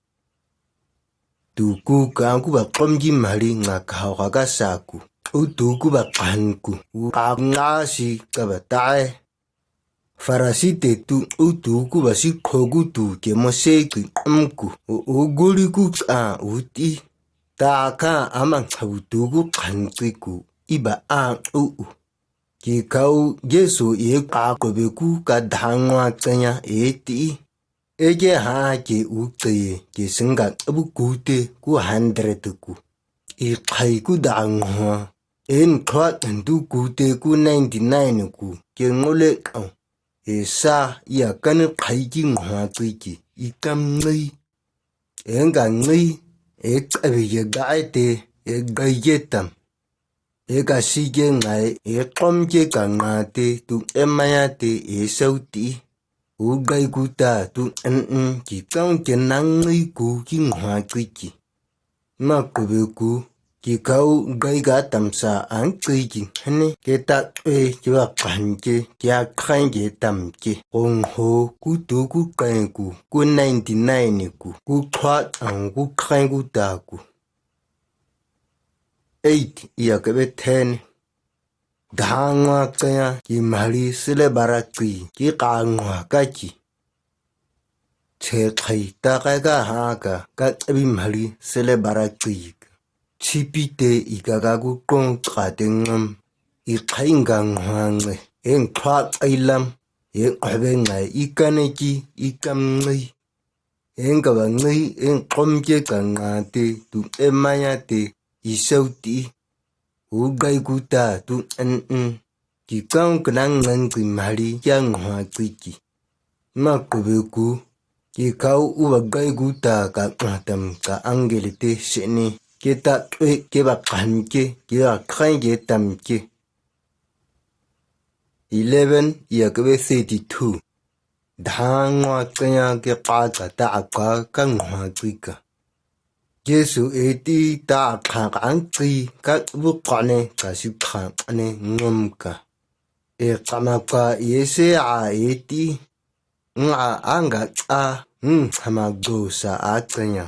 Tu ku ka ku ba kom ki mari nga ka hau ka ka sa ku. U tu ku ba kan ku. U ka nga si ka ba tai. Pharisee te tu u tu ku ba si kho ku tu ke Mose ki kam ku. U, u guri ku a u ti. Ta ka amang cha u tu ku kan ki ku. I ba a u u. Ki kau Jesu ye ka ko be ku ka dha ngwa kanya e ti. E ke ha ke u ke ye ke singga abu ku te ku hundred ku. I khai ku dha ngwa. En khlua ndu ku te ku ninety-nine ku ke ngole kau. E sa ya kan khai ki ngwa ki ki. I kam ngi. E nga ngi. E kabe ye ga te. E ga ye tam. E ka si ke ngai, e kom ke ka nga te, tu e maya te, e sau ti. U gai gu ta tu n n ki kang ke nang ngi gu ki ngha ki ki. Ma kube gu, ki kau gai ga tamsa ang ki ki hane ke ta e ki wa kan ke, ki a khain ke tam ke. Kong ho ku tu ku kai ku, ku ninety nine ni ku, ku khat ang ku khain ku ta ku. Eight, iya ke be ten. Dha ngwa kaya ki mali sele bara ki, ki ka ngwa ka ki. Che khai ta kai ka ha ka, ka bi mali sele bara ki. Chi pi te i ka ka ku kong ka te ngam. I khai nga ngwa nge, eng khat ai lam, eng khabe ngai i ka ne ki, i kam ngai. Eng ka ba ngai, eng kom ke ka nga te, tu e maya te, i sau ti. U gai gu ta tu n n. Ki kang ke nang ngan ki mali kia ngwa ki ki. Ma kube gu, ki kau u ba gai gu ta ka ngwa tam ka angel te se ni. Ke ta e ke ba kan ke, ke ba khain ke tam ke. Eleven, iya ke be thirty-two. Dha ngwa kaya ke ka ka ta a ka ka ngwa ki ka. Jesu e ti ta a kha ka ang ki ka bu ka ne ka si kha ka ne ngom ka. E ka ma ka e se a e ti. Nga a nga a, ng hama go sa a kaya.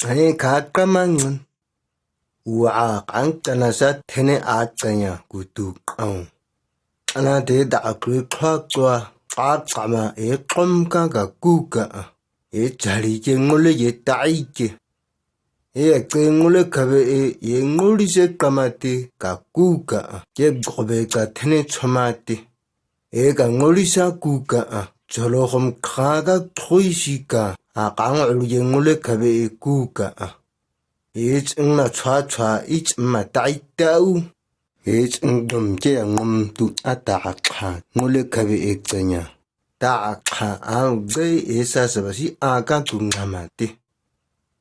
Ane ka ka ma ngun. Wa a kang kana sa tene a kaya ku tu kang. Ana te da a klu kha kua, ka ka ma e kom ka ka ku ka. E chali ke ngule ye tai ke. E a ke ngule ka be e, e nguli se ka ma te ka ku ka. Ke go be ka tene choma te. E ka nguli sa ku ka a, cholo hom kha ka khui si ka, a kang ulu ye ngule ka be e ku ka a. Ich ng ma chua chua, ich ma tai tau. Ich ng dom ke a ngom tu a ta a kha, ngule ka be e kanya. Ta a kha a be e sa sa ba si a ka tu nga ma te.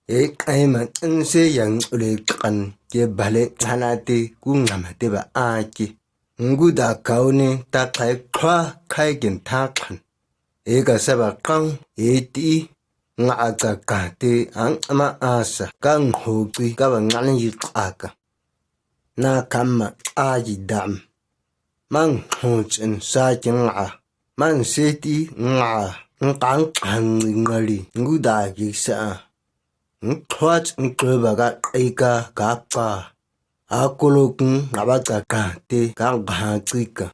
E kai ma ng se yang ule kan ke ba le kana te ku nga ma te ba a ke. Ngu da kau ne ta khai kha khai ken ta khan. E ka sa ba kang e ti nga a ka ka te ang ama a sa kang ho ki ka ba nga ne yi ka ka. Na kam ma a yi dam. Mang ho chen sa ki nga. Mang se ti nga. Ng kang kang ngali ngu da ki sa. Ng khuat ng klo ba ka kai ka ka pa. A kolo kung nga ba ka ka te ka ha ki ka.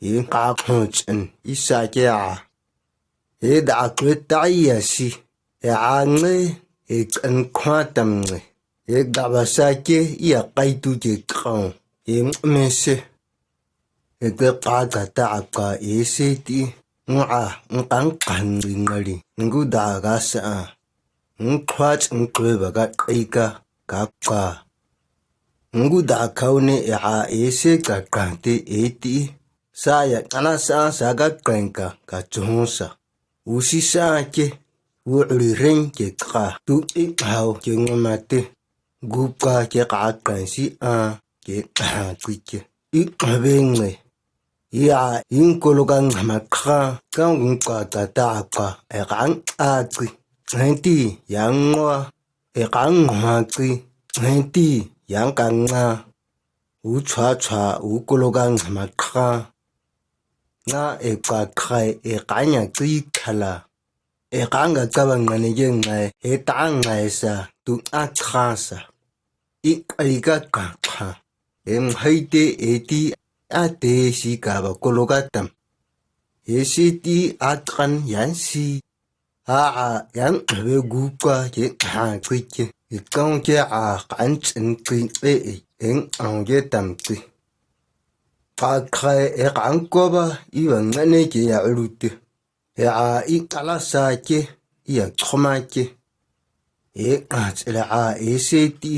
I ka kho chen i sa ke a. E da klo ta i a si. E a nge, e chen khua tam nge. E da ba sa ke i a kai tu ke kang. E me se. E ke ka ka ta a ka e se ti. Nga, ng kang kang ngali. Ngu da ga sa a. Ng khuat ng klo ba ka kai ka, ka ka. Ngu da kau ne e a e se ka kang te e ti. Sa ya kana sa sa ka kang ka, ka chung sa. U si sa ke, u ri reng ke ka, tu i hau ke ngoma te. Gu ka ke ka kang si a, ke ka kui ke. I ka be nge. I a, i ng kolo ka ngama ka, ka ng ka ta ta ka, e ka ng a kui. Ngai ti, yang ngwa, e ka ng ngwa kui. Ngai ti, yang ka nga. U chua chua, u kolo ka ngama ka. Nga e ka khai, e ka nya kui khala. E ka nga ka ba ngane ye ngai, e ta ngai sa, tu a kha sa. I kai ka ka kha. E mhai te e ti a te si ka ba kolo ka tam. E si ti a kan yan si. A a yan be gu ka ye ha kui ke. E kang ke a kan chen kui e e, e ang ye tam kui. Ka khai e kan ko ba, i ba ngane ke ya lu te. E a i kala sa ke, i a choma ke. E a chela a e se ti.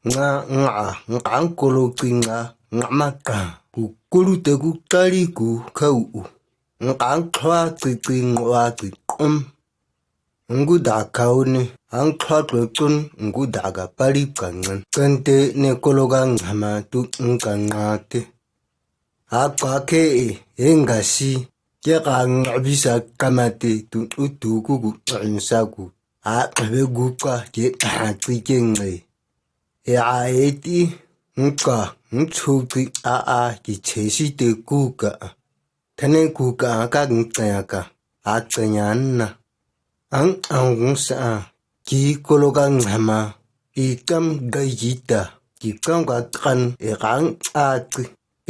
Nga nga a, nga ang kolo ki nga, nga ma ka. Ku kulu te ku kali ku kau u. Nga ang chwa ki ki ngwa ki kum. Ngu da kau ni, ang chwa klo chun, ngu da ka pali ka ngan. Kan te ne kolo ka ngama tu ng ka nga te. A ka ke e, e nga si. Keka ngabisa kamati tu utu kuku nsa ku. A kabe guka ke ha chi ke ngai. E a e ti ngka ngchu chi a a ki che si te kuka. Tane kuka ka ngchaya ka. A chaya na. Ang ang sa a. Ki kolo ka ngama. I kam gai kita. Ki kam ka kan e kang a chi.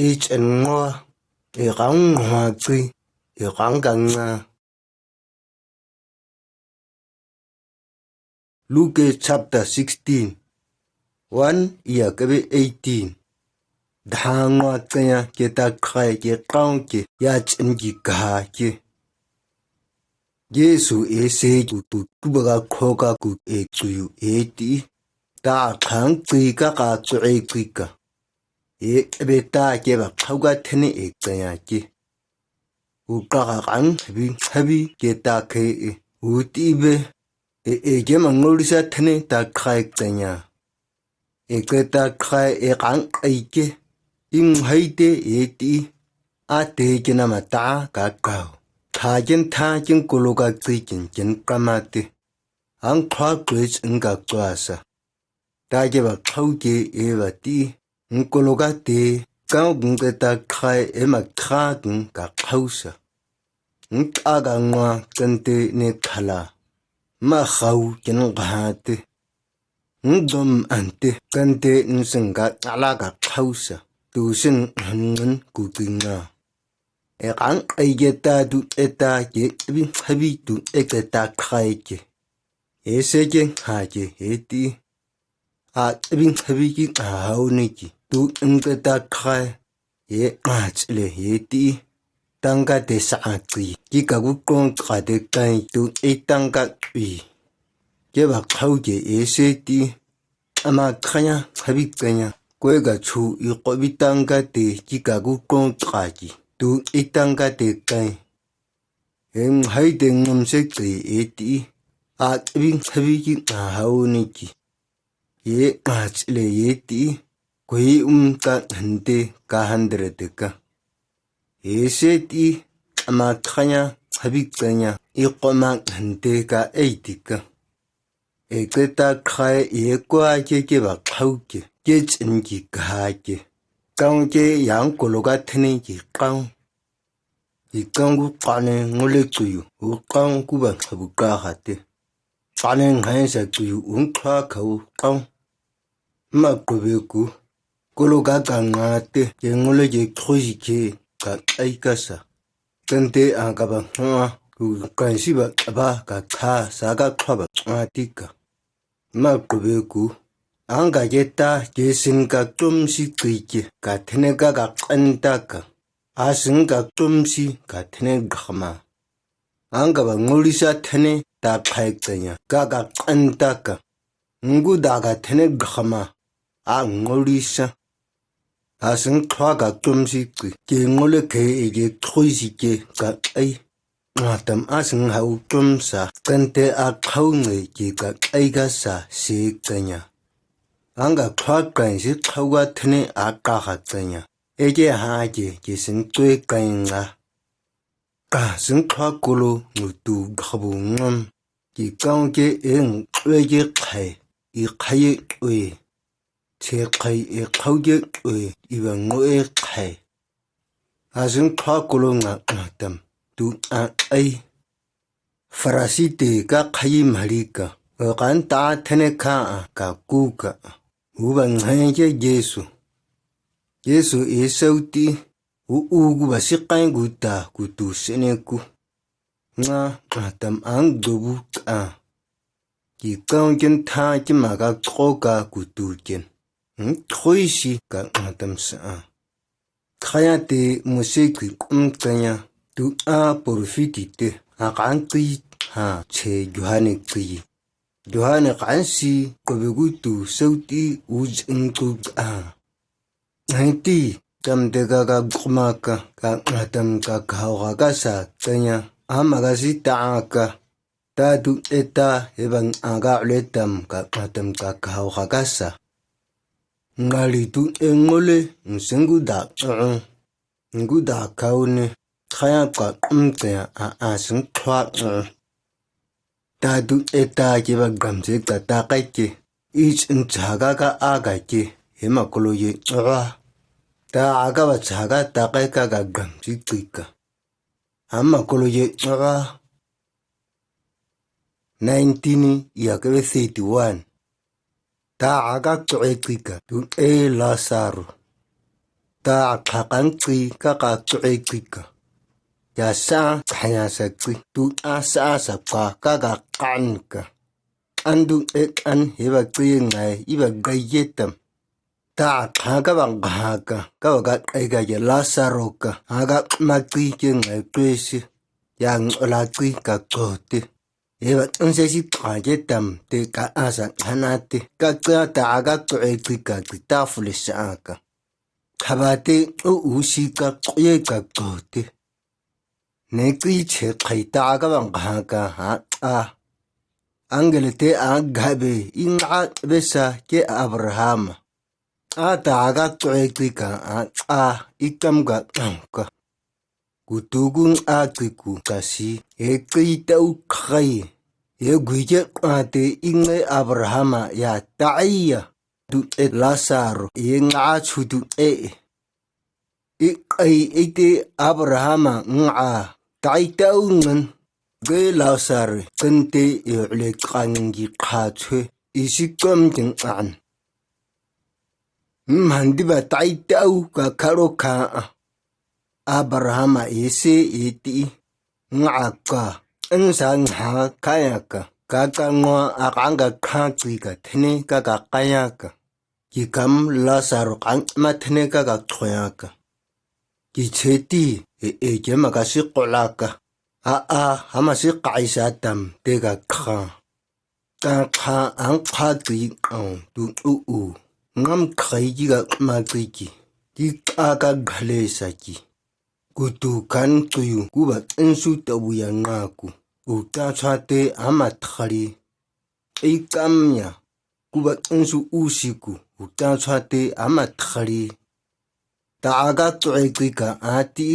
E chen ngwa. E kang ngwa chi. E kang ka nga. Luke chapter sixteen, one iya kabe eighteen. Dha ngwa chaya ke ta khai ke kang ke ya chen ki ka ke. Jesu e se ku tu tu ba ka kho ka ku e chu yu e ti. Ta khang chi ka ka chu e chi ka. E ebe ta ke ba khau ka thene e chaya ke. U ka ka kang habi habi ke ta khe e. U ti be. E e ke ma ngori sa thene ta khai chaya. E ke ta khai e kang ai ke. Im hai te e ti. A te ke na ma ta ka kau. Tha ken tha ken kolo ka chi ken ken kamati. Ang kha kwe chen ka chua sa. Ta ke ba khau ke e ba ti. Ng kolo ka te, kau ng ke ta khai e ma kha ng ka khau sa. Ng ta ka ngwa kante ne khala. Ma khau ken ka ha te. Ng dom an te kante ng seng ka ala ka khau sa. Tu seng han ngan ku ti nga. E kang ai ke ta tu e ta ke bi habi tu e ke ta khai ke. E se ke ha ke e ti. A bi habi ki a hau ne ki tu ng ke ta khai. E a chile e ti. Tang ka te sa a chi ki ka ku kong ka te kai tu e tang ka ui. Ke ba khau ke e se ti. Ama khaya habi kaya. Kwe ka chu i ko bi tang ka te ki ka ku kong ka ki tu i tang ka te kai. Heng hai te ngom se chi e ti. A bi habi ki a hau ne ki. E a chile e ti. Kwe um ka han te ka han dere te ka. E se ti ama khaya habi kaya i ko ma han te ka e ti ka. E ke ta khai e kwa ke ke ba khau ke ke chen ki ka ke. Kang ke yang kolo ka thene ki kang. Ki kang ku kane ngole chu yu u kang ku ba habu ka ha te. Kane ngai sa chu yu u kha khau kang. Ma ku be ku. Kolo ka ka nga te ke ngole ke khui ke ka ai ka sa. Kante a ka ba nga ku kan si ba ba ka kha sa ka kha ba nga ti ka. Ma ku be ku. Ang ka ke ta ke sin ka chom si chi ke ka thene ka ka kan ta ka. A sin ka chom si ka thene gakma. Ang ka ba ngori sa thene ta khai chaya ka ka kan ta ka. Ngu da ka thene gakma. A ngori sa. A sin kha ka chom si chi ke ngole ke e ke khui si ke ka ai. Nga tam a sin hau chom sa kante a khau ngai ki ka ai ka sa si chaya. Ang ka kha kan si khau ka thene a ka ha chaya. E ke ha ke ke sin tui kan nga. Ka sin kha kolo ngu tu gabu ngam. Ki kang ke e ng tui ke khai. I khai e tui. Che khai e khau ke tui. I ba ngo e khai. A sin kha kolo nga nga tam. Tu a ai. Farasi te ka khai mari ka. O kan ta thene kha a ka ku ka. U ba ngai ke Jesu. Jesu e sau ti. U u gu ba si kai gu ta gu tu sene ku. Nga nga tam ang do bu ka. Ki kang ken tha ki ma ka ko ka gu tu ken. Ng thui si ka nga tam sa a. Khaya te Mose ki kum kaya tu a porofiti te a kan ki ha che Yohane ki. Yohane kan si ko be gu tu sau ti u jeng tu a. Hai ti, tam te ka ka gukma ka, ka ngatam ka khau ka ka sa, tanya, ama ka si ta ka, ta tu e ta, e bang a ka le tam ka ngatam ka khau ka ka sa. Nga li tu e ngole, nseng gu da, nseng gu da khau ne. Khaya ka kum te a a sing thua. Tadu eta ke ba gram se ta ta kai ke. Ich in cha ga ga a ga ke. Hema kolo ye ra. Ta a ga ba cha ga ta kai ka ga gram si tui ka. Hama kolo ye ra. Nineteen ya ke be thirty-one. Ta a ga tsoe tui ka tu e Lazaro. Ta a kha kan tui ka ka tsoe tui ka. Ya sa chaya sa tui tu a sa sa pa ka ka kan ka. An du e an heba tui ngai iba gai ye tam. Ta a kha ka ba ga ka ka ba ga kai ka ye Lazaro ka a ga ma tui ke ngai tui si. Ya ng la tui ka tsote. Eba tsanse si tha ke tam te ka a sa thana te ka tsa ta a ga tsoe tui ka tui ta fu le sa ka. Kha ba te u u si ka tsoe ka tsote. Ne tui che khai ta a ga ba ga ka a a. Angel te a ga be i nga be sa ke Abraham. A ta a ga tsoe tui ka a a i kam ga ang ka. Ku tu gu a tui ku ka si e tui ta u khai. E gui ke a te i ngai Abraham a ya ta ai ya. Tu e Lazaro e nga chu tu e. I kai e te Abraham a nga tai ta u ngan. Ge Lazaro kan te e le kan gi kha chue. I si kam jing an. Mhan di ba tai ta u ka kha ro kha a. Abraham a e se e ti. Nga ka. Ang sa nga kaya ka. Ka ka ngwa a ka ang ka kha tui ka thene ka ka kaya ka. Ki kam Lazaro kang ma thene ka ka thoya ka. Ki che ti e e ke ma ka si kola ka. A a hama si kai sa tam te ka kha. Ka kha ang kha tui ang tu u u. Ngam khai ki ka ma tui ki. Ki ka ka ghale sa ki. Ku tu kan tui u ku ba tsansu ta u ya nga ku. U ta chwa te hama thari. I kam ya, ku ba tsansu u si ku, u ta chwa te hama thari. Ta a ga tsoe tui ka a ti,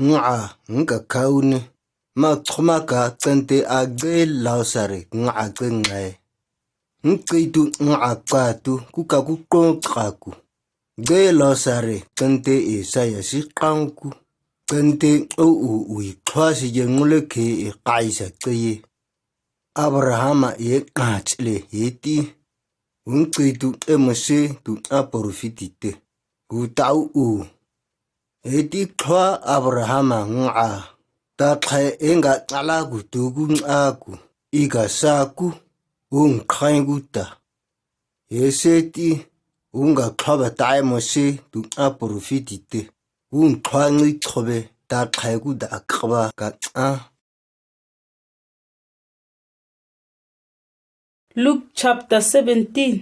nga a, nga ka kau ne. Ma choma ka tsan te a ge Lazaro nga a ge ngai. Ng tui tu nga a ka tu, ku ka ku kong ka ku. Ge Lazaro tsan te e sa ya si kang ku. Tsan te o u u i thwa si ye ngule ke e kai sa ke ye. Abraham a e kach le e ti. Ung tui tu e Mose tu a profiti te. Ku tau u. E ti thwa Abraham a nga a. Ta khai e nga tala ku tu ku nga ku. I ka sa ku. Ung khai ku ta. E se ti. Ung ka thwa ba tai Mose tu a profiti te. Ung thwa ngi thobe ta khai ku da akba ka a. Luke chapter seventeen.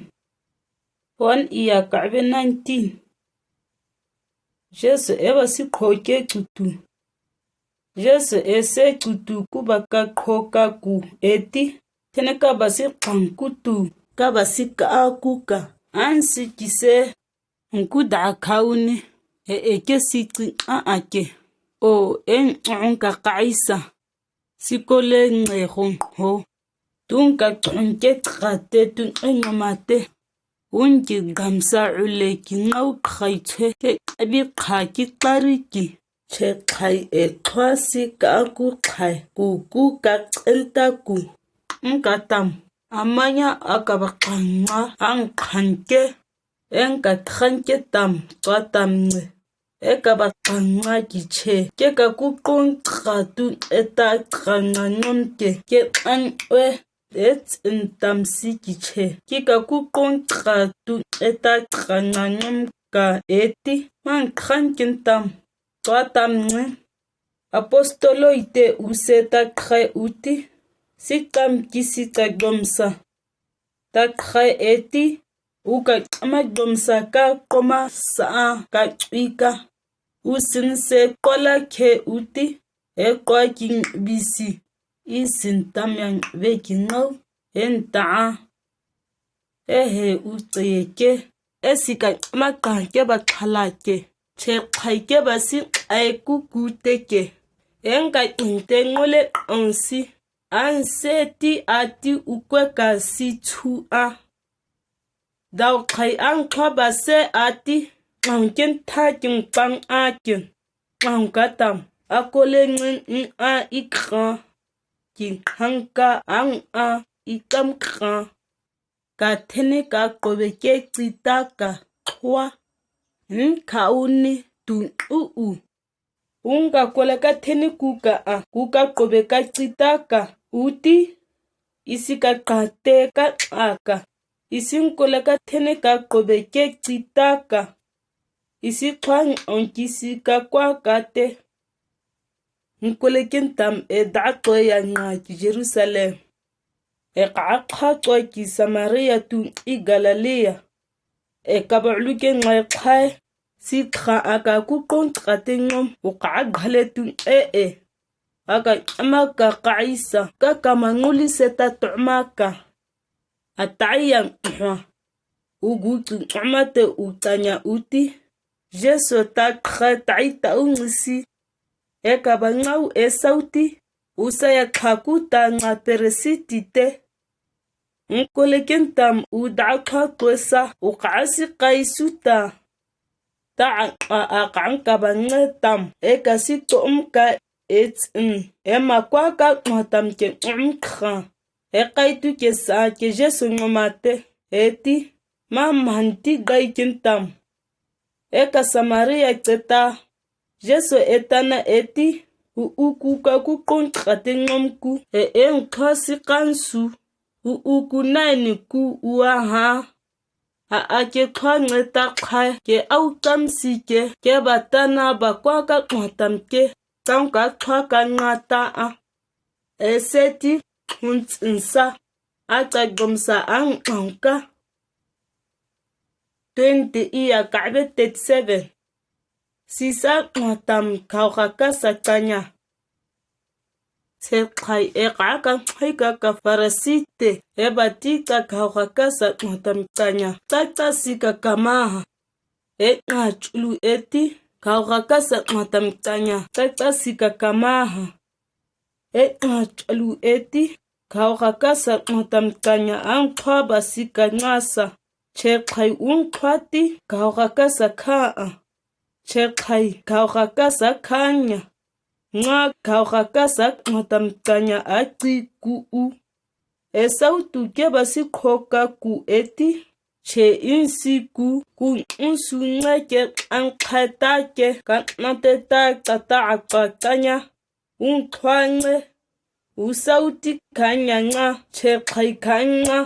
One iya kabe nineteen. Jesu eba si kho ke kutu. Jesu ese kutu kuba ka kho ka ku eti. Tene kaba si kang kutu kaba si ka a ku ka. An si kise. Nku da khauni, e e ke si tsi a a ke. O, e ng ka kaisa. Si ko le nge hong ho. Tung ka tong ke tra te tung e ngama te. Un ki gamsa u le ki ngau khai che ke abi kha ki tari ki. Che khai e thwa si ka ku khai ku ku ka enta ku. Ng ka tam. Amanya a ka ba kang nga ang khan ke. Eng ka than ke tam, tua tam nge. E ka ba tang nga ki che. Ke ka ku kong tra tu e ta tra nga ngam ke. Ke tang we. E tsin tam si ki che. Ke ka ku kong tra tu e ta tra nga ngam ka e ti. Mang than ke tam. Tua tam nge. Apostolo i te u se ta khai u ti. Si kam ki si ta gom sa. Ta khai e ti. U ka kama gom sa ka koma sa a ka chui ka. U sin se kola khe u ti. E kwa ki ng bi si. I sin tam yang be ki ngau. E nta a. E he u tse ke. E si ka kama ka ke ba khala ke. Cheqhai keba si ai kuku te ke. Eng kai ung te ngo le ang si. Ang se ti a ti u kwe ka si chu a. Dau khai ang kha ba se a ti. Ang ken tha kin pang a kin. Ang ka tam. A ko le ngin ng a i kha. Kin khang ka ang a i kam kha. Ka thene ka kobe ke cita ka khwa. Ng kha u ni tu u u. Ung ka ko le ka thene ku ka a, ku ka kobe ka cita ka u ti. Isi ka kha te ka a ka. Isi ng ko le ka thene ka kobe ke cita ka. Isi khwa ng ang ki si ka kwa ka te. Ng ko le kin tam e da ko ya nga ki Jerusalem. E ka kha ko ki Samaria tu i Galilee. E ka ba lu ke ngai khai. Si kha a ka ku kong ka te ngom u ka ga le tu e e. A ka ama ka ka isa ka ka ma nguli se ta to ma ka. A tai yang hwa. U gu tu ama te u tanya u ti. Jesu ta kha tai ta u ngisi. E ka ba ngau e sau ti. U sa ya kha ku ta nga peresiti te. Ng ko le ken tam u da kha ko sa u ka si kai su ta. Ta a a ka ng ka ba nge tam e ka si to um ka e tsin. E ma kwa ka ng tam ke um kha. E kai tu ke sa ke Jesu ngo ma te. E ti. Ma man ti gai ken tam. E ka Samaria ceta. Jesu e ta na e ti. U u ku ka ku kong ka te ngom ku. E e ng kha si kan su. U u ku nai ni ku u a ha. A a ke kha nge ta khai ke au tam si ke ke ba ta na ba kwa ka ng tam ke. Tang ka kha ka nga ta a. E se ti hun tsin sa. A ta gom sa ang ang ka. Twenty i a ka be thirty seven. Si sa ng tam khau kha ka sa tanya. Cheqhai e ka ka hai ka ka Farasi te e ba ti ka khau kha ka sa ng tam tanya. Ta ta si ka ka ma ha. E nga chulu e ti khau kha ka sa ng tam tanya. Ta ta si ka ka ma ha. E nga chulu e ti khau kha ka sa ng tam tanya ang kha ba si ka nga sa. Cheqhai ung kha ti khau kha ka sa kha a. Cheqhai khau kha ka sa kha nya. Nga khau kha ka sa ng tam tanya a ti ku u. E sau tu ke ba si kho ka ku e ti. Che in si ku ku ng su nge ke ang khai ta ke ka na te ta ta ta a ta ta nya. Ung khwa nge. U sau ti kha nya nga cheqhai kha nga.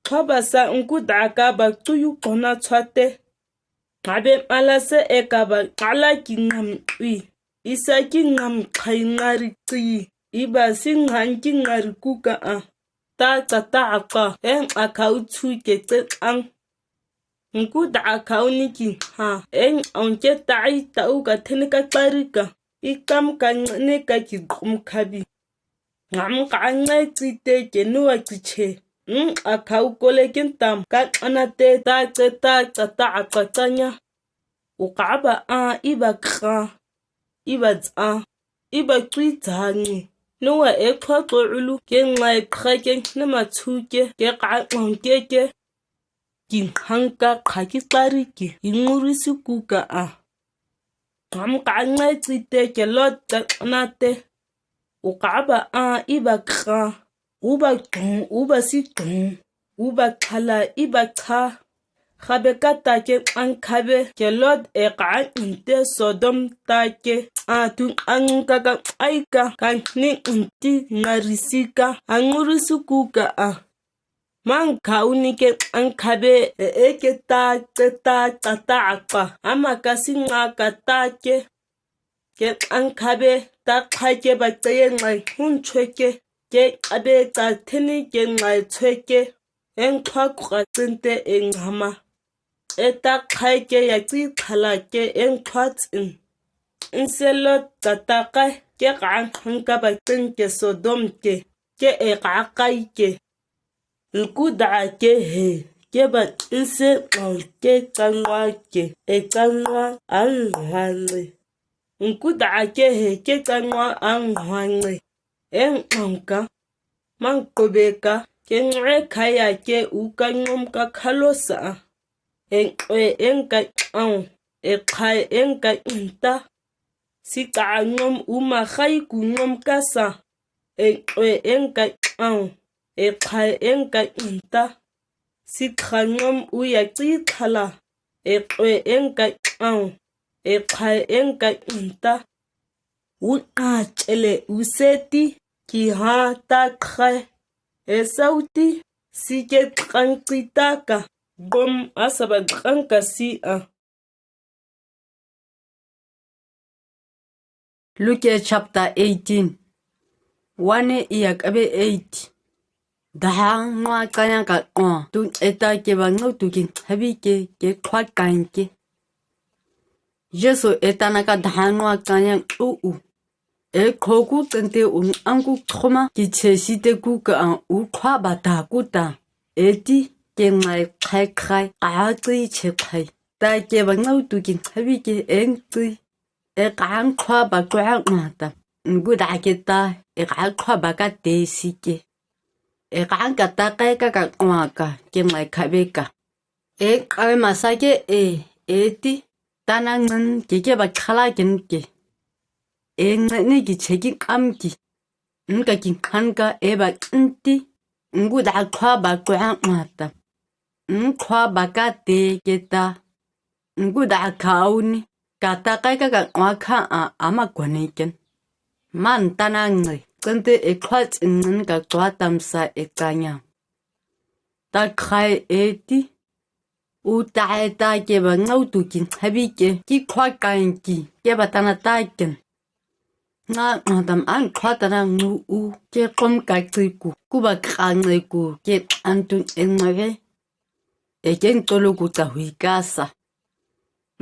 Kha ba sa ng ku da ka ba tu yu ko na chwa te. Nga be ma la se e ka ba nga la ki ngam ui. I sa ki ngam khai nga ri ki. I ba si nga ki nga ri ku ka a. Ta ta ta a ka. Eng a khau chu ke te ang. Ng ku da khau ni ki ha. Eng ang ke ta i ta u ka thene ka ta ri ka. I kam ka ne ka ki kum kha bi. Ngam ka ngai ti te ke nu a ti che. Ng a khau ko le ken tam ka ana te ta te ta ta ta a ta ta nya. U ka ba a i ba kha. I ba za. I ba tui za ni. Nu a e kha to ulu ke ngai kha ke ne ma chu ke ke ka ang ke ke. Ki hang ka kha ki ta ri ki. I nguri su ku ka a. Ngam ka ngai ti te ke lot ka ana te. U ka ba a i ba kha. U ba kong u ba si kong. U ba kha la i ba kha. Kha be ka ta ke ang kha be ke lot e ka ng te Sodom ta ke. A tu ang ka ka ai ka ka ni ng ti nga ri si ka. A nguri su ku ka a. Mang khau ni ke ang kha be e e ke ta te ta ta ta a ka. Ama ka si nga ka ta ke. Ke ang kha be ta kha ke ba te ye ngai hun chwe ke. Ke a be ta thene ke ngai chwe ke. Eng kha ku ka tsin te eng hama. E ta kha ke ya ti kha la ke eng kha tsin. Ng se lot ta ta ka ke ka ang ka ba tsin ke Sodom ke. Ke e ka kai ke. Ng ku da ke he. keba nse nang ke changwa ke, e changwa ang hang ngi. Nku da ke he ke changwa ang hang ngi. E nang ka, mang kobe ka, ke nge khaya ke u ka ngom ka khalo sa. E nge e nka chang, e khai e nka nta. Si ka ngom u ma khai ku ngom ka sa. E nge e nka chang, e khai e nka nta. Si kha ngom u ya chi khala. E nge e nka chang, e khai e nka nta. U a chele u se ti, ki ha ta khai. E sau ti, si ke chang chi ta ka. Bom a sa ba chang ka si a. Luke chapter eighteen. Wane iya kabe eight. Dahang nwa kanya ka nwa, tu eta ke ba ngau tu kin habi ke, ke khwa kan ke. Jesu eta na ka dahang nwa kanya u u. E kho ku tente u ang ku khoma ki che si te ku ka ang u khwa ba ta ku ta. E ti ke ngai khai khai a chi che khai. Ta ke ba ngau tu kin habi ke eng chi. E ka ang khwa ba khwa nwa ta. Ngu da ke ta, e ka ang khwa ba ka te si ke. E ka ang ka ta kai ka ka nwa ka, ke ngai khai be ka. E kai ma sa ke e, e ti, ta na ngan ke ke ba khala ken ke. E ngan ni ki che ki kam ki. Nka kin khan ka e ba nti. Ngu da khwa ba khwa nwa ta. Nkhwa ba ka te ke ta. Ngu da kha u ni. Ka ta kai ka ka nwa kha a, a ma kwa ni ken. Man ta na ngai. Tente e khwa tsin ngan ka khwa tam sa e ka nya. Ta khai e ti. U ta e ta ke ba ngau tu kin habi ke. Ki khwa kan ki. Ke ba ta na ta ken. Nga, nga tam ang khwa ta na ngu u, ke kom ka chi ku, ku ba ka ngai ku, ke an tu e ngai be. E ke ntolo ku ta hui ka sa.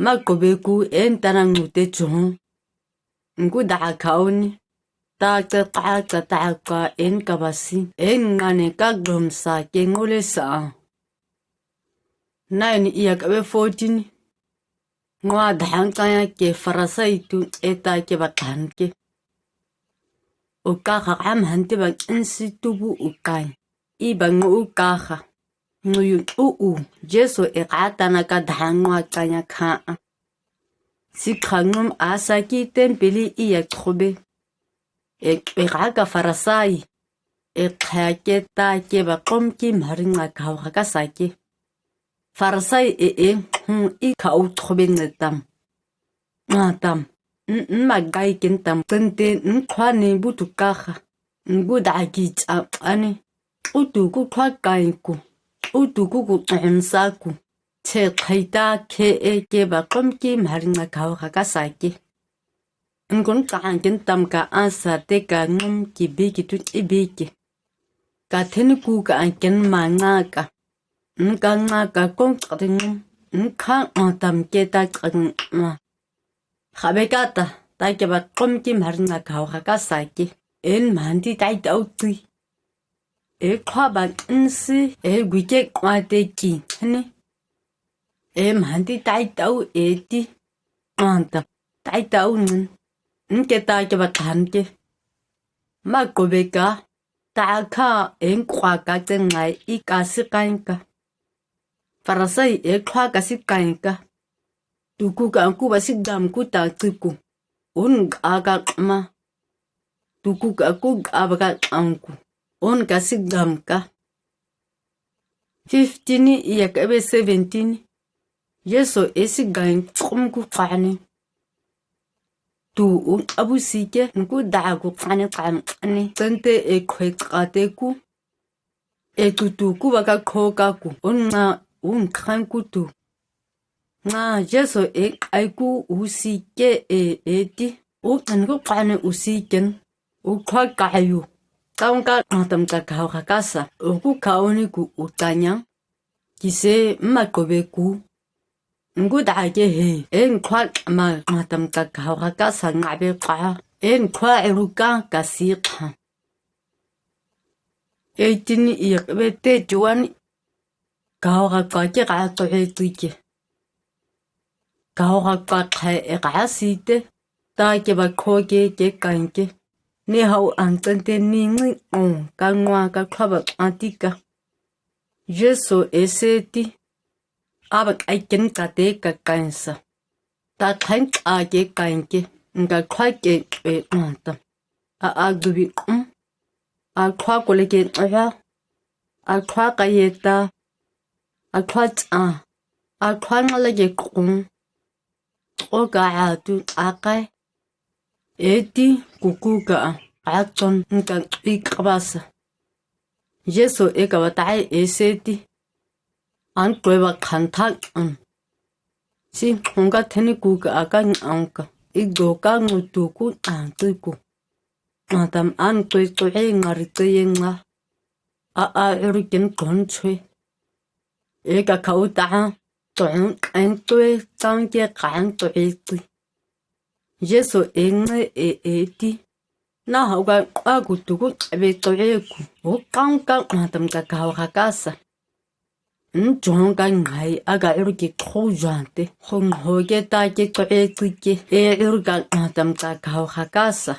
Ma ko be ku en ta na ngu te chong. Ngu da kha u ni. Ta ka ka ka ta ka en ka ba si. En nga ne ka glom sa ke ngo le sa. Nine iya ka be fourteen. Ngwa dahang kanya ke Farisai tu eta ke ba kan ke. U ka kha am han te ba nsi tu bu u kai. I ba ngu u ka kha. Ngu yu u u, Jesu e ka ta na ka dahang ngwa kanya kha. Si kha ngum a sa ki tempili iya khobe. E, e ka ka Farisai. E kha ke ta ke ba kom ki mari nga kha u kha ka sa ke. Farisai e e, hmm, i kha u khobe nge tam. Nga tam. N, n ma gai ken tam. Tente n khwa ni bu tu ka kha. Ngu da ki cha ani. U tu ku khwa kai ku. U tu ku ku chon sa ku. Che khai ta ke e ke ba kom ki mari nga kha u kha ka sa ke. Nkun ka ang ken tam ka a sa te ka ngum ki bi ki tu i bi ki. Ka then ku ka ang ken ma nga ka. Nka nga ka kong ka te ngum. Nkha nga tam ke ta ka ngum. Kha be ka ta, ta ke ba kom ki mari nga kha u kha ka sa ke. En man ti tai tau ti. E khwa ba nsi, e gui ke khwa te ki, hani. E man ti tai tau e ti. Anta, tai tau ngun. Nke ta ke ba kan ke. Ma ko be ka, ta kha en khwa ka te ngai i ka si kan ka. Farisai e khwa ka si kan ka. Tu ku ka ang ku ba si dam ku ta ti ku. Un ka ka ma. Tu ku ka ku ka ba ka ang ku. Un ka si dam ka. Fifteen ni iya ka be seventeen. Jesu e si gan kum ku kani. Tu u abu si ke nku da ku kani kani. Tente e khoi ka te ku. E tu tu ku ba ka kho ka ku. Un nga un khan ku tu. Nga Jesu e kai ku u si ke e e ti. U kan ku kani u si ken. U khwa ka yu. Taung ka nga tam ka kha u kha ka sa. U ku kha u ni ku u ta nyang. Ki se ma ko be ku. Ngu da ke he. E nkhwa ma nga tam ka kha u kha ka sa nga be ka. E nkhwa e ru ka ka si kha. Eighteen iya ka be thirty-one. Kaho kakak ke ka tsoe tui ke. Kaho kakak khai e ka si te. Ta ke ba kho ke ke kan ke. Ni hao ang ten te ni ngi ong ka ngua ka khua ba a ti ka. Jesu e se ti. A ba kai ken ka te ka kan sa. Ta khlai a ke kan ke, nga khlai ke e a ta. A a du bi kum. A khlai ko le ke a. A khlai ka ye ta. A khlai a. A khlai nga le ke kum. O ka a tu a kai. E ti ku ku ka a. A chon nga i ka ba sa. Jesu e ka ba tai e se ti. An kwe ba khan thak an. Si khong ka theni ku ka a ka ang ka. I do ka ngu tu ku ang tu ku. Nga tam an kwe kwe e nga ri kwe e nga. A a e ri ken kon chwe. E ka ka u ta a. Tong en kwe chang ke ka an kwe e kwe. Jesu e nge e e ti. Na hau ka a ku tu ku be kwe e ku. O kang ka nga tam ka ka hau ka ka sa. Nchong ka ngai a ka ru ki kho jan te. Khong ho ke ta ke kwe tui ke. E ru ka nga tam ka ka hau ka ka sa.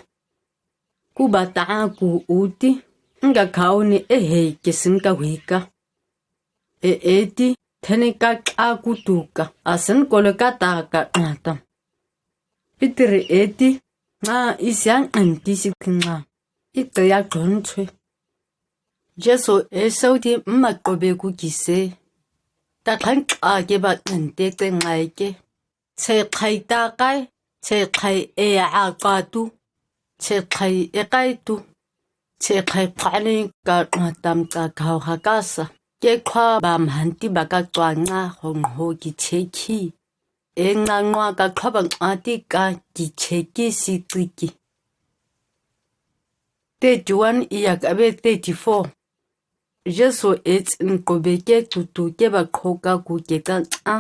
Ku ba ta a ku u ti. Nga ka u ni e he ke sin ka hui ka. E e ti. Theni ka a ku tu ka. A sin ko le ka ta ka nga tam. Peter e ti. Nga i siang an ti si ki nga. I te ya kon chwe. Jesu e sau ti mma ko be ku ki se. Ta khan a ke ba an te te ngai ke. Che khai ta kai. Che khai e a ka tu. Che khai e kai tu. Che khai pha ni ka nga tam ka ka hau ka ka sa. Ke khua ba mhan ti ba ka chua nga hong ho ki che ki. E nga ngua ka khua ba a ti ka ki che ki si tui ki. Thirty-one i yak a be thirty-four. Jesu e tsin ko be ke tu tu ke ba kho ka ku ke ka a.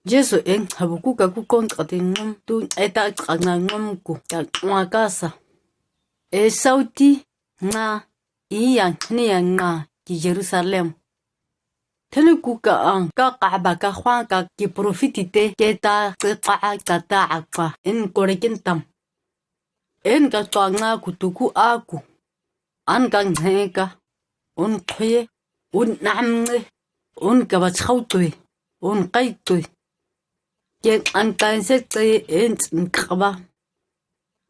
Jesu e habu ku ka ku kon ka te ngam tu e ta ka nga ngam ku ka ngua ka sa. E sau ti nga i ya ni ya nga ki Jerusalem. Theni ku ka ang ka ka ba ka khwa ka ki profit te ke ta ke ka a ka ta a ka en ko re ken tam. En ka chua nga ku tu ku a ku. An ka nge ka. Un khwe. Un nam nge. Un ka ba chau tui. Un kai tui. Ke an kan se te en tsin ka ba.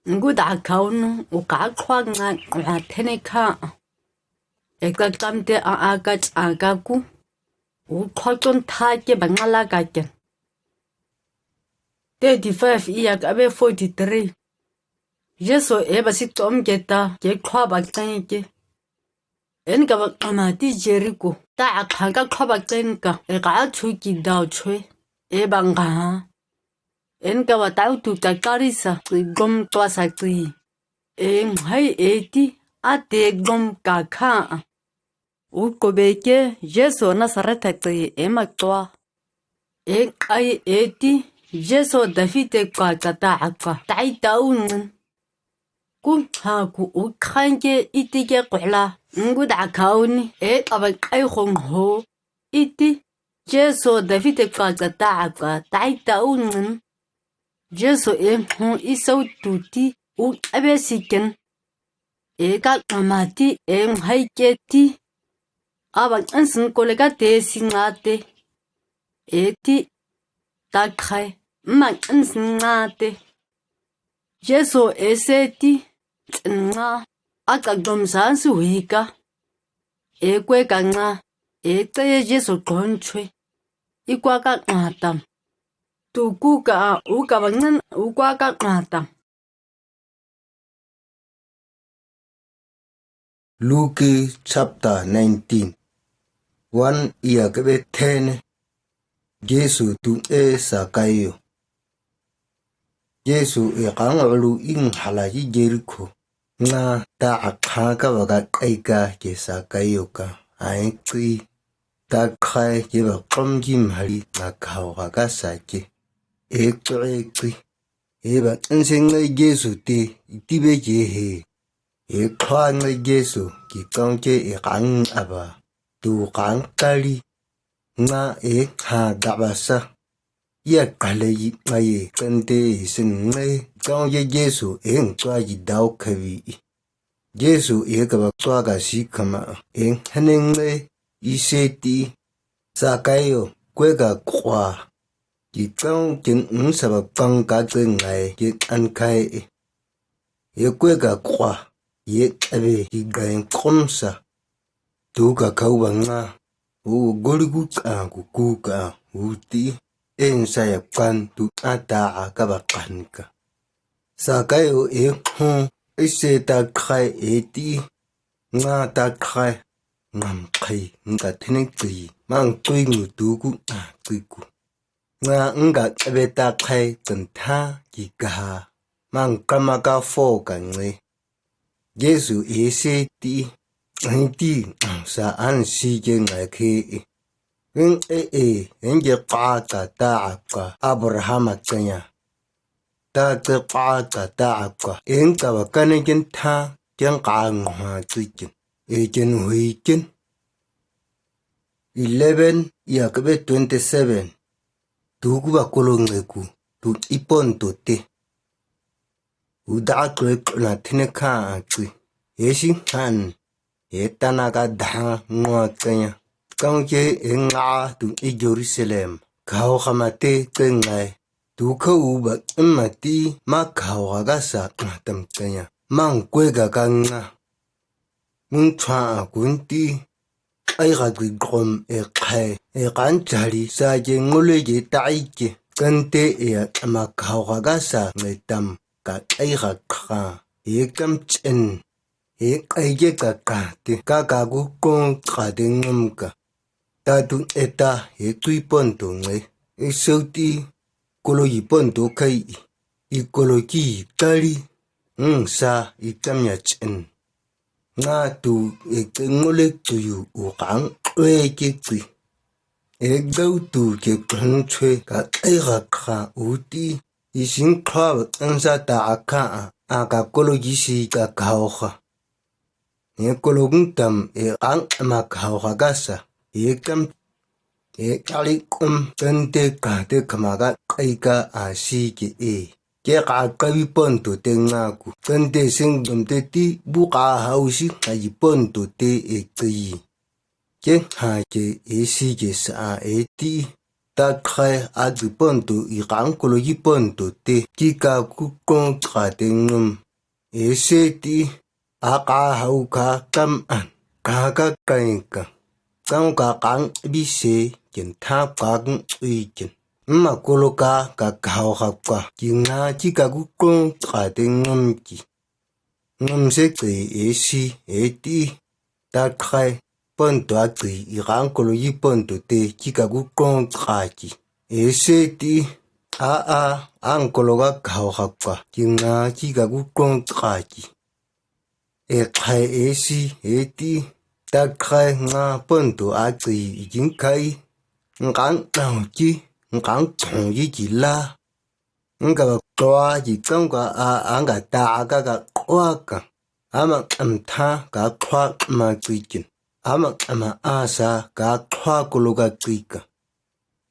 Ngu da ka un u ka khwa nga u ha theni ka. E ka kam te a a ka cha ka ku. U khwa chon tha ke ba nga la ka ke. Thirty-five i yak a be forty-three. Jesu e ba si tom ke ta ke khwa ba chen ke. En ka ba kama ti Jericho. Ta a khan ka khwa ba chen ka. E ka a chu ki dau chwe. E ba nga. En ka ba tau tu ka kari sa. Ki gom tua sa ki. E ngai e ti. A te gom ka kha. U ko be ke Jesu Nazareth te e ma tua. E kai e ti Jesu David te ka ka ta a ka. Tai ta u ngun. Ku ha ku u khan ke i ti ke ko la. Ngu da ka u ni e ka ba kai khong ho. I ti Jesu David te ka ka ta a ka. Tai ta u ngun. Jesu e hong i sau tu ti u a be si ken. E ka kama ti e ngai ke ti. A ba nsin ko le ka te si nga te. E ti ta khai ma nsin nga te. Jesu e se ti tsin nga a ka dom san su hi ka. E kwe ka nga e te Jesu kon chwe. I kwa ka nga tam. Tu ku ka a u ka ba ngan u kwa ka nga tam. Luke chapter nineteen. One i yak a be ten. Jesu tu e Sakayo. Jesu e kang ulu i nghala i Jericho. Nga ta a kha ka ba ka kai ka ke Sakayo ka. Ai ki. Ta khai ke ba klom ki mhali nga ka hau ka ka sa ke. E ki e ki. E ba nsin ngai Jesu te i ti be ke he. E khwa ngai Jesu ki kang ke e kang a ba. tu kang tali. Nga e ha daba sa. Ia kale i ngai e kande e sin ngai. Kang ye Jesu e nchua i dau kawi i. Jesu e kaba chua ka si kama e hane ngai i se ti. Sakai o kwe ka kwa. Ki kang kin ung sa ba kang ka ke ngai ke an kai e. E kwe ka kwa. Ye kabe i gai kom sa. Tu ka kau ba nga. U gori gu ka ku ku ka u ti. En sa ya kan tu ata a ka ba kan ka. Sakai o e khong. E se ta khai e ti. Nga ta khai. Ngam khai. Nga tene chi. Mang chui ngu tu ku a chi ku. Nga nga kabe ta khai chan tha ki ka ha. Mang kama ka fo ka ngai. Jesu e se ti, ang ti, ang sa an si ke ngai ke e. Eng e e, eng ke pa ka ta a ka Abraham a chanya. Ta ke pa ka ta a ka, eng ka ba kane ken tha, ken ka ngha chi ken. E ken hui ken. Eleven, ia ke be twenty-seven. Tu ku ba kolo ngai ku, tu i pon to te. U da kloi klona tene kha a chi. E si han. E tana ka da ngua kanya. Kang ke e nga tu i Jerusalem. Kau kama te ke ngai. Tu kau ba ma ti ma kau ga sa tam kanya. Mang kwe ga ka nga. Mung chua a kun ti. Ai ga gui gom e khai. E kan chari sa ke ngule ke tai ke. Kante e a ma kau ga sa ngai tam. Ka ai ga kha. E kam chen. E kai ke ka ka te ka ka gu kong ka te ngam ka. Ta tu e ta e tui pon to ngai. E sau ti kolo i pon to kai i. I kolo ki kari. Ng sa i kam ya chen. Nga tu e ke ngole tu yu u kang kwe ke chi. E dau tu ke khan chwe ka ai ga kha u ti. I sing kha ba ang sa ta a kha a, a ka kolo ki si ka kau kha. E kolo gung tam e ang ma kau kha ga sa. E kam e kali kum kante ka te kama ga kai ka a si ke e. Ke ka kawi pon to te nga ku. Kante sing dom te ti bu ka hau si kai pon to te e kai. Ke ha ke e si ke sa a e ti. Ta khai a zi pon to i kang kolo i pon to te. Ki ka ku kong ka te ngam. E se ti. A ka hau ka kam an. Ka ka kai ka. Kang ka kang bi se ken tha ka kung ui ken. Ma kolo ka ka kau ha ka. Ki nga ki ka ku kong ka te ngam ki. Ngam se chi e si e ti. Ta khai pon to a chi i kang kolo i pon to te ki ka ku kong ka ki. E se ti. A a ang kolo ka kau ha ka. Ki nga ki ka ku kong ka ki. E khai e si e ti. Ta khai nga pon to a chi i jing kai. Ng kang tang ki, ng kang tong yi ki la. Ng ka ba tua ki kang ka a, ang ka ta a ka ka kua ka. A ma kam tha ka kua ma chi kin. A ma kam a sa ka kua kolo ka chi ka.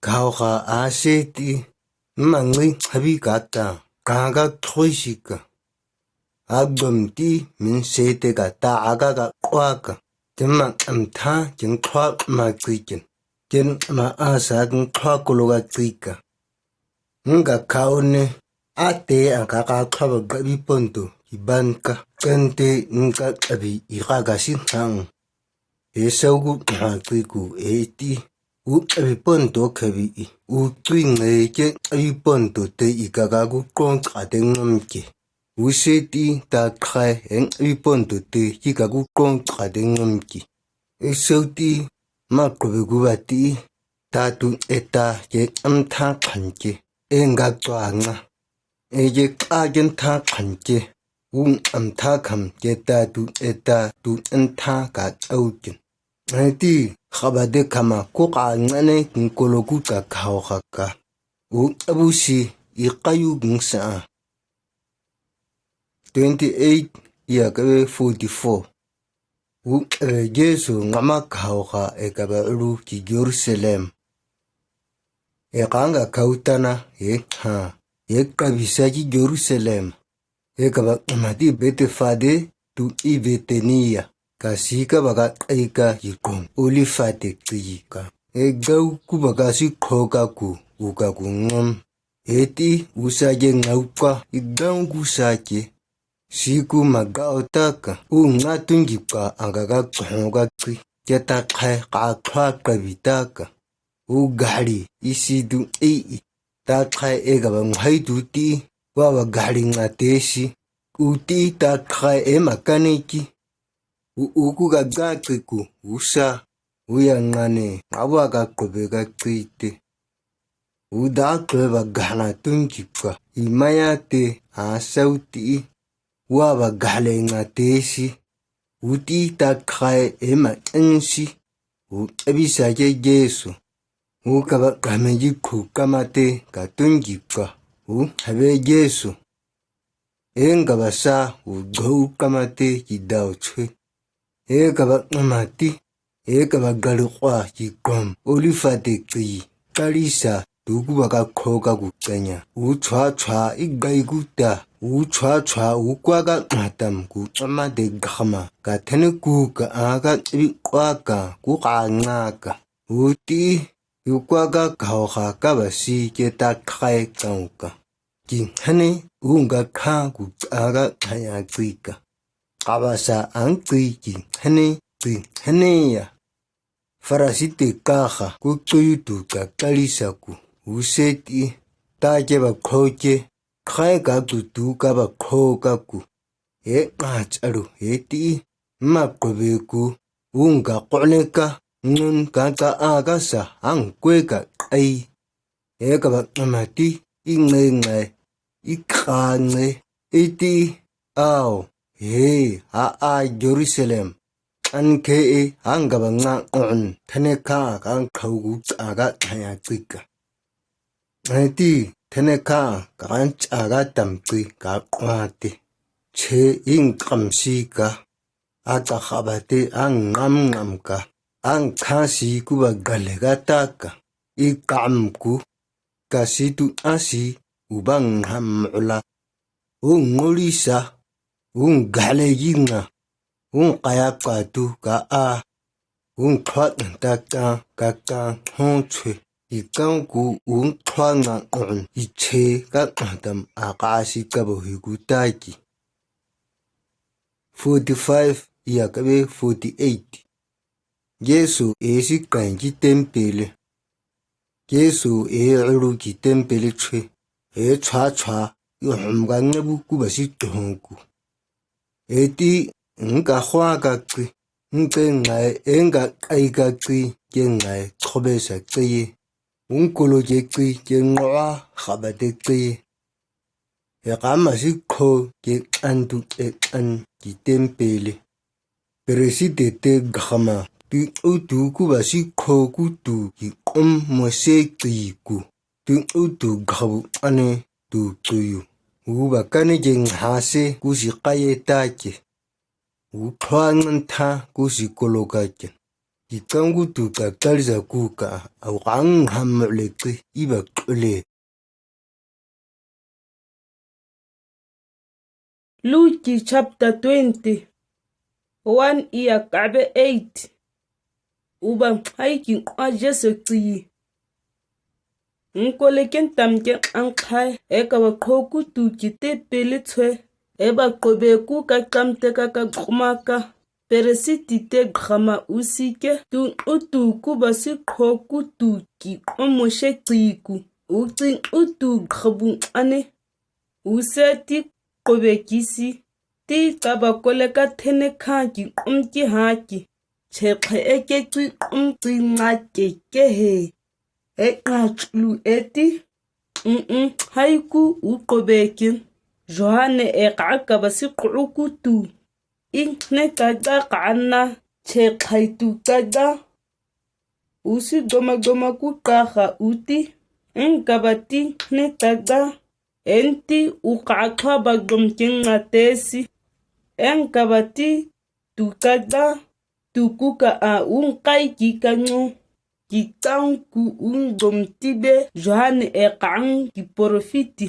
Kau ka a se ti. Ma ngui habi ka ta. Ka ka thui si ka. A dom ti min se te ka ta a ka ka kua ka. Ken ma kam tha ken kua ma chi kin. Ken ma a sa ken kua kolo ka chi ka. Ng ka kau ne. A te a ka ka kua ba ga bi pon to. Ki ban ka. Kante ng ka ka bi i ka ka si thang. E sau gu ha chi ku e ti. U ka bi pon to ka bi i. U tui ngai ke ka bi pon to te i ka ka gu kong ka te ngam ke. U se ti ta khai eng i pon to te ki ka ku kong ka te ngam ki. E sau ti ma ko be gu ba ti. Ta tu e ta ke am tha khan ke. E nga tua nga. E ke ka ke tha khan ke. U am tha kham ke ta tu e ta tu en tha ka au ke. E ti khaba de khama ko ka nga ne kin kolo ku ka kau ha ka. U abu si i ka yu gung sa a. Twenty-eight, ia ka be forty-four. U, e, Jesu ngam ma kahaokha e kaba alu ki Jerusalem. E kang ga kau tana, e, ha, e, kabisa ki Jerusalem. E kaba mati Betfage tu i Bethania. Ka si kaba ka kai ka i kong Olivet ki chi ka. E gau kuba ka si kho ka ku, u ka ku ngam. E ti u sa je ngau ka, i gau ku sa je. Si ku ma gau ta ka, u nga tun ki ka, a ka ka chong ka chi. Je ta khai ka kha ka bi ta ka. U gari, i si du i i. Ta khai e kaba ngai du ti, wa ba gari nga te si. U ti ta khai e ma ka ne ki. U, u ku ka ga chi ku, u sa. U ya nga ne, nga wa ka kobe ka chi te. U da kle ba gana tun ki ka, i maya te, a sau ti. Wa ba gale nga te si. U ti ta khai e ma eng si. U abi sa je Jesu. U kaba kame ji khu kama te ka tun ki ka. U habe Jesu. Eng kaba sa u gau kama te ki dau chwe. E kaba mati. E kaba galu kwa ki kom Olivet ki. Kali sa tu kuba ka kho ka ku chanya. U chwa chwa i gai ku ta. U chwa chwa u kwa ka matam ku ama de gama. Ka thene ku ka a ka bi kwa ka ku ka nga ka. U ti, u kwa ka kahaokha kaba si ke ta khai chang ka. Ki hane, u nga kha ku a ka khaya chi ka. Kaba sa ang chi ki hane, chi hane ya. Farasi te ka kha ku chi tu ka kali sa ku. U se ti, ta ke ba kho ke. Khai ka tu tu ka ba kho ka ku. E nga charu e ti. Ma kobe ku. U nga kone ka. Ngun ka ka a ka sa ang kwe ka kai. E kaba mati, i nge ngai, i ka nge, i ti, ao, he, a a Jerusalem, an ke e, ang kaba nga on, thane ka, ka ang khau gu, a ka thaya chi ka. Ai ti, thane ka, ka ang a ka tam chi ka kwa ti. Che ing kam si ka, a ka khaba te, ang ngam ngam ka, ang kha si ku ba gale ka ta ka, i kam ku, ka si tu a si, u bang ham ula. Ung nguli sa, ung gale yi nga, ung kaya ka tu ka a, ung khlua ta ka, ka ka hong chwe. I kang ku ung khlua nga on i che ka tam a ka si ka bo hi ku ta ki. Forty-five, iya ka be forty-eight. Jesu e si kan ki tempele. Jesu e alu ki tempele chwe. E chwa chwa, i hom ka ngebu ku ba si chong ku. E ti, ng ka khwa ka chi, ng ke ngai, e ng ka kai ka chi, ke ngai, chobe sa chi ye. Ung kolo ke chi, ke ngoa, khaba te chi ye. E kama si kho ke an tu ke an ki tempele. Peresite te gama, tu u tu ku ba si kho ku tu ki kum mo se chi ku, tu u tu gabu ane tu tu yu. U ba kane ke ngha se ku si kaye ta ke. U khlua ngan tha ku si kolo ka ke. Ki kang ku tu ka kali sa ku ka, au kang ham le chi, i ba kle. Luke chapter twenty. One iya kabe eight. Uba hai ki kwa Jesu chi. Ng kole ken tam ke ang khai, e kaba kho ku tu ki tempele chwe, e ba kobe ku ka kam te ka ka kuma ka. Peresiti te gama u si ke, tu u tu ku ba si kho ku tu ki kum mo se chi ku, u chi u tu gabu ane, u se ti kobe ki si, ti kaba kole ka thene kha ki kum ki ha ki, che khe e ke chi kum chi nga ke ke he, e nga chlu e ti, ng ng hai ku u kobe ki, Johane e ka kaba si kho ku tu. Ing ne ka da ka na che khai tu ka da. U si doma doma ku ka ha u ti. Eng kaba ti ne ka da. En ti u ka kha ba dom ken nga te si. Eng kaba ti tu ka da. Tu ku ka a u nkai ki kangu, ki tang ku u nzom tibe Johan e kang ki porofiti.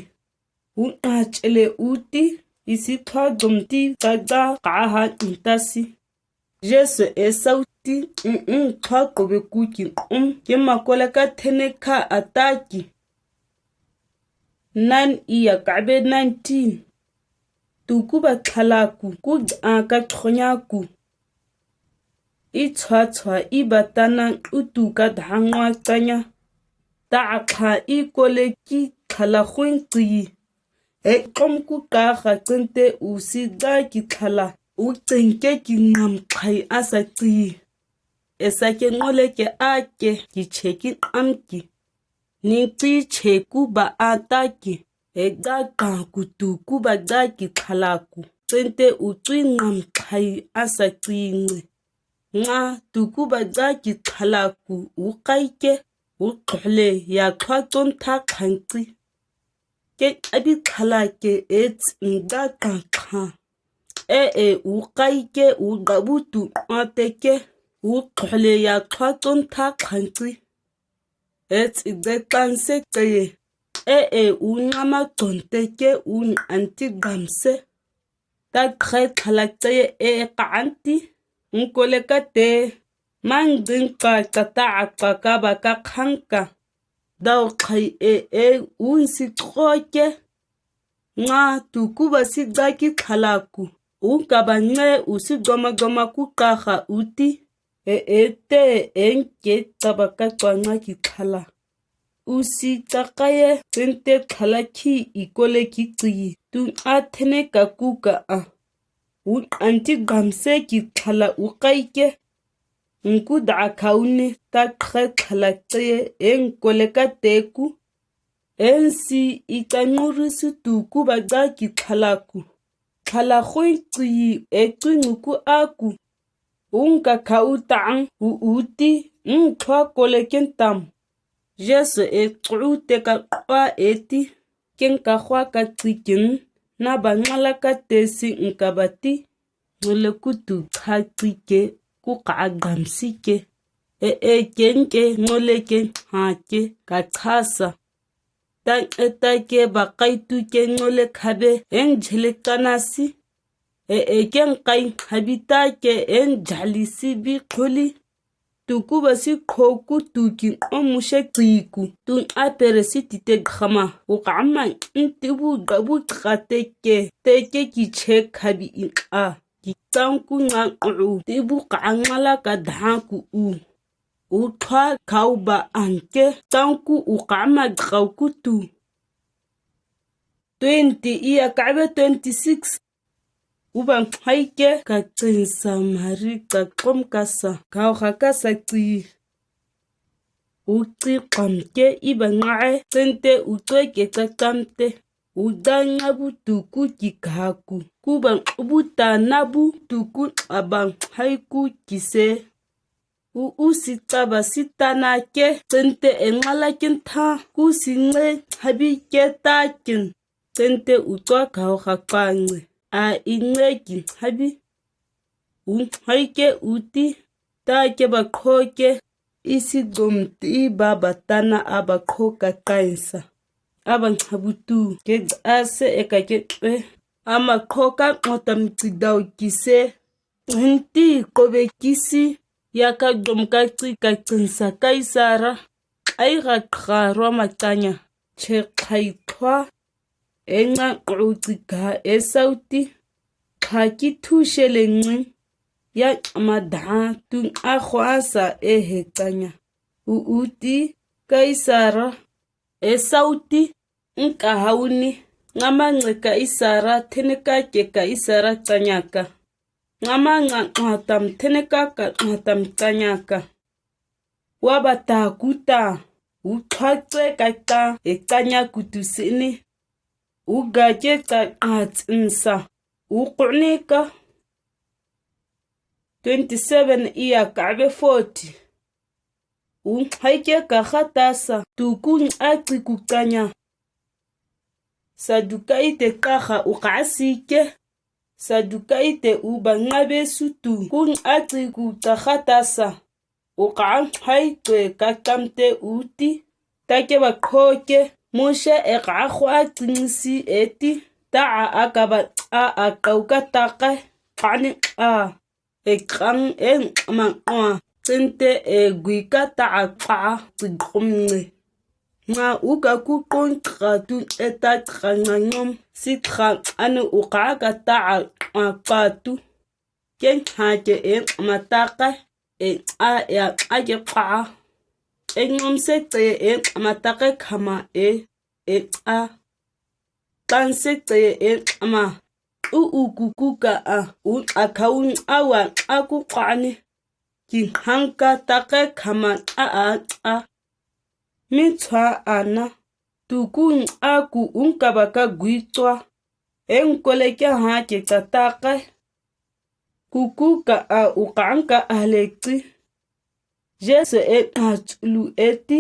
U na chele u ti, i si thua zom ti chaja ka ha ntasi. Jesu e sau ti, ng ng thua kobe ku ki nkum, ke ma ko le ka thene ka ata ki. Nan i a kabe nineteen. Tu ku ba thala ku, ku a ka thonya ku. I chua chua i ba tana utu ka dha ngwa tanya. Ta a kha i ko le ki thala khun chi. E kom ku ka kha chente u si da ki thala. U cheng ke ki ngam khai a sa chi. E sa ke ngo le ke a ke ki che ki am ki. Ning chi che ku ba a ta ki. E da ka ku tu ku ba da ki thala ku. Chente u chui ngam khai a sa chi nge. Nga tu ku ba da ki thala ku u kai ke. U khle ya thua ton tha khan chi. Ke abi thala ke e tsin da ka kha. E e u kai ke u gabu tu a te ke. U khle ya thua ton tha khan chi. E tsi de tlan se tse. E e u nga ma ton te ke u anti gam se. Ta khe thala tse e ka anti. Ng ko le ka te. Mang din ka ka ta a ka ka ba ka khang ka. Dau khai e e u si tro ke. Nga tu ku ba si da ki thala ku. U ka ba nge u si goma goma ku ka kha u ti. E e te e ke ta ba ka tua nga ki thala. U si ta ka ye, tente thala ki i ko le ki chi. Tu a thene ka ku ka a. U anti gam se ki thala u kai ke. Ng ku da ka u ni ta khe thala tse e ng ko le ka te ku. E ng si i ta nguri su tu ku ba da ki thala ku. Thala khun chi e tu ngu ku a ku. U ng ka ka u ta ang u u ti ng thua ko le ken tam. Jesu e kru te ka kwa e ti. Ken ka khwa ka chi ken. Na ba nga la ka te si ng ka ba ti. Ngo le ku tu cha chi ke ku ka a gam si ke. E e ken ke ngo le ken ha ke ka cha sa. Ta e ta ke ba kai tu ke ngo le khabe e ng jele ka na si. E e ken kai khabi ta ke e ng jali si bi khuli. Tu ku ba si kho ku tu ki o mu she chi ku. Tu a pere si ti te khama. U ka ma ng ti bu ga bu ka te ke. Te ke ki che khabi i a. Ki tang ku nga u ti bu ka nga la ka dha ku u. U thua kau ba ang ke tang ku u ka ma kau ku tu. Twenty i a ka be twenty six. U ba nkhai ke ka chin sa mari ka klom ka sa kau kha ka sa chi. U chi kam ke i ba nga e tente u tue ke ka kam te. U da nga bu tu ku ki ka ku. Ku ba bu ta na bu tu ku a ba nkhai ku ki se. U u si ta ba si ta na ke, tente e nga la ken tha, ku si nge, habi ke ta ken, tente u tua kau kha pa nge, a i nge ki habi. U hai ke u ti, ta ke ba kho ke, i si dom ti ba ba ta na a ba kho ka kain sa. A ba habu tu, ke a se e ka ke twe, a ma kho ka ngo tam ti dau ki se. Nti kobe kisi, ya ka dom ka chi ka chin sa Kaisara, ai ga kha Roma tanya, che khai thwa, e nga kru chi ka e sauti, kha ki thu she le ngi, ya ma da tu a khwa sa e he tanya. U u ti, Kaisara, e sauti, ng ka hau ni, nga ma nge Kaisara, tene ka ke Kaisara tanya ka. Nga ma nga nga tam tene ka ka nga tam tanya ka. Wa ba ta ku ta, u thwa tse ka ta, e tanya ku tu sini. U ga ke ta ka tsin sa, u ku ni ka. Twenty seven i a ka be forty. U hai ke ka kha ta sa, tu ku a chi ku tanya. Sadukai te ka kha u ka si ke. Sadukai te u ba ngaibe sutu ku nchai chi ku chakha tasa, u kangkhai chwe kakam te u ti. Takeba khoke, Moshe e kakhua chingsi e ti, taa akaba a akau ka takai, kani a, e kang e nchama kua, chinte e gui ka taa kua, chikom nge. Nga u ka ku kon ka tu e ta ka nga ngom, si ka anu u ka ka taa kua kua tu. Ken ha ke e nchama takai, e a e a ke kua. E ngom se te e nchama takai khama e, e a. Tan se te e nchama. U u ku ku ka a, u a ka u a wa a ku kua ni. Ki hang ka takai khama a a a. Mi chua ana. Tu ku a ku ung kaba ka gui chua. E ngkole ke ha ke ka takai. Ku ku ka a u kang ka a le chi. Jesu e a chulu e ti.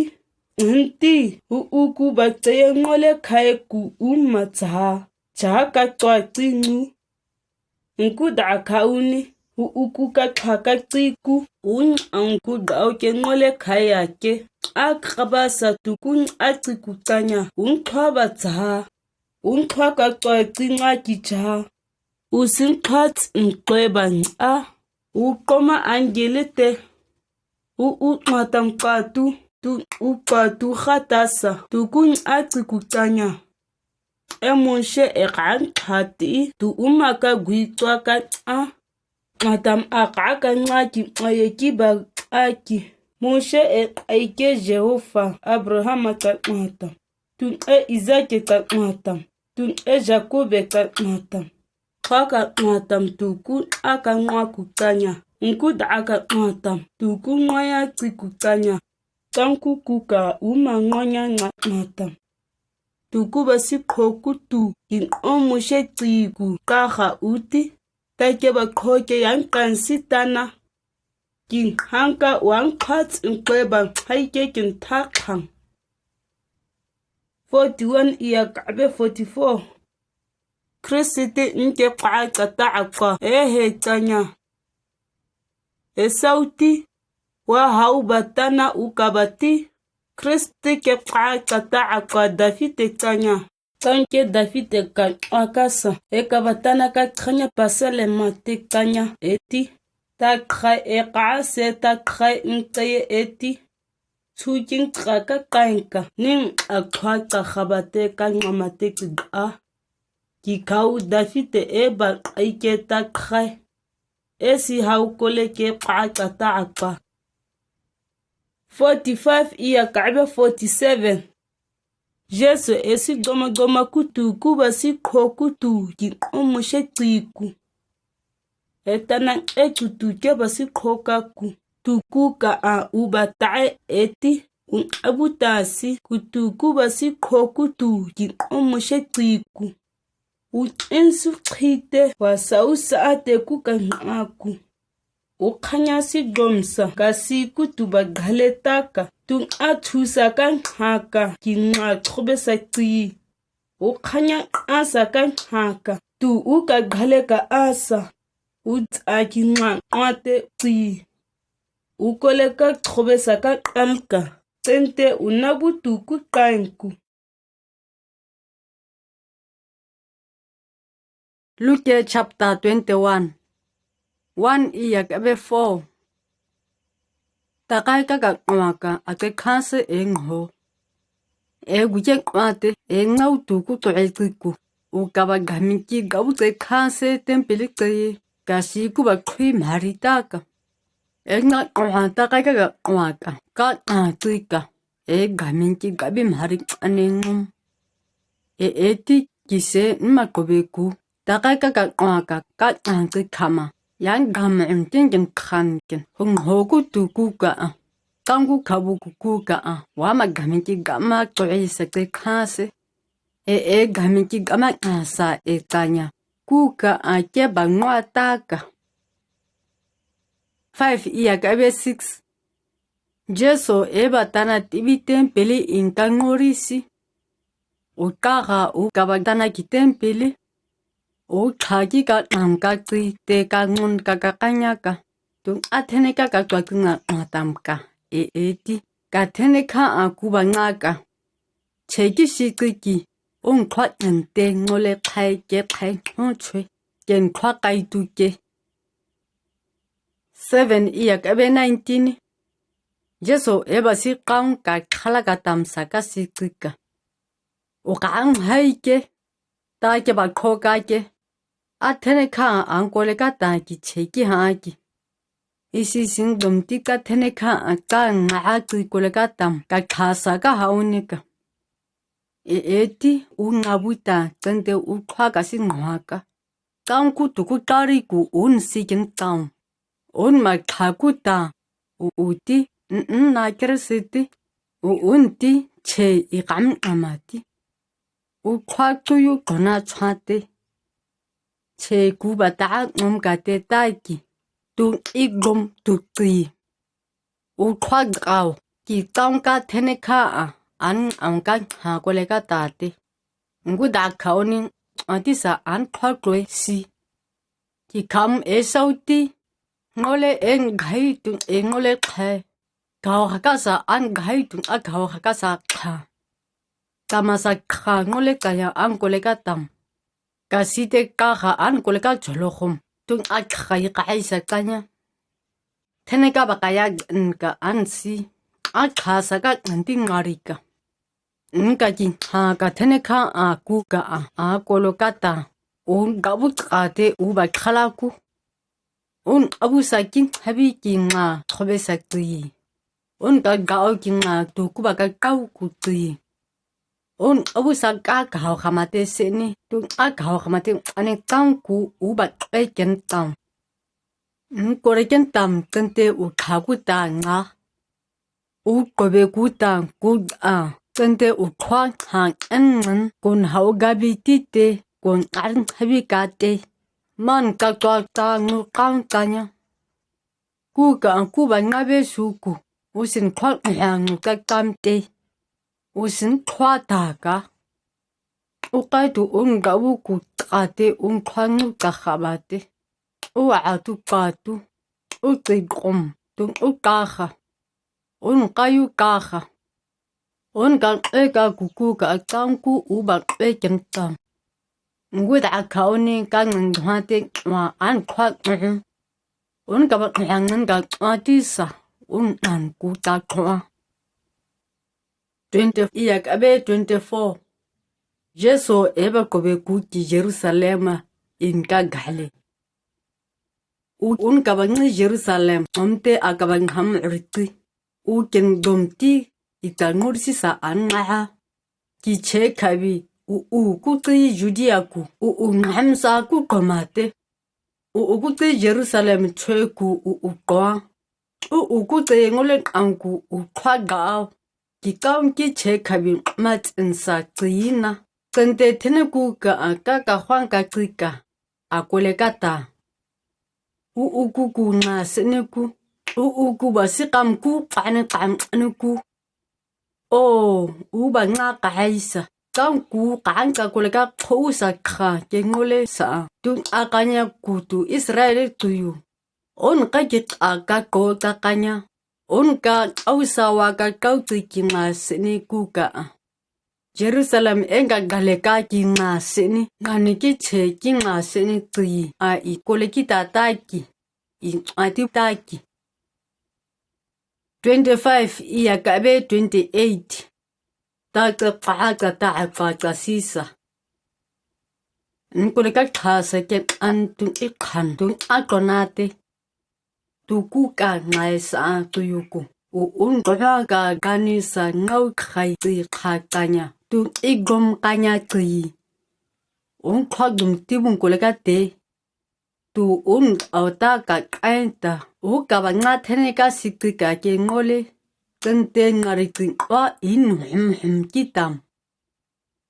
Nti, u u ku ba che e ngole khai ku u ma cha. Cha ka chua chi nu. Nku da ka u ni, u u ku ka chua ka chi ku. U ang ku da u ke ngole khai a ke. A ka ba sa tu ku a chi ku chanya. U nchua ba cha. U nchua ka chua chi nga ki cha. U sin khat nkwe ba nga. U koma angele te. U u matam katu, tu u katu khatasa, tu ku a chi ku chanya. E Moshe e kan khati, tu u ma ka gui chua ka a. Matam a ka ka nga ki a ye ki ba a ki. Moshe e ai ke Jehova, Abraham a ka matam. Tu e Isaac e ka matam. Tu e Jacob e ka matam. Kha ka matam tu ku a ka nga ku chanya. Nku da ka matam tu ku nga ya chi ku chanya. Tang ku ku ka u ma nga nya nga matam. Tu ku ba si kho ku tu, ki o Moshe chi ku ka kha u ti. Tai ke ba kho ke yan kan si tana. Ki hang ka wang khat nkwe ba hai ke kin thak hang. Forty-one iya kabe forty-four. Kristi te nke kpa kata akwa e he chanya. E sauti, wa hau batana u kabati. Kristi ke kpa kata akwa David e chanya. Tang ke David e ka akasa, e kabatana ka chanya pasale ma te chanya e ti. Ta khai e ka se ta khai nte e ti. Chuking chaka kaingka, ning a chua cha khabate ka ngamate chiga. Ki kau David e ba ai ke ta khai. E si hau kole ke pa cha ta akwa. Forty-five iya kaiba forty-seven. Jesu e si goma goma kutu kuba si kho kutu ki o Moshe chi ku. E tana e kutu ke ba si kho ka ku. Tu ku ka a u ba ta e ti. U abu ta si kutu kuba si kho kutu ki o Moshe chi ku. U chin su khite wa sa u sa ate ku ka nga ku. U khanya si gom sa ka si kutu ba gale ta ka. Tu a thu sa ka nga ka ki nga chobe sa chi. U khanya a sa ka nga ka. Tu u ka gale ka a sa. U a ki nga a te chi. U kole ka chobe sa ka kal ka. Tente u na bu tu ku kaing ku. Luke chapter twenty-one. One iya kabe four. Takai ka ka kua ka a ke kha se e ngho. E gu ke kua te e ngau tu ku to e chi ku. U kaba gamin ki ga u che kha se tempeli che ka si ku ba khui mari ta ka. E nga kua takai ka ka kua ka ka a chi ka. E gamin ki gabi mari ane ngum. E e ti ki se nma kobe ku. Takai ka ka kua ka ka a chi khama. Yan gam en ken ken khan ken. Hung ho ku tu ku ka a. Tang ku khabu ku ku ka a. Wa ma gamin ki gama to e sa te kha se. E e gamin ki gama a sa e tanya. Ku ka a ke ba ngwa ta ka. Five iya kabe six. Jesu e ba tana tibi tempeli in ka ngori si. U ka ga u kaba tana ki tempeli. O kha ki ka nam ka chi te ka ngun ka ka kanya ka. Tung a thene ka ka tua tung a ma tam ka. E e ti. Ka thene kha a ku ba nga ka. Che ki si chi ki. Ung khwa ngan te ngo le khai ke khai hong chwe. Ken khwa kai tu ke. Seven iya ka be nineteen. Jesu eba si kang ka khala ka tam sa ka si chi ka. O ka ang hai ke. Ta ke ba kho ka ke. A thene kha ang ko le ka ta ki che ki ha ki. Isi sing dom ti ka thene kha a ka nga a chi ko le ka tam ka kha sa ka ha u ni ka. E e ti u nga bu ta chen te u khwa ka si ngwa ka. Tang ku tu ku tari ku un si ken tang. Un ma kha ku ta. U u ti, n n na ker si ti. U un ti, che i kam ama ti. U khwa tu yu kona chwa te. Che ku ba ta ngom ka te ta ki. Tu i gom tu ti. U khwa gao, ki tang ka thene kha a, an ang ka ha ko le ka ta te. Ngu da kha o ni, a ti sa an khwa kloi si. Ki kam e sau ti, ngo le e ngai tu e ngo le khai. Gao ha ka sa an ngai tu a gao ha ka sa kha. Ka ma sa kha ngo le ka ya an ko le ka tam. Ka si te ka kha an ko le ka cholo khom. Tu a kha i ka ai sa ka nya. Thene ka ba ka ya n ka an si. A kha sa ka n ti ngari ka. N ka ki ha ka thene kha a ku ka a, a ko lo ka ta. Un ka bu ka te u ba khala ku. Un a bu sa ki habi ki nga thobe sa tui. Un ka ga o ki nga tu ku ba ka kau ku tui. Un a bu sa ka ka hau kha ma te se ni, tu a ka hau kha ma te ani tang ku u ba kle ken tam. N ko re ken tam chen te u kha ku ta nga. U ko be ku ta ku a, chen te u khwa ha en ngan kun hau ga bi ti te, kun an habi ka te. Man ka tua ta ngu kang ka nya. Ku ka ku ba nga be su ku, u sin khwa ha ngu ka tam te. U sin khwa ta ka. U kai tu un ga u ku ta te un khwa ngu ta kha ba te. U a tu ka tu. U ti kom tu u ka kha. Un kai u ka kha. Un ka e ka ku ku ka tang ku u ba e ken tam. Ngu da kha u ni ka ngan ha te ma an khwa. Un ka ba ngan ka a ti sa. Un an ku ta khwa. Twenty, iya ka be twenty-four. Jesu e ba ko be ku ki Jerusalem a in ka ga le. U un ka ba ngi Jerusalem, om te a ka ba ngam riti. U ken dom ti, i ta ngur si sa an nga ha. Ki che kha bi, u u ku ti Judea ku, u u ngam sa ku ko ma te. U u ku ti Jerusalem chwe ku u u ko. U u ku ti ngo le ang ku u khwa ga au. Ki kaung ki che kha bi ma chen sa chi na. Chen te thene ku ka a ka ka hwang ka chi ka. A ko le ka ta. U u ku ku nga se ne ku. U u ku ba si kam ku pa ne kam ne ku. O, u ba nga ka hai sa. Kaung ku ka an ka ko le ka pho sa kha ke ngo le sa. Tu a ka nya ku tu Israel tu yu. Un ka ki a ka ko ka ka nya. Un ka au sa wa ka kau tu ki nga se ne ku ka a. Jerusalem e ka ga le ka ki nga se ni, nga ni ki che ki nga se ni tui a i ko le ki ta ta ki, i a ti ta ki. Twenty-five, iya ka be twenty-eight. Ta ka pa ka ta a pa ka si sa. N ko le ka kha sa ke an tu i khan tu a ko na te. Tu ku ka ngai sa tu yu ku. U un ko ka ka ni sa ngau khai ti kha ka nya. Tu i gom ka nya ti. Un kha dum ti bung ko le ka te. Tu un au ta ka kai ta. U ka ba nga thene ka si ti ka ke ngo le. Chen te nga ri ti kha in hum hum ki tam.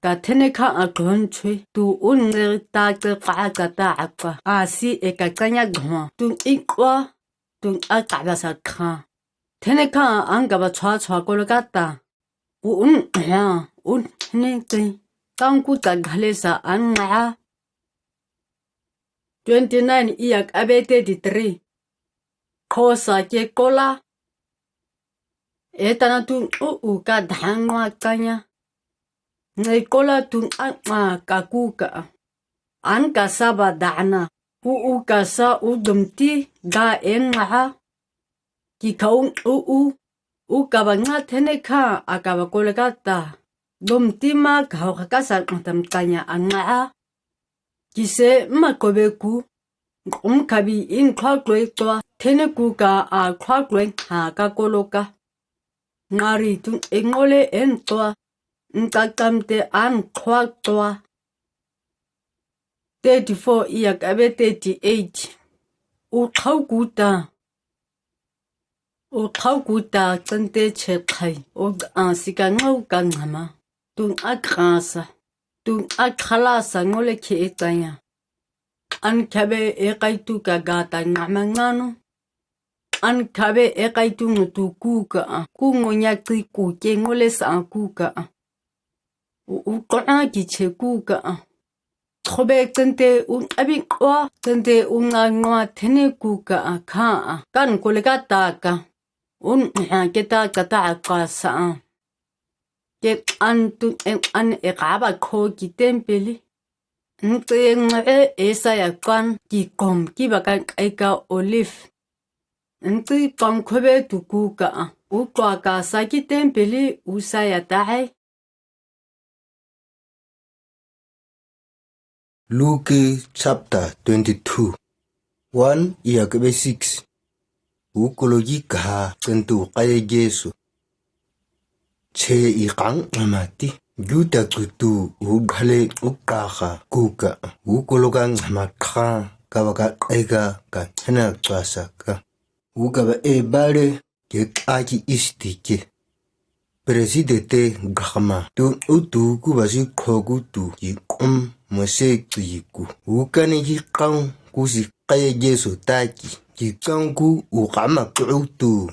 Ka thene kha a gon chui, tu un nge ta ke kha ka ta a kha. A si e ka ka nya gwa, tu i kha, tu a ka ba sa kha. Thene kha ang ka ba chwa chwa ko le ka ta. U un ha, un thene te. Kang ku ta ga le sa an nga. Twenty-nine iya kabe thirty-three. Khosa ke kola. Etana tu u u ka dhan ngua kanya. Ngai kola tu a ma ka ku ka. An ka sa ba dana. U u ka sa u dum ti ga en nga ha. Ki ka u u u ka ba nga thene kha a ka ba kola ka ta. Dum ti ma ka hau ka sa ngtam kanya a nga ha. Kise ma kobe ku. Nkum kabi in khua kloi tua, thene ku ka a khua kloi ha ka kolo ka. Ngari tu e ngole en tua, nka kam te an khua tua. Thirty-four iya kabe thirty-eight. U khau ku ta. U khau ku ta chante che khai. U a sika ngau ka ngama. Tu a kasa. Tu a khala sa ngole khe e tanya. An kabe e kai tu ka ga ta ngama ngano. An kabe e kai tu ngu tu ku ka a. Ku ngu nya ki ku ke ngole sa a ku ka a. U u ko a ki che ku ka a. Thobe chante u abi kwa, chante u nga ngua thene ku ka a kha a. Kan ko le ka ta ka. Un ha ke ta ka ta a ka sa a. Ke an tu en an e ka ba kho ki tempeli. Nte nge e sa ya kan ki kom ki ba kan kai ka olive. Nte kan khobe tu ku ka a. U kwa ka sa ki tempeli u sa ya ta hai. Luke chapter twenty-two, one iya kabe six. U kologi kaha chantu kaya Jesu. Che i kang amati. Juta kutu u ghale u kaha ku ka. U kologa ngama kha ka ba ka kai ka ka chana chasa ka. U ka ba e bare ke kaki isti ke. President te gakma tu utu ku ba si kho ku tu ki kum mo se ki ku. U kani ki kang ku si kaya Jesu taki. Ki kang ku u kama ku tu.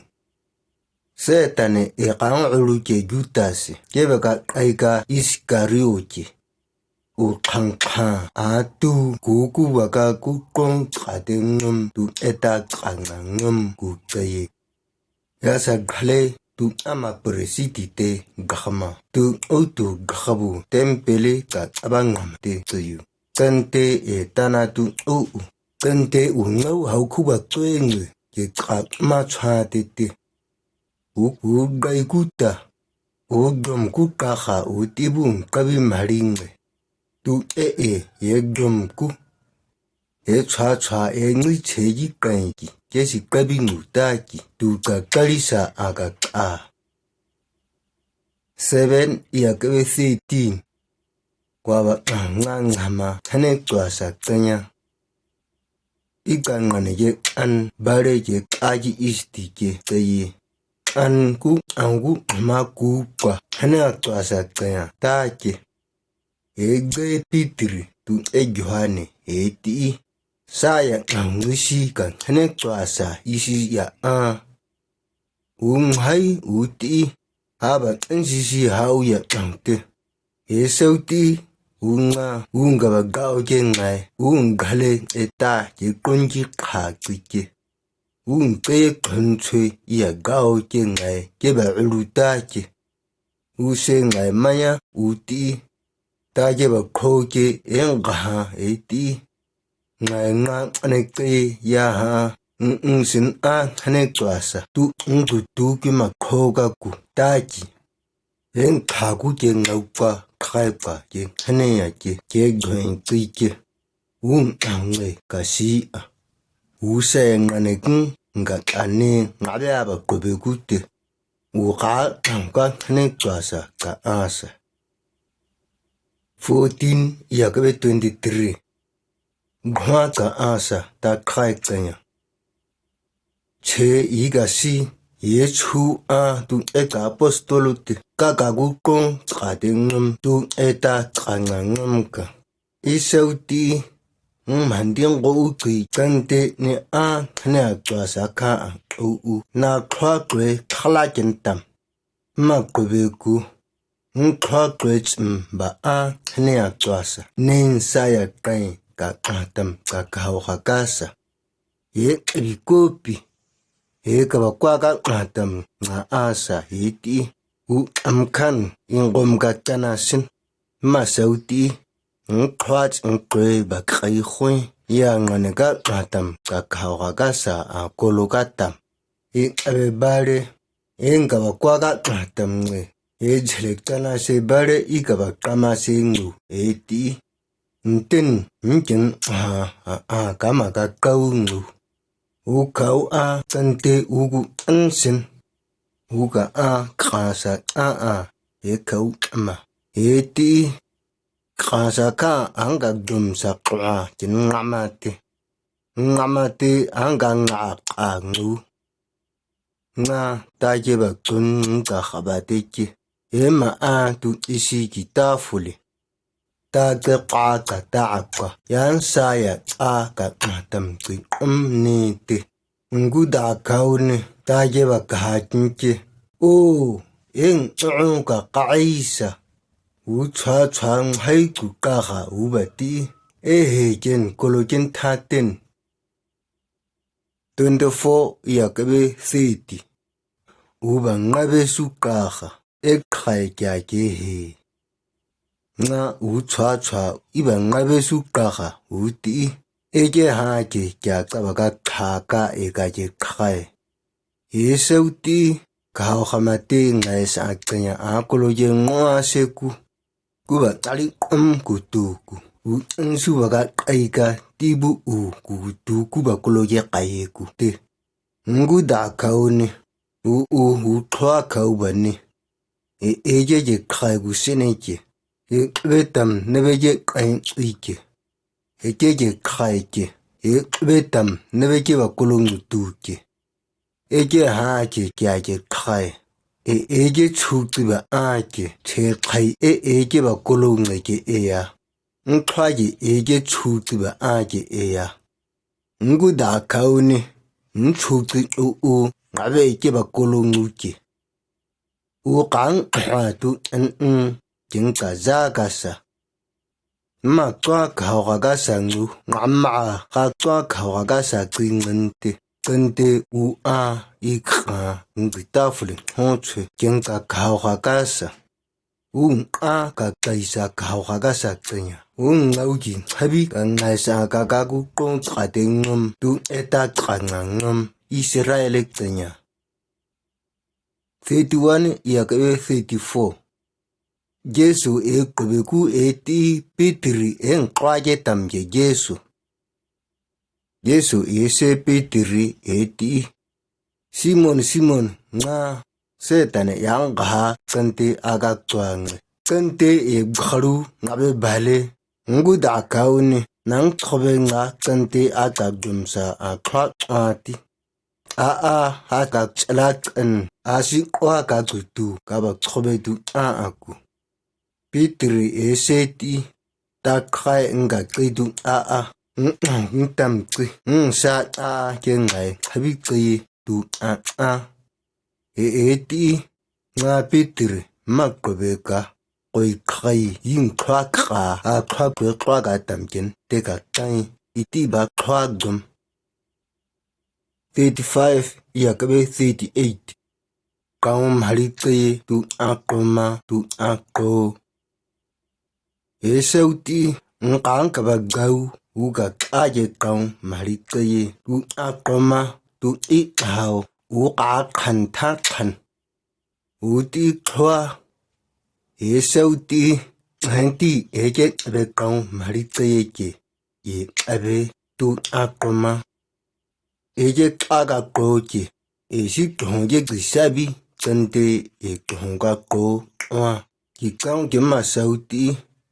Satan e kang ulu ke Judas ke ba ka kai ka Iskariot ke. U khang khang a tu ku ku ba ka ku kong ka te ngam tu eta ka nga ngam ku ka ye. Ya sa ghale tu ama president te gakma tu u tu gakbu tempeli ka aba ngam te tu yu. Chante e tana tu u u. Chante u ngau hau ku ba tui ngu ke ka ma cha te te. U u gai ku ta. U dom ku kaha u ti bu kabi maring le. Tu e e ye dom ku. E cha cha e ngi che yi kai ki ke si kabi ngu ta ki tu ka kali sa a ka ka. Seven iya kabe thirteen. Kwa ba nga nga ma hane chasa kanya. I ka ngane ye an bare ye kaki isti ke te ye. An ku an ku ma ku kwa hane chasa kanya ta ke. E ge Peter tu e Johane e ti. Sa ya ang ngi si ka hane chasa isi ya a. U ngai u ti. Haba nsi si hau ya ang te. E sau ti. U nga u nga ba gao ke ngai u nga le e ta ke kun ki kha ki ke. U nte kun chui ya gao ke ngai ke ba ulu ta ke. U se ngai maya u ti. Ta ke ba kho ke e nga ha e ti. Ngai nga ane ke ya ha. Ng ng sin a hane chasa tu ng tu tu ki ma kho ka ku ta ki. Len kha ku ke ngau pa khai pa ke hane ya ke ke gwen ki ke. U ang le ka si a. U se ngane kung nga ka ne nga be a ba ko be ku te. U ka ang ka hane chasa ka a sa. Fourteen iya kabe twenty-three. Ghwa ka a sa ta khai kanya. Che i ka si ye chu a tu e ka apostol te ka ka ku kong ka te ngam tu e ta ka nga ngam ka. I sau ti ng man ding ko u ki kan te ne a hane a chasa ka a u u na khwa kwe khala ken tam. Ma kwe be ku ng khwa kwe chim ba a hane a chasa nen sa ya kai ka khatam ka kahao kha kasa. E kabi kopi, e kaba kwa ka khatam nga asa e ti, u amkhan, i ngom ka chana sin, masaw ti, ngkhwat ngkoi ba kai khoi, ya ngan ka khatam ka kahao kha kasa a kolo ka tam. I kabe bare, e kaba kwa ka khatam nge, e jhelek chana se bare i kaba kama se ngu, e ti. Ntin, nkin ha, a, a, kama ka kau ngu. U kau a, chante u gu ansin. U ka a, kasa a, a, e kau kama. E ti, kasa ka, ang ka dum sa kwa, kin ngama ti. Ngama ti, ang ka nga a ngu. Nga ta ke ba chun ng ka khaba te ke. E ma a tu isi ki ta fuli. Ta ke ka ka ta a ka. Yan sa ya a ka khatam ki um ni ti. Ngu da kau ni ta ke ba ka ha kin ke. O, eng chong ka ka ai sa. U chwa chwa ng hai ku ka ha u ba ti. E he ken kolo ken tha ten. Twenty-four ya kabe thirty. U ba ngabe su ka ha, e khai kya ke he. Nga u chwa chwa, i ba ngabe su ka ha, u ti. E ke ha ke kya ka ba ka kha ka e ka ke khai. E sau ti, ka hao kha ma ti ngai sa a kenya a kolo ye ngo a se ku. Ku ba tali kam ku tu ku. U nsu ba ka kai ka ti bu u ku tu ku ba kolo ye kai ye ku ti. Ngu da kau ni. U u u thwa kau ba ni. E e ye ye khai ku se ne ke. E kbe tam ne be ye kai ui ke. E ke ye khai ke. E kbe tam ne be ke ba kolo ngu tu ke. E ke ha ke kya ke khai. E e ke chu chi ba a ke. Che khai e e ke ba kolo ngai ke e ya. Ng khai ke e ke chu chi ba a ke e ya. Ngu da kau ni. Ng chu chi u u. Nga be ke ba kolo ngu ke. U kang ha tu en en. King ka za ka sa. Ma chwa ka hao ka ka sa ngu, nga ma ka chwa ka hao ka ka sa chi ngan ti, kan ti u a, i ka, ngi ta fuli ho chwe, king ka ka hao ka ka sa. U a ka kai sa ka hao ka ka sa chi nya. U ngau ji, habi ka ngai sa ka ka ku kong ka te ngam, tu e ta ka nga ngam, Israel chi nya. Thirty-one ya ka e thirty-four. Jesu e kube ku e ti Peter e nkwa ke tam ke Jesu. Jesu e se Peter e ti. Simon, Simon, nga Satan e yang ha chante aga chwa nge. Chante e bharu nga be bale. Ngu da kau ni nang chobe nga chante aga jum sa a kha a ti. A a, ha ka chala kan, a si kwa ka tu tu, ka ba chobe tu a a ku. Peter e se ti, ta khai nga kai tu a a, ng tam kai, ng sa a ke ngai, habi kai tu a a. E e ti, nga Peter, ma kobe ka, koi khai, ying kha kha, a kha kwe kha ka tam ken, te ka tai, i ti ba kha gum. Thirty-five, ya ka be thirty-eight. Kau mhali kai tu a ko ma tu a ko. E sau ti, ng kang ka ba gau, u ka ka ye kau mhali kai tu a ko ma tu i hao, u ka khan tha khan. U ti khwa. E sau ti, han ti e ke be kau mhali kai ke. E a be tu a ko ma. E ke ka ka ko ke. E si kong ke ki sabi, chante e kong ka ko wa. Ki kau ke ma sau ti,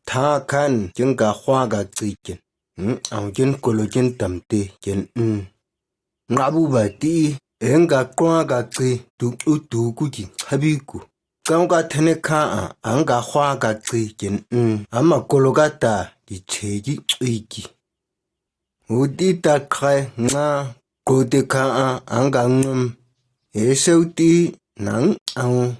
tha khan ken ka khwa ka kai ken. Ng au ken kolo ken tam te ken ng. Nga bu ba ti, e nga kwa ka kai tu u tu ku ki habi ku. Kau ka thane kha a, ang ka khwa ka kai ken ng. Ama kolo ka ta, ki che ki ui ki. U ti ta khai nga, ko te kha a, ang ka ngam. E sau ti, nang au.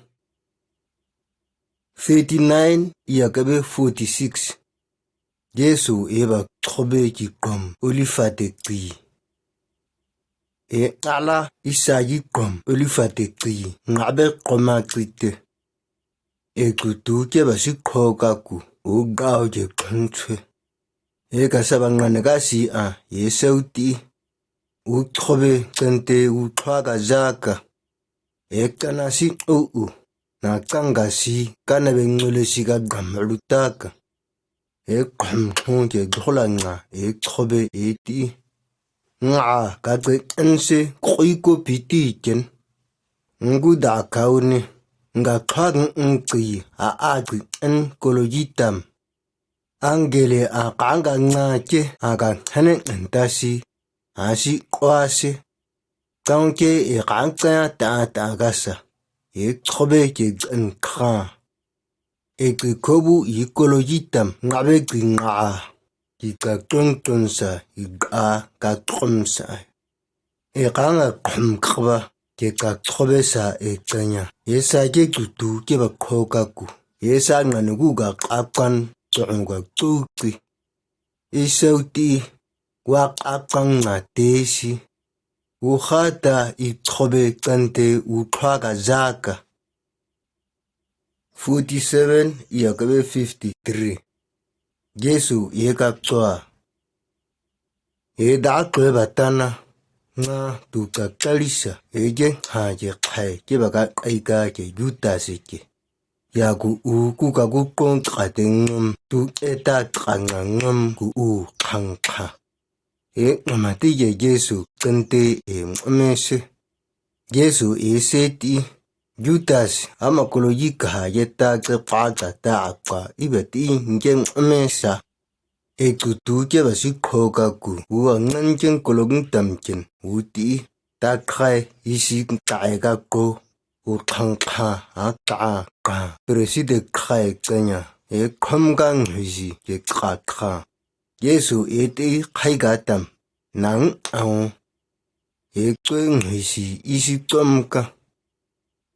Thirty-nine, ya ka be forty-six. Jesu eba chobe kiqom Oliver de ki. E ala isa kiqom Oliver de ki, ngabe qoma ki te. E kutu keba sikho kaku, u gao je khonsui. E kasaba ngan ga si a, e sau ti. U chobe chante u thua ga zaka. E kana si u u. Na kang ga si, kana be ngule si ga gam lu taka. E khom khong je dola nga, e chobe e ti. Nga ga gwe en se, koi ko piti ken. Ngu da kau ni, nga thua ng ng ki, a a gwe en koloji tam. Angele a kang ga nga ke, a ga hane ntasi, a si kwa se. Tang ke e kang cha ta ta ga sa, e chobe ke en kha. E ki kobu i koloji tam, ngabe ki nga a. Ki ka tun tun sa, i ga ka tun sa. E kang a khom kaba, ke ka chobe sa e chanya. E sa ke kutu keba kho kaku. E sa ngan gu ga kakan, chong ga tu ki. I sau ti, wa kakang na te si. U kha ta i chobe chante u thua ga zaka. Forty-seven, iya kabe fifty-three. Jesu e ka chua. E da kle ba tana, nga tu ka kalisa, e je ha je khai, ke ba ka kai ka ke Judas ke. Ya ku u ku ka ku kong ka te ngom, tu e ta ka nga ngom ku u khang kha. E ngam ti ke Jesu kente e ngome se. Jesu e se ti, Judas, ama koloji ka ye ta ke pa ka ta a pa, i ba ti nge ngome sa. E kutu ke ba si kho kaku, u a ngan ken koloji tam ken, u ti, ta khai, i si ta e ka ko, u khang kha, a ta ka, preside khai kanya, e khom ka ngui si, ke ka kha. Jesu e ti khai ga tam, nang au. E choi ngui si, i si chom ka.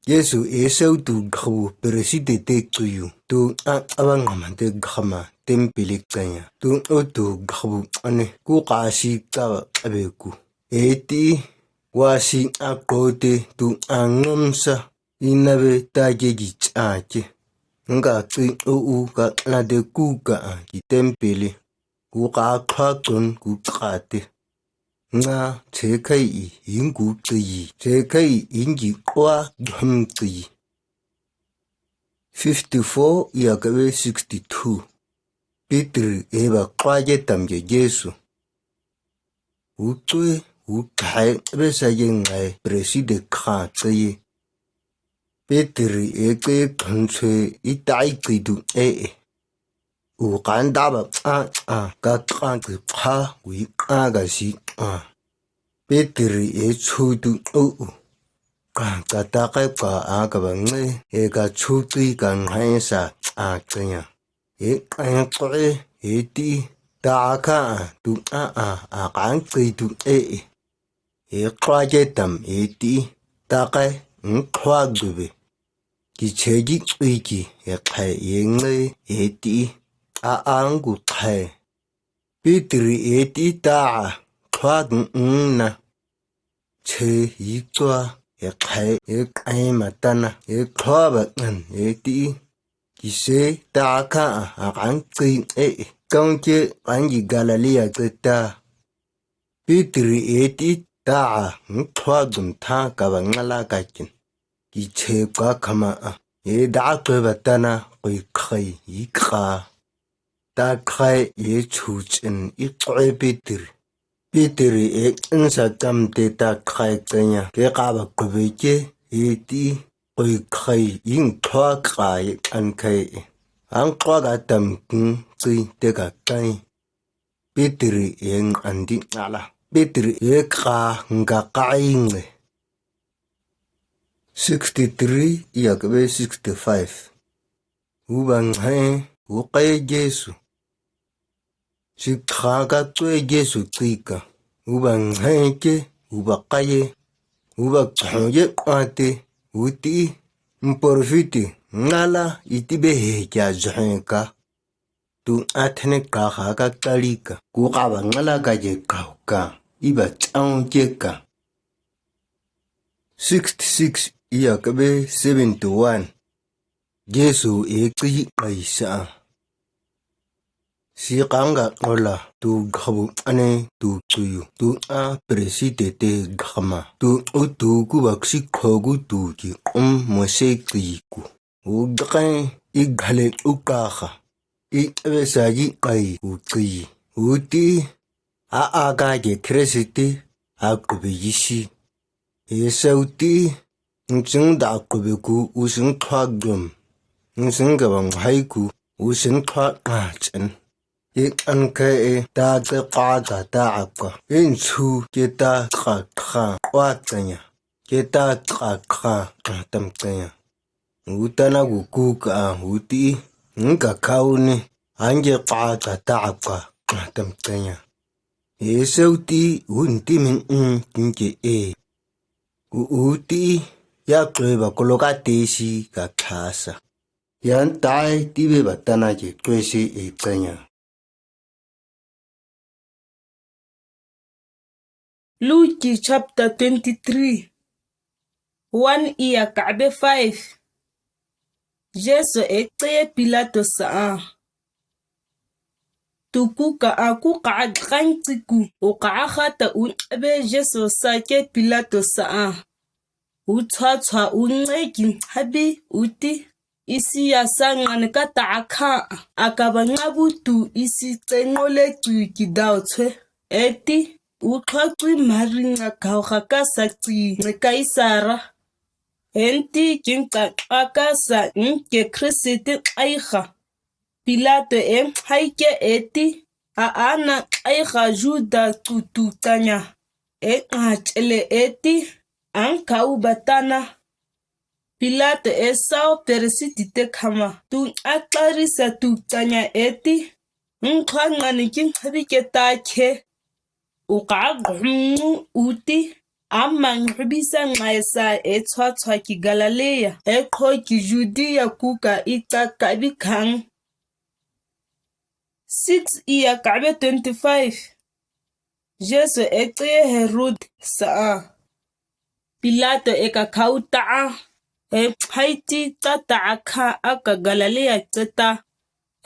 Jesu e sau tu ghabu preside te chuyu, tu a aba ngam te ghama, tempili kanya, tu o tu ghabu ane, ku ka si ka abe ku. E ti, wa si a ko te, tu a ngom sa, i na be ta ke ki cha ke. Nga ti o u ka na de ku ka a ki tempili. Ku ka kha chun ku ka te. Nga che khai i, in ku chi i, che khai i, in ki kwa gham chi i. Fifty-four, iya kabe sixty-two. Peter e ba kwa ke tam ke Jesu. U choi, u khai, be sa ye ngai, preside kha chi i. Peter e ke khon choi, i tai chi du e e. U kan da ba a a, ka ka chi kha, u i ka ka si a. Peter e chu du o u. Ka ka ta kai ka a ka ba ngai, e ka chu chi ka ngai sa a chi ya. E ka ya ko e, e ti, ta ka a, tu a a, a kan chi du e e. E kwa ke tam e ti, ta kai, ng kwa du be. Ki che ki chui ki, e khai e ngai, e ti, a a ng ku khai. Peter e ti ta a, kwa ng ng na. Che i chua, e khai, e khai ma ta na, e kwa ba ngan, e ti. Ki se ta ka a, a kan chi e, e kang ke, an ki Galilee a ke ta. Peter e ti ta a, ng thua dum tha ka ba nga la ka kin. Ki che ka khama a, e da ke ba ta na, koi khai, i ka. Ta khai, e chu chin, i koi Peter. Peter e n sa kam te ta khai kanya, ke ka ba ko be ke, e ti, koi khai, i ng thua ka, e an khai, e. Ang thua ka tam kin, chi te ka kai. Peter e ng an di nga la. Peter e ka ng ka kai nge. Sixty-three, iya kabe sixty-five. U ba ngai, u kai Jesu. Si kha ka choi Jesu chi ka. U ba ngai ke, u ba kai e. U ba chong ye kwa te, u ti. Mporfiti, nga la, i ti be he kya zhe ka. tu a thene kakha ka kali ka, ku kaba ngala ka je kau ka, iba chang je ka. Sixty-six iya kabe seventy-one. Jesu e chi kai sa. Si kang ga ola tu gabu ane tu chuyu tu a presitete gama tu utu ku bak si kho gu tu ki um mo se chi ku. U gakai i gale u kakha. I ebe sa yi kai u chi. U ti a a ka ke Khrist ti a kube yi si. E sau ti, nsing da kube ku u sing thua gum. Nsing ga bang hai ku u sing thua nga chen. I an ke e ta ke ka ta ta a ka. I nsu ke ta ka ka kwa tanya. Ke ta ka ka tam tanya. U tana ku ku ka u ti, ng ka kau ni, ang ke ka ta ta a ka tam tanya. E sau ti u nti min ng tin ke e. U u ti ya kle ba kolo ka te si ka kha sa. Yan tai ti be ba tana ke kle si e tanya. Luke chapter twenty-three. One iya kabe five. Jesu e chi Pilato sa a. Tu ku ka a ku ka a dkan chi ku u ka a kha ta u be Jesu sa ke Pilato sa a. U chua chua u nge ki habi u ti. Isi ya sa ngan ka ta a kha a ka ba nga bu tu isi che ngo le chu ki dau chwe. E ti u thua chui mari nga kau kha ka sa chi nge kai sa ra. En ti kin ta a ka sa ng ke Khrist ti ai kha. Pilato e hai ke e ti, a a na ai kha Juda tu tu tanya, e nga chele e ti, ang kau ba tana. Pilato e sau Perisiti te khama, tu a klari sa tu tanya e ti, ng thua nga ni kin habi ke ta khe. U ka ghum ngu u ti, a mang habi sa ngai sa e chua chua ki Galilea, e kho ki Judea ku ka i ta ka bi khang. Six iya kabe twenty-five. Jesu e chi Herod sa a. Pilato e ka khau ta a. E hai ti ta ta a kha a ka Galilea che ta.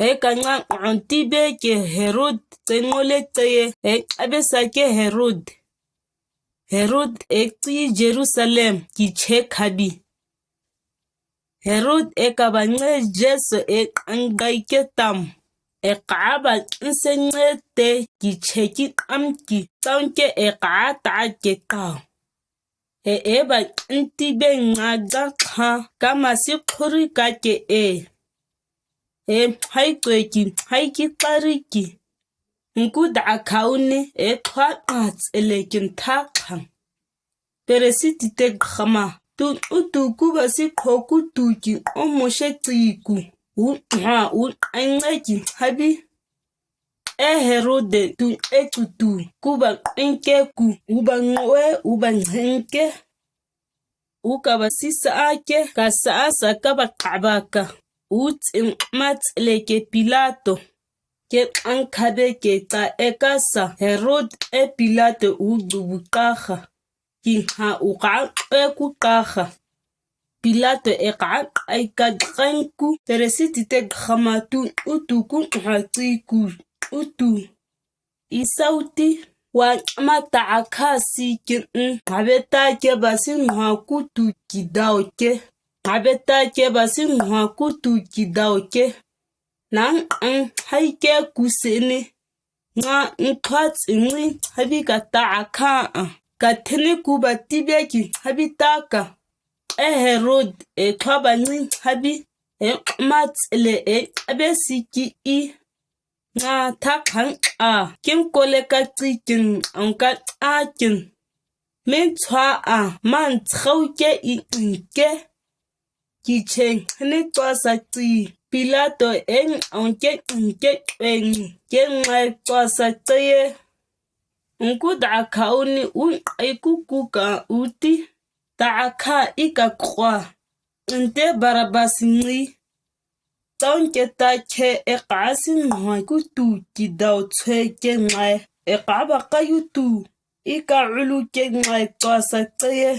E ka nga ang ti be ke Herod che ngo le che e e a be sa ke Herod. Herod e chi Jerusalem ki che khabi. Herod e ka ba nge Jesu e kang gai ke tam. E ka ba nse nge te ki che ki kam ki taung ke e ka ta ke kau. E e ba nti be nga ga kha ka ma si khuri ka ke e. E hai kwe ki hai ki klari ki. Nku da khau ni e kha nga tsele kin ta khang. Perisiti te khama, tu utu ku ba si kho ku tu ki o mo she chi ku. U ha u ai nge ki habi. E Herode tu e chu tu, ku ba in ke ku, u ba ngo e, u ba ngen ke. U ka ba si sa a ke, ka sa a sa ka ba ka ba ka. U tsin ma tsele ke Pilato. Ke ang khabe ke ta e ka sa, Herod e Pilato u du bu ka kha. Ki ha u ka e ku ka kha. Pilato e ka ai ka kan ku, Perisiti te khama tu utu ku ha chi ku utu. I sau ti, wa ma ta a kha si kin, ha be ta ke ba si ha ku tu ki dau ke. Ha be ta ke ba si ha ku tu ki dau ke. Nang ang hai ke ku se ni. Nga ng kha tsin ni, ha bi ka ta a kha a. Ka thene ku ba ti be ki, ha bi ta ka. E Herod, e kha ba ni, ha bi. E ma tsele e a be si ki i. Nga ta khang a, kin ko le ka chi kin, ang ka a kin. Min chua a, man chau ke i ng ke. Ki cheng, ni chua sa chi, Pilato e ang ke ng ke eng, ke ngai chua sa chi e. Ng ku da khau ni u ai ku ku ka u ti, ta a kha i ka kwa. Ng te Barabas ni. Taun ke ta khe e ka si ngai ku tu ki dau chwe ke ngai e ka ba ka yu tu i ka ulu ke ngai tua sa cheye.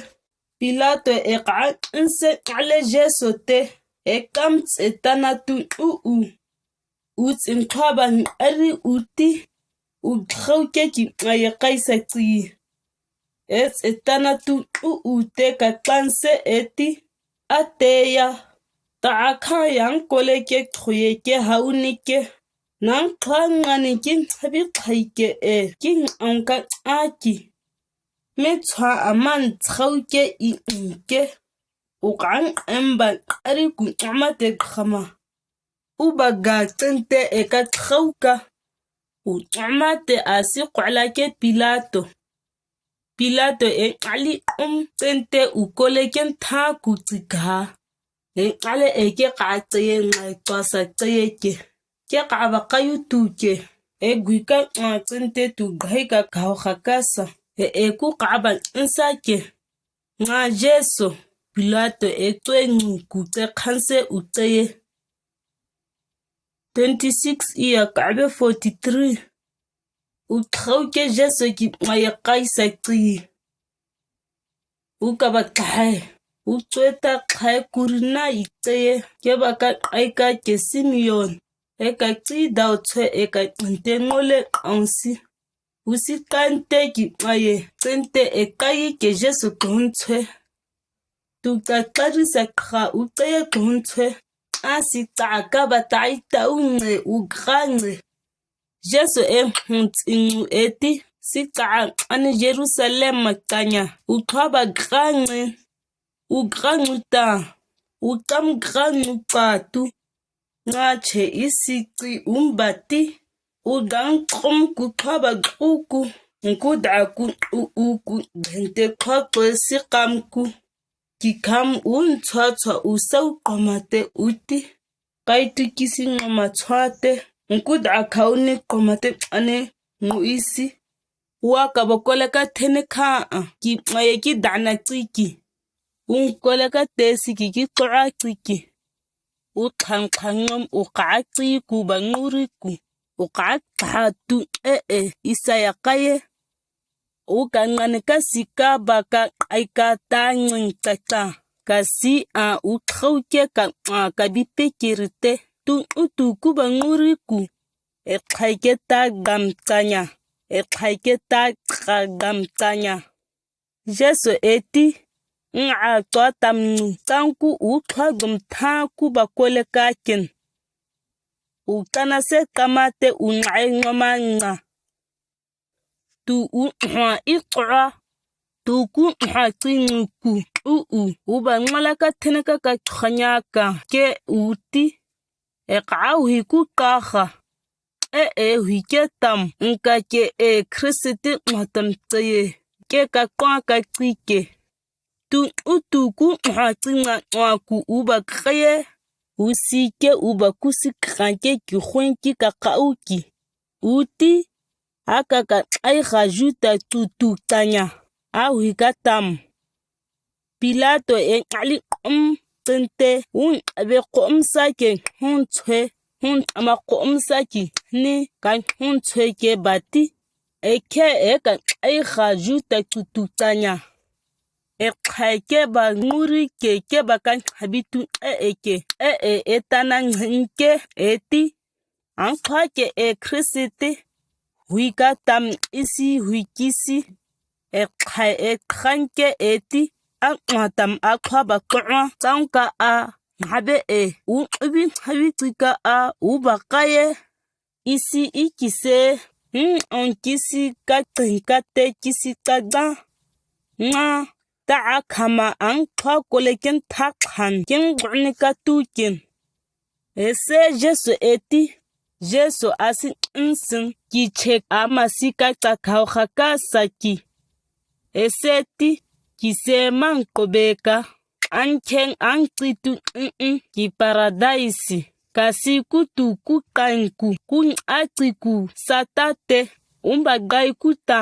Pilato e ka nse ale Jesu te e kam tse tana tu u u. U tsin kha ba ngari u ti u khau ke ki ngai e kai sa chi. E tse tana tu u u te ka klan se e ti. A te ya ta a kha yang ko le ke thoye ke ha u ni ke. Nang kha ngani kin thabi khai ke e kin ang ka a ki. Me chwa a man chau ke i i ke. U kan em ba ari ku ama te khama. U ba ga chen te e ka chau ka. U ama te a si kwala ke Pilato. Pilato e ali um chen te u ko le ken tha ku chi ga. E ale e ke ka cheye ngai tua sa cheye ke. Ke ka ba ka yu tu ke. E gui ka nga chen te tu gai ka kau kha ka sa. E e ku ka ba nsa ke. Nga Jesu, Pilato e tue ngu ku te khan se u cheye. Twenty six iya ka be forty three. U thau ke Jesu ki maya kai sa chi. U ka ba khai. U tue ta khai kurina i cheye. Ke ba ka kai ka ke Simeon. E ka chi dau chwe e ka nte ngole kang si. U si kan te ki maye. Chen te e kai ke Jesu klon chwe. Tu ka kari sa kha u cheye klon chwe. A si ta ka ba tai ta u nge u kra nge. Jesu e hung tsingu e ti si ta ani Jerusalem ma kanya. U kha ba kra nge. U kra ngu ta. U kam kra ngu pa tu. Nga che isi chi um ba ti. U dang kom ku kha ba ku ku. Nku da ku u u ku dente kha kwe si kam ku. Ki kam u nchwa chwa u sau koma te u ti. Kai tu ki si ngoma chwa te. Nku da ka u ni koma te ane ngu isi. Wa ka ba ko le ka thene kha a. Ki maye ki dana chi ki. U ko le ka te si ki ki kora chi ki. U khang khang ngom u ka chi ku ba nguri ku. U ka kha tu e e Isaiah ka ye. U ka ngani ka si ka ba ka kai ka ta ngin ta ta. Ka si a u khau ke ka a ka bi pe ki ri te. Tu u tu ku ba nguri ku. E khai ke ta gam ta nya. E khai ke ta ka gam ta nya. Jesu e ti, nga a tua tam nu tang ku u thua gum tha ku ba ko le ka kin. U tana se kama te u nai ngoma nga. Tu u hwa i kora. Tu ku hwa chi ngu ku u u. U ba ngala ka thene ka ka thanya ka ke u ti. E ka hui ku ka kha. E e hui ke tam. Nka ke e Kristi ti ma tam tsaye. Ke ka kwa ka chi ke. Tu u tu ku ha chi nga kwa ku u ba khaye. U si ke u ba ku si khan ke ki khwen ki ka ka u ki. U ti. A ka ka ai kha ju ta tu tu tanya. A hui ka tam. Pilato e ali kom tente un abe kom sa ke hon chwe hon ama kom sa ki ni ka hon chwe ke ba ti. E ke e ka ai kha ju ta tu tu tanya. E khai ke ba nguri ke ke ba ka habi tu e e ke e e e ta na ngin ke e ti. Ang kha ke e Kristi ti. Hui ka tam isi hui ki si. E khai e khan ke e ti. Ang ma tam a kha ba kra tang ka a. Nga be e. U u bi nga bi ti ka a. U ba ka ye. Isi i ki se. Hm ong ki si ka teng ka te ki si ka da. Nga ta a kha ma ang kha ko le ken thak han ken gurni ka tu ken. E se Jesu e ti, Jesu a si nsin ki chek a ma si ka ta khau kha ka sa ki. E se ti, ki se mang ko be ka, an kheng ang chi tu n n ki paradise, ka si ku tu ku kan ku, ku a chi ku sa ta te, um ba gai ku ta.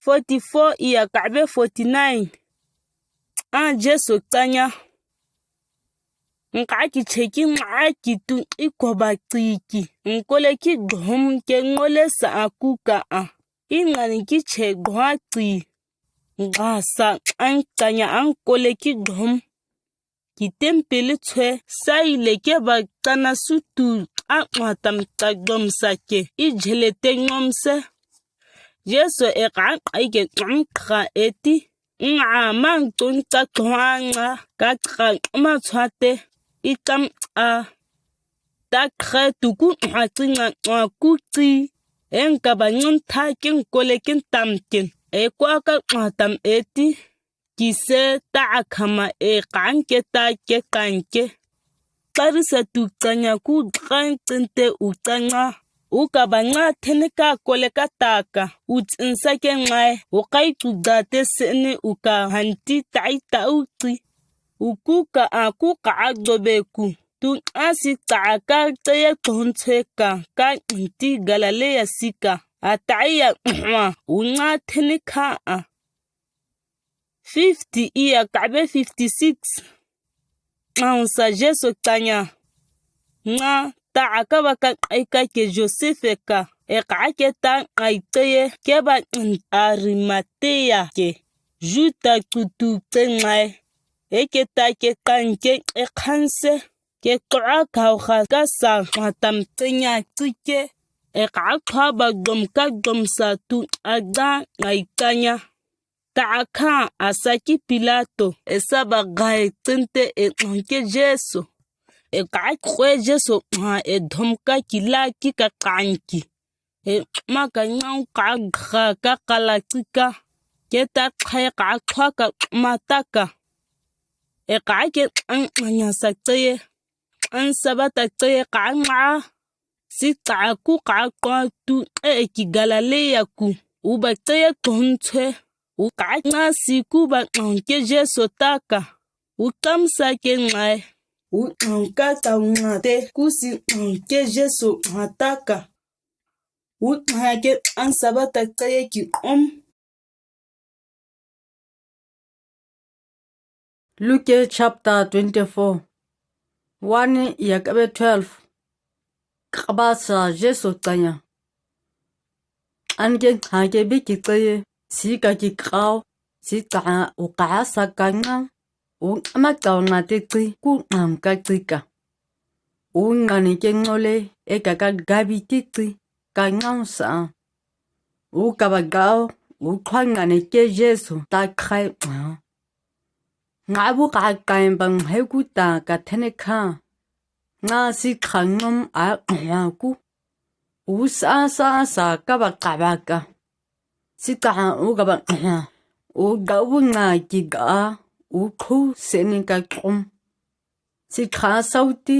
Forty four iya ka be forty nine. A Jesu tanya. Nqa kiche ki nqa ki tu i ko ba ci ki. Nko le ki dhom ke ngo le sa a ku ka a. I nga ni kiche dhom a ci. Nqa sa an kanya an ko le ki dhom. Ki temple le chwe sai le ke ba tana su tu a ngwa tam ta dhom sa ke. I jele te ngom se. Jesu e ka ai ke ngam kha e ti. Nga mang tun ka tua nga ka ka ma chwa te. I kam a. Ta kha tu ku ha ci nga nga ku ci. En ka ba ngun tha ken ko le ken tam ken. E kwa ka ma tam e ti. Ki se ta a kha ma e kan ke ta ke kan ke. Tari sa tu kanya ku kan tente u ta nga. U ka ba nga tene ka ko le ka ta ka. U tsin sa ke ngai. U kai tu da te se ne u ka han ti tai ta u ti. U ku ka a ku ka a do be ku. Tu a si ta a ka te ye ton che ka. Ka ti Galilea si ka. A tai ya ma. U nga tene ka a. Fifty iya kabe fifty six. Ang sa Jesu tanya. Nga ta a ka ba ka ai ka ke Joseph ka. E ka ke ta ai te ye ke ba Arimathea ke. Juda kutu te ngai. E ke ta ke kan ke e khan se. Ke kra kau kha ka sa ma tam te nya ci ke. E ka kha ba dom ka dom sa tu a da ai tanya. Ta a kha a sa ki Pilato, e sa ba gai tinte e ngke Jesu. E ka kwe Jesu ha e dhom ka ki la ki ka kan ki. E ma ka ngau ka kha ka ka la ki ka. Ke ta khai ka kha ka ma ta ka. E ka ke ang anya sa te. An Sabat a tse ka nga. Si ka ku ka kwa tu e ki Galilea ku. U ba tse kon tse. U ka nga si ku ba ngke Jesu ta ka. U kam sa ke ngai. U ngka ta nga te ku si ngke Jesu nga ta ka. U nga ke an Sabat a tse ki om. Luke chapter twenty-four. One iya kabe twelve. Kaba sa Jesu tanya. An ke ha ke bi ki tse, si ka ki kau, si ka u ka sa ka nga, u ma ka nga te tse, ku ngam ka tse ka. U nga ni ke ngole, e ka ka gabi ki tse, ka ngam sa. U ka ba gao, u khwa nga ni ke Jesu ta khai nga. Nga bu ka kai bang heu ku ta ka thene kha. Nga si kha ngam a nga ku. U sa sa sa ka ba ka ba ka. Si ka u ka ba nga. U ga u nga ki ga. U khu se ni ka kum. Si kha sau ti.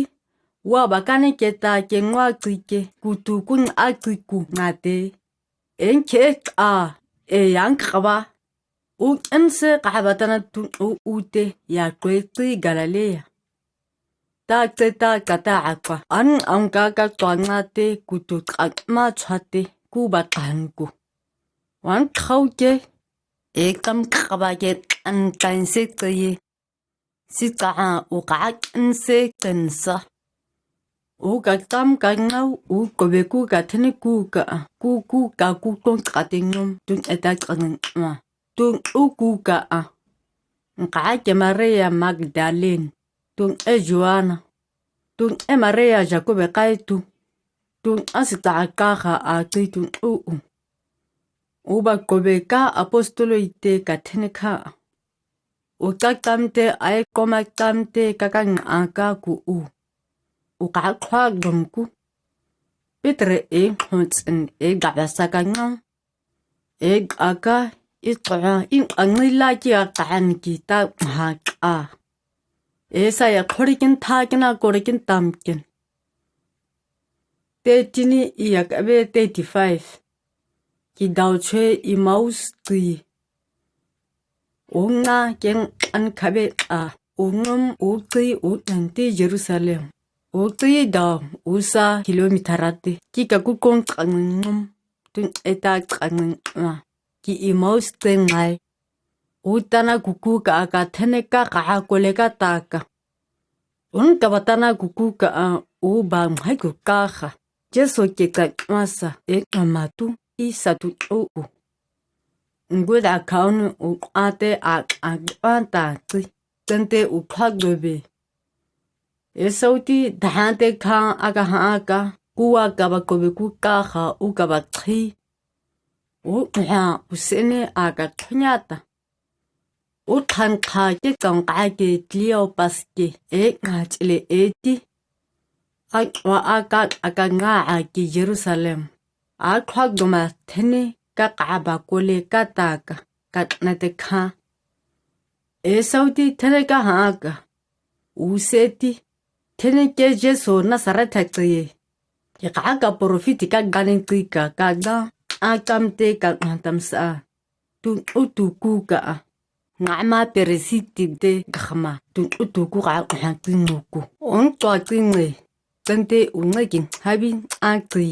Wa ba ka ne ke ta ke ngwa tsi ke. Ku tu ku nga tsi ku nga te. En ke a. E yang ka ba. U en se ka ba ta na tu u u te. Ya kwe tsi Galilea. Ta tse ta ka ta a kwa. An ang ka ka tua nga te ku tu ka ma chwa te. Ku ba ka han ku. Wan khau ke. E kam ka ba ke an kan se tse ye. Si ka a u ka kan se kan sa. U ka tam ka ngau u ko be ku ka thene ku ka a. Ku ku ka ku tong ka te ngom tun e ta ka nang ma. Tun u ku ka a. Nga ke Maria Magdalene. Tun e Joanna. Tun e Maria Jacob e kai tu. Tun a si ta ka kha a tui tun u u. U ba ko be ka apostolo i te ka thene kha. U ka tam te ai ko ma tam te ka ka nga ka ku u. U ka khwa dom ku. Peter e khon tsen e ga ba sa ka nga. E ga ka i ka i ang ni la ki a ka an ki ta ha ka. E sa ya khori kin tha kin a kori kin tam kin. Te tini i ya ka be thirty-five. Ki dau chwe Emmaus tui. U nga ken an ka be a. U ngom u tui u nang ti Jerusalem. U tui dau u sa kilometer a te. Ki ka ku kong ka ngom. Tun e ta ka ngom a. Ki Emmaus te ngai. U ta na ku ku ka a ka thene ka ka a ko le ka ta ka. Un kabatana kuku ka a, u bam hai ku kakha. Jesu ke ka kmasa e kmatu i satu tu u. Nggu da khaun u ate a a ta chi. Tente u kha gobe. Esau ti dahante kha aga ha aga. Kuwa kaba kobe ku kakha u kaba chi. U ha u sene aga khanyata. U than kha ke kang ka ke tlio pas ke e nga chile e ti. A wa a ka a ka nga a ke Jerusalem. A khwa goma thene ka ka ba kole ka ta ka ka na te kha. Esau ti thene ka ha ka. U se ti. Thene ke Jesu Nazareth tha ye. Ke ka ka profiti ka ganing ti ka ka da. A kam te ka nga tam sa. Tu utu ku ka a. Nga ma peresiti te ka khama. Tu utu ku ka a ti ngu ku. Ong tua ti nge. Tente u nge kin habi a ti.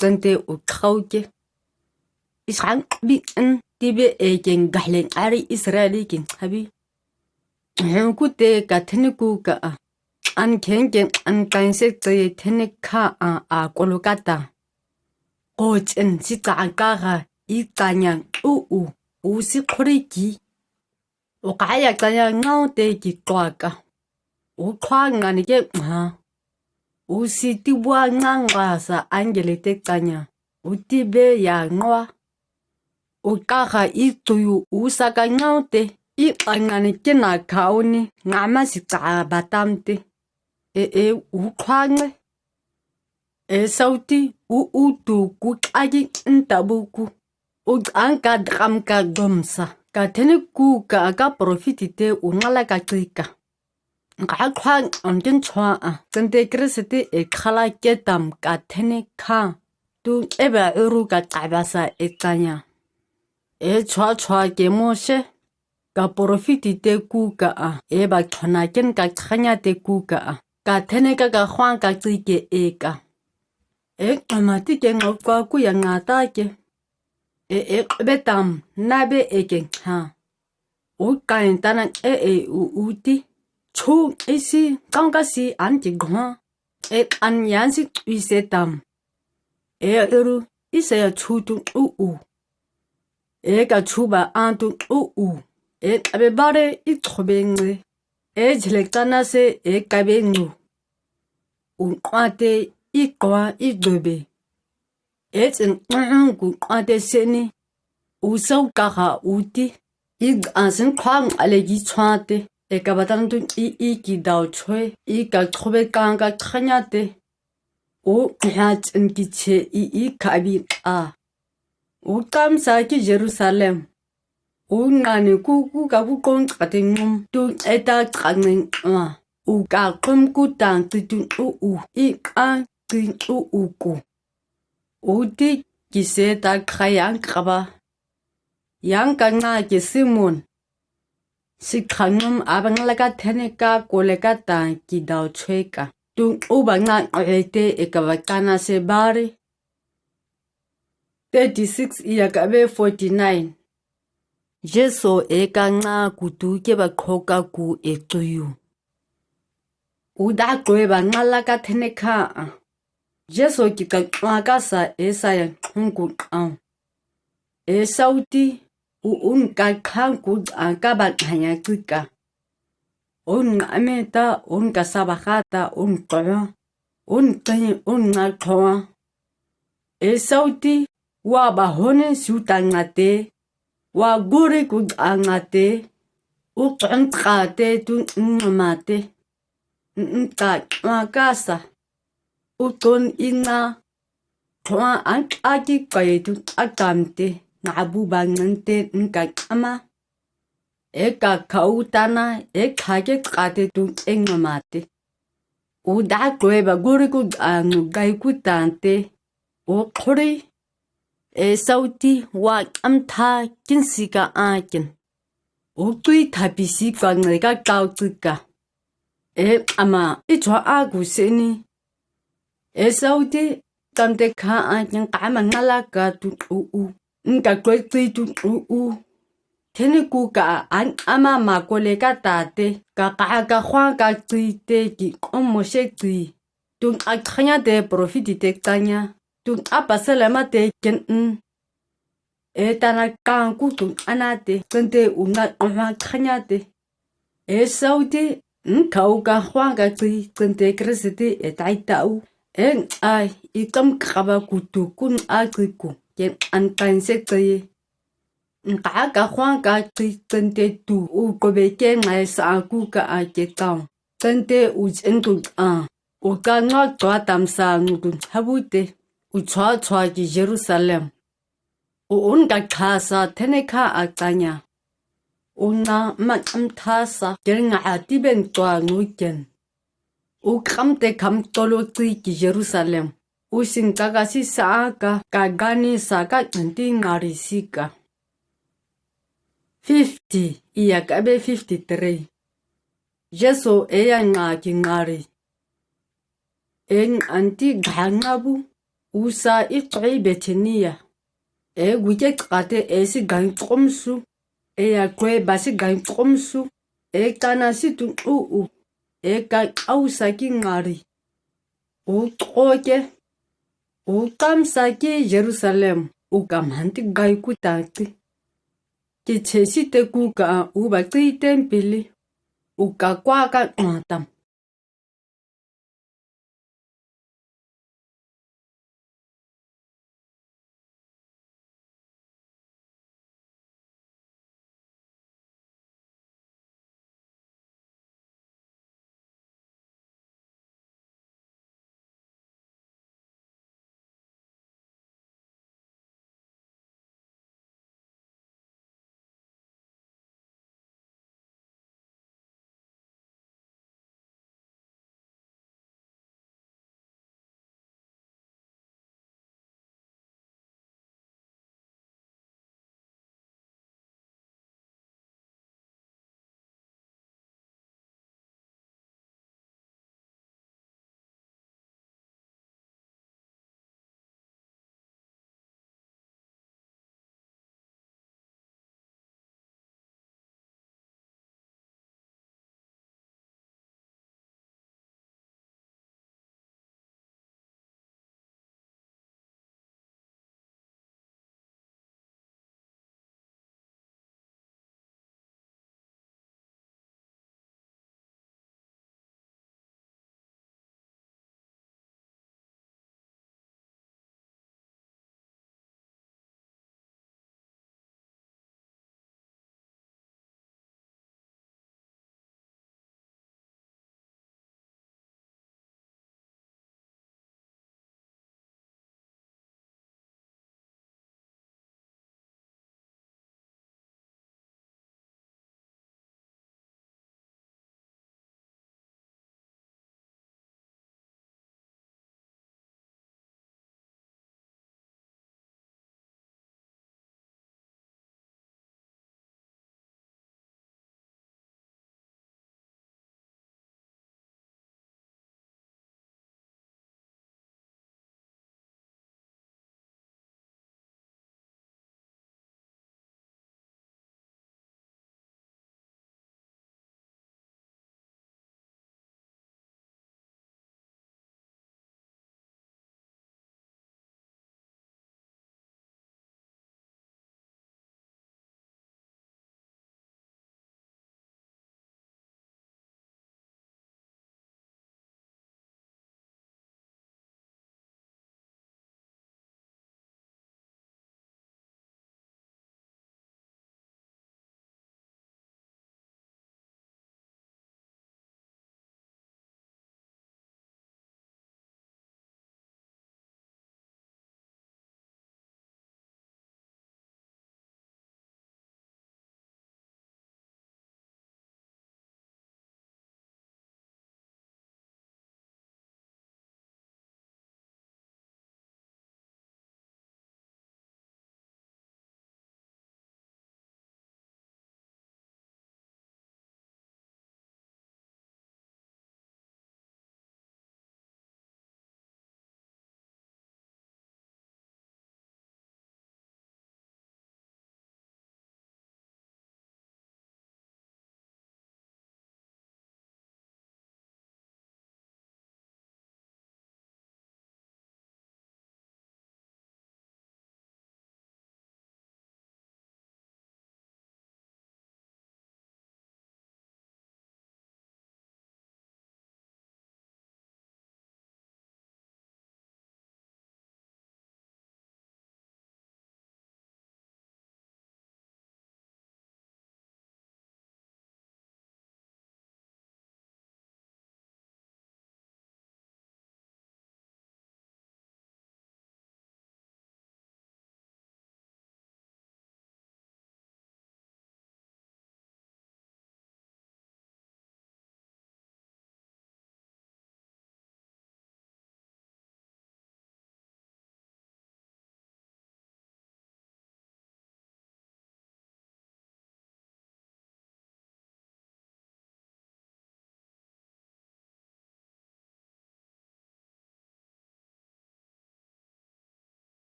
Tente u khau ke. Isang bi en ti be e ken gahlen ari Israeli kin habi. Heng ku te ka thene ku ka a. An khen ken an kan se te thene kha a a kolo ka ta. Ko chen si ta an ka ga i ta nyang u u u si khori ki. U ka ya ta nyang ngau te ki kwa ka. U khwa nga ni ke ha. U si ti wa nga nga sa angele te ta nyang. U ti be ya ngwa. U ka ga i tu yu u sa ka ngau te. I a nga ni ke na ka u ni nga ma si ta ba tam te. E e u khwa nge. Esau ti u u tu ku ka gi nta bu ku. U an ka dram ka dom sa. Ka thene ku ka ka profiti te u nga la ka ti ka. Nga khwa an ken chwa a. Tente Kriste e khala ke tam ka thene kha. Tu e ba uru ka ta ba sa e ta nya. E chwa chwa ke mo se. Ka profiti te ku ka a, e ba chona ken ka chanya te ku ka a. Ka thene ka ka khwang ka chi ke e ka. E kama ti ke ngau ka ku ya nga ta ke. E e be tam na be e ke ha. U ka in ta na e e u u ti. Chu e si kang ka si an ti gwa. E an yan si i se tam. E uru i se ya chu tu u u. E ka chu ba an tu u u. E ka be bare i chu be nge. E jle ta na se e ka be ngu. U kwa te i kwa i do be. E chin ngu ku kwa te se ni. U sau ka ha u ti. I an sin khwang ale gi chwa te. E ka ba tan tu i i ki dau chwe. I ka chu be kang ka chanya te. U ha chin ki che i i ka bi a. U kam sa ki Jerusalem. U nga ni ku ku ka ku kong ka te ngum tu e ta ka ngin a. U ka kum ku tang ti tu u u i ka ti tu u ku. U ti ki se ta ka yang ka ba. Yang ka nga ki Simon. Si ka ngum a ba nga la ka thene ka ko le ka ta ki dau chwe ka. Tu u ba nga e te e ka ba ka na se bare. Thirty six i ya ka be forty nine. Jesu e ka nga ku tu ke ba kho ka ku e tu yu. U da ko e ba nga la ka thene ka a. Jesu ki ka nga ka sa e sa ya khung ku a. E sau ti u un ka khang ku a ka ba ka ya ku ka. Un nga me ta un ka sa ba kha ta un ko. Un te un nga ko. E sau ti wa ba hone su ta nga te. Wa guri ku a nga te. U tun ka te tu ma te. N ka ma ka sa. U tun i nga. Khwa an ka ki kai tu a kam te. Nga bu ba ngan te n ka kama. E ka kha u ta na e kha ke ka te tu e nga ma te. U da ko e ba guri ku a ngu gai ku ta te. U khori. E sau ti wa kam tha kin si ka a kin. U tui tha pi si ka ngai ka tau tu ka. E ama i chwa a ku se ni. E sau ti tam te kha a kin ka ma nga la ka tu u u. N ka kwe tui tu u u. Thenni ku ka an ama ma kole ka ta te, kaka kakhuang kaci te kikum mose ci. Tun a khanya te profit te chanya. Tun a pasal ma te ken n. E tana kang ku tun ana te, cen te u na khuang khanya te. E sau te, nkau kakhuang kaci, cen te Khrista te e tai ta u. E ai, i kam kaba ku tu kun a ci ku, ken an kan se ci. Nka kakhuang kaci cen te tu u kobe ke ngai sa ku ka a ke tau. Cen te u chen tu a. U ka ngai tua tam sa ngu tu habu te. U chua chua ki Jerusalem. U un ka kha sa thenni kha a chanya. U na ma am tha sa ken nga a ti ben tua ngu ken. U kam te kam tolo ci ki Jerusalem. U sin ka ka si sa a ka, ka gani sa ka cen ti ngari si ka. Fifty, iya ka be fifty-three. Jesu e ya nga ki ngari. E ngan ti ga nga bu. U sa i tui Bethania. E gu ke ka te e si gan kom su. E ya kwe ba si gan kom su. E ka na si tu u u. E ka au sa ki ngari. U ko ke. U kam sa ki Jerusalem. U kam han ti gai ku ta ti. Ki che si te ku ka u ba ti tempili. U ka kwa ka nga tam.